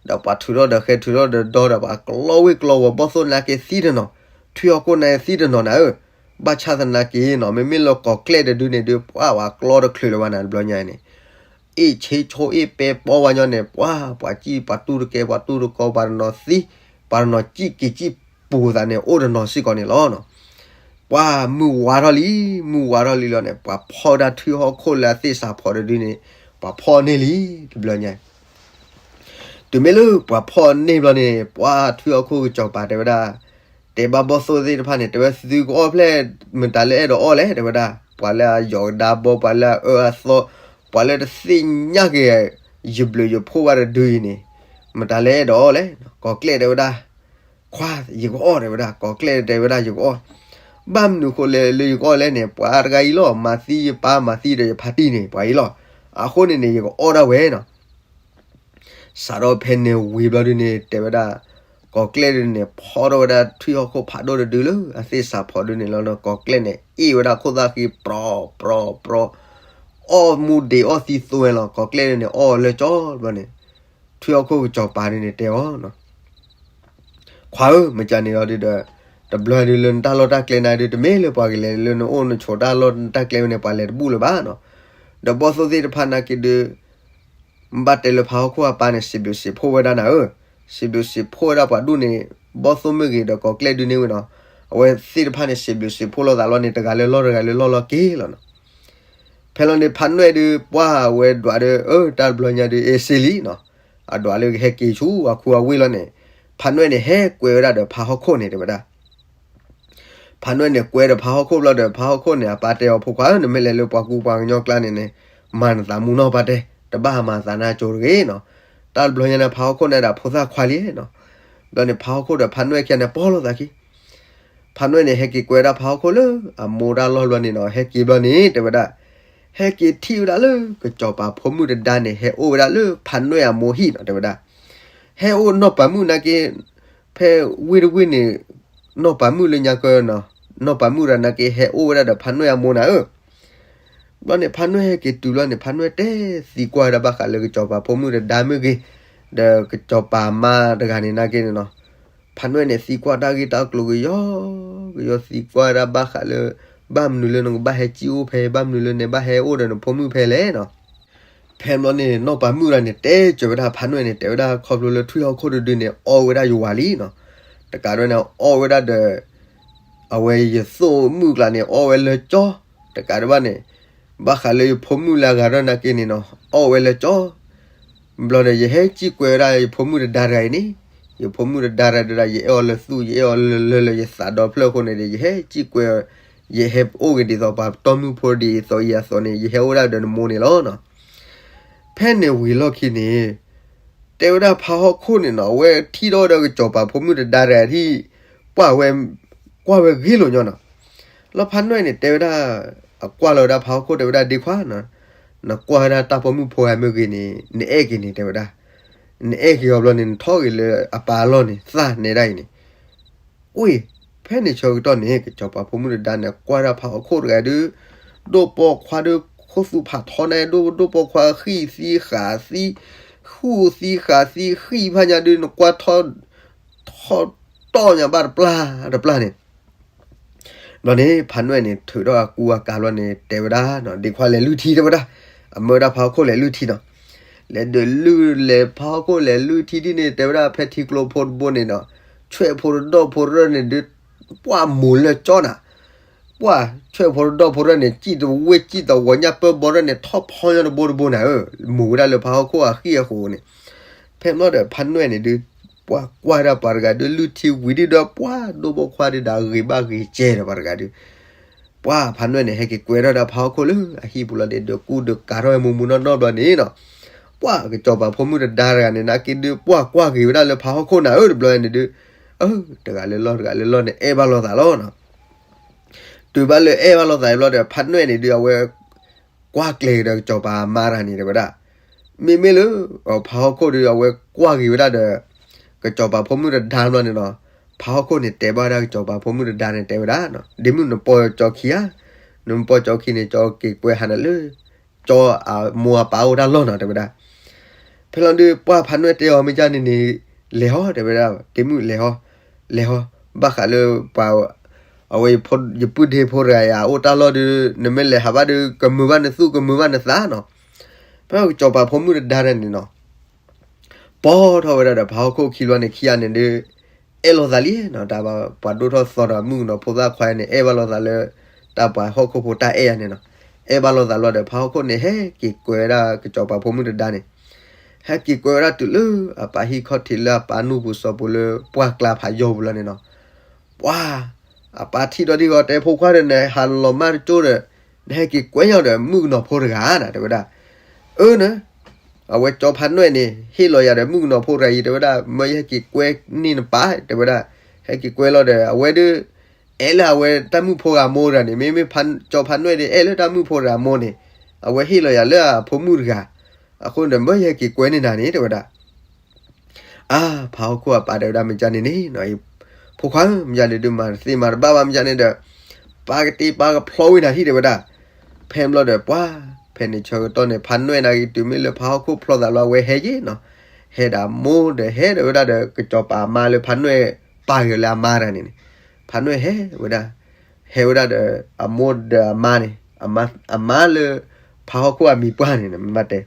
ဒီးပှၤထုးထီၣ်ဒီးဃဲထုးထီၣ်ဒီးဒီဒီးပှၤကျီဝ့ၢ်ကျီဝီၤ ဘီၣ်သိၣ်နာ်က့သံတနီၤ, ထွံၣ်ဟီၣ်ခိၣ်နာ်က့သံတနီၤနၤဧၢ. ဘၣ်ဆၣ်သနာ်က့နီၤ မ့မ့ၢ်လၢကိးကျဲတဒုန့ၣ်ဒုး ပှၢ်ပှၤကျီတချုးလၢၤဘၣ်နၤတဘျီညါန့ၣ် အ့ၣ်ဆ့ဆိအ့ၣ်ပဲပီဝါညီန့ၣ် ပှၢ်ပှၤစံၣ်ပှၤတူၢ်တကဲ ပှၤတူၢ်တကီ ပှၤတနီၤသံ, ပှၤတနီၤစံၣ်က့ၤစံၣ်ပူၤသးန့ၣ် အိၣ်တနီၤစ့ၢ်ကီးန့ၣ်လီၤ. ပှၢ်မုၢ်ဝါထီၣ်လံ, မုၢ်ဝါထီၣ်လံလီၤန့ၣ် ပှၤဖီၣ်ဝဲဒၣ်ထွံၣ်ဟီၣ်ခိၣ်လၢအသ့ၣ်စးဖီးတဒုန့ၣ် ပှၤဖီၣ်န့ၢ်လံ တဘျီညါ တုၤမ့ၢ်လၢပှၤဖီၣ်န့ၢ်ဘျီန့ၣ် ပှၢ်ထွံၣ်ဟီၣ်ခိၣ်ကစီၤပၤတဲဝဲဒၣ်, တဲဘၣ်ဘီၣ်သိၣ်သ့ၣ်တဖၣ်န့ၣ် တဲဝဲသုကအီၣ်ဖျဲၣ် မတၤလၢအဲၣ်ဒိးအီၣ်လဲၣ် တဲဝဲဒၣ်, ပှၤလၢအယီၤကဒါဘီ ပှၤလၢအအၢအသီ, ပှၤလၢတသ့ၣ်ညါက့ၤ ယဘျုးယဖှိၣ်ဘၣ်တဒုအံၤန့ၣ် မတၤလၢအဲၣ်ဒိးအီၣ်လဲၣ်. ကိးကျဲတဲဝဲဒၣ် ခွါ ယကအီၣ်တဲဝဲဒၣ်, ကိးကျဲတဲဝဲဒၣ်ယကအီၣ်, ဘၣ်မနုၤဃိလဲၣ်လၢယကအီၣ်လဲၣ်န့ၣ် ပှၤတဂၤအံၤလီၤ မၤသံယပၢ် မၤသံဒီးယဖါတံၢ်န့ၣ် ပှၤအံၤလီၤ. အဃိန့ၣ်န့ၣ် ယကအီၣ်ဒၣ်ဝဲနီၤ. စးထီၣ်ဖဲန့ၣ်ဝံၤဘျီဒုန့ၣ် တဲဝဲဒၣ်, ကီၢ်ကျဲၢ်ဒုန့ၣ် ဖီထီၣ်ဝဲဒၣ်ထွံၣ်ဟီၣ်ခိၣ်ဖးဒိၣ်တဒုလၢအသ့ၣ်စးဖီဒုန့ၣ်လီၤ. ကီၢ်ကျဲၢ်န့ၣ် အ့ၣ်ဝဲဒၣ်ခိၣ်သၣ်ဃံ ပြီၤ ပြီၤ ပြီၤ အီၣ်မူဒံးအီၣ်သံသိဝဲလီၤ. ကီၢ်ကျဲၢ်ဒုန့ၣ် အီၣ်လၢကၠီဘျီန့ၣ် ထွံၣ်ဟီၣ်ခိၣ်ကစီၤပၤဒုန့ၣ်တဲအီၤ ခွါဧၢ, မ့ၢ်ကန့ၣ်အီၤဒုဒီး တဘျီဒုလၢနတၢ်လီၢ်တၢ်ကျဲနၤဒု တမ့ၢ်လၢပှၤကလဲၤလၢနအိၣ်နဆိးတၢ်လီၢ်တၢ်ကျဲဝဲန့ၣ် ပှၤလဲၤတဘူၣ်လၢၤဘၣ်နီၤ. ဒီးဘီၣ်သိၣ်သ့ၣ်တဖၣ်နာ်က့ဒု ဘၣ်တဲလၢဖးဟီၣ်ခိၣ်အပၢ်န့ၣ် စံးဘျုးစံးဖှိၣ်ဝဲဒၣ်နၤဧၢ, စံးဘျုးစံးဖှိၣ်ဝဲဒၣ်ပှၤဒူၣ်န့ၣ် ဘီၣ်သိၣ်မုၢ်ဂ့ၤဒီးကီၢ်ကျဲၢ်ဒုန့ၣ်ဝဲနီၤ. အဝဲသ့ၣ်တဖၣ်န့ၣ် စံးဘျုးစံးဖှိၣ်လိာ်သးလီၤန့ၣ် တဂၤလၢလီၢ်တဂၤလၢလီၢ်လီၤက့ၤလီၤနီၤ. ဖဲလီၤန့ၣ် ဖးနွဲၣ်ဒု ပှၢ်ဝဲဒွးဒု အၢ တၢ်တဘျီညါဒု အ့စ့လံနီၤ, အဒွးလၢကဟဲက့ၤဆူအခူအဝ့ၢ်လီၤန့ၣ် ဖးနွဲၣ်န့ၣ် ဟဲကွဲဝဲဒၣ်ဒီးဖးဟီၣ်ခိၣ်န့ၣ် တဲဝဲဒၣ်. ဖးနွဲၣ်န့ၣ်ကွဲဒီးဖးဟီၣ်ခိၣ်ဘျီဒီး ဖးဟီၣ်ခိၣ်န့ၣ် အပၢ်တဲအီၤ ဖိခွါဧၢ, နမ့ၢ်လဲၤလၢပှၤကူပှၤကညီကျါန့ၣ်န့ၣ် မၤနသးမူနီၢ်ပၢ်တဲ, တဘၣ်မၤသးနါကၠိတဂ့ၤနီၤ. တၢ်တဘျီညါန့ၣ် ဖးဟီၣ်ခိၣ်န့ၣ်ဒၣ်ဖိသၣ်ခွါလံနီၤ. ဘျီန့ၣ် ဖးဟီၣ်ခိၣ်ဒီးဖးနွဲၣ်ခံဂၤန့ၣ် ပီၢ်လိာ်သးခံ ဖးနွဲၣ်န့ၣ် ဟဲက့ၤကွဲဝဲဒၣ်ဖးဟီၣ်ခိၣ်လၢအမိၢ်တၢ်လီၢ်ဘျီန့ၣ်နီၤ. ဟဲက့ၤဘျီန့ၣ် တဲဝဲဒၣ်, ဟဲက့ၤထံၣ်ဝဲဒၣ်လၢကစီၤပၤဖိမုၣ်တဒါန့ၣ် ဟဲအိၣ်ဝဲဒၣ်လၢဖးနွဲၣ်အမိၢ်ဟံၣ်နီၤ တဲဝဲဒၣ်. ဟဲအိၣ်နီၢ်ပၤမုၣ်နာ်က့ ဖဲဝ့ၢ်တဝ့ၢ်န့ၣ် နီၢ်ပၤမုၣ်လၢညါကၢနီၤ, နီၢ်ပၤမုၣ်တဂၤနာ်က့ ဟဲအိၣ်ဝဲဒၣ်ဒီးဖးနွဲၣ်အမိၢ်နၤဧၢ. ဘျီန့ၣ် ဖးနွဲၣ်ဟဲက့ၤတုၤဘျီန့ၣ် ဖးနွဲၣ်တဲသံကွၢ်ဝဲဒၣ်ဘၣ်ဃးလၢကစီၤပၤဖိမုၣ်တဒါမ့ၢ်ဂ့ၤ, ဒီးကစီၤပၤမါတဂၤန့ၣ်နာ်က့န့ၣ်နီၤ. ဖးနွဲၣ်န့ၣ် သံကွၢ်တၢ်ဂ့ၢ်တၢ်ကျိၤကယီကယီ သံကွၢ်ဝဲဒၣ်ဘၣ်ဃးလၢ ဘၣ်မနုၤလၢနကဘၣ်ဟဲစံၣ်အိၣ်ဖဲ ဘၣ်မနုၤလၢနဘၣ်ဟဲအိၣ်ဒီးနဖိမုၣ်ဖဲလဲၣ်နီၤ. ဖဲဘျီန့ၣ် နီၢ်ပၤမုၣ်တဂၤန့ၣ် တဲစၢၤဝဲဒၣ်ဖးနွဲၣ်န့ၣ် တဲဝဲဒၣ်ခီဖျိလၢထွံၣ်ဟီၣ်ခိၣ်တဒုန့ၣ် အီၣ်ဝဲဒၣ်ယဝၤလံနီၤ. တကးဒံးန့ၣ် အီၣ်ဝဲဒၣ်ဒီး အဝဲယသိၣ်မုၣ်ကျါန့ၣ် အီၣ်ဝဲလၢကၠီ, တကးဒံးဘၣ်န့ၣ် ဘၣ်ဃးလၢယဖိမုၣ်လၢအဂၤထီၣ်နာ်က့န့ၣ်နီၤ အီၣ်ဝဲလၢကၠီ. ဘျီဒီး ယဟဲစံၣ်ကွဲဝဲဒၣ်ယဖိမုၣ်တဒါတဂၤအံၤန့ၣ်, ယဖိမုၣ်တဒါတဂၤဒီး ယအဲၣ်အီၤလၢသူၣ် ယအဲၣ်အီၤလၢလၢလၢယသးဒီဖျၢၣ်အဃိန့ၣ်ဒီး ယဟဲစံၣ်ကွဲ ယဟဲအိၣ်က့ၤဒ်သိးပှၤတီမုၣ်ဖိဒ်သိးအံၤအသိးန့ၣ် ယဟဲအိၣ်ဒၣ်ဒီးနမိၢ်န့ၣ်လီၤနီၤ. ဖဲန့ၣ်ဝံၤလီၢ်ခံန့ၣ် တဲဝဲဒၣ်ဖးဟီၣ်ခိၣ်န့ၣ်နီၤ အဝဲထံၣ်ထီၣ်ဝဲဒၣ်ကစီၤပၤဖိမုၣ်တဒါတဂၤထံၣ် ပှၢ်ဝဲ ကွၢ်ဝဲဂ့ၤလိာ်ညီနီၤ. လီၤဖးနွဲၣ်န့ၣ် တဲဝဲဒၣ် အကွၢ်လီၤဝဲဒၣ်ဖးဟီၣ်ခိၣ် တဲဝဲဒၣ် ဒ့ခွါနီၤ, နကွၢ်ဝဲဒၣ်တၢ်ပိာ်မုၣ်ဖိဂၤမ့ၢ်ဂ့ၤန့ၣ် နအဲၣ်က့ၤန့ၣ် တဲဝဲဒၣ်. နအဲၣ်က့ၤအီၤဘျီန့ၣ် နထီၣ်က့ၤလၢအပၢ်အလီၢ်န့ၣ် သၣ်နဲဒၣ်အံၤန့ၣ် ကွၢ် ဖဲန့ၣ်ဆၢကတီၢ်န့ၣ် ကစီၤပၤဖိမုၣ်တဒါန့ၣ် ကွၢ်ဒၣ်ဖးဟီၣ်ခိၣ်တဂၤဒု ဒိၣ်ပိာ်ခွါဒု ခိၣ်သူၣ်ဖးထီန့ၣ် ဒိၣ်ဒိၣ်ပိာ်ခွါ ဃံၣ်သံဃာ်သံ ဃူသံဃာ်သံ ဃံၣ်ဖးညါဒု နကွၢ်ထီၣ် ထီၣ်တီၢ်ညါဘၣ်တပျၢ်တပျၢ်န့ၣ် ဘျီန့ၣ် ဖးနွဲၣ်န့ၣ် ထုးထီၣ်အကူအကၤဘျီန့ၣ် တဲဝဲဒၣ်နီၤ ဒ့ခွါလဲၤလုၢ်ထံ တဲဝဲဒၣ်. အမၢဝဲဒၣ်ဖးဟီၣ်ခိၣ်လဲၤလုၢ်ထံနီၤ. လဲၤဒုးလုၢ်လဲၤဖးဟီၣ်ခိၣ်လဲၤလုၢ်ထံဒ်န့ၣ် တဲဝဲဒၣ်ဖဲထံကျိဖိတဘိန့ၣ်နီၤ ဆွဲၣ်ဖိတဒီၣ်ဖိရၢၢ်န့ၣ်ဒုး ပှၢ်မိၤလၢကၠီနၤ ပှၢ်ဆွဲၣ်ဖိတဒီၣ်ဖိရၢၢ်န့ၣ် စံၣ်တဝ့ၢ်စံၣ်တဝီၤညၣ်ပၢၢ်ဘီရၢၢ်န့ၣ် ထီၣ်ဖီညီတဘိတဘိနၤဧၢ, မိၤဝဲဒၣ်လၢဖးဟီၣ်ခိၣ်အဃံၢ်အဃိန့ၣ်. ဖဲမ့ၢ်ဒီးဖးနွဲၣ်န့ၣ်ဒုး ပှၢ်ကွၢ်ဒၣ်ပှၤတဂၤဒုး လုၢ်ထံဝံၤဒုးဒီး ပှၢ်ဒိၣ်ပိာ်ခွါဒုးဒၣ်ဂ့ၤဘၣ်ဂ့ၤကဲဒီးပှၤတဂၤဒုး ပှၢ်ဖးနွဲၣ်န့ၣ် ဟဲက့ၤကွဲထီၣ်ဒၣ်ဖးဟီၣ်ခိၣ်လၢအဟံၣ်ပူၤလီၤန့ၣ် ဒုးကူဒုးကၤထီၣ်ဝဲမူမူနီၢ်နီၢ်ဘျီန့ၣ်နီၤ. ပှၢ်ကစီၤပၤဖိမုၣ်တဒါတဂၤန့ၣ် နာ်က့ဒုး ပှၢ်ကွၢ်ဂ့ၤဝဲဒၣ်လၢဖးဟီၣ်ခိၣ်နၤဧၢတဘျီန့ၣ်ဒုး အၢ တဂၤလၢလီၢ်တဂၤလၢလီၢ်န့ၣ် အဲၣ်ဘၣ်လိာ်သးလီၤနီၤ. တုၤဘၣ်လၢအဲၣ်ဘၣ်လိာ်သးဘျီဒီး ဖးနွဲၣ်န့ၣ်ဒုး အဝဲ ကွၢ်ကျဲၤကဒီးကစီၤပၤအမါတဂၤန့ၣ် တဲဝဲဒၣ်. မ့မ့ၢ်လၢ ဖးဟီၣ်ခိၣ်ဒုး အဝဲကွၢ်ဂ့ၤဝဲဒၣ်ဒီး ကစီၤပၤဖိမုၣ်တဒါဘျီန့ၣ်နီၤ. ဖးဟီၣ်ခိၣ်န့ၣ် တဲဘၣ်ဝဲဒၣ်ကစီၤပၤဖိမုၣ်တဒါန့ၣ် တဲဝဲဒၣ်နီၤ ဒ့မုၣ်နပိာ်ကၠီခံဧါ, နမ့ၢ်ပိာ်ကၠီခံန့ၣ် ကၠီက့ၤကွဲးဟးနၤလၢ ကၠီအမိၢ်အပၢ်အိၣ်တၢ်လီၢ်နီၤ တဲဝဲဒၣ်. ဖဲလီၤဒုး ပှၢ်ဖးနွဲၣ်တဲအီၤ မ့ၢ်ကန့ၣ်န့ၣ် လဲၤဟီ တဲဝဲဒၣ် ဒ့မုၣ်လဲၤဟီ လဲၤဟီ ဘၣ်ဃးလၢပှၤ အဝဲ ယပုၢ်ဒ့ဖိတဂၤအံၤ အအိၣ်တၢ်လီၢ်ဒုး နမ့ၢ်လဲၤဟးဘၣ်ဒုး ကမုာ်ဘၣ်နသူၣ် ကမုာ်ဘၣ်နသးနီၤ. ဖဲကစီၤပၤဖိမုၣ်တဒါတဂၤန့ၣ်နီၤ ပိာ်ထီၣ်ဝဲဒၣ်ဒီးဖးဟီၣ်ခိၣ်ခံဘျီန့ၣ် ခံဂၤန့ၣ်ဒုး အဲၣ်လိာ်သးလံနီၤ. တၢ်ပှၤဒိၣ်ထီၣ်သီဒီးမုၣ်ကနီၤဖိသၣ်ခွါန့ၣ် အဲၣ်ဘၣ်လိာ်သးလၢ တၢ်ပှၤဟီၣ်ခိၣ်ဖိတၢ်အဲၣ်ယၤန့ၣ်နီၤ. အဲၣ်ဘၣ်လိာ်သးလီၤဒီး ဖးဟီၣ်ခိၣ်န့ၣ် ဟဲက့ၤကွဲဝဲဒၣ်ကစီၤပၤဖိမုၣ်တဒါန့ၣ် ဟဲက့ၤကွဲဝဲဒၣ်တုၤလၢအပၢ်ဟံၣ်ခီၣ်ထံးလၢအပၢ်နူၢ်ပူၤစီၤပူၤလၢ ပှၢ်ကျါဖးယိာ်ပူၤလီၤန့ၣ်နီၤ. ပှၢ် အပၢ်ထံၣ်ဒီးဒ်ဂီၤ တဲဖိခွါဒီး နဟးလီၤမၢ်တကၠိဒီး နဟဲက့ၤကွဲညီဒီးမုၣ်ကနီၤဖိတဂၤနၤ တဲဝဲဒၣ်. အၢနၤ အဝဲကၠီဖးနွဲၣ်န့ၣ် ဟ့ၣ်လီၤယၤဒီးမုၣ်ကနီၤဖိတဂၤအံၤ တဲဝဲဒၣ် မၢယဟဲက့ၤကွဲန့ၢ်နပၢ် တဲဝဲဒၣ်. ဟဲက့ၤကွဲလီၤဒီး အဝဲဒုး အဲၣ်လၢအဝဲတၢ်မုၣ်ဖိဂၤမိၢ်တဂၤန့ၣ် မ့မ့ၢ်ကၠီဖးနွဲၣ်ဒီး အဲၣ်လၢတၢ်မုၣ်ဖိတဂၤမိၢ်န့ၣ် အဝဲဟ့ၣ်လီၤယၤလၢအဖိမုၣ်တဂၤ အဃိန့ၣ်ဒီး မၢယဟဲက့ၤကွဲန့ၢ်နၤန့ၣ် တဲဝဲဒၣ်. အါ, ဖးဟီၣ်ခိၣ်အပၢ်တဲဝဲဒၣ် မ့ၢ်ကန့ၣ်န့ၣ်, ဖိခွါဧၢ, မ့ၢ်ကန့ၣ်ဒုးမၤတသ့မၤတဘၣ်ဘၣ် မ့ၢ်ကန့ၣ်ဒီး ပၢ်ကတ့ပၢ်ကဖျီဝံၤနၤဟံၣ် တဲဝဲဒၣ်. ဖဲဘျီဒီးပှၤ, ဖဲန့ၣ်ဆၢကတီၢ်န့ၣ် ဖးနွဲၣ်န့ၣ်က့ၤတုၤမ့ၢ်လၢဖးဟီၣ်ခိၣ်ဖျီသးလီၤ အဝဲဟဲက့ၤနီၤ, ဟဲဒီးအမိၢ်ဒီးဟဲဒီးဝဲဒၣ်ဒီး ကစီၤပၤအမါလၢဖးနွဲၣ်ပာ်ဂ့ၤလၢအမါတဂၤန့ၣ်န့ၣ်, ဖးနွဲၣ်ဟဲဝဲဒၣ်, ဟဲဝဲဒၣ်ဒီး အမိၢ်ဒီးအမါန့ၣ်, အမါလၢ ဖးဟီၣ်ခိၣ်အမံၤပှၢ်န့ၣ် မ့ၢ်ဘၣ်တဲ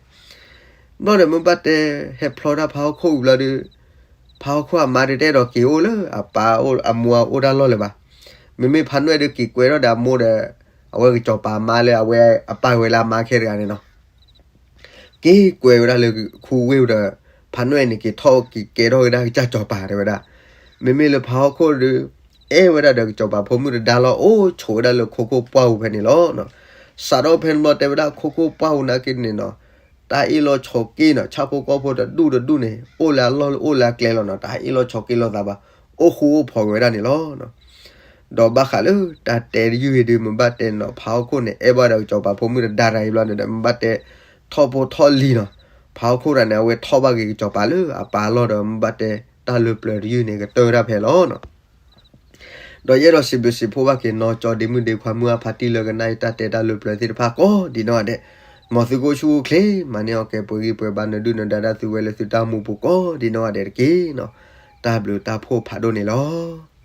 ဘျီဒီးမ့ၢ်ဘၣ်တဲ ဟဲဖျီတၢ်ဖးဟီၣ်ခိၣ်ဝံၤဘျီဒီး, ဖးဟီၣ်ခိၣ်အမါဒုးတအဲၣ်ဒိးက့ၤအိၣ်လၢအပၢ်အမိၢ်အအိၣ်တၢ်လီၢ်လၢၤဘၣ်. မ့မ့ၢ်ဖးနွဲၣ်ဒုးက့ၤကွဲထီၣ်ဒီးအမိၢ်ဒီး အဝဲကစီၤပၤအမါလၢအဝဲအပာ်ဝဲလၢအမါခဲတဂၤန့ၣ်နီၤ က့ၤကွဲဝဲဒၣ်လၢခူဝ့ၢ်ဒီး ဖးနွဲၣ်န့ၣ်က့ၤထီၣ်က့ၤကဲထီၣ်ဝဲဒၣ်ကစၢ်စီၤပၤတဲဝဲဒၣ်. မ့မ့ၢ်လၢဖးဟီၣ်ခိၣ်ဒုး အဲၣ်ဝဲဒၣ်ဒီးကစီၤပၤဖိမုၣ်တဒါလီၤ အိၣ်ဆိးဝဲဒၣ်လၢခိခိၣ်ပှၢ်ပူၤဖဲန့ၣ်လီၤ. စးထီၣ်ဖဲန့ၣ်ဘျီတဲဝဲဒၣ်ခိခိၣ်ပှၢ်ပူၤနာ်က့န့ၣ်နီၤ, တၢ်အ့ၣ်လိာ်ဆိးက့နီၤ ဆၣ်ဖိကီၢ်ဖိတဒူၣ်တဒူၣ်န့ၣ် အိၣ်လၢအလီၢ်လၢအိၣ်လၢအကျဲလီၤနီၤ တၢ်အ့ၣ်လိာ်ဆိးက့လိာ်သးဘၣ်, အိၣ်ဃူအိၣ်ဖိးက့ၤဝဲဒၣ်န့ၣ်လီၤ. ဒီးဘၣ်ဃးလၢတၢ်တဲတယုၢ်အံၤဒုး မ့ၢ်ဘၣ်တဲနီၤ ဖးဟီၣ်ခိၣ်န့ၣ် အဲၣ်ဘၣ်ဒီးကစီၤပၤဖိမုၣ်တဒါတဂၤအံၤဘျီန့ၣ်ဒီး မ့ၢ်ဘၣ်တဲထီၣ်ဖိထီၣ်လံၤနီၤ, ဖးဟီၣ်ခိၣ်တဂၤန့ၣ် အဝဲထီၣ်ဘၣ်က့ၤကစီၤပၤလၢအပၢ်အလီၢ်ဒီး မ့ၢ်ဘၣ်တဲတၢ်လၢပျၢၤတယုၢ်န့ၣ် ကတၢၢ်ဝဲဒၣ်ဖဲလီၤနီၤ. ဒီးယအဲၣ်ဒိးစံးဘျုးစံးဖှိၣ်ဘၣ်က့ၤနီၤ ကၠီဒ့မုၣ်ဒ့ခွါမုၢ်အါဖးတံၢ်လၢကနၣ်အံၤတၢ်တဲတၢ်လၢပျၢၤသ့ၣ်တဖၣ်ကိးဒံးနီၢ်ဂၤဒဲး, မ်သုကအိၣ်ဆူၣ်အိၣ်ချ့ မၤန့ၢ်အီၣ်ကဲၤပှဲၤဂံၢ်ပှဲၤဘါ နဒုၣ်နဒါတၢ်သုဝဲလၢသုတၢ်မူပူၤကိးဒံးနီၢ်ဂၤဒဲးတက့ၢ်နီၤ. တၢ်ဘျုးတၢ်ဖှိၣ်ဖးဒိၣ်န့ၣ်လီၤ.